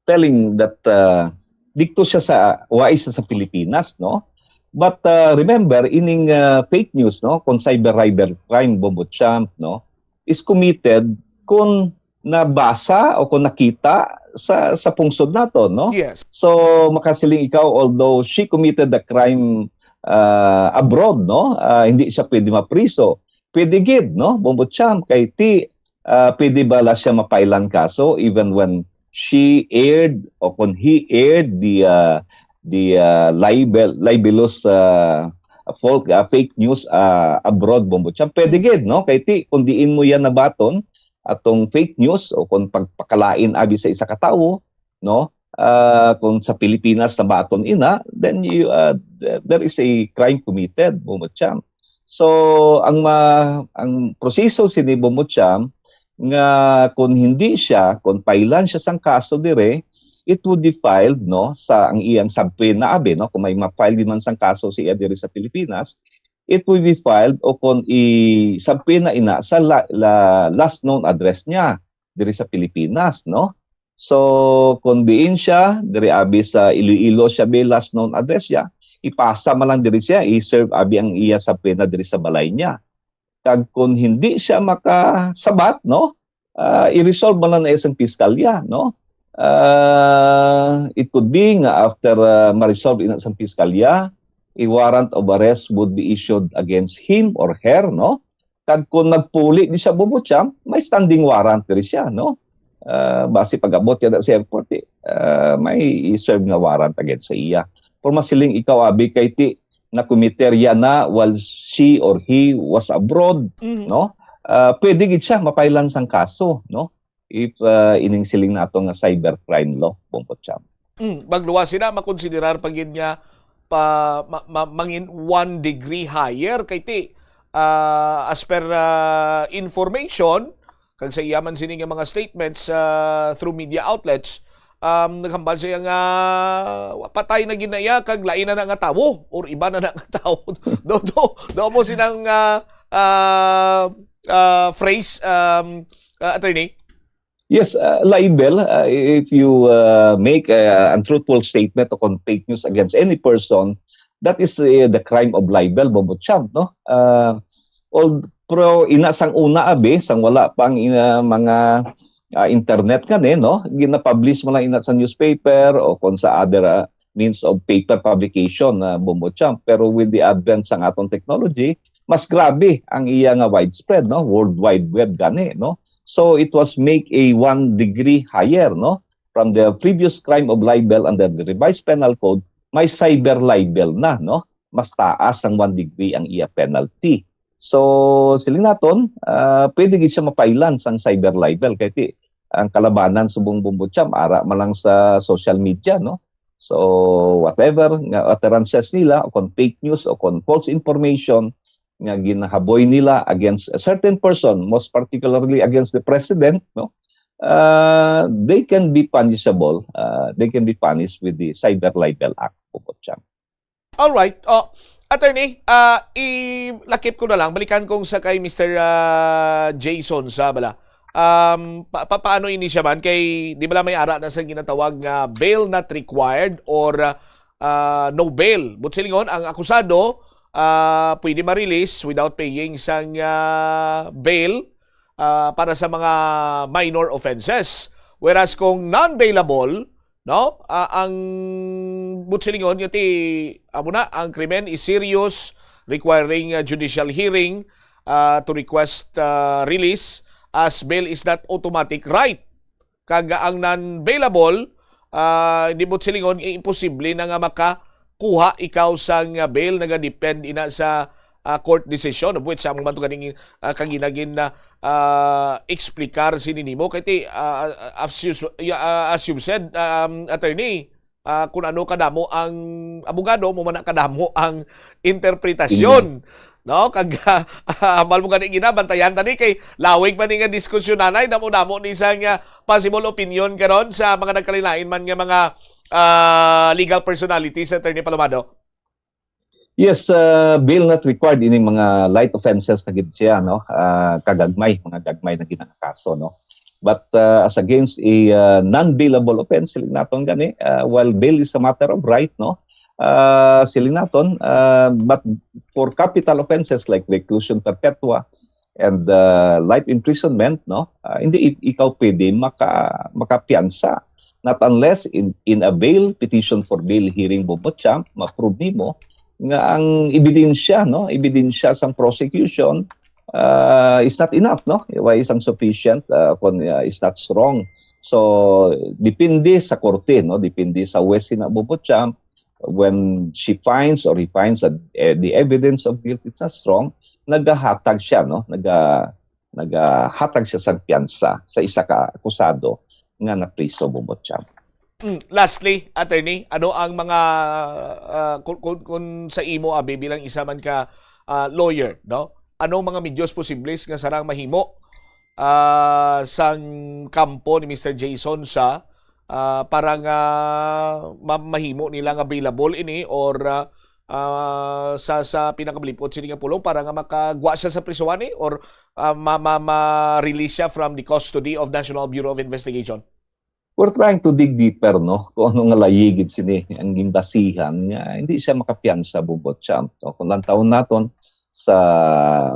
telling that, ah, dikto siya sa, wa siya sa Pilipinas, no? But, ah, remember, ining, ah, fake news, no? Kung cyber, cyber crime, Bombo Cham, no? Is committed kung nabasa o kung nakita sa, sa pungsod nato, no? Yes. So, makasiling ikaw, although she committed the crime, ah, abroad, no? Ah, hindi siya pwede mapriso. Pwede gid, no? Bombo Cham, kay ti, ah, pwede bala siya mapailan kaso even when she aired o kung he aired the, ah, the, ah, libel-, libelous, ah, folk, ah, fake news, ah, abroad, Bombo Cham? Pwede gid, no? Kay ti, kung diin mo yan nabaton, atong fake news o kung pagpakalain abi sa isa ka tawo, no? Ah, kung sa Pilipinas nabaton ina, then you, ah, th-, there is a crime committed, Bombo Cham. So, ang ma-, ang proseso sini, Bombo Cham, nga kung hindi siya, kung pailan siya sang kaso dire, it would be filed, no, sa ang iyang subpoena abi, no, kung may ma-file man sang kaso siya dire sa Pilipinas, it will be filed o kung i-subpoena ina sa la-, la-, last known address niya diri sa Pilipinas, no? So, kung diin siya, diri abi sa Iloilo siya, be, last known address siya, ipasa man lang diri siya, i-serve abi ang iya subpoena diri sa balay niya. Kag kung hindi siya makasabat, no? Ah, i-resolve man lang na isang piskalya, no? Uh, it could be nga after uh, ma-resolve ina sang piskalya, a warrant of arrest would be issued against him or her, no? Kag kung nagpuli di siya, Bombo Champ, may standing warrant diri siya, no? Uh, basi pag-abot niya sa airport, eh, uh, may i-serve nga warrant against sa iya. Pero masiling ikaw, abi, kay ti nakomiter iya na while she or he was abroad, Mhm. no? Uh, pwede gid siya mapailan sang kaso, no? If uh, ining siling nato nga cybercrime law, Bombo Champ. Mm, magluwas sila, makonsiderar pa gid nga pa ma, ma, mangin one degree higher kay ti ah, as per ah, information kag sa iya man sini nga mga statements ah, through media outlets, um, naghambal siya nga patay na gid na iya kag lain na na nga tawo or iba na na nga tawo. Do do do mo sinang ah, ah, ah, phrase, um, ah, attorney? Yes, uh, libel, uh, if you uh, make uh, untruthful statement o fake news against any person, that is uh, the crime of libel, Bombo Champ, no? Uh, all, pero ina sang una, abi, sang wala pa ang ina, mga uh, internet kani, no? Ginapublish mo lang ina sa newspaper o kung sa other uh, means of paper publication, uh, Bombo Champ. Pero with the advent sang aton technology, mas grabe ang iya nga widespread, no? World Wide Web gani, no? So it was make a one degree higher, no? From the previous crime of libel under the Revised Penal Code, may cyber libel na, no? Mas taas ang one degree ang iya penalty. So, siling naton, ah, pwede gid siya mapailan sang cyber libel kay ti ang kalabanan subong Bombo Champ ara man lang sa social media, no? So, whatever nga utterances nila o kon fake news o kon false information nga ginahaboy nila against a certain person, most particularly against the president, no? Uh, they can be punishable. Uh, they can be punished with the Cyber Libel Act, Bombo Champ. All right. Oh, attorney, ah, ilakip ko na lang. Balikan kong sa kay Mister ah, Jason sa bala. Um, pa, pa, paano ini siya man? Kay, di bala may ara na sa ginatawag nga bail not required or ah, no bail? But silingon, ang akusado ah, pwede ma-release without paying sang ah, bail ah, para sa mga minor offenses. Whereas kung non-bailable, no? Ah, ang butsilingon nga ti amo na, ang krimen is serious, requiring ah, judicial hearing ah, to request ah, release, as bail is not automatic right. Kag ang non-bailable, ah, di butsilingon, eh, imposible na nga makakuha ikaw sang ah, bail, nagadepend ina sa ah, court decision, of which amo man to ganing ah, kaginagin na ah, explicar sini nimo kay ti ah, as you, ah, as you've said, um, attorney, ah, kung ano kadamo ang abogado, mo man na kadamo ang interpretasyon, no? Kag ah, hambal mo gani, ginabantayan tani kay lawig man ni nga diskusyon, nanay, damo-damo ni sang ah, possible opinion karon sa mga nagkalain-lain man nga mga ah, legal personalities, Attorney Palomado. Yes, uh, bail not required ining mga light offenses na gid siya, no? Uh, kagagmay, mga gagmay na gid nga kaso, no? But uh, as against a uh, non-bailable offense, siling naton gani, uh, while bail is a matter of right, no? Uh, siling naton, uh, but for capital offenses like reclusion perpetua and uh, life imprisonment, no? Uh, hindi ik- ikaw pwede maka makapiyansa, not unless in in a bail petition for bail hearing, Bombo Champ, ma-prove nimo nga ang ebidensya, no, ebidensya sang prosecution uh, is not enough, no? Why is insufficient uh, kung uh, is not strong? So depende sa korte, no, depende sa huwes na, Bombo Champ, when she finds or he finds that eh, the evidence of guilt is not strong, nagahatag siya, no, naga nagahatag siya sang piyansa sa isa ka akusado nga napriso, Bombo Champ. Mm, lastly, attorney, ano ang mga ah, kun, kun, kun sa imo, abi, bilang isa man ka ah, lawyer, no? Anong mga medios posibles nga sarang mahimo ah, sang kampo ni Mister Jason sa ah, para nga ma- mahimo nila nga available ini or ah, ah, sa sa pinakamalipot sini nga pulong para nga makagwa siya sa prisuhan ni or ah, ma, ma, ma-release siya from the custody of National Bureau of Investigation? We're trying to dig deeper, no, kung ano nga layigid sini ang gimbasihan nga hindi siya makapiyansa, Bombo Champ, no? Kung lantawon naton sa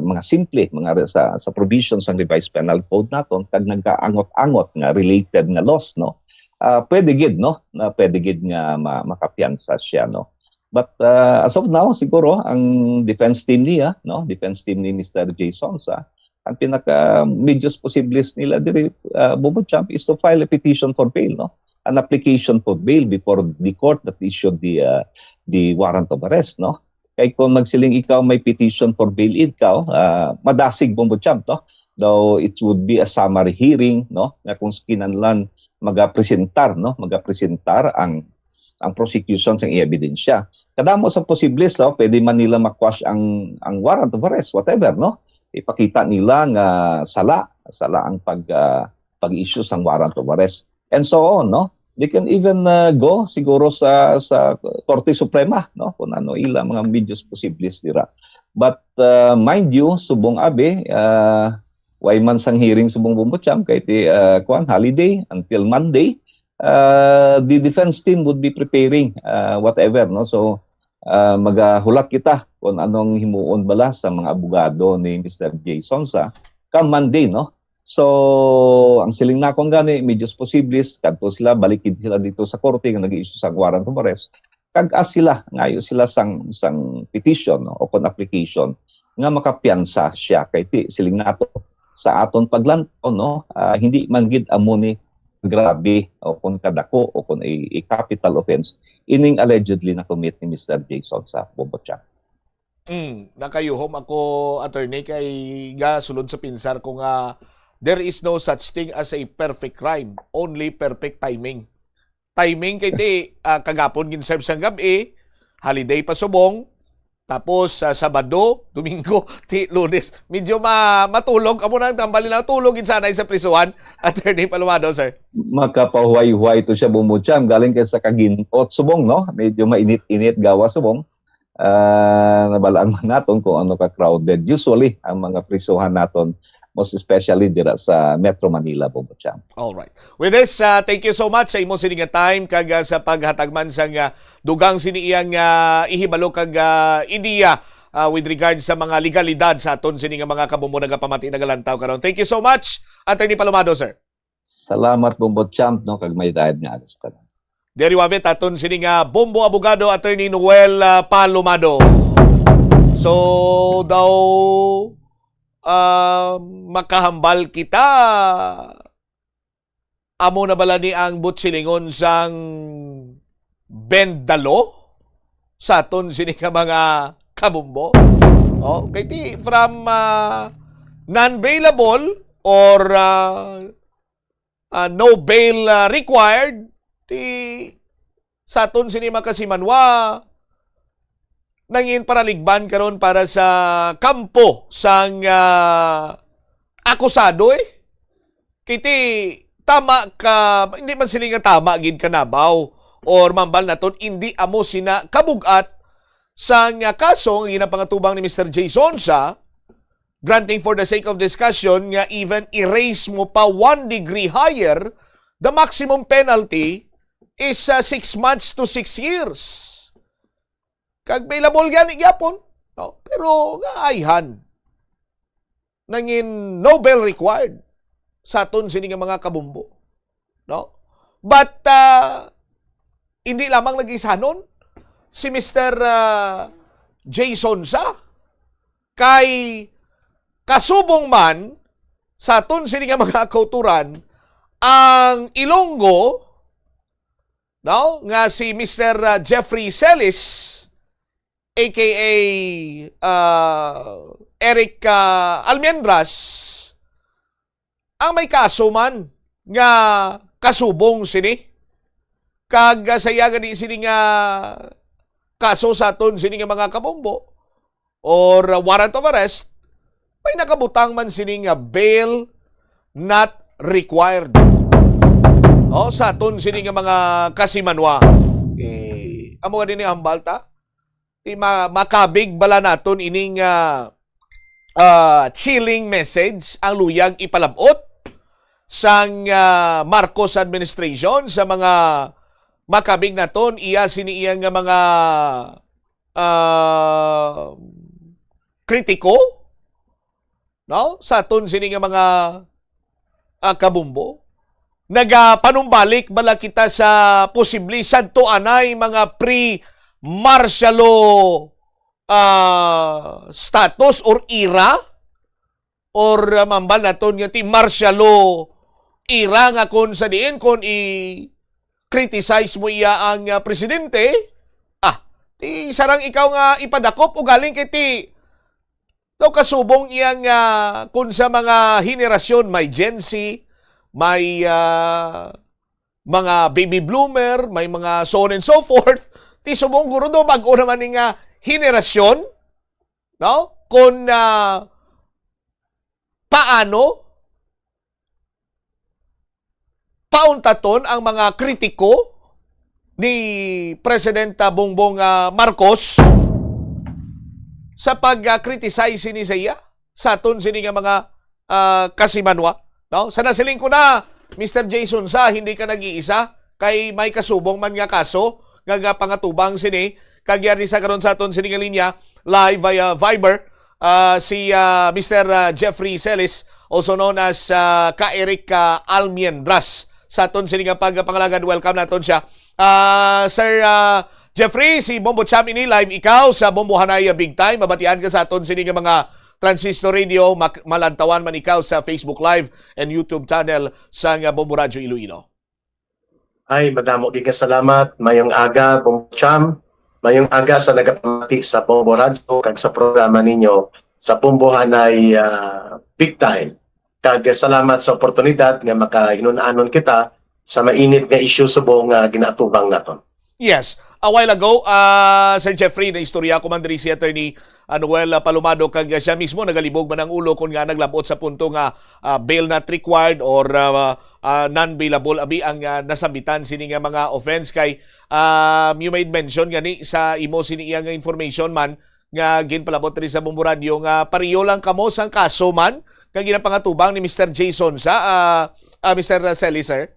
mga simple, mga re- sa, sa provisions ng Revised Penal Code naton, kag nagkaangot-angot nga related nga laws, no? ah, pwede gid, no, na pwede gid nga ma- makapiyansa siya, no. But, ah, as of now, siguro ang defense team niya, no, defense team ni Mister Jason sa ang pinaka medios posibles nila diri, ah, Bobo Champ, is to file a petition for bail, no, an application for bail before the court that issued the, ah, the warrant of arrest, no. Kay kung magsiling ikaw may petition for bail ikaw, ah, madasig, Bobo Champ, no, though it would be a summary hearing, no, nga kung kinahanglan magapresentar, no, magapresentar ang ang prosecution sang ebidensya. Kadamo sa posibles, no, pwede man nila ma-quash ang ang warrant of arrest, whatever, no. Ipakita nila nga sala, sala ang pag ah, pag-issue sang warrant of arrest, and so on, no. They can even ah, go siguro sa sa Korte Suprema, no, kung ano ila mga medios posibles dira. But ah, mind you, subong abi, ah, way man sang hearing subong, Bobo Champ, kay ti ah, kuan, holiday until Monday. Ah, the defense team would be preparing ah, whatever, no. So ah, magahulat kita kung anong himuon bala sa mga abogado ni Mister Jason sa come Monday, no. So ang siling nakon gani, medios posibles kadto sila, balik gid sila dito sa korte nga nag-issue sa warrant of arrest, kag ask sila, ngayo sila sang sang petition, no, o kon application nga makapiyansa siya. Kay ti siling nato, sa aton paglantaw, no, ah, hindi man gid amo ni grabe o kung kadako o kung i, i capital offense ining allegedly na-commit ni Mister Jason sa Bombo Chat. Mm, nakayuhom ako, attorney, kay gasulod sa pinsar ko nga there is no such thing as a perfect crime, only perfect timing. Timing kay ti ah, kagapon gin-serve sang gab-i, holiday pa subong, tapos sa Sabado, Domingo, ti Lunes, medyo ma matulog. Amo na ang tambal nila, tulog gid sanay sa prisuhan. Attorney Palomado, sir. Makapahuway-huway to siya, Bombo Chan. Galing kay sa kagin-ot subong, no? Medyo mainit-init gawa subong. Ah, nabalaan man naton kung ano ka crowded usually ang mga prisuhan naton, most especially dira sa Metro Manila, Bombo Chan. All right. With this, uh, thank you so much sa imo sini nga time kag uh, sa paghatag man sang uh, dugang sini iyang uh, ihibalo kag uh, ideya uh, with regard sa mga legalidad sa aton sini nga mga kabombo nagapamati nagalantaw karon. Thank you so much, Attorney Palomado, sir. Salamat, Bombo Champ, no, kag may dayad nga alas ka na. Diri wavit aton sini nga Bombo Abogado, Attorney Noel uh, Palomado. So daw uh, makahambal kita. Amo na bala ni ang butsilingon sang bend the law sa aton sini ka mga kabumbo? Oh, kay ti from uh, non-bailable or uh, uh, no bail uh, required, ti sa aton sini makasimanwa nangin paraligban karon para sa kampo sang uh, akusado eh. Kiti tama ka, hindi man sila nga tama gid kanabaw or mambal naton hindi amo sina kabugat sa nga kaso nga ginapangatubang ni Mister Jason sa granting for the sake of discussion nga even erase mo pa one degree higher, the maximum penalty is uh, six months to six years. Kag bailable gani gyapon, no? Pero nga ayhan nangin no bail required sa aton sini nga mga kabumbo, no? But uh, hindi lamang nag-isanon si Mister Uh, Jason sa kay kasubong man sa aton sini nga mga kauturan ang Ilonggo, no, nga si Mister uh, Jeffrey Celis, aka uh, Eric uh, Almendras, ang may kaso man nga kasubong sini kag uh, sa iya gani sini nga kaso sa aton sini nga mga kabombo or uh, warrant of arrest, may nakabutang man sini nga bail not required. No, sa aton sini nga mga kasimanwa. Eh, amo gani ni hambal ta. Ti ma makabig bala naton ining uh, uh, chilling message ang luyag ipalabot sang uh, Marcos administration sa mga makabig naton iya sini iya nga mga uh, kritiko, no, sa aton sini nga mga uh, kabumbo. Nagapanumbalik bala kita sa posible sadto anay mga pre-martial law, ah, status or era? Or, ah, mambal naton nga ti martial law era nga kon sa diin kon i-criticize mo iya ang, ah, presidente, ah, ti sarang ikaw nga ipadakop ugaling kay ti daw kasubong iya nga kon sa mga henerasyon, may Gen Z, may, ah, mga baby bloomer, may mga so on and so forth. Ti subong guro do bag-o naman ni nga henerasyon, no? Kon, ah, paano pauntaton ang mga kritiko ni President Bongbong, ah, Marcos sa pag, ah, criticize sini sa iya sa aton sini nga mga, ah, kasimanwa, no? Sa nasiling ko na, Mister Jason, sa hindi ka nag-iisa kay may kasubong man nga kaso nga, nga pangatubang sini kag yari sa karon sa aton sini nga linya live via Viber, ah, si, ah, Mister, ah, Jeffrey Celis, also known as, ah, Ka Eric, ah, Almiendras. Sa aton sini nga pagpangalagad, welcome naton siya. Ah, Sir, ah, Jeffrey, si Bombo Cham ini live ikaw sa Bombo Hanay Big Time. Mabatian ka sa aton sini nga mga transistor radio, mak- malantawan man ikaw sa Facebook Live and YouTube channel sa nga Bombo Radyo Iloilo. Ay, madamo gid nga salamat. Mayong aga, Bombo Cham. Mayong aga sa nagapamati sa Bombo Radyo kag sa programa ninyo sa Bombo Hanay, ah, Big Time. Kag salamat sa oportunidad nga makahinun-anon kita sa mainit nga isyu subong nga ginaatubang naton. Yes. A while ago, ah, Sir Jeffrey, naistorya ko man diri si Attorney, ah, Noel, ah, Palomado, kag, ah, siya mismo nagalibog man ang ulo kon nga naglabot sa punto nga, ah, bail not required or, ah, ah, non-bailable abi ang, ah, nasambitan sini nga mga offense. Kay, ah, you made mention gani sa imo sini iya nga information man nga ginpalabot diri sa Bombo Radyo nga pareho lang kamo sang kaso man nga ginapangatubang ni Mister Jason sa, ah, ah, Mister Celis, sir?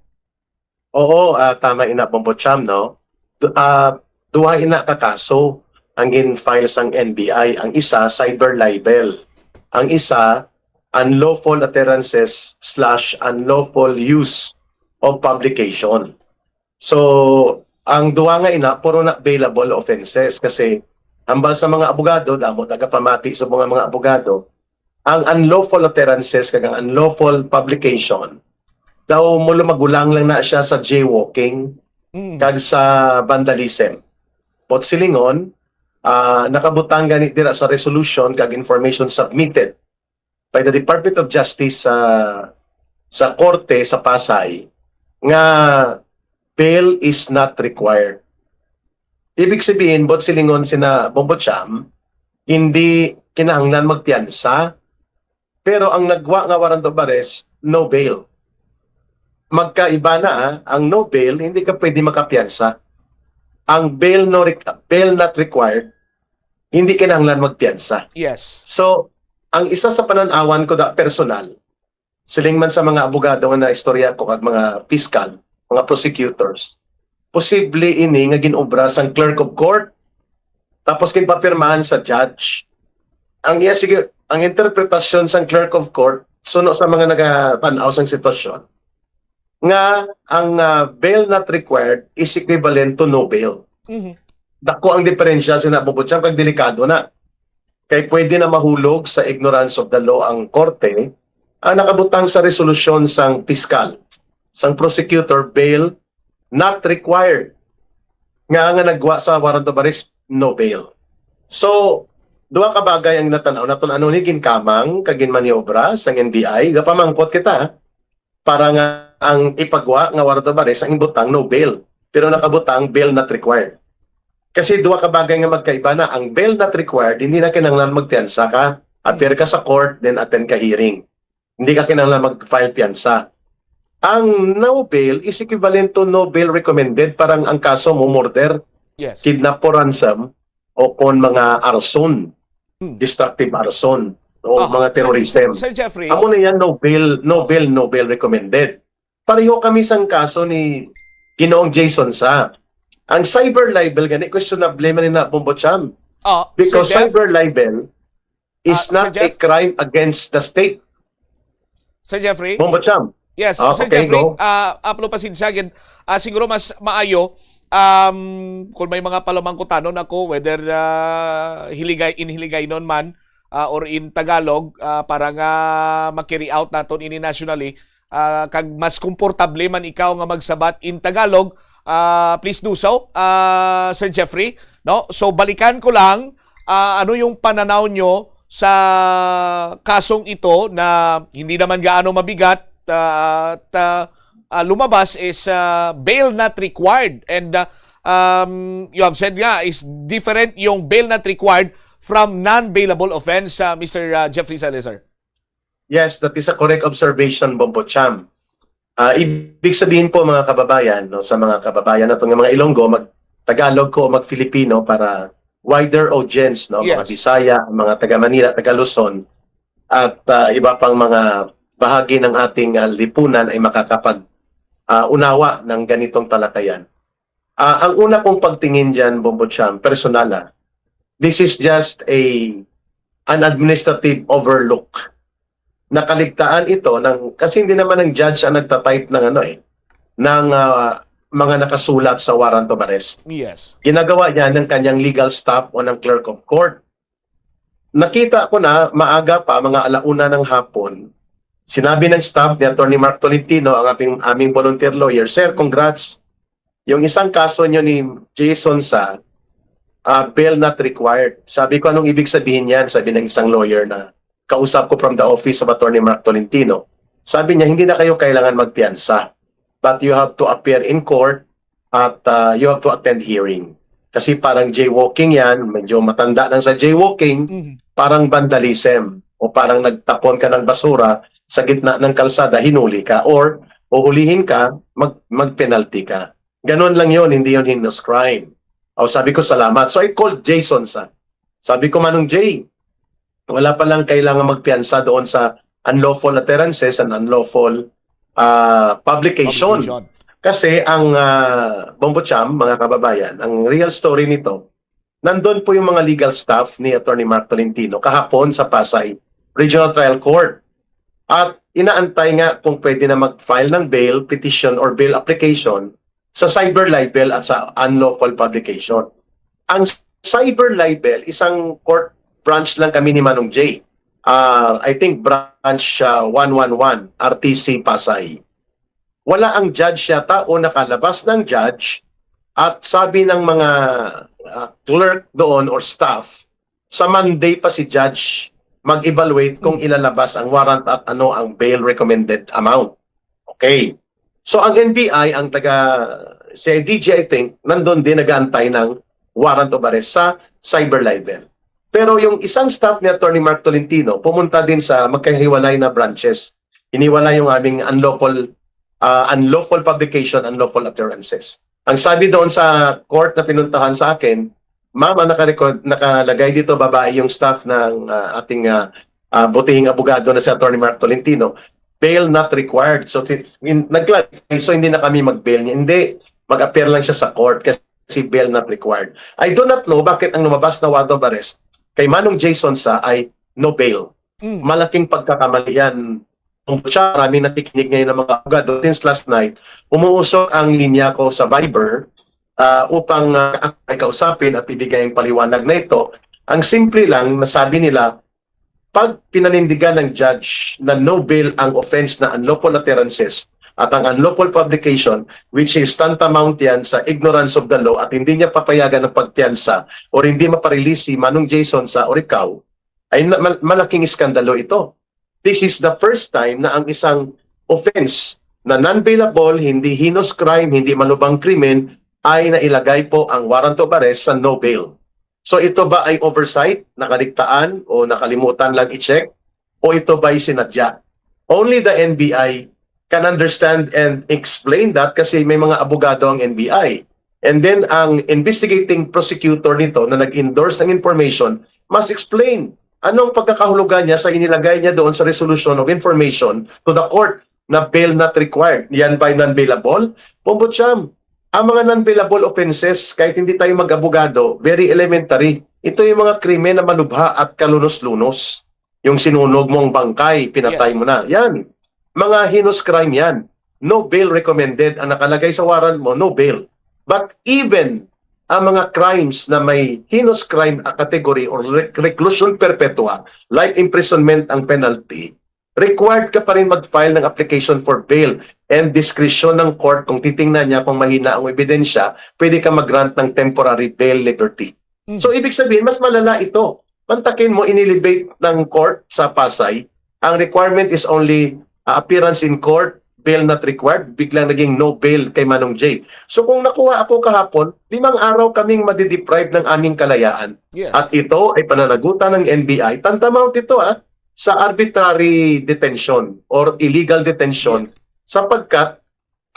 Oo, ah, tama ina, Bombo Cham, no? Du- ah, duha ina ka kaso ang gin-file sang N B I. Ang isa, cyber libel. Ang isa, unlawful utterances slash unlawful use of publication. So, ang duha nga ina, puro na bailable offenses kasi hambal sa mga abogado, damo nagapamati sa mga, mga abogado, ang unlawful utterances kag ang unlawful publication, daw mo lumagulang lang na siya sa jaywalking Mm. kag sa vandalism. But silingon, ah, nakabutang gani dira sa resolution kag information submitted by the Department of Justice sa, sa korte sa Pasay nga bail is not required. Ibig sabihin, but silingon sina Bombo Cham, hindi kinahanglan magpiyansa, pero ang nagwa nga warrant of arrest, no bail. Magkaiba na, ah, ang no bail, hindi ka pwede makapiyansa. Ang bail, no rec- bail not required, hindi kinahanglan magpiyansa. Yes. So, ang isa sa panan-awan ko da personal, siling man sa mga abogado nga naistorya ko kag mga piskal, mga prosecutors, posible ini nga ginobra sang clerk of court, tapos ginpapirmahan sa judge. Ang iya sige, ang interpretasyon sang clerk of court suno sa mga nagatan-aw sang sitwasyon nga ang, ah, bail not required is equivalent to no bail. Mhm. Dako ang diferensya, sina Bombo Cham, kag delikado na. Kay pwede na mahulog sa ignorance of the law ang korte, ang nakabutang sa resolusyon sang piskal, sang prosecutor, bail not required. Nga, nga nagwa sa warrant of arrest, no bail. So, duha ka bagay ang natan-aw naton. Ano ni ginkamang kag ginmaniobra sang N B I? Gapamangkot kita, para nga ang ipagwa nga warrant of arrest ang ibutang no bail, pero nakabutang bail not required. Kasi duha ka bagay nga magkaiba na. Ang bail not required, hindi na kinahanglan magpiyansa ka. Appear ka sa court, then attend ka hearing. Hindi ka kinahanglan mag-file piyansa. Ang no bail is equivalent to no bail recommended. Parang ang kaso mo murder, Yes. kidnap for ransom, o kon mga arson, Hmm. destructive arson, o Aha. mga terrorism. Sir, Sir Jeffrey. Amo na yan, no bail, no bail, no bail recommended. Pareho kami sang kaso ni Ginoong Jason sa. Ang cyber libel gani, questionable man na, Bombo Cham. Oh, Because Sir Jeff, cyber libel is Ah, Sir not a Jeff? Crime against the state. Sir Jeffrey. Bombo Cham. Yes, Ah, Sir okay, Jeffrey, go. Ah, aplo pasensya gid. Ah, siguro mas maayo, um, kung may mga palumangkutanon ako, whether ah, hiligay, in Hiligaynon man ah, or in Tagalog, ah, para nga ma-carry out naton ini nationally, ah, kag mas komportable man ikaw nga magsabat in Tagalog, ah, please do so, ah, Sir Jeffrey, no? So, balikan ko lang, ah, ano yung pananaw nyo sa kasong ito na hindi naman gaano mabigat, ah, at ah, ah, lumabas is ah, bail not required, and ah, um, you have said nga is different yung bail not required from non-bailable offense, ah, Mister ah, Jeffrey Salazar? Yes, that is a correct observation, Bombo Cham. Ah, ibig sabihin po, mga kababayan, no, sa mga kababayan nato nga mga Ilonggo, mag Tagalog ko o mag Filipino para wider audience, no, mga Yes. Bisaya, mga taga Manila, taga Luzon, at ah, iba pang mga bahagi ng ating ah, lipunan ay makakapag ah, unawa ng ganitong talakayan. Ah, ang una kong pagtingin diyan, Bombo Cham, personal, ah, this is just a an administrative overlook. Nakaligtaan ito ng, kasi hindi naman ang judge ang nagta-type ng ano eh, ng ah, mga nakasulat sa warrant of arrest. Yes. Ginagawa niya ng kanyang legal staff o ng clerk of court. Nakita ko na maaga pa, mga alauna ng hapon, sinabi ng staff ni Attorney Mark Tolentino, ang aming, aming volunteer lawyer, "Sir, congrats. Yung isang kaso nyo ni Jason sa ah, bail not required." Sabi ko, "Anong ibig sabihin yan?" Sabi ng isang lawyer na kausap ko from the office of Attorney Mark Tolentino. Sabi niya, "Hindi na kayo kailangan magpiyansa, but you have to appear in court at ah, you have to attend hearing." Kasi parang jaywalking yan, medyo matanda lang sa jaywalking, Mhm. parang vandalism o parang nagtapon ka ng basura sa gitna ng kalsada, hinuli ka or uhulihin ka, mag, mag-penalty ka. Ganon lang yon, hindi yon heinous crime. O, sabi ko, "Salamat." So I called Jason sa. Sabi ko, "Manong Jay, wala pa lang kailangan magpiyansa doon sa unlawful utterances and unlawful ah, publication." Publication. Kasi ang ah, Bombo Cham, mga kababayan, ang real story nito, nandun po yung mga legal staff ni Attorney Mark Tolentino kahapon sa Pasay Regional Trial Court. At inaantay nga kung pwede na mag-file ng bail petition or bail application sa cyber libel at sa unlawful publication. Ang cyber libel, isang court branch lang kami ni Manong Jay. Ah, I think branch ah, one one one, R T C Pasay. Wala ang judge yata o nakalabas ng judge at sabi ng mga ah, clerk doon or staff, sa Monday pa si judge mag-evaluate kung ilalabas ang warrant at ano ang bail recommended amount. Okay. So ang N B I, ang taga C I D G, I think, nandun din nag-aantay ng warrant of arrest sa cyber libel. Pero yung isang staff ni Attorney Mark Tolentino pumunta din sa magkahiwalay na branches. Hiniwalay yung aming unlawful ah, unlawful publication, unlawful utterances. Ang sabi doon sa court na pinuntahan sa akin, "Ma'am, ang naka-record, nakalagay dito, babae yung staff ng ah, ating ah, ah, butihing abogado na si Attorney Mark Tolentino, bail not required." So, si- in, nag-clarify, so hindi na kami mag-bail niya. Hindi, mag-appear lang siya sa court kasi bail not required. I do not know bakit ang lumabas na warrant of arrest kay Manong Jason sa ay no bail. Mm. Malaking pagkakamali yan. Kung siya, maraming nakikinig ngayon ng mga abogado. Since last night, umuusok ang linya ko sa Viber ah, upang ah, ay kausapin at ibigay ang paliwanag na ito. Ang simple lang, nasabi nila, pag pinanindigan ng judge na no bail ang offense na unlawful utterances at ang unlawful publication, which is tantamount yan sa ignorance of the law at hindi niya papayagan ng pagpiyansa or hindi maparelease si Manong Jason sa or ikaw, ay na- mal- malaking iskandalo ito. This is the first time na ang isang offense na non-bailable, hindi heinous crime, hindi malubhang krimen, ay nailagay po ang warrant of arrest sa no bail. So ito ba ay oversight, nakaligtaan o nakalimutan lang i-check? O ito ba'y sinadya? Only the N B I can understand and explain that kasi may mga abogado ang N B I. And then ang investigating prosecutor nito na nag-endorse ng information must explain anong pagkakahulugan niya sa inilagay niya doon sa resolution of information to the court na bail not required. Yan ba'y non-bailable? Bombo Cham, ang mga non-bailable offenses, kahit hindi tayo mag-abogado, very elementary. Ito yung mga krimen na malubha at kalunos-lunos. Yung sinunog mo ang bangkay, pinatay Yes. mo na. Yan. mga heinous crime yan. No bail recommended. Ang nakalagay sa warrant mo, no bail. But even ang mga crimes na may heinous crime category or rec- reclusion perpetua, life imprisonment ang penalty, required ka pa rin mag-file ng application for bail and discretion ng court kung titingnan niya kung mahina ang ebidensya, pwede ka mag-grant ng temporary bail liberty. Mm. So, ibig sabihin, mas malala ito. Mantakin mo, inelevate ng court sa Pasay, ang requirement is only uh, appearance in court, bail not required, biglang naging no bail kay Manong Jay. So kung nakuha ako kahapon, limang araw kaming madideprive ng aming kalayaan. Yes. At ito ay pananagutan ng N B I. Tantamount ito ah, sa arbitrary detention or illegal detention sapagkat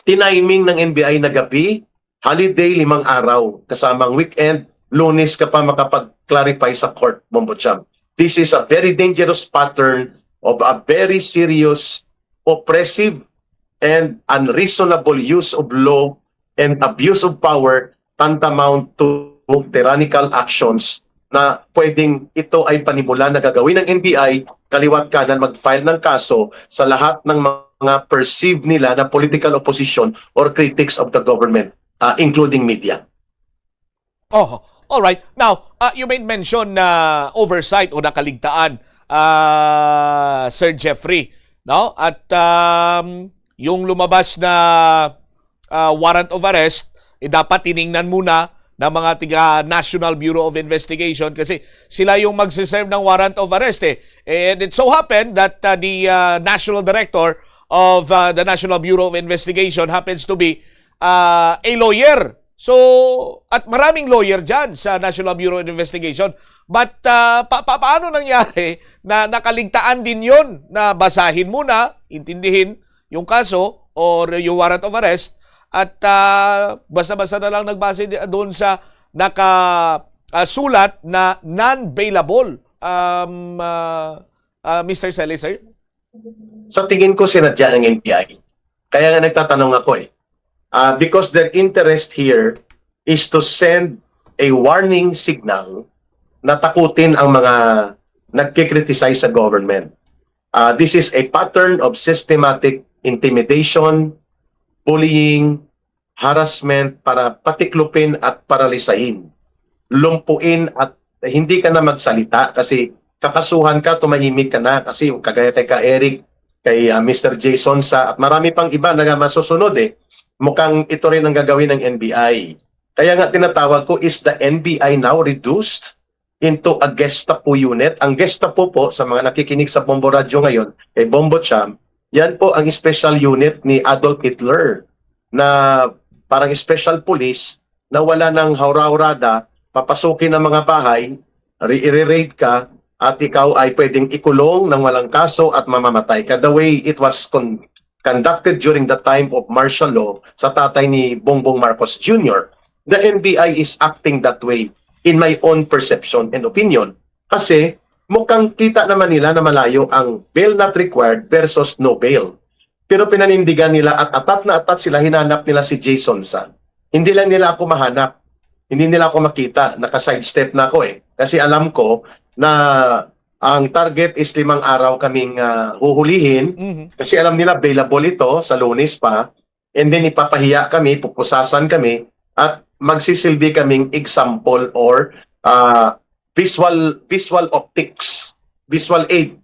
tiniming ng N B I na gabi, holiday limang araw, kasamang weekend, Lunes ka pa makapag-clarify sa court, Bombo Champ. This is a very dangerous pattern of a very serious, oppressive, and unreasonable use of law and abuse of power tantamount to tyrannical actions na pwedeng ito ay panimula na gagawin ng N B I, kaliwat kanan mag-file ng kaso sa lahat ng mga perceived nila na political opposition or critics of the government, uh, including media. Oh, all right. Now, uh, you made mention na oversight o nakaligtaan, uh, Sir Jeffrey, no? At um, yung lumabas na uh, warrant of arrest, eh, dapat tiningnan muna ng mga tiga National Bureau of Investigation kasi sila yung magsiserve ng warrant of arrest eh. And it so happened that uh, the uh, National Director of uh, the National Bureau of Investigation happens to be uh, a lawyer. So, at maraming lawyer dyan sa National Bureau of Investigation. But uh, pa pa paano nangyari na nakaligtaan din yon na basahin muna, intindihin yung kaso or yung warrant of arrest at uh, basta-basta na lang nagbase doon sa naka uh, sulat na non-bailable, um, uh, uh, Mister Sally, sir? Sa tingin ko, sinadya ng N B I. Kaya nga nagtatanong ako eh. Uh, because their interest here is to send a warning signal na takutin ang mga nagkikriticize sa government. Uh, this is a pattern of systematic intimidation, bullying, harassment para patiklupin at paralisahin, lumpuin at hindi ka na magsalita kasi kakasuhan ka, tumahimik ka na kasi kagaya kay ka Eric, kay uh, ah, Mister Jason sa at marami pang iba na masusunod eh. Mukhang ito rin ang gagawin ng N B I. Kaya nga tinatawag ko, is the N B I now reduced into a Gestapo unit? Ang Gestapo po, sa mga nakikinig sa Bombo Radyo ngayon, kay Bombo Champ, yan po ang special unit ni Adolf Hitler na parang special police na wala nang hawra-hawrada, papasukin ang mga bahay, i-raid ka, at ikaw ay pwedeng ikulong ng walang kaso at mamamatay ka. The way it was con- conducted during the time of martial law sa tatay ni Bongbong Marcos Junior. The N B I is acting that way in my own perception and opinion. Kasi mukhang kita naman nila na malayo ang bail not required versus no bail. Pero pinanindigan nila at atat na atat sila, hinanap nila si Jason sa. Hindi lang nila ako mahanap. Hindi nila ako makita. Naka-sidestep na ako eh. Kasi alam ko na ang target is limang araw kaming uh, huhulihin. Mm-hmm. Kasi alam nila available ito sa Lunes pa. And then ipapahiya kami, pupusasan kami at magsisilbi kaming example or uh, visual visual optics, visual aid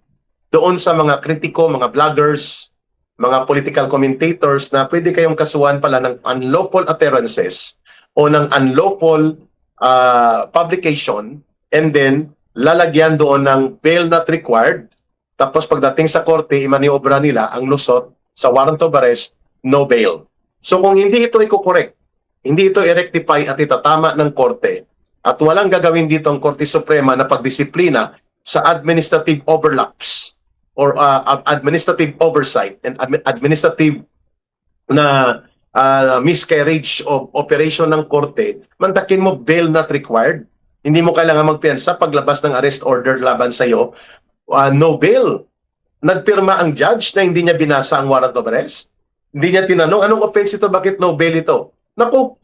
doon sa mga kritiko, mga bloggers, mga political commentators na pwede kayong kasuhan pala ng unlawful utterances o ng unlawful uh, publication and then lalagyan doon ng bail not required. Tapos pagdating sa korte, imaniobra nila ang lusot sa warrant of arrest, no bail. So kung hindi ito i-correct, hindi ito i-rectify at itatama ng korte, at walang gagawin dito ang Korte Suprema na pagdisiplina sa administrative overlaps or uh, administrative oversight and administrative na uh, miscarriage of operation ng korte, mantakin mo bail not required. Hindi mo kailangan magpiyansa paglabas ng arrest order laban sa iyo. Uh, no bail. Nagpirma ang judge na hindi niya binasa ang warrant of arrest. Hindi niya tinanong, anong offense ito? Bakit no bail ito? Naku,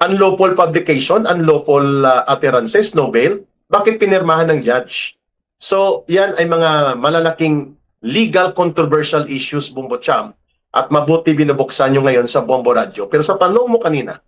unlawful publication, unlawful uh, utterances, no bail. Bakit pinirmahan ng judge? So, yan ay mga malalaking legal controversial issues, Bombo Cham, at mabuti binubuksan nyo ngayon sa Bombo Radyo. Pero sa tanong mo kanina,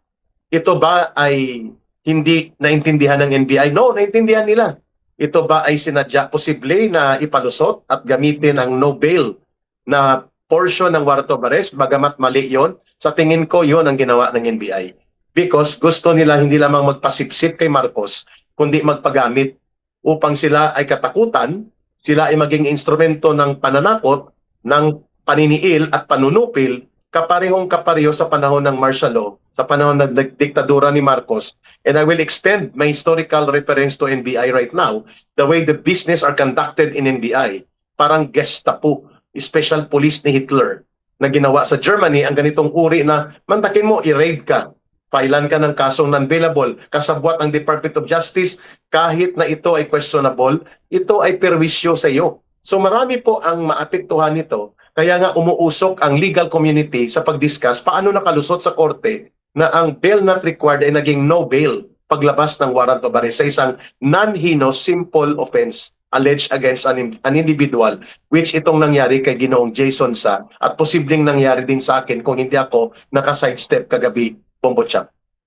ito ba ay hindi naintindihan ng N B I? No, naintindihan nila. Ito ba ay sinadya, posible na ipalusot at gamitin ang no bail na portion ng warrant of arrest? Bagamat mali yon, sa tingin ko yon ang ginawa ng N B I. Because gusto nila hindi lamang magpasipsip kay Marcos, kundi magpagamit upang sila ay katakutan, sila ay maging instrumento ng pananakot, ng paniniil at panunupil, kaparehong kapareho sa panahon ng martial law, sa panahon ng dig-, diktadura ni Marcos. And I will extend my historical reference to N B I right now, the way the business are conducted in N B I. Parang Gestapo, special police ni Hitler na ginawa sa Germany ang ganitong uri na mantakin mo, i-raid ka, filean ka ng kasong non-bailable, kasabwat ang Department of Justice, kahit na ito ay questionable, ito ay perwisyo sa iyo. So marami po ang maapektuhan nito, kaya nga umuusok ang legal community sa pag-discuss paano nakalusot sa korte na ang bail not required ay naging no bail paglabas ng warrant of arrest sa isang non-heinous simple offense alleged against an, an individual, which itong nangyari kay Ginoong Jason Sa at posibleng nangyari din sa akin kung hindi ako naka-sidestep kagabi, Bombo Cham.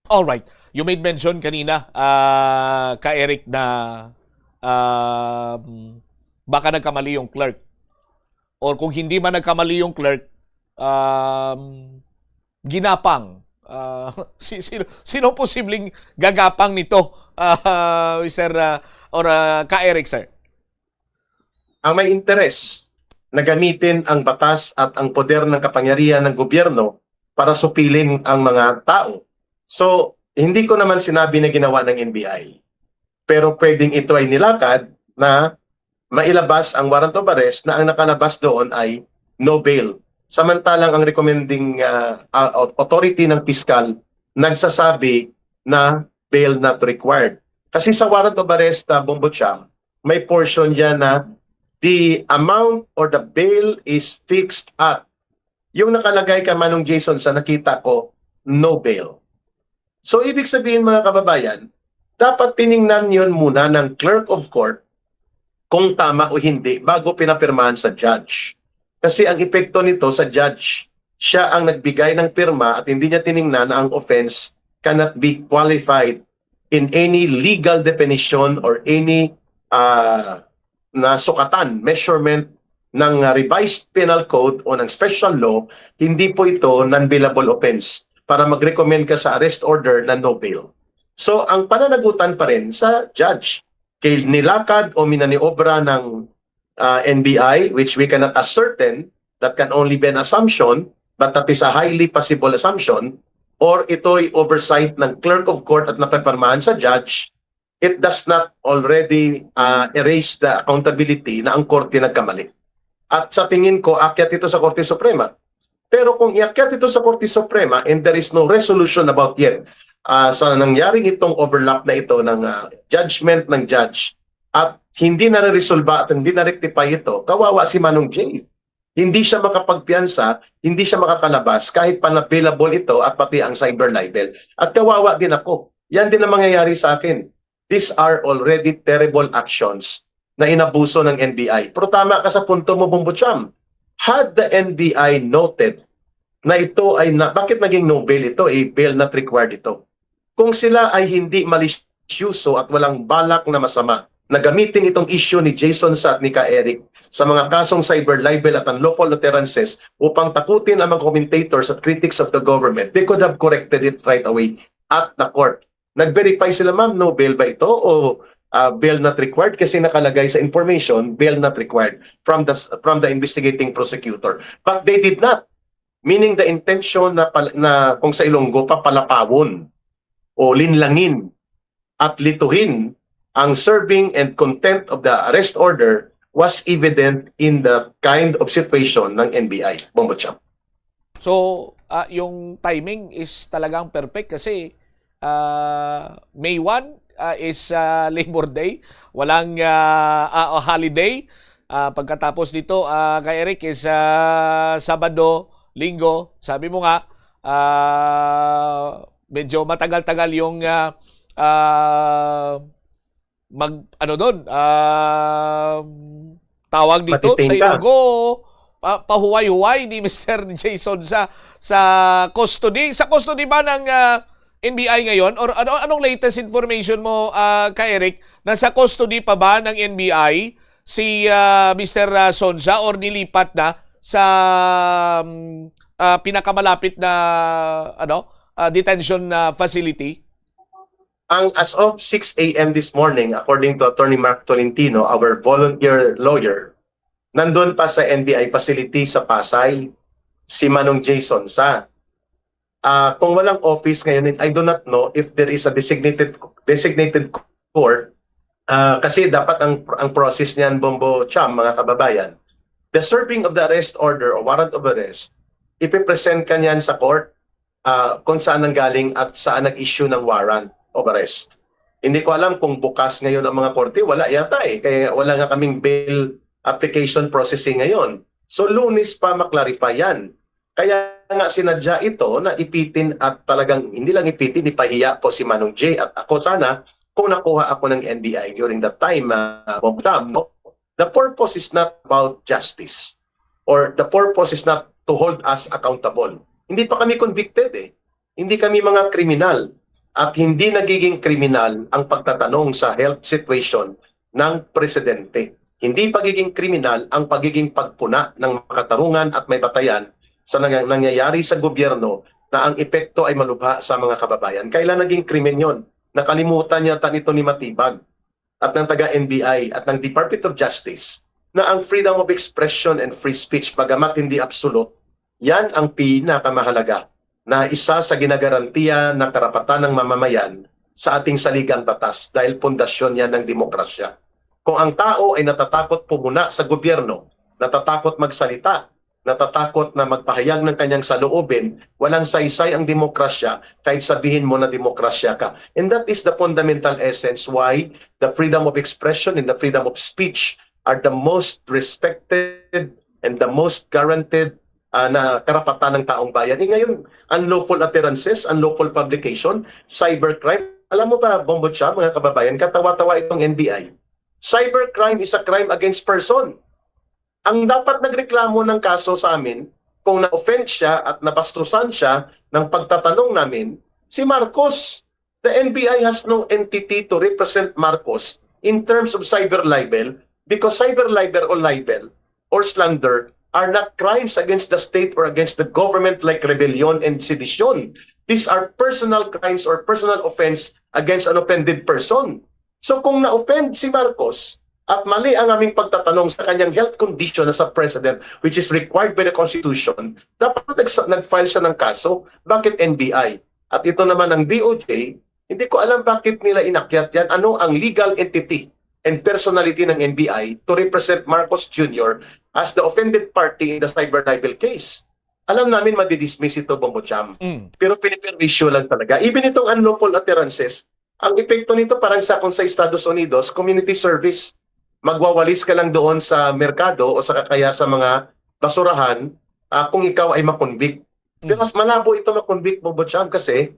All right. You made mention kanina, ah, ka Eric, na um, baka nagkamali yung clerk. Or kung hindi man nagkamali yung clerk, um, ginapang. Ah, si, sino, sino posibleng gagapang nito, ah, Mister, ah, or ah, ka Eric, sir? Ang may interes na gamitin ang batas at ang poder ng kapangyarihan ng gobyerno para supilin ang mga tao. So, hindi ko naman sinabi na ginawa ng N B I. Pero pwedeng ito ay nilakad na mailabas ang warrant of arrest na ang nakalabas doon ay no bail. Samantalang ang recommending ah, ah, authority ng piskal nagsasabi na bail not required. Kasi sa warrant of arrest, ah, Bombo Cham, may portion dyan na the amount or the bail is fixed at. Yung nakalagay ka, Manong Jason, sa nakita ko, no bail. So, ibig sabihin, mga kababayan, dapat tiningnan yon muna ng clerk of court kung tama o hindi bago pinapirmahan sa judge. Kasi ang epekto nito sa judge, siya ang nagbigay ng pirma at hindi niya tiningnan na ang offense cannot be qualified in any legal definition or any ah, na sukatan, measurement ng ah, revised penal code o ng special law, hindi po ito non-bailable offense para mag-recommend ka sa arrest order na no bail. So, ang pananagutan pa rin sa judge, kay nilakad o minaniobra ng ah, N B I, which we cannot ascertain, that can only be an assumption, but that is a highly possible assumption, or ito'y oversight ng clerk of court at napapirmahan sa judge, it does not already ah, erase the accountability na ang korte nagkamali. At sa tingin ko, akyat ito sa Korte Suprema. Pero kung iakyat ito sa Korte Suprema and there is no resolution about yet ah, sa nangyaring itong overlap na ito ng ah, judgment ng judge at hindi na resolba at hindi na rectify ito, kawawa si Manong Jay. Hindi siya makapagpiyansa, hindi siya makakalabas kahit pa na-bailable ito at pati ang cyber libel. At kawawa din ako. Yan din ang mangyayari sa akin. These are already terrible actions na inabuso ng N B I. Pero tama ka sa punto mo, Bombo Cham. Had the N B I noted na ito ay na, bakit naging no bail ito, eh, bail not required ito? Kung sila ay hindi malisyoso at walang balak na masama na gamitin itong issue ni Jason Sa at ni Ka Eric sa mga kasong cyber libel at unlawful utterances upang takutin ang mga commentators at critics of the government, they could have corrected it right away at the court. Nag-verify sila, ma'am, no bail ba ito o ah, bail not required kasi nakalagay sa information, bail not required from the from the investigating prosecutor. But they did not. Meaning the intention na, pal- na kung sa Ilonggo, papalapawon o linlangin at lituhin ang serving and content of the arrest order was evident in the kind of situation ng N B I. Bombo Cham. So, ah, yung timing is talagang perfect kasi ah, May one ah, is ah, Labor Day. Walang ah, ah, holiday. Ah, pagkatapos nito, ah, kay Eric, is ah, Sabado, Linggo. Sabi mo nga, ah, medyo matagal-tagal yung ah, ah, mag ano doon, ah, Tawag dito sa Matitingka. Ilonggo, pa, pahuway-huway ni Mister Jason sa sa custody. Sa custody ba ng ah, N B I ngayon? Or ano, anong latest information mo, ah, ka Eric? Nasa custody pa ba ng N B I si ah, Mister ah, Sonza or nilipat na sa um, ah, pinakamalapit na ano ah, detention ah, facility? Ang as of six a m this morning, according to Attorney Mark Tolentino, our volunteer lawyer, nandun pa sa N B I facility sa Pasay si Manong Jason sa. Ah, kung walang office ngayon, I do not know if there is a designated designated court. Ah, kasi dapat ang ang process niyan, Bombo Cham, mga kababayan, the serving of the arrest order o warrant of arrest, ipipresent ka niyan sa court ah, kung saan nanggaling at saan nag-issue ng warrant of arrest. Hindi ko alam kung bukas ngayon ang mga korte. Wala yata eh. Kaya wala nga kaming bail application processing ngayon. So Lunes pa maklarify yan. Kaya nga sinadya ito na ipitin at talagang hindi lang ipitin, ipahiya po si Manong Jay at ako sana kung nakuha ako ng N B I during that time, uh, Bob Tam, no? The purpose is not about justice or the purpose is not to hold us accountable. Hindi pa kami convicted eh. Hindi kami mga kriminal at hindi nagiging kriminal ang pagtatanong sa health situation ng presidente. Hindi pagiging kriminal ang pagiging pagpuna ng makatarungan at may batayan sa nang- nangyayari sa gobyerno na ang epekto ay malubha sa mga kababayan. Kailan naging krimen yon? Nakalimutan yata nito ni Matibag at ng taga-N B I at ng Department of Justice na ang freedom of expression and free speech, bagamat hindi absolute, yan ang pinakamahalaga na isa sa ginagarantiya na karapatan ng mamamayan sa ating saligang batas dahil pundasyon yan ng demokrasya. Kung ang tao ay natatakot pumuna sa gobyerno, natatakot magsalita, natatakot na magpahayag ng kanyang saloobin, walang saysay ang demokrasya kahit sabihin mo na demokrasya ka. And that is the fundamental essence why the freedom of expression and the freedom of speech are the most respected and the most guaranteed ah, na karapatan ng taong bayan. Eh ngayon, unlawful utterances, unlawful publication, cybercrime. Alam mo ba, Bombo Cha, mga kababayan, katawa-tawa itong N B I. Cybercrime is a crime against person. Ang dapat nagreklamo ng kaso sa amin, kung na-offend siya at nabastusan siya ng pagtatanong namin, si Marcos. The N B I has no entity to represent Marcos in terms of cyber libel because cyber libel or libel or slander are not crimes against the state or against the government like rebellion and sedition. These are personal crimes or personal offense against an offended person. So kung na-offend si Marcos at mali ang aming pagtatanong sa kanyang health condition as a president, which is required by the Constitution, dapat nagsa- nag-file siya ng kaso. Bakit N B I? At ito naman ang D O J, hindi ko alam bakit nila inakyat yan. Ano ang legal entity and personality ng N B I to represent Marcos Junior as the offended party in the cyber libel case? Alam namin madidismiss ito, Bombo Cham. Mm. Pero piniperwisyo lang talaga. Even itong unlawful utterances, ang epekto nito parang sa kung sa Estados Unidos, community service. Magwawalis ka lang doon sa merkado o sa kakaya sa mga basurahan ah, kung ikaw ay makonvict. Pero Mm. mas malabo ito makonvict, Bombo Cham, kasi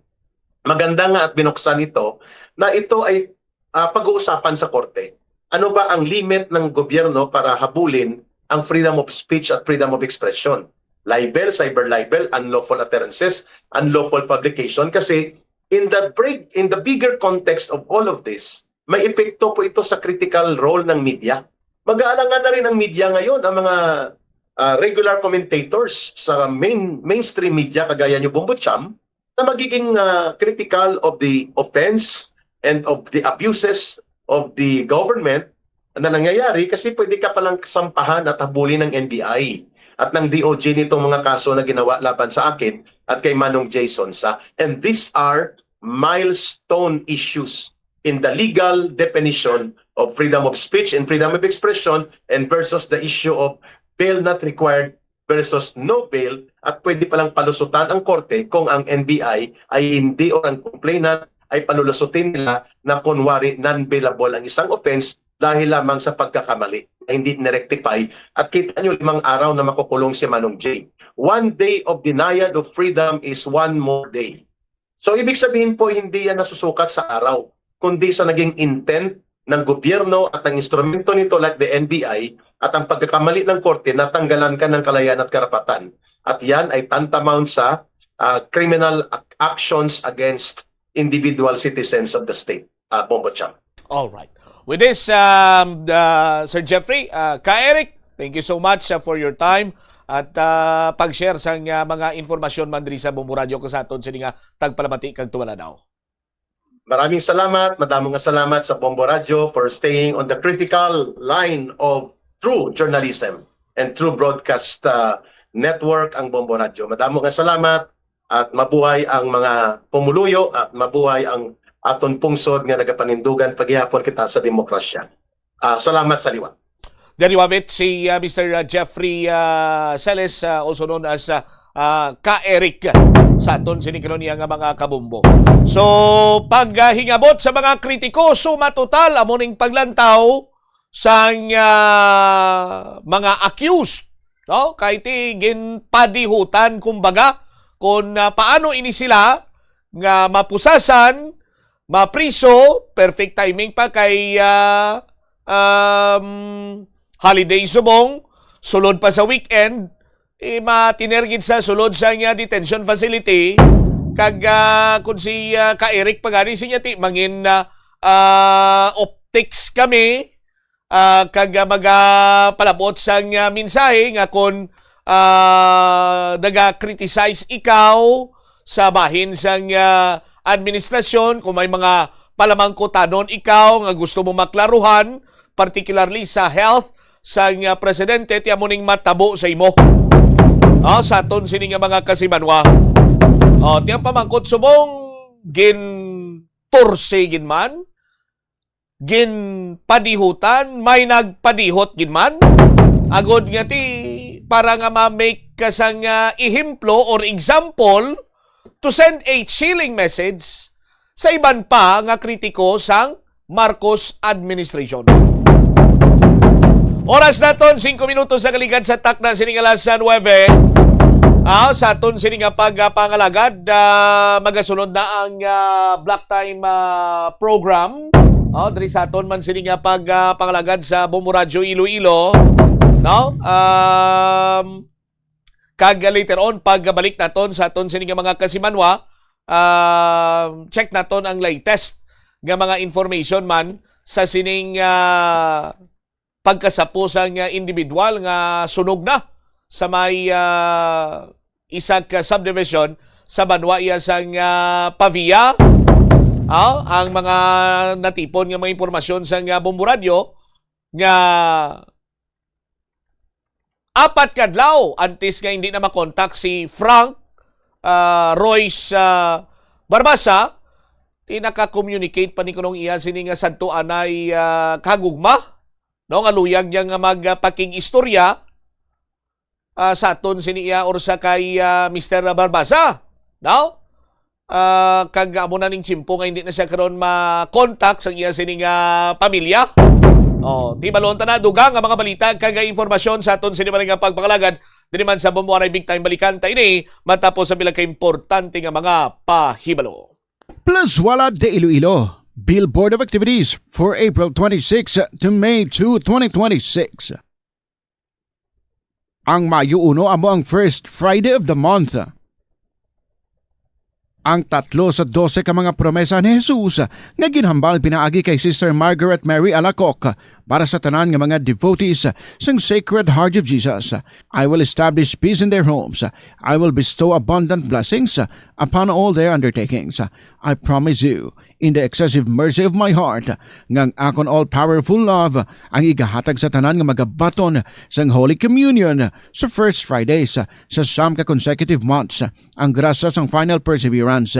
maganda nga at binuksan ito na ito ay ah, pag-uusapan sa korte. Ano ba ang limit ng gobyerno para habulin ang freedom of speech at freedom of expression? Libel, cyber libel, unlawful utterances, unlawful publication. Kasi in the big, in the bigger context of all of this, may epekto po ito sa critical role ng media. Mag-aalangan na rin ang media ngayon, ang mga ah, regular commentators sa main mainstream media kagaya niyo, Bombo Cham, na magiging ah, critical of the offense and of the abuses of the government na nangyayari kasi pwede ka palang sampahan at habulin ng N B I at ng D O J nitong mga kaso na ginawa laban sa akin at kay Manong Jason sa. And these are milestone issues in the legal definition of freedom of speech and freedom of expression and versus the issue of bail not required versus no bail at pwede palang palusutan ang korte kung ang N B I ay hindi o ang complainant ay palulusutin nila na kunwari non-bailable ang isang offense dahil lamang sa pagkakamali na hindi na-rectify at kita nyo limang araw na makukulong si Manong Jay. One day of denial of freedom is one more day. So ibig sabihin po hindi yan nasusukat sa araw kundi sa naging intent ng gobyerno at ang instrumento nito like the N B I at ang pagkakamali ng korte, natanggalan ka ng kalayaan at karapatan. At yan ay tantamount sa ah, criminal ac- actions against individual citizens of the state. Uh, Bombo Chang. All right. With this, um, uh, Sir Jeffrey, uh, Ka Eric, thank you so much uh, for your time at uh, pag-share sang uh, mga informasyon man diri sa Bombo Radio ko sa aton sini nga tagpalamati kag tuwalanaw. Maraming salamat, madamo nga salamat sa Bombo Radio for staying on the critical line of true journalism and true broadcast uh, network ang Bombo Radio. Madamo nga salamat at mabuhay ang mga pumuluyo at mabuhay ang aton pungsod nga nagapanindugan paghihapon kita sa demokrasya. Ah, salamat sa liwat. Diri wavit si uh, Mister uh, Jeffrey uh, Celes, uh, also known as uh, uh, Ka Eric, sa aton sini karon nga mga kabombo. So, pag uh, hingabot sa mga kritiko, suma total amo ning paglantaw sang uh, mga accused, no? Kay ti ginpadihutan kumbaga kung uh, paano ini sila nga mapusasan, mapriso, perfect timing pa kay uh, um, holiday subong, sulod pa sa weekend, eh, matiner gid sa sulod sa nga detention facility. Kag uh, kung si uh, Ka Eric pagani siya ti mangin uh, uh, optics kami uh, kag uh, magapalabot sang uh, mensahe nga kung uh, naga-criticize ikaw sa bahin sang uh, administrasyon, kung may mga palamangkutanon ikaw nga gusto mo maklaruhan, particularly sa health sang uh, presidente, ti amo ning matabo sa imo. Ah, sa aton sini nga mga kasimanwa. Oh, ti ang pamangkot subong gin torse gid man, ginpadihutan, may nagpadihot gid man. Agod nga ti para nga ma-make ka sang uh, ehemplo or example to send a chilling message sa iban pa nga kritiko sang Marcos administration. Oras naton, singko minutos sa kaligad sa takna sining alas nuebe. Ah, sa aton sini nga pagpangalagad, ah, magasunod na ang ah, Black Time ah, program. Oh, diri sa aton man sini nga pagpangalagad sa Bombo Radyo Iloilo, no? Um, kag later on pagbalik naton sa aton sini nga mga kasimanwa, ah, check naton ang latest nga mga information man sa sining ah, pagkasapo sang ah, individual nga sunog na sa may ah, isa ka subdivision sa banwa iya sang ah, Pavia. Ah, ang mga natipon nga mga impormasyon sang ah, Bombo Radyo nga apat ka adlaw antes nga hindi na makontak si Frank ah, Royce ah, Barbasa, ti naka-communicate pa ni kunong iya sini nga sadto anay ah, kagugma, no, nga luyag niya nga magpakig-istorya ah, sa aton sini iya or sa kay ah, Mister Barbasa, no? Ah, kag amo na ning tiyempo nga hindi na siya karon ma-contact sa iya sini nga pamilya. Oh, ti balon ta na dugang nga mga balita kag impormasyon sa aton sini man nga pagpangalagad diri man sa Bombo Aray Big Time. Balikan ta ini matapos sa pila ka importante nga mga pahibalo. Plus Wala de Iloilo, Billboard of Activities for April twenty-six to May two, twenty twenty-six. Ang Mayo uno amo ang first Friday of the month. Ang tatlo sa dose ka mga promesa ni Jesus nga ginhambal pinaagi kay Sister Margaret Mary Alacoque para sa tanan nga mga devotees sang Sacred Heart of Jesus. I will establish peace in their homes. I will bestow abundant blessings upon all their undertakings. I promise you, in the excessive mercy of my heart, nga ang akon all-powerful love ang igahatag sa tanan nga magabaton sang Holy Communion sa first Fridays sa siyam ka consecutive months. Ang grasya sang final perseverance.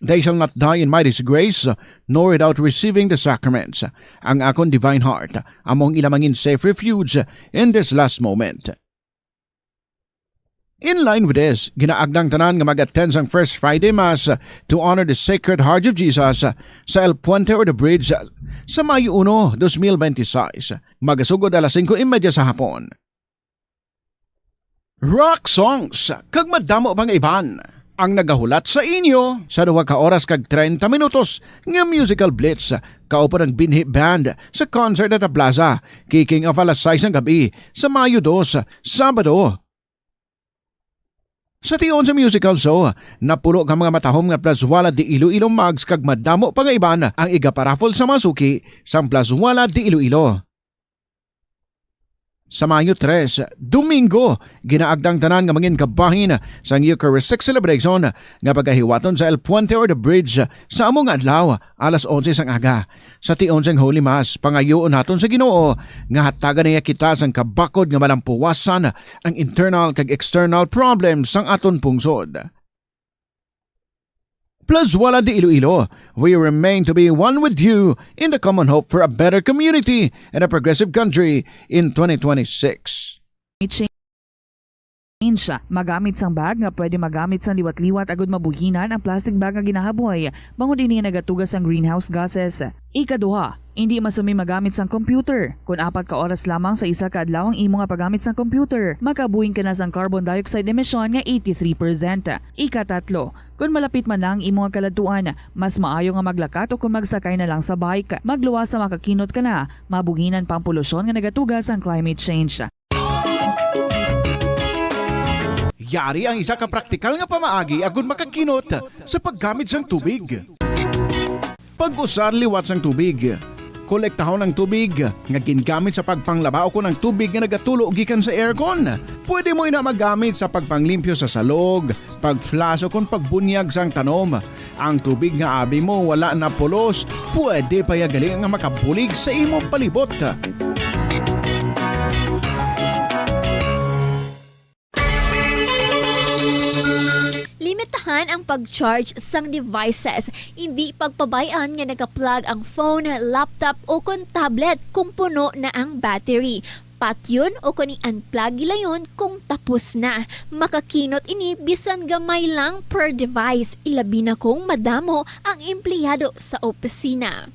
They shall not die in my disgrace, nor without receiving the sacraments. Ang akon divine heart amo ang ila mangin safe refuge in this last moment. In line with this, ginaagda ang tanan nga mag-attend sang First Friday Mass to honor the Sacred Heart of Jesus sa El Puente or the Bridge sa Mayo uno, dos mil benti sais. Magasugod alas singko y media sa hapon. Rock songs kag madamo pa nga iban. Ang nagahulat sa inyo sa duha ka oras kag treinta minutos nga musical blitz, kauban ang Binhi Band sa concert at Plaza, kicking off alas sais ng gabi sa Mayo dos, Sabado. Sa tion sa musical show, napulo ka mga matahom nga Plazuela de Iloilo mugs kag madamo pa nga iban ang igaparaffle sa mga suki sang Plazuela de Iloilo. Sa Mayo tres, Domingo, ginaagda ang tanan nga mangin kabahin sang Eucharistic Celebration nga pagahiwaton sa El Puente or the Bridge sa amo nga adlaw, alas onse sang aga. Sa tion sang Holy Mass, pangayoon naton sa Ginoo nga hatagan niya kita sang kabakod nga malampuwasan ang internal kag external problems sang aton pungsod. Plazuela de Iloilo, we remain to be one with you in the common hope for a better community and a progressive country in twenty twenty-six. Change. Magamit sang bag nga pwede magamit sang liwat-liwat agud mabuhinan ang plastic bag nga ginahaboy, bangod ini nagatuga sang greenhouse gases. Ikaduha, indi masami magamit sang computer. Kon apat ka oras lamang sa isa ka adlaw ang imo nga paggamit sang computer, makabuhin ka na sang carbon dioxide emission nga eighty-three percent. Ikatatlo, kon malapit man na ang imo nga kaladtuan, mas maayo nga maglakat o kon magsakay na lang sa bike. Magluwas sa makakinot ka na, mabuhinan pa ang polusyon nga nagatuga sang climate change. Yari ang isa ka praktikal nga pamaagi agud makakinot sa paggamit sang tubig. Pag-usar liwat sang tubig. Kolektahon ang tubig nga gingamit sa pagpanglaba o kon ang tubig nga nagatulo gikan sa aircon. Pwede mo ina magamit sa pagpanglimpyo sa salog, pag-flush o kon pagbunyag sang tanom. Ang tubig nga abi mo wala na pulos, pwede pa ya gali nga makabulig sa imo palibot. Limitahan ang pag-charge sang devices. Indi pagpabay-an nga naka-plug ang phone, laptop, o kon tablet kung puno na ang battery. Patyon o kon i-unplug gilayon kung tapos na. Makakinot ini bisan gamay lang per device, ilabi na kung madamo ang empleyado sa opisina.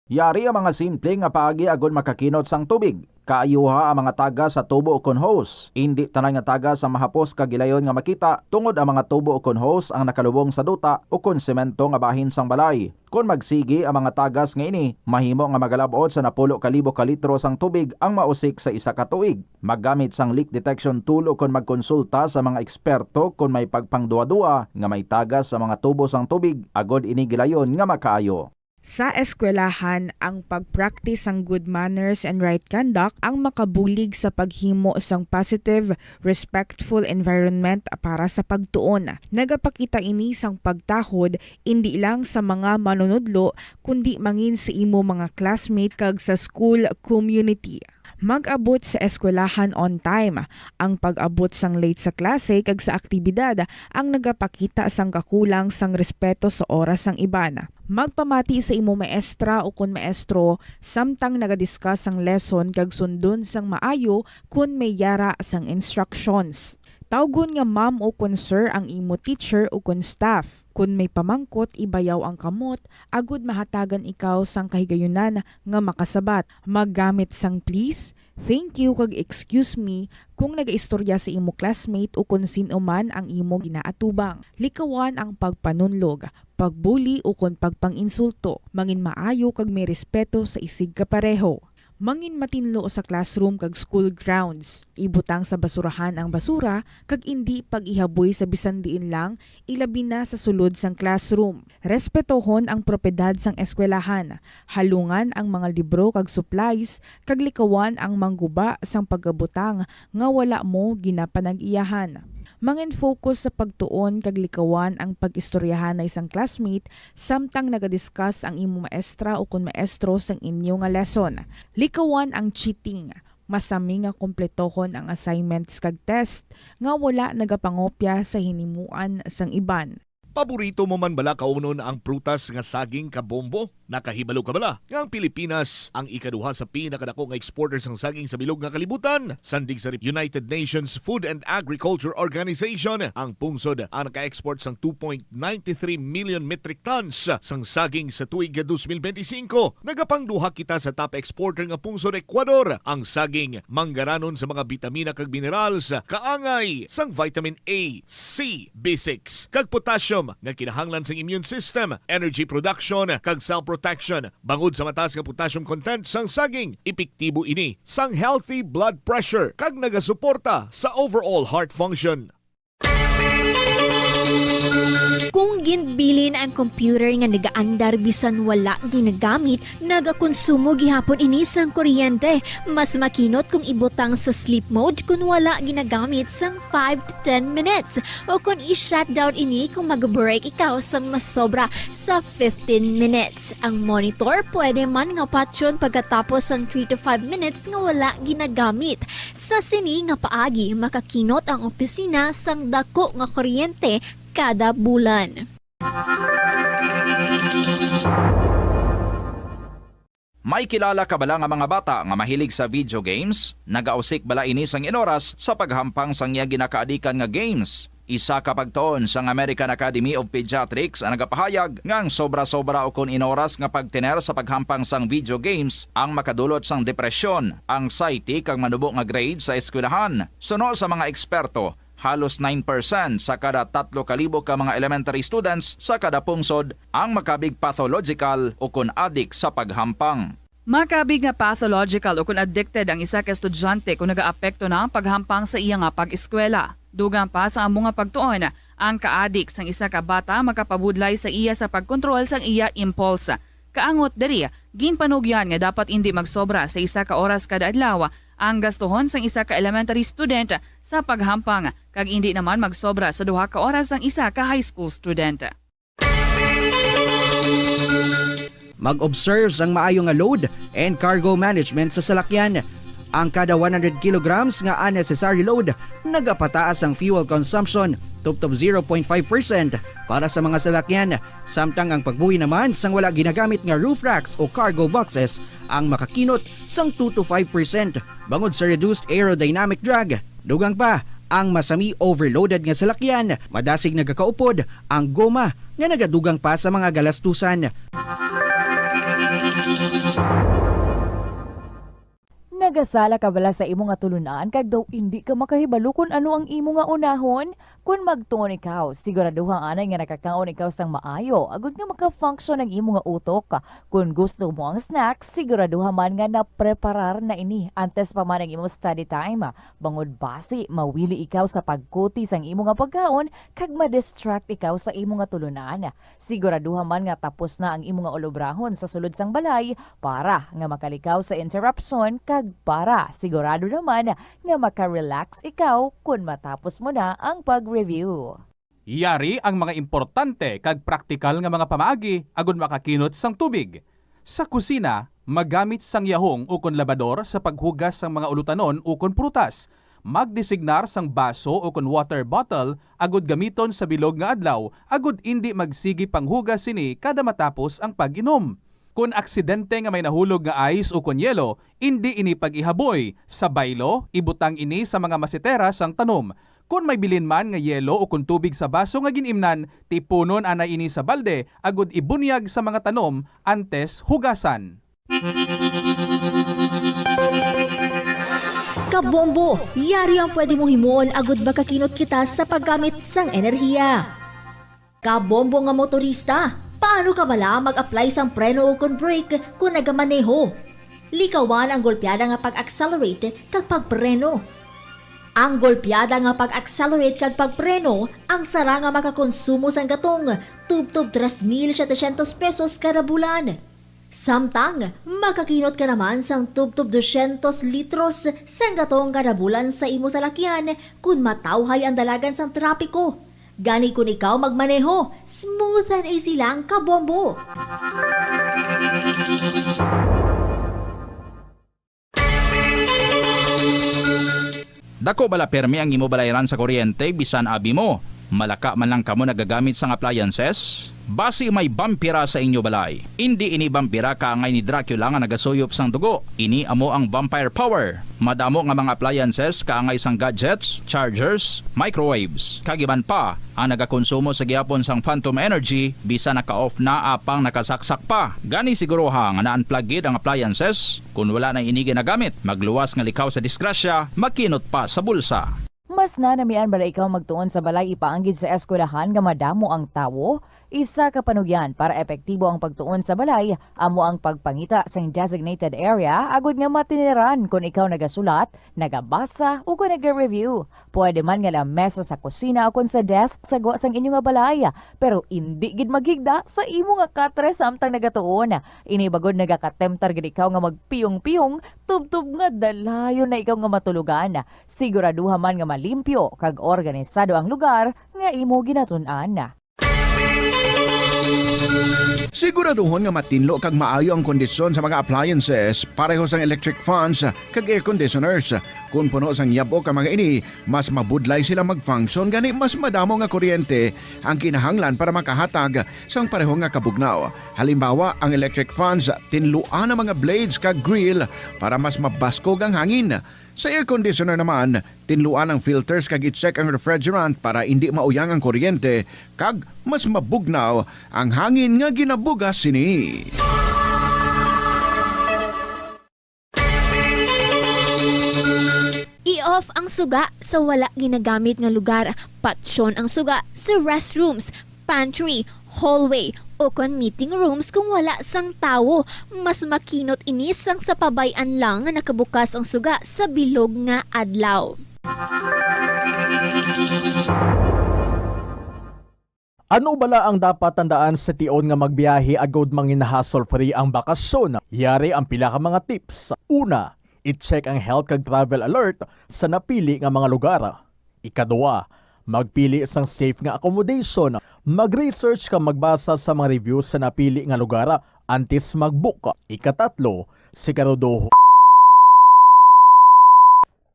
Yari ang mga simple nga paagi agod makakinot sang tubig. Kaayuha ang mga tagas sa tubo ukon hose. Indi tanan nga tagas ang mahapos kag gilayon nga makita, tungod ang mga tubo ukon hose ang nakalubong sa duta ukon semento nga bahin sang balay. Kon magsigi ang mga tagas nga ini, mahimo nga magalab-ot sa napulo ka libo ka litro sang tubig ang mausik sa isa ka tuig. Maggamit sang leak detection tool ukon magkonsulta sa mga eksperto kon may pagpangduwa-duwa nga may tagas sa mga tubo sang tubig agod ini gilayon nga makaayo. Sa eskwelahan, ang pag-practice sang good manners and right conduct ang makabulig sa paghimo sang positive, respectful environment para sa pagtuon. Nagapakita ini sang pagtahod indi lang sa mga manunudlo kundi mangin sa imo mga classmate kag sa school community. Mag-abot sa eskwelahan on time. Ang pag-abot sang late sa klase kag sa aktibidad ang nagapakita sang kakulang sang respeto sa oras sang iban. Magpamati sa imo maestra ukon maestro samtang naga-discuss sang lesson kag sundon sang maayo kon may yara sang instructions. Tawgon nga ma'am ukon sir ang imo teacher ukon staff. Kon may pamangkot, ibayaw ang kamot agod mahatagan ikaw sang kahigayunan nga makasabat. Maggamit sang please, thank you, kag excuse me kung nagaistorya sa imo classmate ukon sin-o man ang imo ginaatubang. Likawan ang pagpanunlog, pagbuli ukon pagpang-insulto. Mangin maayo kag may respeto sa isigkapareho. Mangin matinlo sa classroom kag school grounds. Ibutang sa basurahan ang basura kag indi pag-ihaboy sa bisan diin lang, ilabi na sa sulod sang classroom. Respetohon ang propiedad sang eskwelahan. Halungan ang mga libro kag supplies kag likawan ang mangguba sang pagabutang nga wala mo ginapanag-iyahan. Mangin-focus sa pagtuon kag likawan ang pag-istoryahanay sang classmate samtang naga-discuss ang imo maestra ukon maestro sang inyo nga lesson. Likawan ang cheating. Masami nga kompletohon ang assignments kag test nga wala nagapangopya sa hinimuan sang iban. Paborito mo man bala kaunon ang prutas nga saging kag bombo? Nakahibalo ka bala nga ang Pilipinas ang ikaduha sa pinakadako nga exporter sang saging sa bilog nga kalibutan? Sandig sa United Nations Food and Agriculture Organization, ang pungsod ang naka-export sang two point nine three million metric tons sang saging sa tuig twenty twenty-five. Nagapangduha kita sa top exporter nga pungsod, Ecuador. Ang saging manggaranon sa mga bitamina kag minerals, kaangay sang vitamin A, C, B six, kag potassium nga kinahanglan sang immune system, energy production, kag cell protection. Bangod sa mataas nga potassium content sang saging, epektibo ini sang healthy blood pressure kag nagasuporta sa overall heart function. Kung ginbilin ang computer nga nagaandar bisan wala ginagamit, nagakonsumo gihapon ini sang kuryente. Mas makinot kung ibutang sa sleep mode kon wala ginagamit sang five to ten minutes, o kon i-shutdown ini kung mag-break ikaw sang masobra sa fifteen minutes. Ang monitor pwede man nga patyon pagkatapos sang three to five minutes nga wala ginagamit. Sa sini nga paagi, makakinot ang opisina sang dako nga kuryente kada bulan. May kilala ka bala nga mga bata nga mahilig sa video games? Nagausik bala ini sang inoras sa paghampang sang iya ginakaadikan nga games? Isa ka pagtuon sang American Academy of Pediatrics ang nagapahayag nga ang sobra-sobra ukon inoras nga pagtener sa paghampang sang video games ang makadulot sang depresyon, anxiety, kag manubo nga grade sa eskwelahan. Suno sa mga eksperto, halos nine percent sa kada tatlo ka libo ka mga elementary students sa kada pungsod ang makabig pathological ukon adik sa paghampang. Makabig nga pathological ukon addicted ang isa ka estudyante kon nagaapekto na ang paghampang sa iya nga pag-eskwela. Dugang pa sa amo nga pagtuon, ang kaadik sang isa ka bata makapabudlay sa iya sa pagkontrol sang iya impulse. Kaangot diri, ginpanugyan nga dapat indi magsobra sa isa ka oras kada adlaw ang gastuhon sang isa ka elementary student sa paghampang, kag indi naman magsobra sa duha ka oras ang isa ka high school student. Mag-observe sang maayo nga load and cargo management sa salakyan. Ang kada one hundred kilograms nga unnecessary load nagapataas ang fuel consumption tubtob zero point five percent para sa mga salakyan, samtang ang pagbuhi naman sang wala ginagamit nga roof racks o cargo boxes ang makakinot sang two to five percent bangod sa reduced aerodynamic drag. Dugang pa, ang masami overloaded nga salakyan madasig nagakaupod ang goma nga nagadugang pa sa mga galastusan. Nagasala ka bala sa imo nga tulunan kag daw indi ka makahibalo kon ano ang imo nga unahon? Kon magtuon ikaw, siguraduha anay nga nakakaon ikaw sang maayo agod nga maka-function ang imo nga utok. Kon gusto mo ang snack, siguraduha man nga napreparar na ini antes pa man ang imo study time. Bangod basi mawili ikaw sa pagkuti sang imo nga pagkaon kag ma-distract ikaw sa imo nga tulunan. Siguraduha man nga tapos na ang imo nga ulobrahon sa sulod sang balay para nga makalikaw sa interruption kag para sigurado naman nga maka-relax ikaw kon matapos mo na ang pag-review. Yari ang mga importante kag praktikal nga mga pamaagi agud makakinot sang tubig. Sa kusina, magamit sang yahong ukon labador sa paghugas sang mga ulutanon ukon prutas. Magdesignar sang baso ukon water bottle agud gamiton sa bilog nga adlaw agud indi magsigi panghugas sini kada matapos ang pag-inom. Kon aksidente nga may nahulog nga ice ukon yelo, indi ini pag-ihaboy. Sa baylo, ibutang ini sa mga masetera sang tanom. Kon may bilin man nga yelo ukon tubig sa baso nga gin-imnan, tipunon anay ini sa balde agud ibunyag sa mga tanom antes hugasan. Kabombo, yari ang pwede mo himuon agud makakinot kita sa paggamit sang enerhiya. Kabombo nga motorista, paano ka bala mag-apply sang preno ukon brake kon nagamaneho? Likawan ang golpeada nga pag-accelerate kag pagpreno. Ang golpeada nga pag-accelerate kag pagpreno ang sara nga makakonsumo sang gatong tubtob tres mil setecientos pesos kada bulan. Samtang makakinot ka naman sang tubtob dosyentos litros sang gatong kada bulan sa imo salakyan kon matawhay ang dalagan sang trapiko. Gani kon ikaw magmaneho, smooth and easy lang, kabombo! Dako bala pirmi ang imo balayran sa kuryente bisan abi mo? Malaka man lang kamo nagagamit sang appliances? Basi may bampira sa inyo balay. Indi ini bampira kaangay ni Dracula nga nagasuyop sang dugo. Ini amo ang vampire power. Madamo nga mga appliances kaangay sang gadgets, chargers, microwaves, kag iban pa ang nagakonsumo sa gihapon sang phantom energy, bisan naka-off na apang nakasaksak pa. Gani siguruha nga na-unplug gid ang appliances. Kon wala na ini ginagamit, magluwas nga likaw sa disgrasya, makinot pa sa bulsa. Mas nanamian bala ikaw magtuon sa balay ipaanggid sa eskwelahan nga madamo ang tawo? Isa ka panugyan para epektibo ang pagtuon sa balay amo ang pagpangita sing designated area agod nga matiniran kon ikaw nagasulat, nagabasa, o kon naga-review. Pwede man nga lamesa sa kusina o kon sa desk sa gwa sang inyo nga balay, pero indi gid maghigda sa imo nga katre samtang nagatuon. Ini bagod nagakatemptar gid ikaw nga magpiyong-piyong tubtob nga dalayon na ikaw nga matulogan. Siguraduha man nga malimpyo kag organisado ang lugar nga imo ginatun-an. Siguraduhon nga matinlo kag maayo ang kondisyon sa mga appliances, pareho sang electric fans kag air conditioners. Kon puno sang yab-ok ang mga ini, mas mabudlay sila mag-function, gani mas madamo nga kuryente ang kinahanglan para makahatag sang pareho nga kabugnaw. Halimbawa, ang electric fans, tinluan ang mga blades kag grill para mas mabaskog ang hangin. Sa air conditioner naman, tinluan ang filters kag i-check ang refrigerant para indi mauyang ang kuryente kag mas mabugnaw ang hangin nga ginabugas sini. I-off ang suga sa wala ginagamit nga lugar. Patyon ang suga sa restrooms, pantry, hallway, o kon meeting rooms kung wala sang tawo. Mas makinot ini sang sa pabay-an lang nga nakabukas ang suga sa bilog nga adlaw. Ano bala ang dapat tandaan sa tion nga magbiyahe agod mangin-hassle-free ang bakasyon? Yari ang pila ka mga tips. Una, i-check ang health kag travel alert sa napili nga mga lugar. Ikadua, magpili sang safe nga accommodation. Mag-research kag magbasa sa mga reviews sa napili nga lugar antes mag-book. Ikatatlo, siguraduho.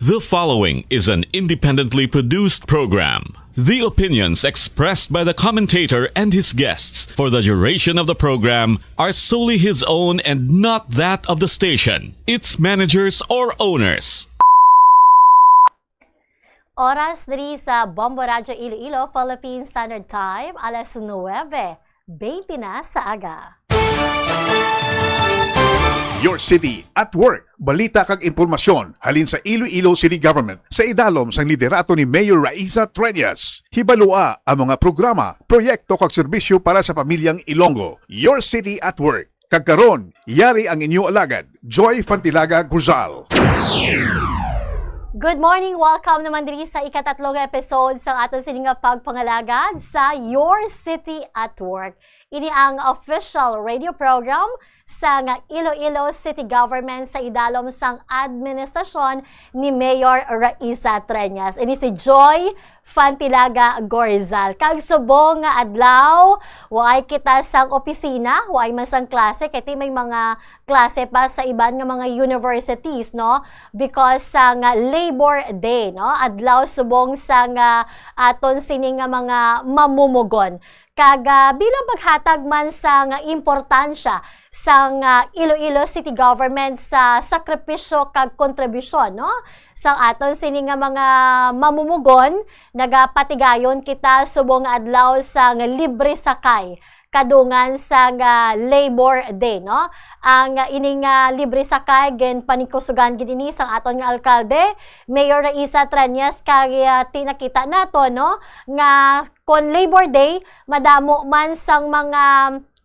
The following is an independently produced program. The opinions expressed by the commentator and his guests for the duration of the program are solely his own and not that of the station, its managers, or owners. Oras diri sa Bombo Radyo Iloilo, Philippine Standard Time, alas nuwebe. Twenty na sa aga. Your City at Work, balita kag impormasyon halin sa Iloilo City Government sa idalom sang liderato ni Mayor Raisa Treñas. Hibalua ang mga programa, proyekto kag serbisyo para sa pamilyang Ilonggo. Your City at Work. Kag karon, yari ang inyo alagad, Joy Fantilaga Guzal. Good morning! Welcome naman diri sa ikatatlo nga episode sa aton sini nga pagpangalagad sa Your City at Work. Ini ang official radio program sa nga Iloilo City Government sa idalom sang administrasyon ni Mayor Raisa Treñas. Ini si Joy Fantilaga Gorizal. Kag subong nga adlaw, waay kita sang opisina, waay man sang klase, kay ti may mga klase pa sa iban nga mga universities, no? Because sang Labor Day, no? Adlaw subong sang aton sini nga mga mamumugon. Kag, ah, bilang paghatag man sang importansya sang Iloilo City Government sa sakripisyo kag kontribusyon, no? Sang aton sini nga mga mamumugon, nagapatigayon kita subong nga adlaw sang libre sakay kadungan sang Labor Day, no? Ang, ah, ining, ah, libre sakay, ginpanikusugan gid ini sang aton nga alkalde, Mayor Raisa Treñas, kay, ah, ti nakita nato, no, nga kon Labor Day, madamo man sang mga,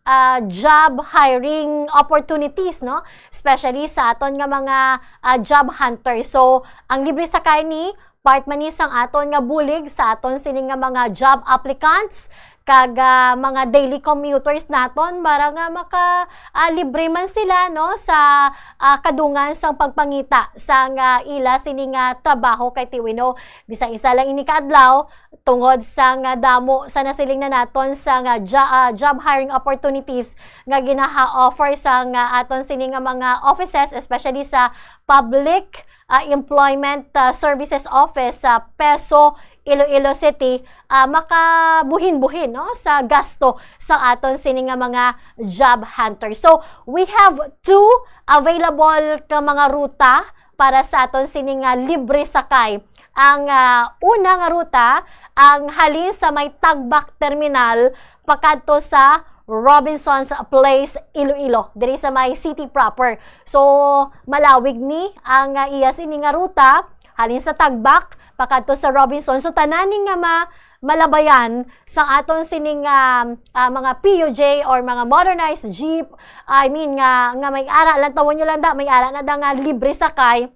ah, job hiring opportunities, no? Especially sa aton nga mga, ah, job hunters. So, ang libre sakay ni part man ni sang aton nga bulig sa aton sini nga mga job applicants kag, ah, mga daily commuters naton para nga maka, ah, libre man sila, no, sa, ah, kadungan sang pagpangita sang ila sini nga trabaho kay ti we know, bisan isa lang ini ka adlaw, tungod sang damo sa nasiling na naton sang jo-, ah, job hiring opportunities nga ginaha-offer sang aton sini nga mga offices, especially sa Public, ah, Employment, ah, Services Office sa PESO Iloilo City, ah, makabuhin-buhin, no, sa gasto sa aton sini nga mga job hunter. So, we have two available ka mga ruta para sa aton sini nga libre sakay. Ang, ah, una nga ruta, ang halin sa may Tagbak Terminal pakadto sa Robinson's Place, Iloilo, diri sa may city proper. So, malawig ni ang, ah, iya sini nga ruta, halin sa Tagbak pakadto sa Robinson. So, tanan ni nga ma-, malabayan sa aton sining, ah, ah, mga P U J or mga motorized jeep, I mean, nga, nga may ara lang, tawon nyo lang da, may ara na da nga libre sakay,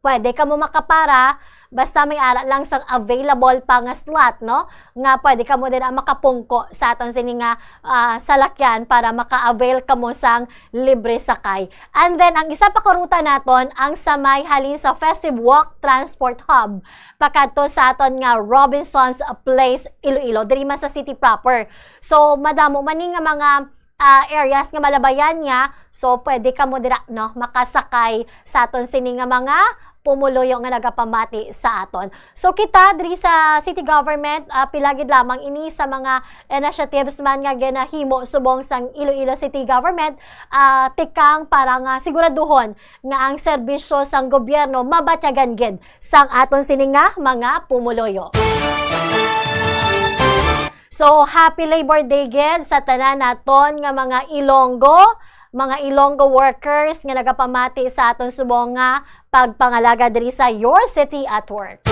pwede kamo makapara, basta may ara lang sang available pa nga slot, no? Nga pwede kamo dira makapungko sa aton sini nga, ah, salakyan para maka-avail kamo sang libre sakay. And then, ang isa pa ka ruta naton, ang sa may halin sa Festive Walk Transport Hub, pakadto sa aton nga Robinson's Place, Iloilo, diri man sa city proper. So, madamo man ni nga mga, ah, areas nga malabayan niya. So, pwede kamo dira, no, makasakay sa aton sini nga mga pumuluyo nga nagapamati sa aton. So, kita diri sa city government, ah, pila gid lamang ini sa mga initiatives man nga ginahimo subong sang Iloilo City Government, ah, tikang para nga siguraduhon nga ang serbisyo sang gobyerno mabatyagan gid sang aton sini nga mga pumuluyo. So, happy Labor Day gid sa tanan naton nga mga Ilonggo, mga Ilonggo workers nga nagapamati sa aton subong nga pagpangalaga diri sa Your City at Work.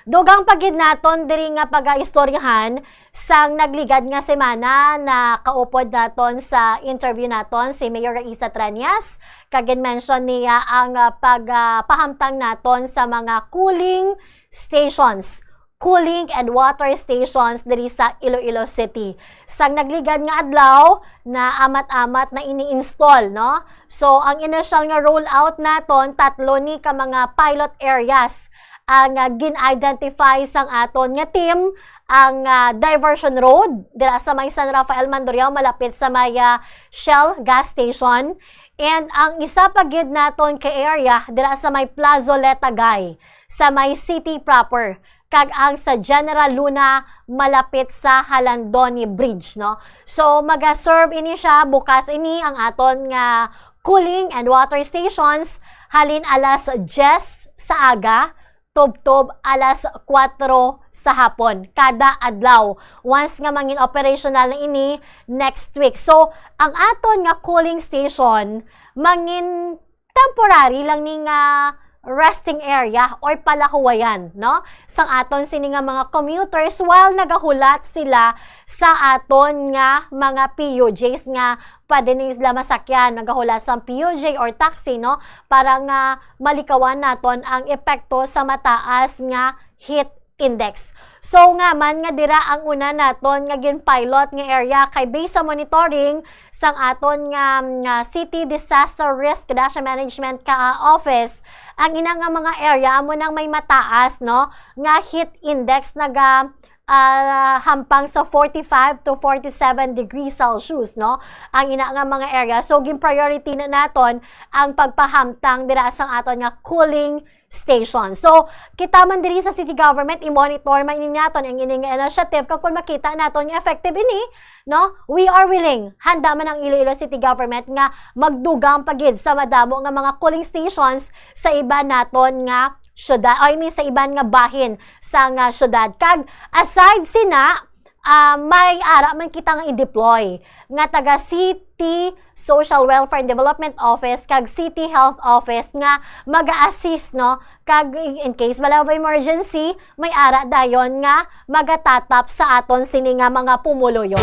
Dugang pa gid naton diri nga pagaistoryahan sang nagligad nga semana, nakaupod naton sa interview naton si Mayor Raisa Treñas, kag gin-mention niya ang, ah, pag, ah, pahamtang naton sa mga cooling stations, cooling and water stations diri sa Iloilo City. Sang nagligad nga adlaw, naamat-amat na ini-install, no? So, ang initial nga rollout naton, tatlo ni ka mga pilot areas ang, ah, gin-identify sang aton nga team, ang, ah, Diversion Road, dira sa may San Rafael Mandurriao, malapit sa may, ah, Shell gas station. And ang isa pa gid naton ka area, dira sa may Plazoletagay, sa may city proper, kag ang sa General Luna, malapit sa Jalandoni Bridge, no? So, maga-serve ini siya, bukas ini ang aton nga cooling and water stations, halin alas diyes sa aga, tubtob alas kuwatro sa hapon, kada adlaw, once nga mangin operational na ini next week. So, ang aton nga cooling station, mangin temporary lang ni nga resting area or palahuwayan, no? Sang aton sini nga mga commuters while nagahulat sila sa aton nga mga P U Js nga pwede ni sila masakyan, nagahulat sang P U J or taxi, no? Para nga malikawan naton ang epekto sa mataas nga heat index. So, nga man nga dira ang una naton nga gin-pilot nga area kay based sa monitoring sang aton nga, nga City Disaster Risk Dash Management ka, ah, Office, ang ina nga mga area amo nang may mataas, no, nga heat index naga, ah, hampang sa forty-five to forty-seven degrees Celsius, no, ang ina nga mga area. So, gin-priority na naton ang pagpahamtang dira sang aton nga cooling station. So, kita man diri sa city government, i-monitor man ini naton ang ini nga initiative, kag kung makita naton nga effective ini, no, we are willing. Handa man ang Iloilo City Government nga magdugang pa gid sa madamo nga mga cooling stations sa iban naton nga syudad, I mean, sa iban nga bahin sa nga syudad. Kag aside sina, ah, may ara man kita nga i-deploy nga taga City Social Welfare and Development Office kag City Health Office nga maga-assist, no? Kag in case bala of emergency, may ara dayon nga magatatap sa aton sini nga mga pumuluyo.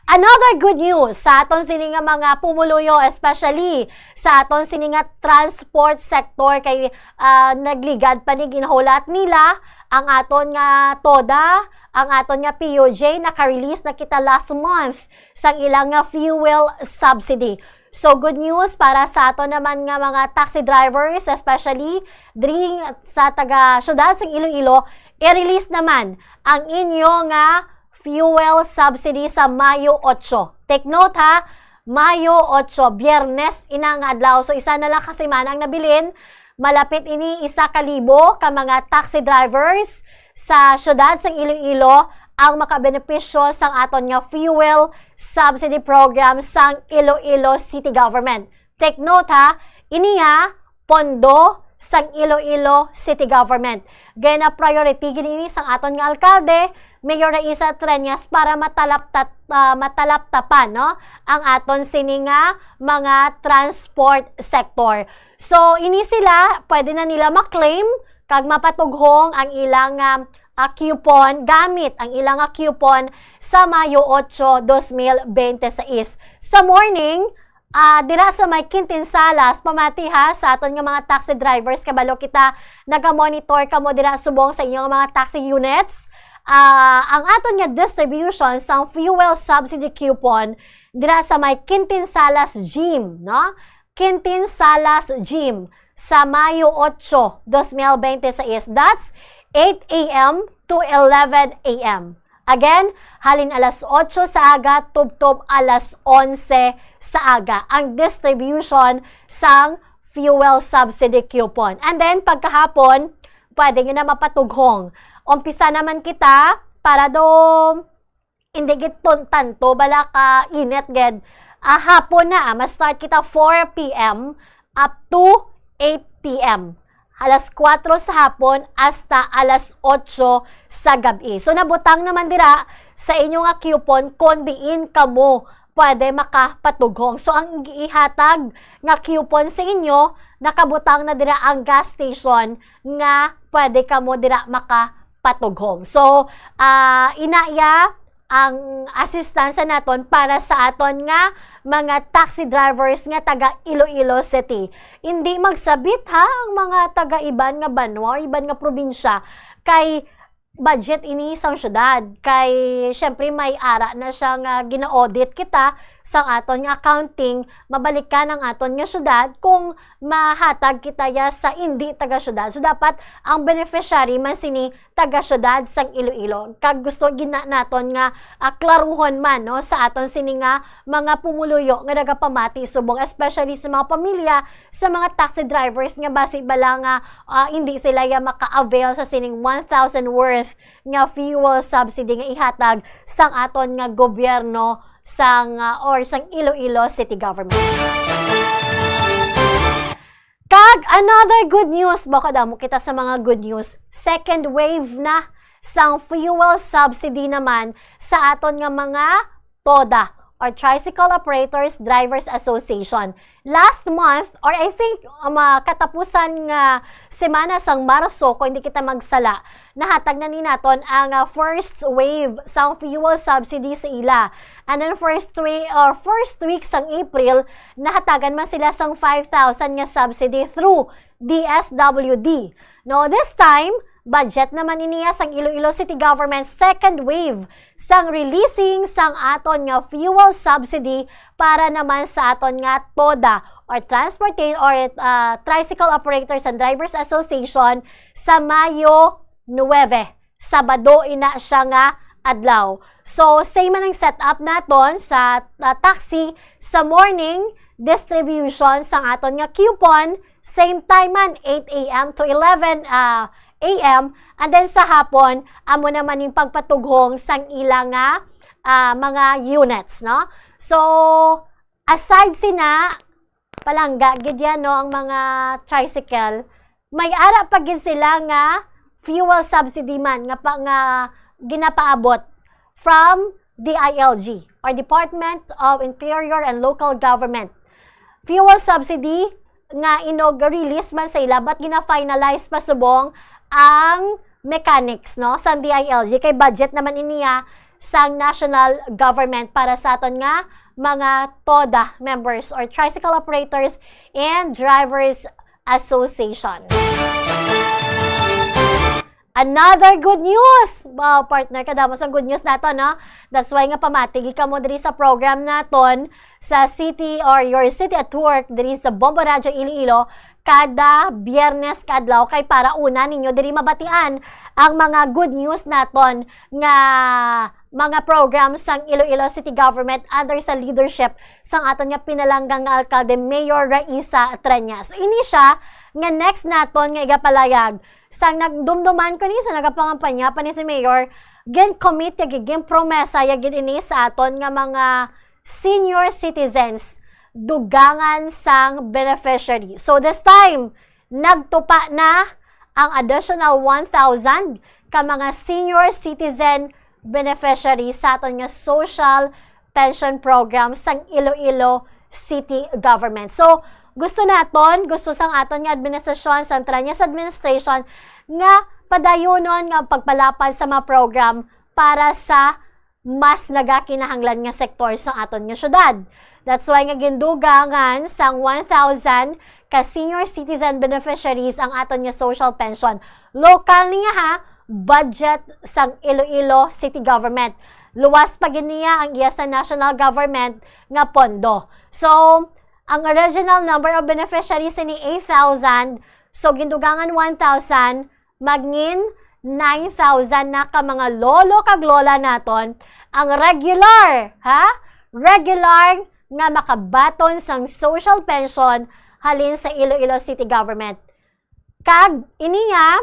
Another good news sa aton sini nga mga pumuluyo, especially sa aton sini nga transport sector, kay, ah, nagligad pa ni, ginhulat nila ang aton nga TODA, ang aton nga P U J, naka-release na kita last month sang ilang nga fuel subsidy. So, good news para sa aton naman nga mga taxi drivers, especially diri sa taga syudad sang Iloilo, i-release naman ang inyo nga fuel subsidy sa Mayo otso. Take note ha, Mayo otso, Biyernes ina nga adlaw. So, isa na lang ka semana ang nabilin. Malapit ini isa ka libo ka mga taxi drivers sa siyudad sang Iloilo ang makabenepisyo sang aton nga fuel subsidy program sang Iloilo City Government. Take note ha, ini ha, pondo sang Iloilo City Government. Gana priority gid ini sang aton nga alkalde, Mayor Raisa Treñas, para matalaptat-, ah, matalaptapan, no, ang aton sini nga mga transport sector. So, ini sila, pwede na nila ma-claim kag mapatughong ang ilang, ah, ah, coupon, gamit ang ilang, ah, coupon sa Mayo otso, dos mil bente sais. Sa morning, ah, dira sa may Quintin Salas, pamati ha, sa aton nga mga taxi drivers, kabalo kita, naga-monitor kamo dira subong sa inyong mga taxi units. Ah, ang aton nga distribution sang fuel subsidy coupon dira sa may Quintin Salas Gym, no? Quintin Salas Gym sa Mayo otso, dos mil bente sais. That's eight a m to eleven a m. Again, halin alas otso sa aga tubtob alas onse sa aga ang distribution sang fuel subsidy coupon. And then, pagkahapon, pwede nyo na mapatughong. Umpisa naman kita para do hindi gid tun-, tanto bala ka init gid. Ah, hapon na, ah, ma-start kita four p m up to eight p m. Alas kuwatro sa hapon hasta alas otso sa gab-i. So, nabutang naman dira sa inyo nga coupon kon diin kamo pwede makapatughong. So, ang ihatag nga coupon sa inyo, nakabutang na dira ang gas station nga pwede kamo dira makapatughong. So, ah, ina ya ang assistance naton para sa aton nga mga taxi drivers nga taga Iloilo City. Hindi magsabit ha ang mga taga iban nga banwa o iban nga probinsya, kay budget ini sang syudad, kay syempre may ara na siya nga gina-audit kita sang aton nga accounting, mabalikan ang aton nga syudad kung mahatag kita ya sa indi taga syudad. So, dapat ang beneficiary man sini taga syudad sang Iloilo. Kag gusto gina naton nga, ah, klaruhon man, no, sa aton sini nga mga pumuluyo nga nagapamati subong, especially sa mga pamilya sa mga taxi drivers nga basi bala nga, ah, hindi sila ya maka-avail sa sining one thousand worth nga fuel subsidy nga ihatag sang aton nga gobyerno sang, ah, or sang Iloilo City Government. Kag another good news, baka damo kita sa mga good news, second wave na sang fuel subsidy naman sa aton nga mga TODA or Tricycle Operators Drivers Association. Last month, or I think, um, ah, katapusan nga semana sang Marso, kung hindi kita magsala, nahatag na ni naton ang, ah, first wave sang fuel subsidy sa ila. And then first wave, or first week sang April, nahatagan man sila sang five thousand nga subsidy through D S W D. No, this time, budget naman ini sang Iloilo City Government second wave sang releasing sang aton nga fuel subsidy para naman sa aton nga TODA or Transportation or, ah, Tricycle Operators and Drivers Association sa Mayo nuwebe. Sabado ina siya nga adlaw. So, same man ang setup naton sa, ah, taxi sa morning, distribution sang aton nga coupon, same time man, eight a m to eleven, ah, a m. And then sa hapon, amo naman yung pagpatughong sang ila nga, ah, mga units, no? So, aside sina, palangga gid yan, no, ang mga tricycle, may ara pa gid sila nga fuel subsidy man nga pa, nga ginapaabot from D I L G or Department of Interior and Local Government. Fuel subsidy nga inog release man sa ila, but gina-finalize pa subong ang mechanics, no, sa D I L G, kay budget naman iniya sang national government para sa aton nga mga TODA members or Tricycle Operators and Drivers Association. Another good news! Wow, partner, kadamo sang good news nato, no? That's why nga pamati gid kamo diri sa program naton sa City or Your City at Work diri sa Bombo Radyo Iloilo kada Biyernes kadlaw, kay para una ninyo diri mabatian ang mga good news naton nga mga program sang Iloilo City Government under sa leadership sang aton nga pinalangga nga alkalde, Mayor Raisa Treñas. Ini siya Nga next naton nga igapalayag, sang nagdumduman ko ni sa nagapangampanya pa ni si Mayor, gin-commit ya gid, gin-promesa ya gid ini sa aton nga mga senior citizens, dugangan sang beneficiary. So this time, nagtupa na ang additional one thousand ka mga senior citizen beneficiary sa aton nga social pension program sang Iloilo City Government. So, gusto naton, gusto sang aton nga administrasyon, sang Treñas administration, nga padayonon nga pagpalapad sa mga program para sa mas nagakinahanglan nga sektor sa aton nga syudad. That's why nga gindugangan sang one thousand ka senior citizen beneficiaries ang aton nga social pension. Lokal niya ha, budget sang Iloilo City Government. Luwas pa gid niya ang iya sa national government nga pondo. So, ang original number of beneficiaries ni eight thousand, so gindugangan one thousand, magnin nine thousand na ka mga lolo kag lola naton ang regular, ha? Regular nga makabaton sang social pension halin sa Iloilo City Government. Kag ini nga,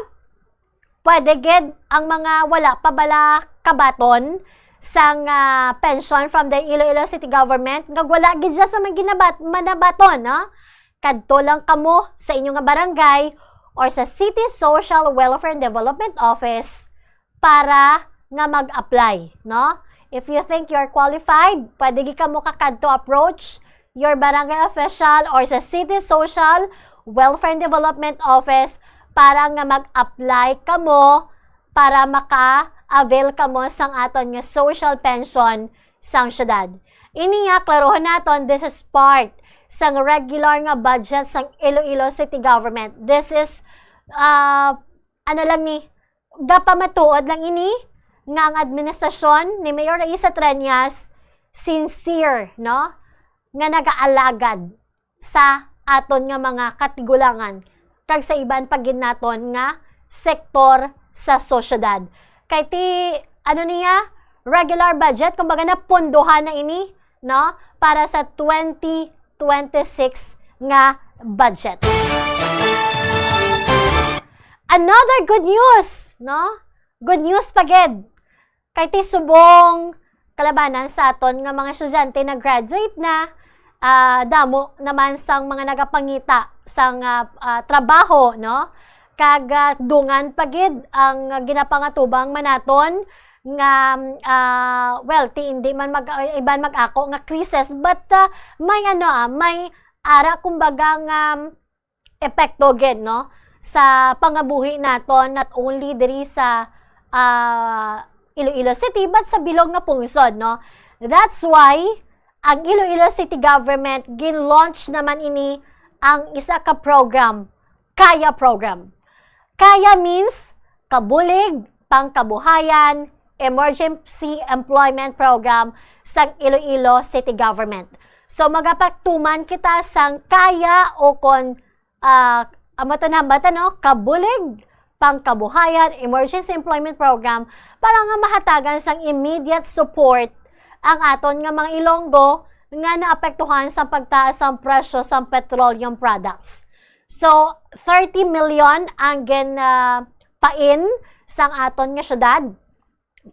pwede gid ang mga wala pa bala kabaton sang, ah, pension from the Iloilo City Government, nga wala gid siya sa mga ginabat-, manabaton, no? Kadto lang kamo sa inyo nga barangay or sa City Social Welfare and Development Office para nga mag-apply, no? If you think you're qualified, pwede gid kamo kakadto, approach your barangay official or sa City Social Welfare and Development Office para nga mag-apply kamo para maka-avail kamo sang aton nga social pension sang syudad. Ini nga, klarohon naton, this is part sang regular nga budget sang Iloilo City Government. This is, ah, ano lang ni, gapamatuod lang ini nga ang administrasyon ni Mayor Raisa Treñas sincere, no, nga nagaalagad sa aton nga mga katigulangan kag sa iban pa gid naton nga sektor sa sosyedad. Kay ti, ano niya, regular budget, kumbaga napunduhan na ini, no, para sa twenty twenty-six nga budget. Another good news, no? Good news pa gid. Kay ti subong kalabanan sa aton nga mga estudyante nag-graduate na, ah, damo naman sang mga nagapangita sang, ah, ah, trabaho, no? Kag, ah, dungan pa gid ang ginapangatubang man naton nga, ah, well, ti indi man mag-, iban mag-ako nga krisis, but, ah, may ano, ah, may ara, kumbaga, nga epekto gid, no, sa pangabuhi naton, not only diri sa, ah, Iloilo City, but sa bilog nga pungsod, no? That's why ang Iloilo City Government gin-launch naman ini ang isa ka program, KAYA program. KAYA means Kabulig, Pangkabuhayan, Emergency Employment Program sang Iloilo City Government. So, magapatuman kita sang KAYA o kon, ah, amo to na hambatan, no? Kabulig, Pangkabuhayan, Emergency Employment Program para nga mahatagan sang immediate support ang aton nga mga Ilonggo nga naapektuhan sang pagtaas sang presyo sang petroleum products. So, thirty million ang gin, ah, pain sang aton nga syudad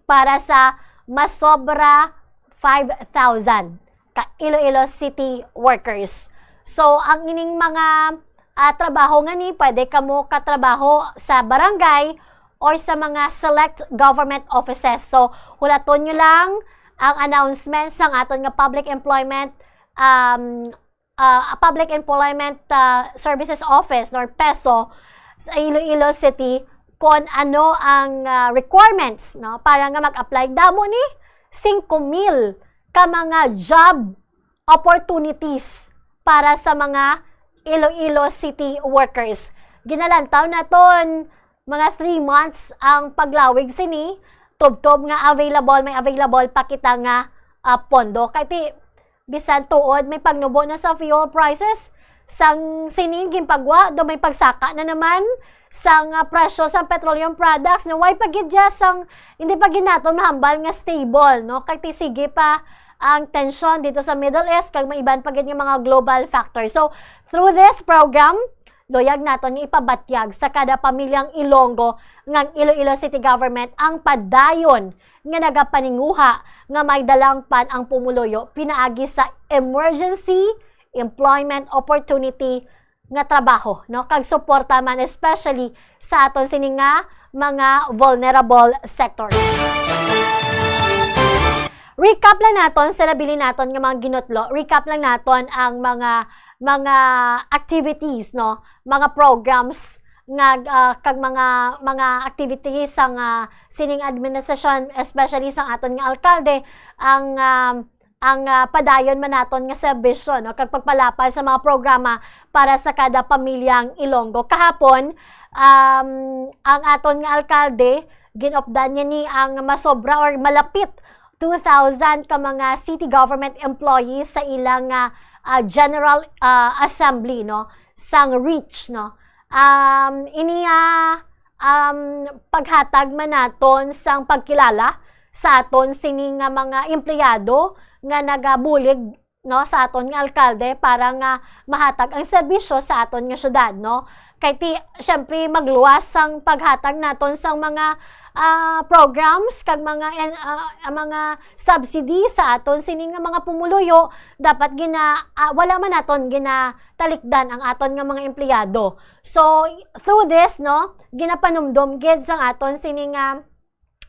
para sa masobra five thousand ka Iloilo City workers. So, ang ining mga, ah, trabaho nga ni, pwede kamo katrabaho sa barangay or sa mga select government offices. So, hulaton nyo lang ang announcement sang aton nga public employment, um, ah, Public Employment, ah, Services Office, nor PESO, sa Iloilo City, kon ano ang, ah, requirements, no, para nga mag-apply. Damo ni, singko mil ka mga job opportunities para sa mga Iloilo City workers. Ginalantaw naton mga three months ang paglawig sini, tubtob nga available, may available pa kita nga, ah, pondo. Kay ti, bisan tuod may pagnubo na sa fuel prices, sang sining ginpagwa, do may pagsaka na naman sang, ah, presyo sang petroleum products. No, way pa gid dya sang, hindi pa gid naton mahambal nga stable, no? Kay ti sige pa ang tensyon dito sa Middle East, kag may iban pa gid nga mga global factors. So, through this program, Luyag naton nga ipabatyag sa kada pamilyang Ilonggo nga ang Iloilo City Government ang padayon nga nagapaninguha nga may dalangpan ang pumuluyo pinaagi sa emergency employment opportunity nga trabaho, no, kag suporta man, especially sa aton sini nga mga vulnerable sectors. Recap lang naton sa nabilin naton nga mga ginutlo. Recap lang naton ang mga, mga activities, no, mga programs nga, ah, kag mga, mga activities sang, ah, sining administrasyon, especially sang aton nga alkalde, ang, um, ang, ah, padayon man naton nga serbisyo, no, kag pagpalapad sa mga programa para sa kada pamilyang Ilonggo. Kahapon, um, ang aton nga alkalde, ginupdan niya ni ang masobra or malapit two thousand ka mga city government employees sa ilang, ah, ah, General, ah, Assembly, no, sang REACH, no. Um, ini, ah, um, paghatag man naton sang pagkilala sa aton sini nga mga empleyado nga nagabulig, no, sa aton nga alkalde para nga mahatag ang serbisyo sa aton nga syudad, no. Kay ti, syempre, magluwas sang paghatag naton sang mga, ah, programs kag mga en-, ah, mga subsidy sa aton sini nga mga pumuluyo, dapat gina-, ah, wala man naton ginatalikdan ang aton nga mga empleyado. So, through this, no, ginapanumdom gid sang aton sini nga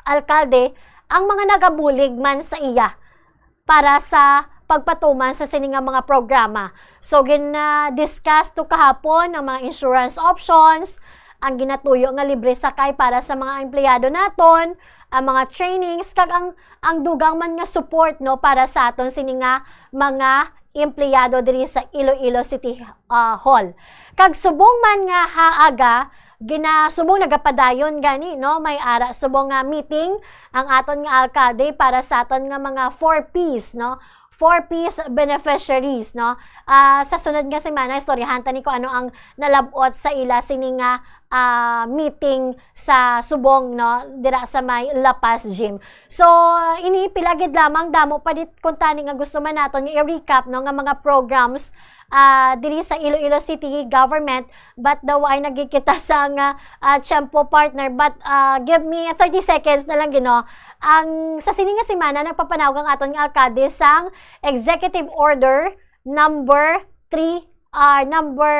alkalde ang mga nagabulig man sa iya para sa pagpatuman sa sini nga mga programa. So, gina-discuss to kahapon ang mga insurance options, ang ginatuyo nga libre sakay para sa mga empleyado naton, ang mga trainings, kag ang, ang dugang man nga support, no, para sa aton sini nga mga empleyado diri sa Iloilo City, ah, Hall. Kag subong man nga haaga, gina-, subong nagapadayon gani, no, may ara subong nga meeting ang aton nga alkalde para sa aton nga mga four Ps, no, four Ps beneficiaries, no. Ah, sa sunod nga semana, istoryahan ta ni kung ano ang nalab-ot sa ila sini nga, ah, meeting sa subong, no, dira sa may La Paz Gym. So, ini pila gid lamang, damo pa dit kuntani nga gusto man naton nga i-recap, no, nga mga programs, ah, diri sa Iloilo City Government, but daw ay nagkikita sa nga, ah, tiyempo, partner, but, ah, give me thirty seconds na lang, Ginoo. Ang, sa sini nga semana, nagpapanaog ang aton nga alkalde sang Executive Order number three, ah, number,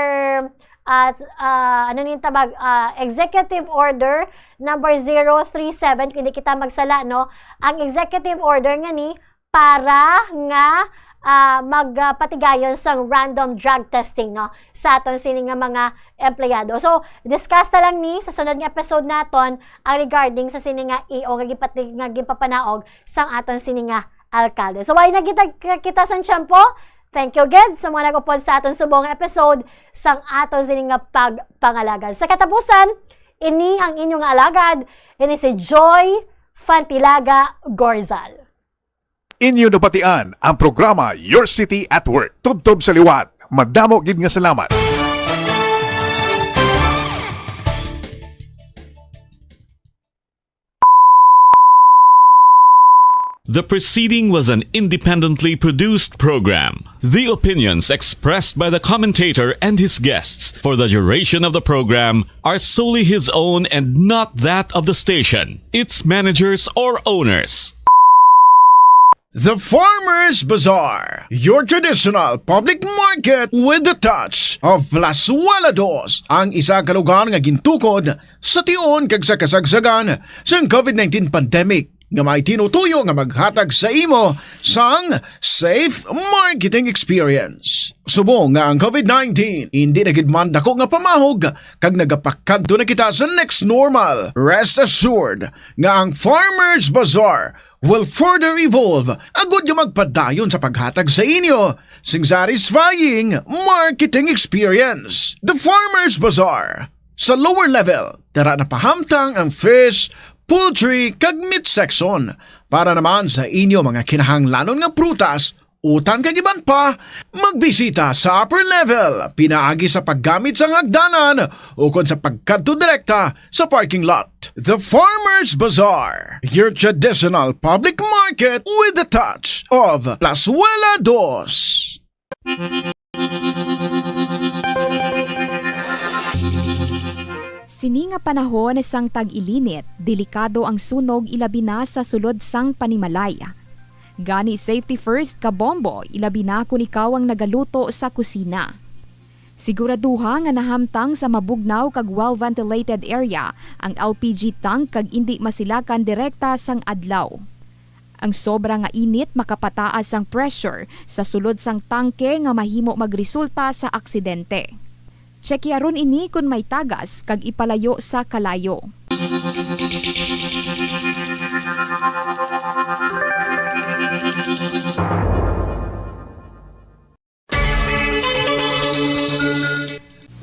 ah, ah, ano ning tawag, ah, Executive Order number zero three seven, kung di kita magsala, no? Ang Executive Order nga ni para nga, ah, mag, ah, patigayon sang random drug testing, no, sa aton sini nga mga empleyado. So, discuss ta lang ni sa sunod nga episode naton ang regarding sa sini nga E O nga gipati-, nga ginpapanaog sang aton sini nga alkalde. So, way na kita, kita sang tiyempo. Thank you gid sa mga nag-upod sa aton subong nga episode sang aton sini nga pagpangalagad. Sa katapusan, ini ang inyo nga alagad, ini si Joy Fantilaga Gorzal. Inyo nabatian ang programa Your City at Work. Tubtob sa liwat. Madamo gid nga salamat. The preceding was an independently produced program. The opinions expressed by the commentator and his guests for the duration of the program are solely his own and not that of the station, its managers, or owners. The Farmers Bazaar, your traditional public market with the touch of Plazuela Dos, ang isa ka lugar nga gintukod sa tion kag sa kasagsagan sang COVID nineteen pandemic, nga may tinutuyo nga maghatag sa imo sang safe marketing experience. Subong nga ang COVID nineteen indi na gid man dako nga pamahog kag nagapakadto na kita sa next normal, rest assured nga ang Farmers Bazaar will further evolve agud nga magpadayon sa paghatag sa inyo sing satisfying marketing experience. The Farmers Bazaar. Sa lower level, dara na pahamtang ang fish, poultry, kag meat section. Para naman sa inyo mga kinahanglanon nga prutas, utan kag iban pa, magbisita sa upper level pinaagi sa paggamit sang hagdanan ukon sa pagkadto direkta sa parking lot. The Farmers Bazaar, your traditional public market with the touch of Plazuela Dos. Sini nga panahon sang tag-ilinit, delikado ang sunog, ilabi na sa sulod sang panimalay. Gani, safety first, kabombo, ilabi na kon ikaw ang nagaluto sa kusina. Siguraduha nga nahamtang sa mabugnaw kag well-ventilated area ang L P G tank kag indi masilakan direkta sang adlaw. Ang sobra nga init makapataas sang pressure sa sulod sang tangke nga mahimo magresulta sa aksidente. Tsyekiharon ini kon may tagas kag ipalayo sa kalayo.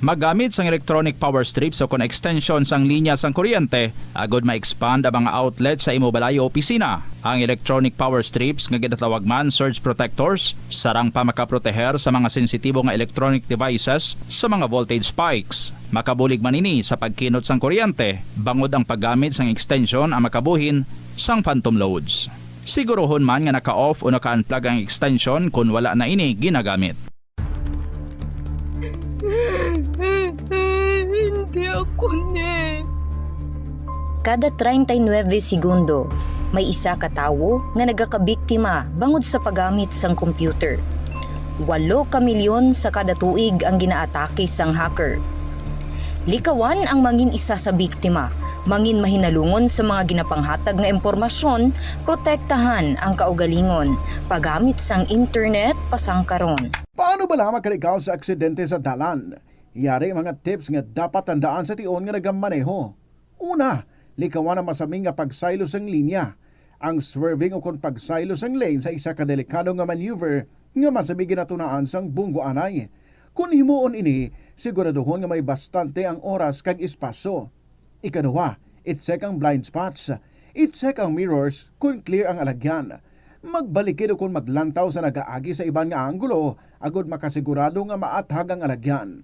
Maggamit sang electronic power strips o kon extension sang linya sang kuryente agud ma-expand ang mga outlet sa imo balay o opisina. Ang electronic power strips, nga ginatawag man surge protectors, sarang pa makaproteher sa mga sensitibo nga electronic devices sa mga voltage spikes. Makabulig man ini sa pagkinot sang kuryente, bangod ang paggamit sang extension ang makabuhin sang phantom loads. Siguruhon man nga naka-off o naka-unplug ang extension kon wala na ini ginagamit. Hindi ako ni. Kada treinta y nueve segundo, may isa ka tawo nga nagakabiktima bangod sa paggamit sang computer. Walo ka milyon sa kada tuig ang ginaatake sang hacker. Likawan ang mangin isa sa biktima, mangin mahinalungon sa mga ginapanghatag nga impormasyon, protektahan ang kaugalingon, paggamit sang internet pasangkaron. Paano bala makalikaw sa aksidente sa dalan? Yari mga tips nga dapat tandaan sa tion nga nagamaneho. Una, likawan ang masami nga pagsaylo sang linya. Ang swerving ukon pagsaylo sang lane sa isa ka delikado nga maneuver nga masami ginatunaan sang bunggoanay. Kon himuon ini, siguraduhon nga may bastante ang oras kag espasyo. Ikaduha, i-check ang blind spots. I-check ang mirrors kon clear ang alagyan. Magbalikid ukon maglantaw sa nagaagi sa iban nga anggulo agud makasigurado nga maathag ang alagyan.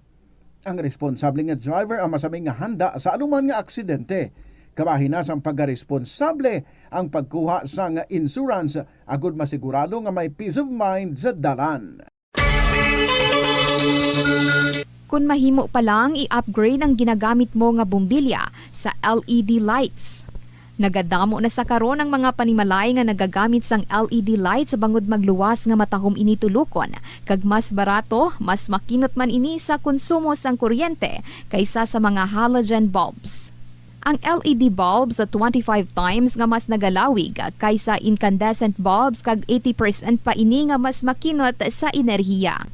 Ang responsable nga driver ang masami nga handa sa anuman nga aksidente. Kabahin na sang pagkaresponsable ang pagkuha sang insurance agud masigurado nga may peace of mind sa dalan. Kon mahimo pa lang, i-upgrade ang ginagamit mo nga bombilya sa L E D lights. Nagadamo na sa karon ang mga panimalay nga nagagamit sang L E D lights bangod magluwas nga matahom ini tulokon kag mas barato, mas makinot man ini sa konsumo sang kuryente kaysa sa mga halogen bulbs. Ang L E D bulbs twenty-five times nga mas nagalawig kaysa incandescent bulbs kag eighty percent pa ini nga mas makinot sa enerhiya.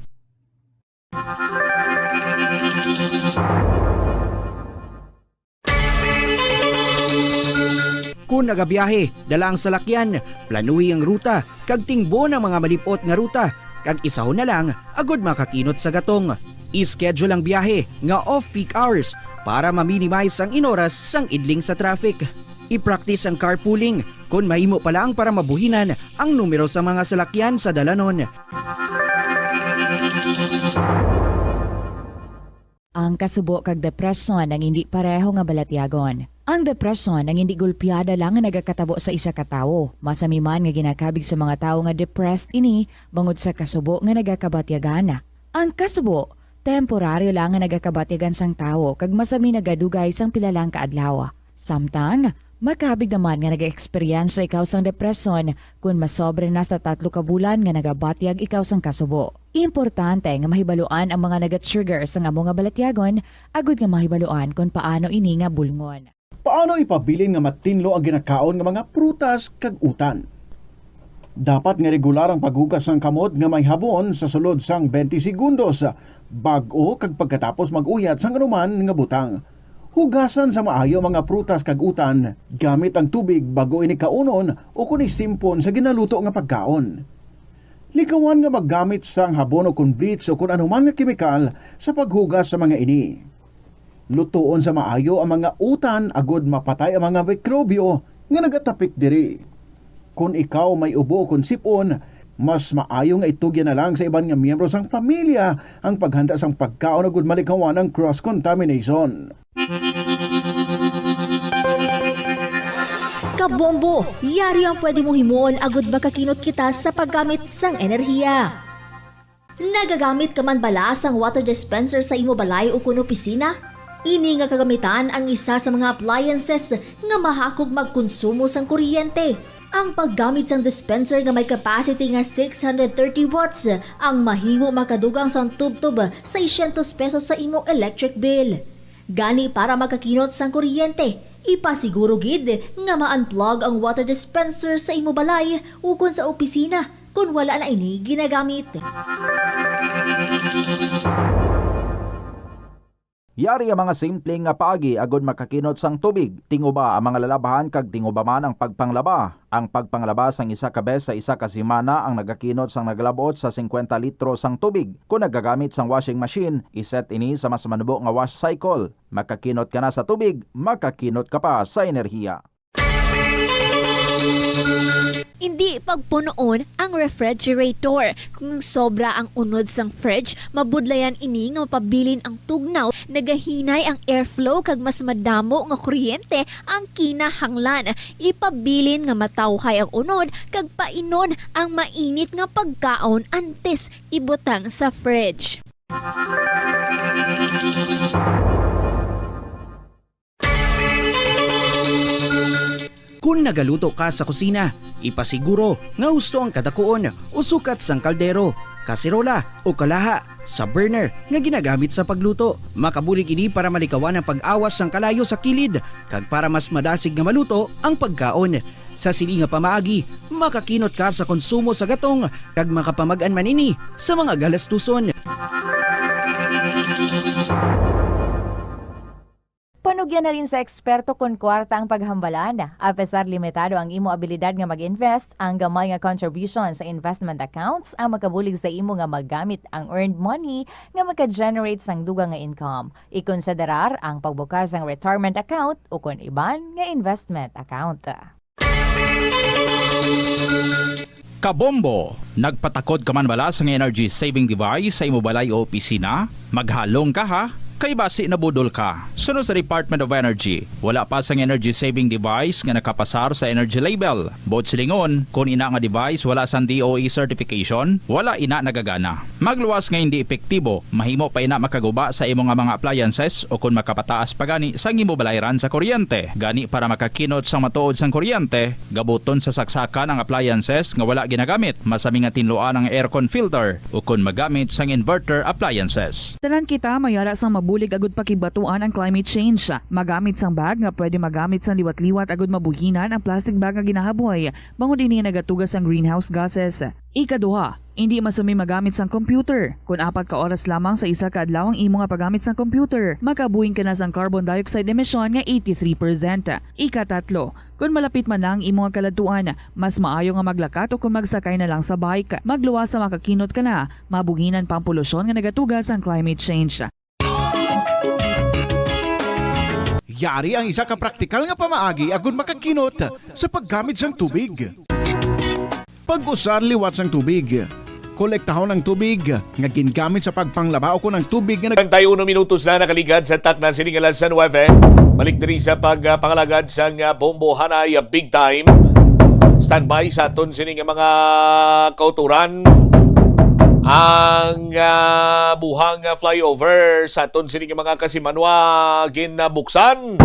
Kon nagabiyahe, dala ang salakyan, planuhi ang ruta, kag tingbon ang mga malip-ot nga ruta, kag isahon na lang agud makakinot sa gatong. I-schedule ang biyahe nga off-peak hours para ma-minimize ang inoras sang idling sa traffic. I-practice ang carpooling kon mahimo pa lang para mabuhinan ang numero sa mga salakyan sa dalanon. Ang kasubo kag depresyon ang indi pareho nga balatyagon. Ang depresyon ang indi golpeada lang nga nagakatabo sa isa ka tawo. Masami man nga ginakabig sa mga tawo nga depressed ini bangod sa kasubo nga nagakabatyagan. Ang kasubo, temporaryo lang nga nagakabatyagan sang tawo kag masami nagadugay sang pila lang ka adlaw. Samtang, makabig naman nga nag-eksperyensya ikaw sang depresyon kon masobra na sa tatlo ka bulan nga nagabatyag ikaw sang kasubo. Importante nga mahibaluan ang mga naga-trigger sang amo nga balatyagon agud nga mahibaluan kon paano ini nga bulngon. Paano ipabilin nga matinlo ang ginakaon nga mga prutas kag utan? Dapat nga regular ang paghugas sang kamot nga may habon sa sulod sang twenty segundos, bag-o kag pagkatapos mag-uyat sang anuman nga butang. Hugasan sa maayo ang mga prutas kag utan gamit ang tubig bag-o ini kaunon ukon isimpon sa ginaluto nga pagkaon. Likawan nga maggamit sang habon ukon bleach ukon anuman nga kemikal sa paghugas sa mga ini. Lutoon sa maayo ang mga utan agod mapatay ang mga mikrobyo nga nagatapik diri. Kon ikaw may ubo ukon sip-on, mas maayo nga itugyan na lang sa iban nga miyembro sang pamilya ang paghanda sang pagkaon agud malikawan ang cross-contamination. Kabombo! Yari ang pwede mong himuon agud makakinot kita sa paggamit sang enerhiya. Nagagamit ka man bala sang water dispenser sa imo balay ukon opisina? Ini nga kagamitan ang isa sa mga appliances nga mahakog magkonsumo sang kuryente. Ang paggamit sang dispenser nga may capacity nga six hundred thirty watts ang mahimo makadugang sang tubtob seiscientos pesos sa imo electric bill. Gani, para makakinot sang kuryente, ipasiguro gid nga ma-unplug ang water dispenser sa imo balay ukon sa opisina kon wala na ini ginagamit. Yari ang mga simple nga paagi agud makakinot sang tubig. Tinguba ang mga lalabhan kag tinguba man ang pagpanglaba. Ang pagpanglaba sang isa ka bes sa isa ka semana ang nagakinot sang naglab-ot sa singkwenta litro sang tubig. Kon nagagamit sang washing machine, iset ini sa mas manubo nga wash cycle. Makakinot ka na sa tubig, makakinot ka pa sa enerhiya. Indi pagpunoon ang refrigerator. Kung sobra ang unod sang fridge, mabudlayan ini nga mapabilin ang tugnaw, nagahinay ang airflow, kag mas madamo nga kuryente ang kinahanglan. Ipabilin nga matawhay ang unod kag painon ang mainit nga pagkaon antes ibutang sa fridge. Kon nagaluto ka sa kusina, ipasiguro nga husto ang kadakuon o sukat sang kaldero, kaserola, o kalaha sa burner nga ginagamit sa pagluto. Makabulig ini para malikawan ang pag-awas sang kalayo sa kilid kag para mas madasig nga maluto ang pagkaon. Sa sini nga pamaagi, makakinot ka sa konsumo sa gatong kag makapamag-an man ini sa mga galastuson. Panugyan halin sa eksperto kon kwarta ang paghambalan. Apesar limitado ang imo abilidad nga mag-invest, ang gamay nga contribution sa investment accounts ang makabulig sa imo nga magamit ang earned money nga maka-generate sang dugang nga income. Ikonsiderar ang pagbukas sang retirement account ukon iban nga investment account. Kabombo! Nagpatakod ka man bala sang energy saving device sa imo balay o opisina? Maghalong ka, ha, kay basi nabudol ka. Suno sa Department of Energy, wala pa sang energy saving device nga nakapasar sa energy label. Buot silingon, kon ina nga device wala sang D O E certification, wala ina nagagana. Magluwas nga hindi epektibo, mahimo pa ina makaguba sa imo nga mga appliances ukon makapataas pa gani sang imo balayran sa kuryente. Gani, para makakinot sang matuod sang kuryente, gabuton sa saksakan ang appliances nga wala ginagamit. Masami nga tinluan ang aircon filter ukon magamit sang inverter appliances. Tanan kita may ara sang mabulig agud pakigbaton ang climate change. Magamit sang bag nga pwede magamit sang liwat-liwat agud mabuhinan ang plastic bag nga ginahaboy, bangod ini nagatuga sang greenhouse gases. Ikaduha, indi masami magamit sang computer. Kon apat ka oras lamang sa isa ka adlaw ang imo nga paggamit sang computer, makabuhing ka na sang carbon dioxide emission nga eighty-three percent. Ikatatlo, kon malapit man na ang imo nga kaladtuan, mas maayo nga maglakat o kon magsakay na lang sa bike. Magluwas sa makakinot ka na, mabuhinan pa ang polusyon nga nagatuga sang climate change. Yari ang isa ka praktikal nga pamaagi agud makakinot sa paggamit sang tubig. Pag-usar liwat sang tubig. Kolektahon ang tubig nga gingamit sa pagpanglaba ukon ang tubig nga nag- Treinta y uno minutos na nakaligad sa takna sining alas nuebe. Balik diri sa pagpangalagad sang, ah, Bombo Hanay, ah, Big Time. Standby sa aton sini nga mga kauturan. Ang, ah, buhang, ah, flyover sa aton sini nga mga kasimanwa ginabuksan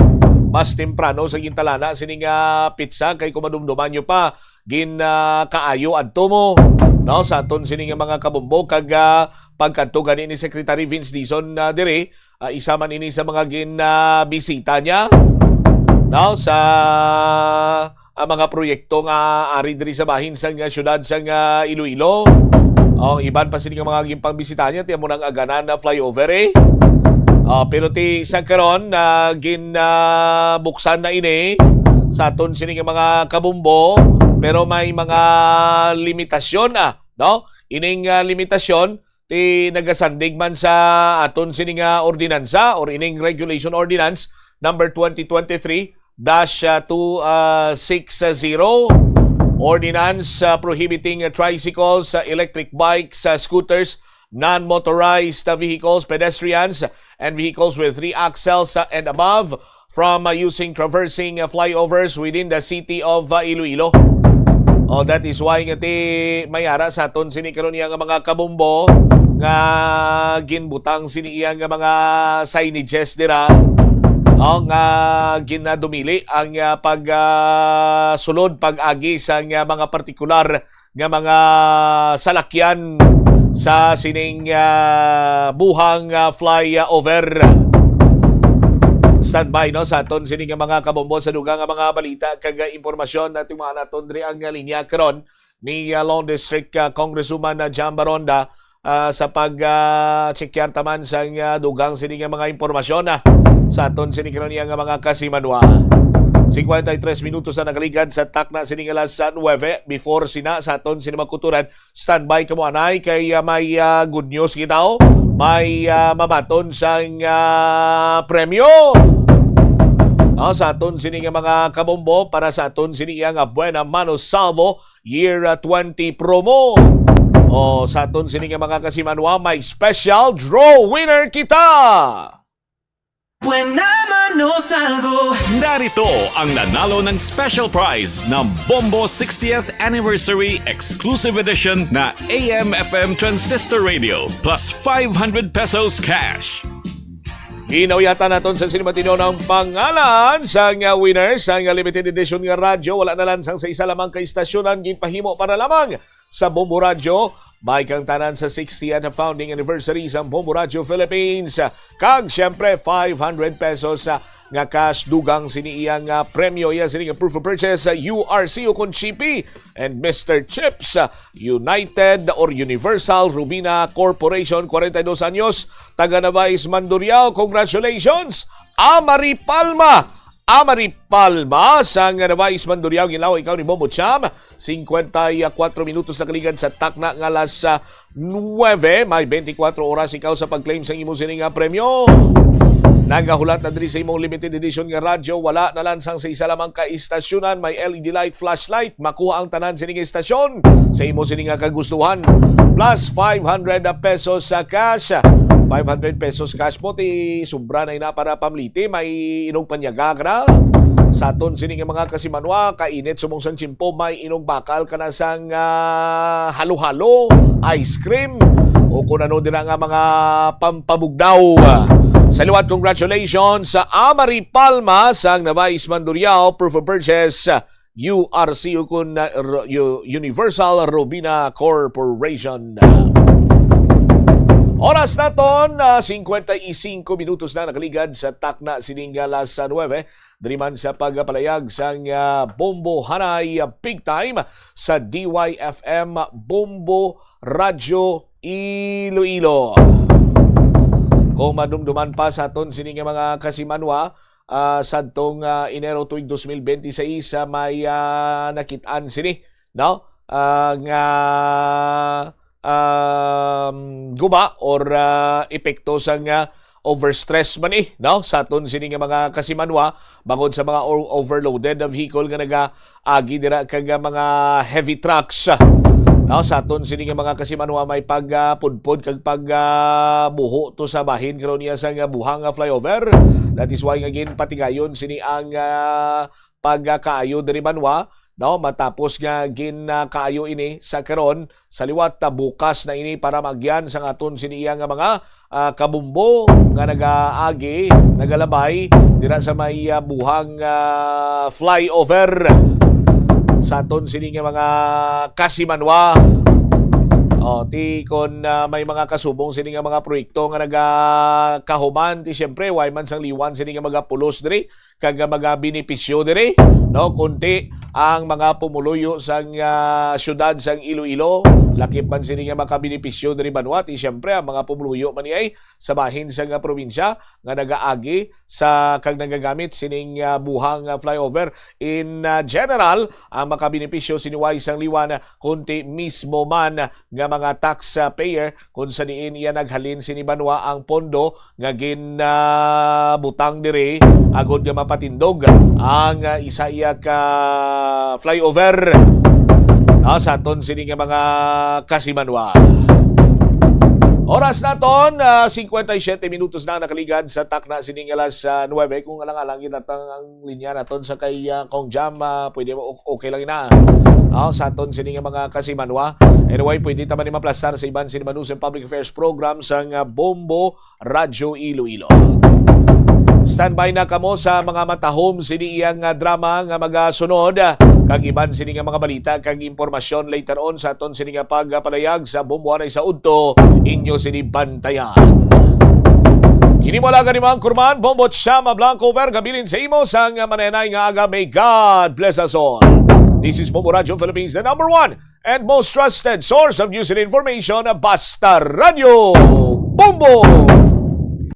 mas temprano sa gintalana sini nga pitsa, kay kung madumduman nyo pa, gin, ah, kaayo adto mo, no, sa aton sini nga mga kabombo kag, ah, pagkadto gani ni Secretary Vince Dizon, ah, diri, ah, isa man ini sa mga gin, ah, bisita niya, no, sa, ah, mga proyekto nga ari diri sa bahin sang, ah, siyudad sang, ah, Iloilo. Ang iban pa sini nga mga ginpangbisita niya, ti amo nang Aganan na flyover, eh. Ah, pero ti sa karon, ah, gin, ah, buksan na ini sa aton sini nga mga kabombo, pero may mga limitasyon, ah, no? Ining, ah, limitasyon ti nagasandig man sa aton sini nga ordinansa or ining Regulation Ordinance number twenty twenty-three dash two six zero, ordinance, ah, prohibiting, ah, tricycles, ah, electric bikes, ah, scooters, non-motorized, ah, vehicles, pedestrians, and vehicles with three axles, ah, and above from, ah, using traversing, ah, flyovers within the city of, ah, Iloilo. Oh, that is why nga ti may ara sa aton sini karon iya nga mga kabombo nga ginbutang sini iya nga mga signages dira. Oh, nga ginadumili ang ah, pag ah, sulod pag-agi sa nga mga partikular nga mga salakyan sa sining ah, buhang ah, flyover. Standby no sa aton sini nga mga kabombo sa dugang nga mga balita kag ah, impormasyon natin mga naton diri ang ah, linya karon ni ah, Long District ah, Congresswoman ah, Jam Baronda ah, sa pag ah, check-yar taman sa ah, dugang sini nga mga impormasyon ah, sa aton sini karon nga mga kasimanwa. Cincuenta y tres minutos na nakaligad sa takna sini nga alas nuebe. Before sina sa aton sini magkuturan, standby kamo anay kay ah, may ah, good news kita, oh. May ah, mabaton sang ah, premyo. Ah, sa aton sini nga mga kabombo para sa aton sini iya nga Buena Mano Salvo Year ah, twenty promo. O sa aton sini nga mga kasimanwa, may special draw winner kita. Buena Mano Salvo. Narito ang nanalo ng special prize ng Bombo sixtieth Anniversary Exclusive Edition na A M F M Transistor Radio plus five hundred pesos cash. Ginauyatan naton sa sini matino ang pangalan sa nga winner sa nga limited edition nga radyo. Wala na lang sang sa isa lamang ka istasyonan ginpahimo para lamang sa Bombo Radyo. May kang tanan sa sixtieth founding anniversary sa Bombo Radyo Philippines. Kag siyempre, five hundred pesos sa nga cash dugang sini iya nga premyo. Iya sini nga proof of purchase sa U R C Ukon Chippy and Mister Chips, uh, United or Universal Robina Corporation, forty-dos anyos, taga Nabais, Mandurriao. Congratulations, Amari Palma. Amari Palma, sang Nabais, Mandurriao, ginlaw ikaw ni Bombo Cham. Cincuenta y cuatro minutos na kaligad sa takna nga alas ah, nuebe. May twenty-four oras ikaw sa pag-claim sang imo sini nga premyo. Nagahulat na diri sa imong limited edition nga radyo, wala na lang sang sa isa lamang ka istasyonan. May L E D light, flashlight, makuha ang tanan sini nga istasyon sa imo sini nga kagustuhan. Plus five hundred pesos sa cash. Five hundred pesos cash mo, ti sobra na ina para pamliti. May inog panyaga ka na. Sa aton sini nga mga kasimanwa, kainit sumong sang tiyempo, may inog bakal ka na sang ah, halo-halo, ice cream, o kung ano dira nga mga pampabugnaw. Sa liwat, congratulations sa Amari Palma sang Nabais, Mandurriao, proof of purchase, U R C Ukon, uh, Ro- U- Universal Robina Corporation. Oras naton, uh, cincuenta y cinco minutos na nakaligad sa takna sining alas nuebe. Diri man sa pagpalayag sang uh, Bombo Hanay, uh, Big Time sa D Y F M Bombo Radyo Iloilo. Kung madumduman pa sa aton sini nga mga kasimanwa, ah, sadtong ah, Enero tuig dos mil benti seis, ah, may ah, nakit-an sini, no? Ah, nga um, guba or ah, epekto sang ah, overstress man eh, no? Sa aton sini nga mga kasimanwa, bangod sa mga o- overloaded na vehicle nga nagaagi dira kag ah, mga heavy trucks. No, sa aton sini nga mga kasimanwa, may pagpudpod kag pagbuho to sa bahin karon niya sa nga buhang nga flyover. That is why nga ginpatigayon sini ang ah, pagkaayo diri banwa, no, matapos nga gin ah, kaayo ini sa karon, sa liwat ah, bukas na ini para magyan sa aton sini iya nga mga ah, kabumbo nga nagaagi, nagalabay dira sa may ah, buhang ah, flyover sa aton sini nga mga kasimanwa. O, ti kon ah, may mga kasubong sini nga mga proyekto nga nagakahuman, ti siyempre way man sang liwan sini nga mga pulos diri kag ah, mga benepisyo diri, no? Kunti ang mga pumuluyo sang ah, syudad sang Iloilo, lakip man sini nga makabenepisyo diri banwa, ti siyempre ang mga pumuluyo man ni ay sa bahin sang ah, probinsya nga nagaagi sa kag nagagamit sining ah, buhang ah, flyover. In ah, general, ang makabenepisyo sini way sang liwan, ah, kunti mismo man nga mga taxpayer, kung sa diin iya naghalin sini banwa ang pondo nga ginbutang diri agod nga mapatindog ang ah, isa iya ka flyover, ah, sa aton sini nga mga kasimanwa. Oras naton, ah, cincuenta y siete minutos na nakaligad sa takna sining alas, ah, nuebe. Kung alang-alang yun naton ang linya naton sa kay, ah, Kong Jam, ah, pwede mo, o-, okay lang na. Ah, sa aton sining mga kasimanwa. Anyway, pwede ta man ni maplastar sa iban sining Manusa Public Affairs Program sang, ah, Bombo Radyo Iloilo. Standby na kamo sa mga matahom sini iyang, ah, drama nga magasunod, ah, kag iban sini nga mga balita kag impormasyon later on sa aton sini nga pagpalayag sa Bombo Anay sa Udto, inyo sini bantayan. Ini mo lang animang kurman, Bombo Chama Blanco Verga, bilin sa imo sang manenay nga aga. May God bless us all. This is Bombo Radyo Philippines, the number one and most trusted source of news and information, Basta Radyo Bombo!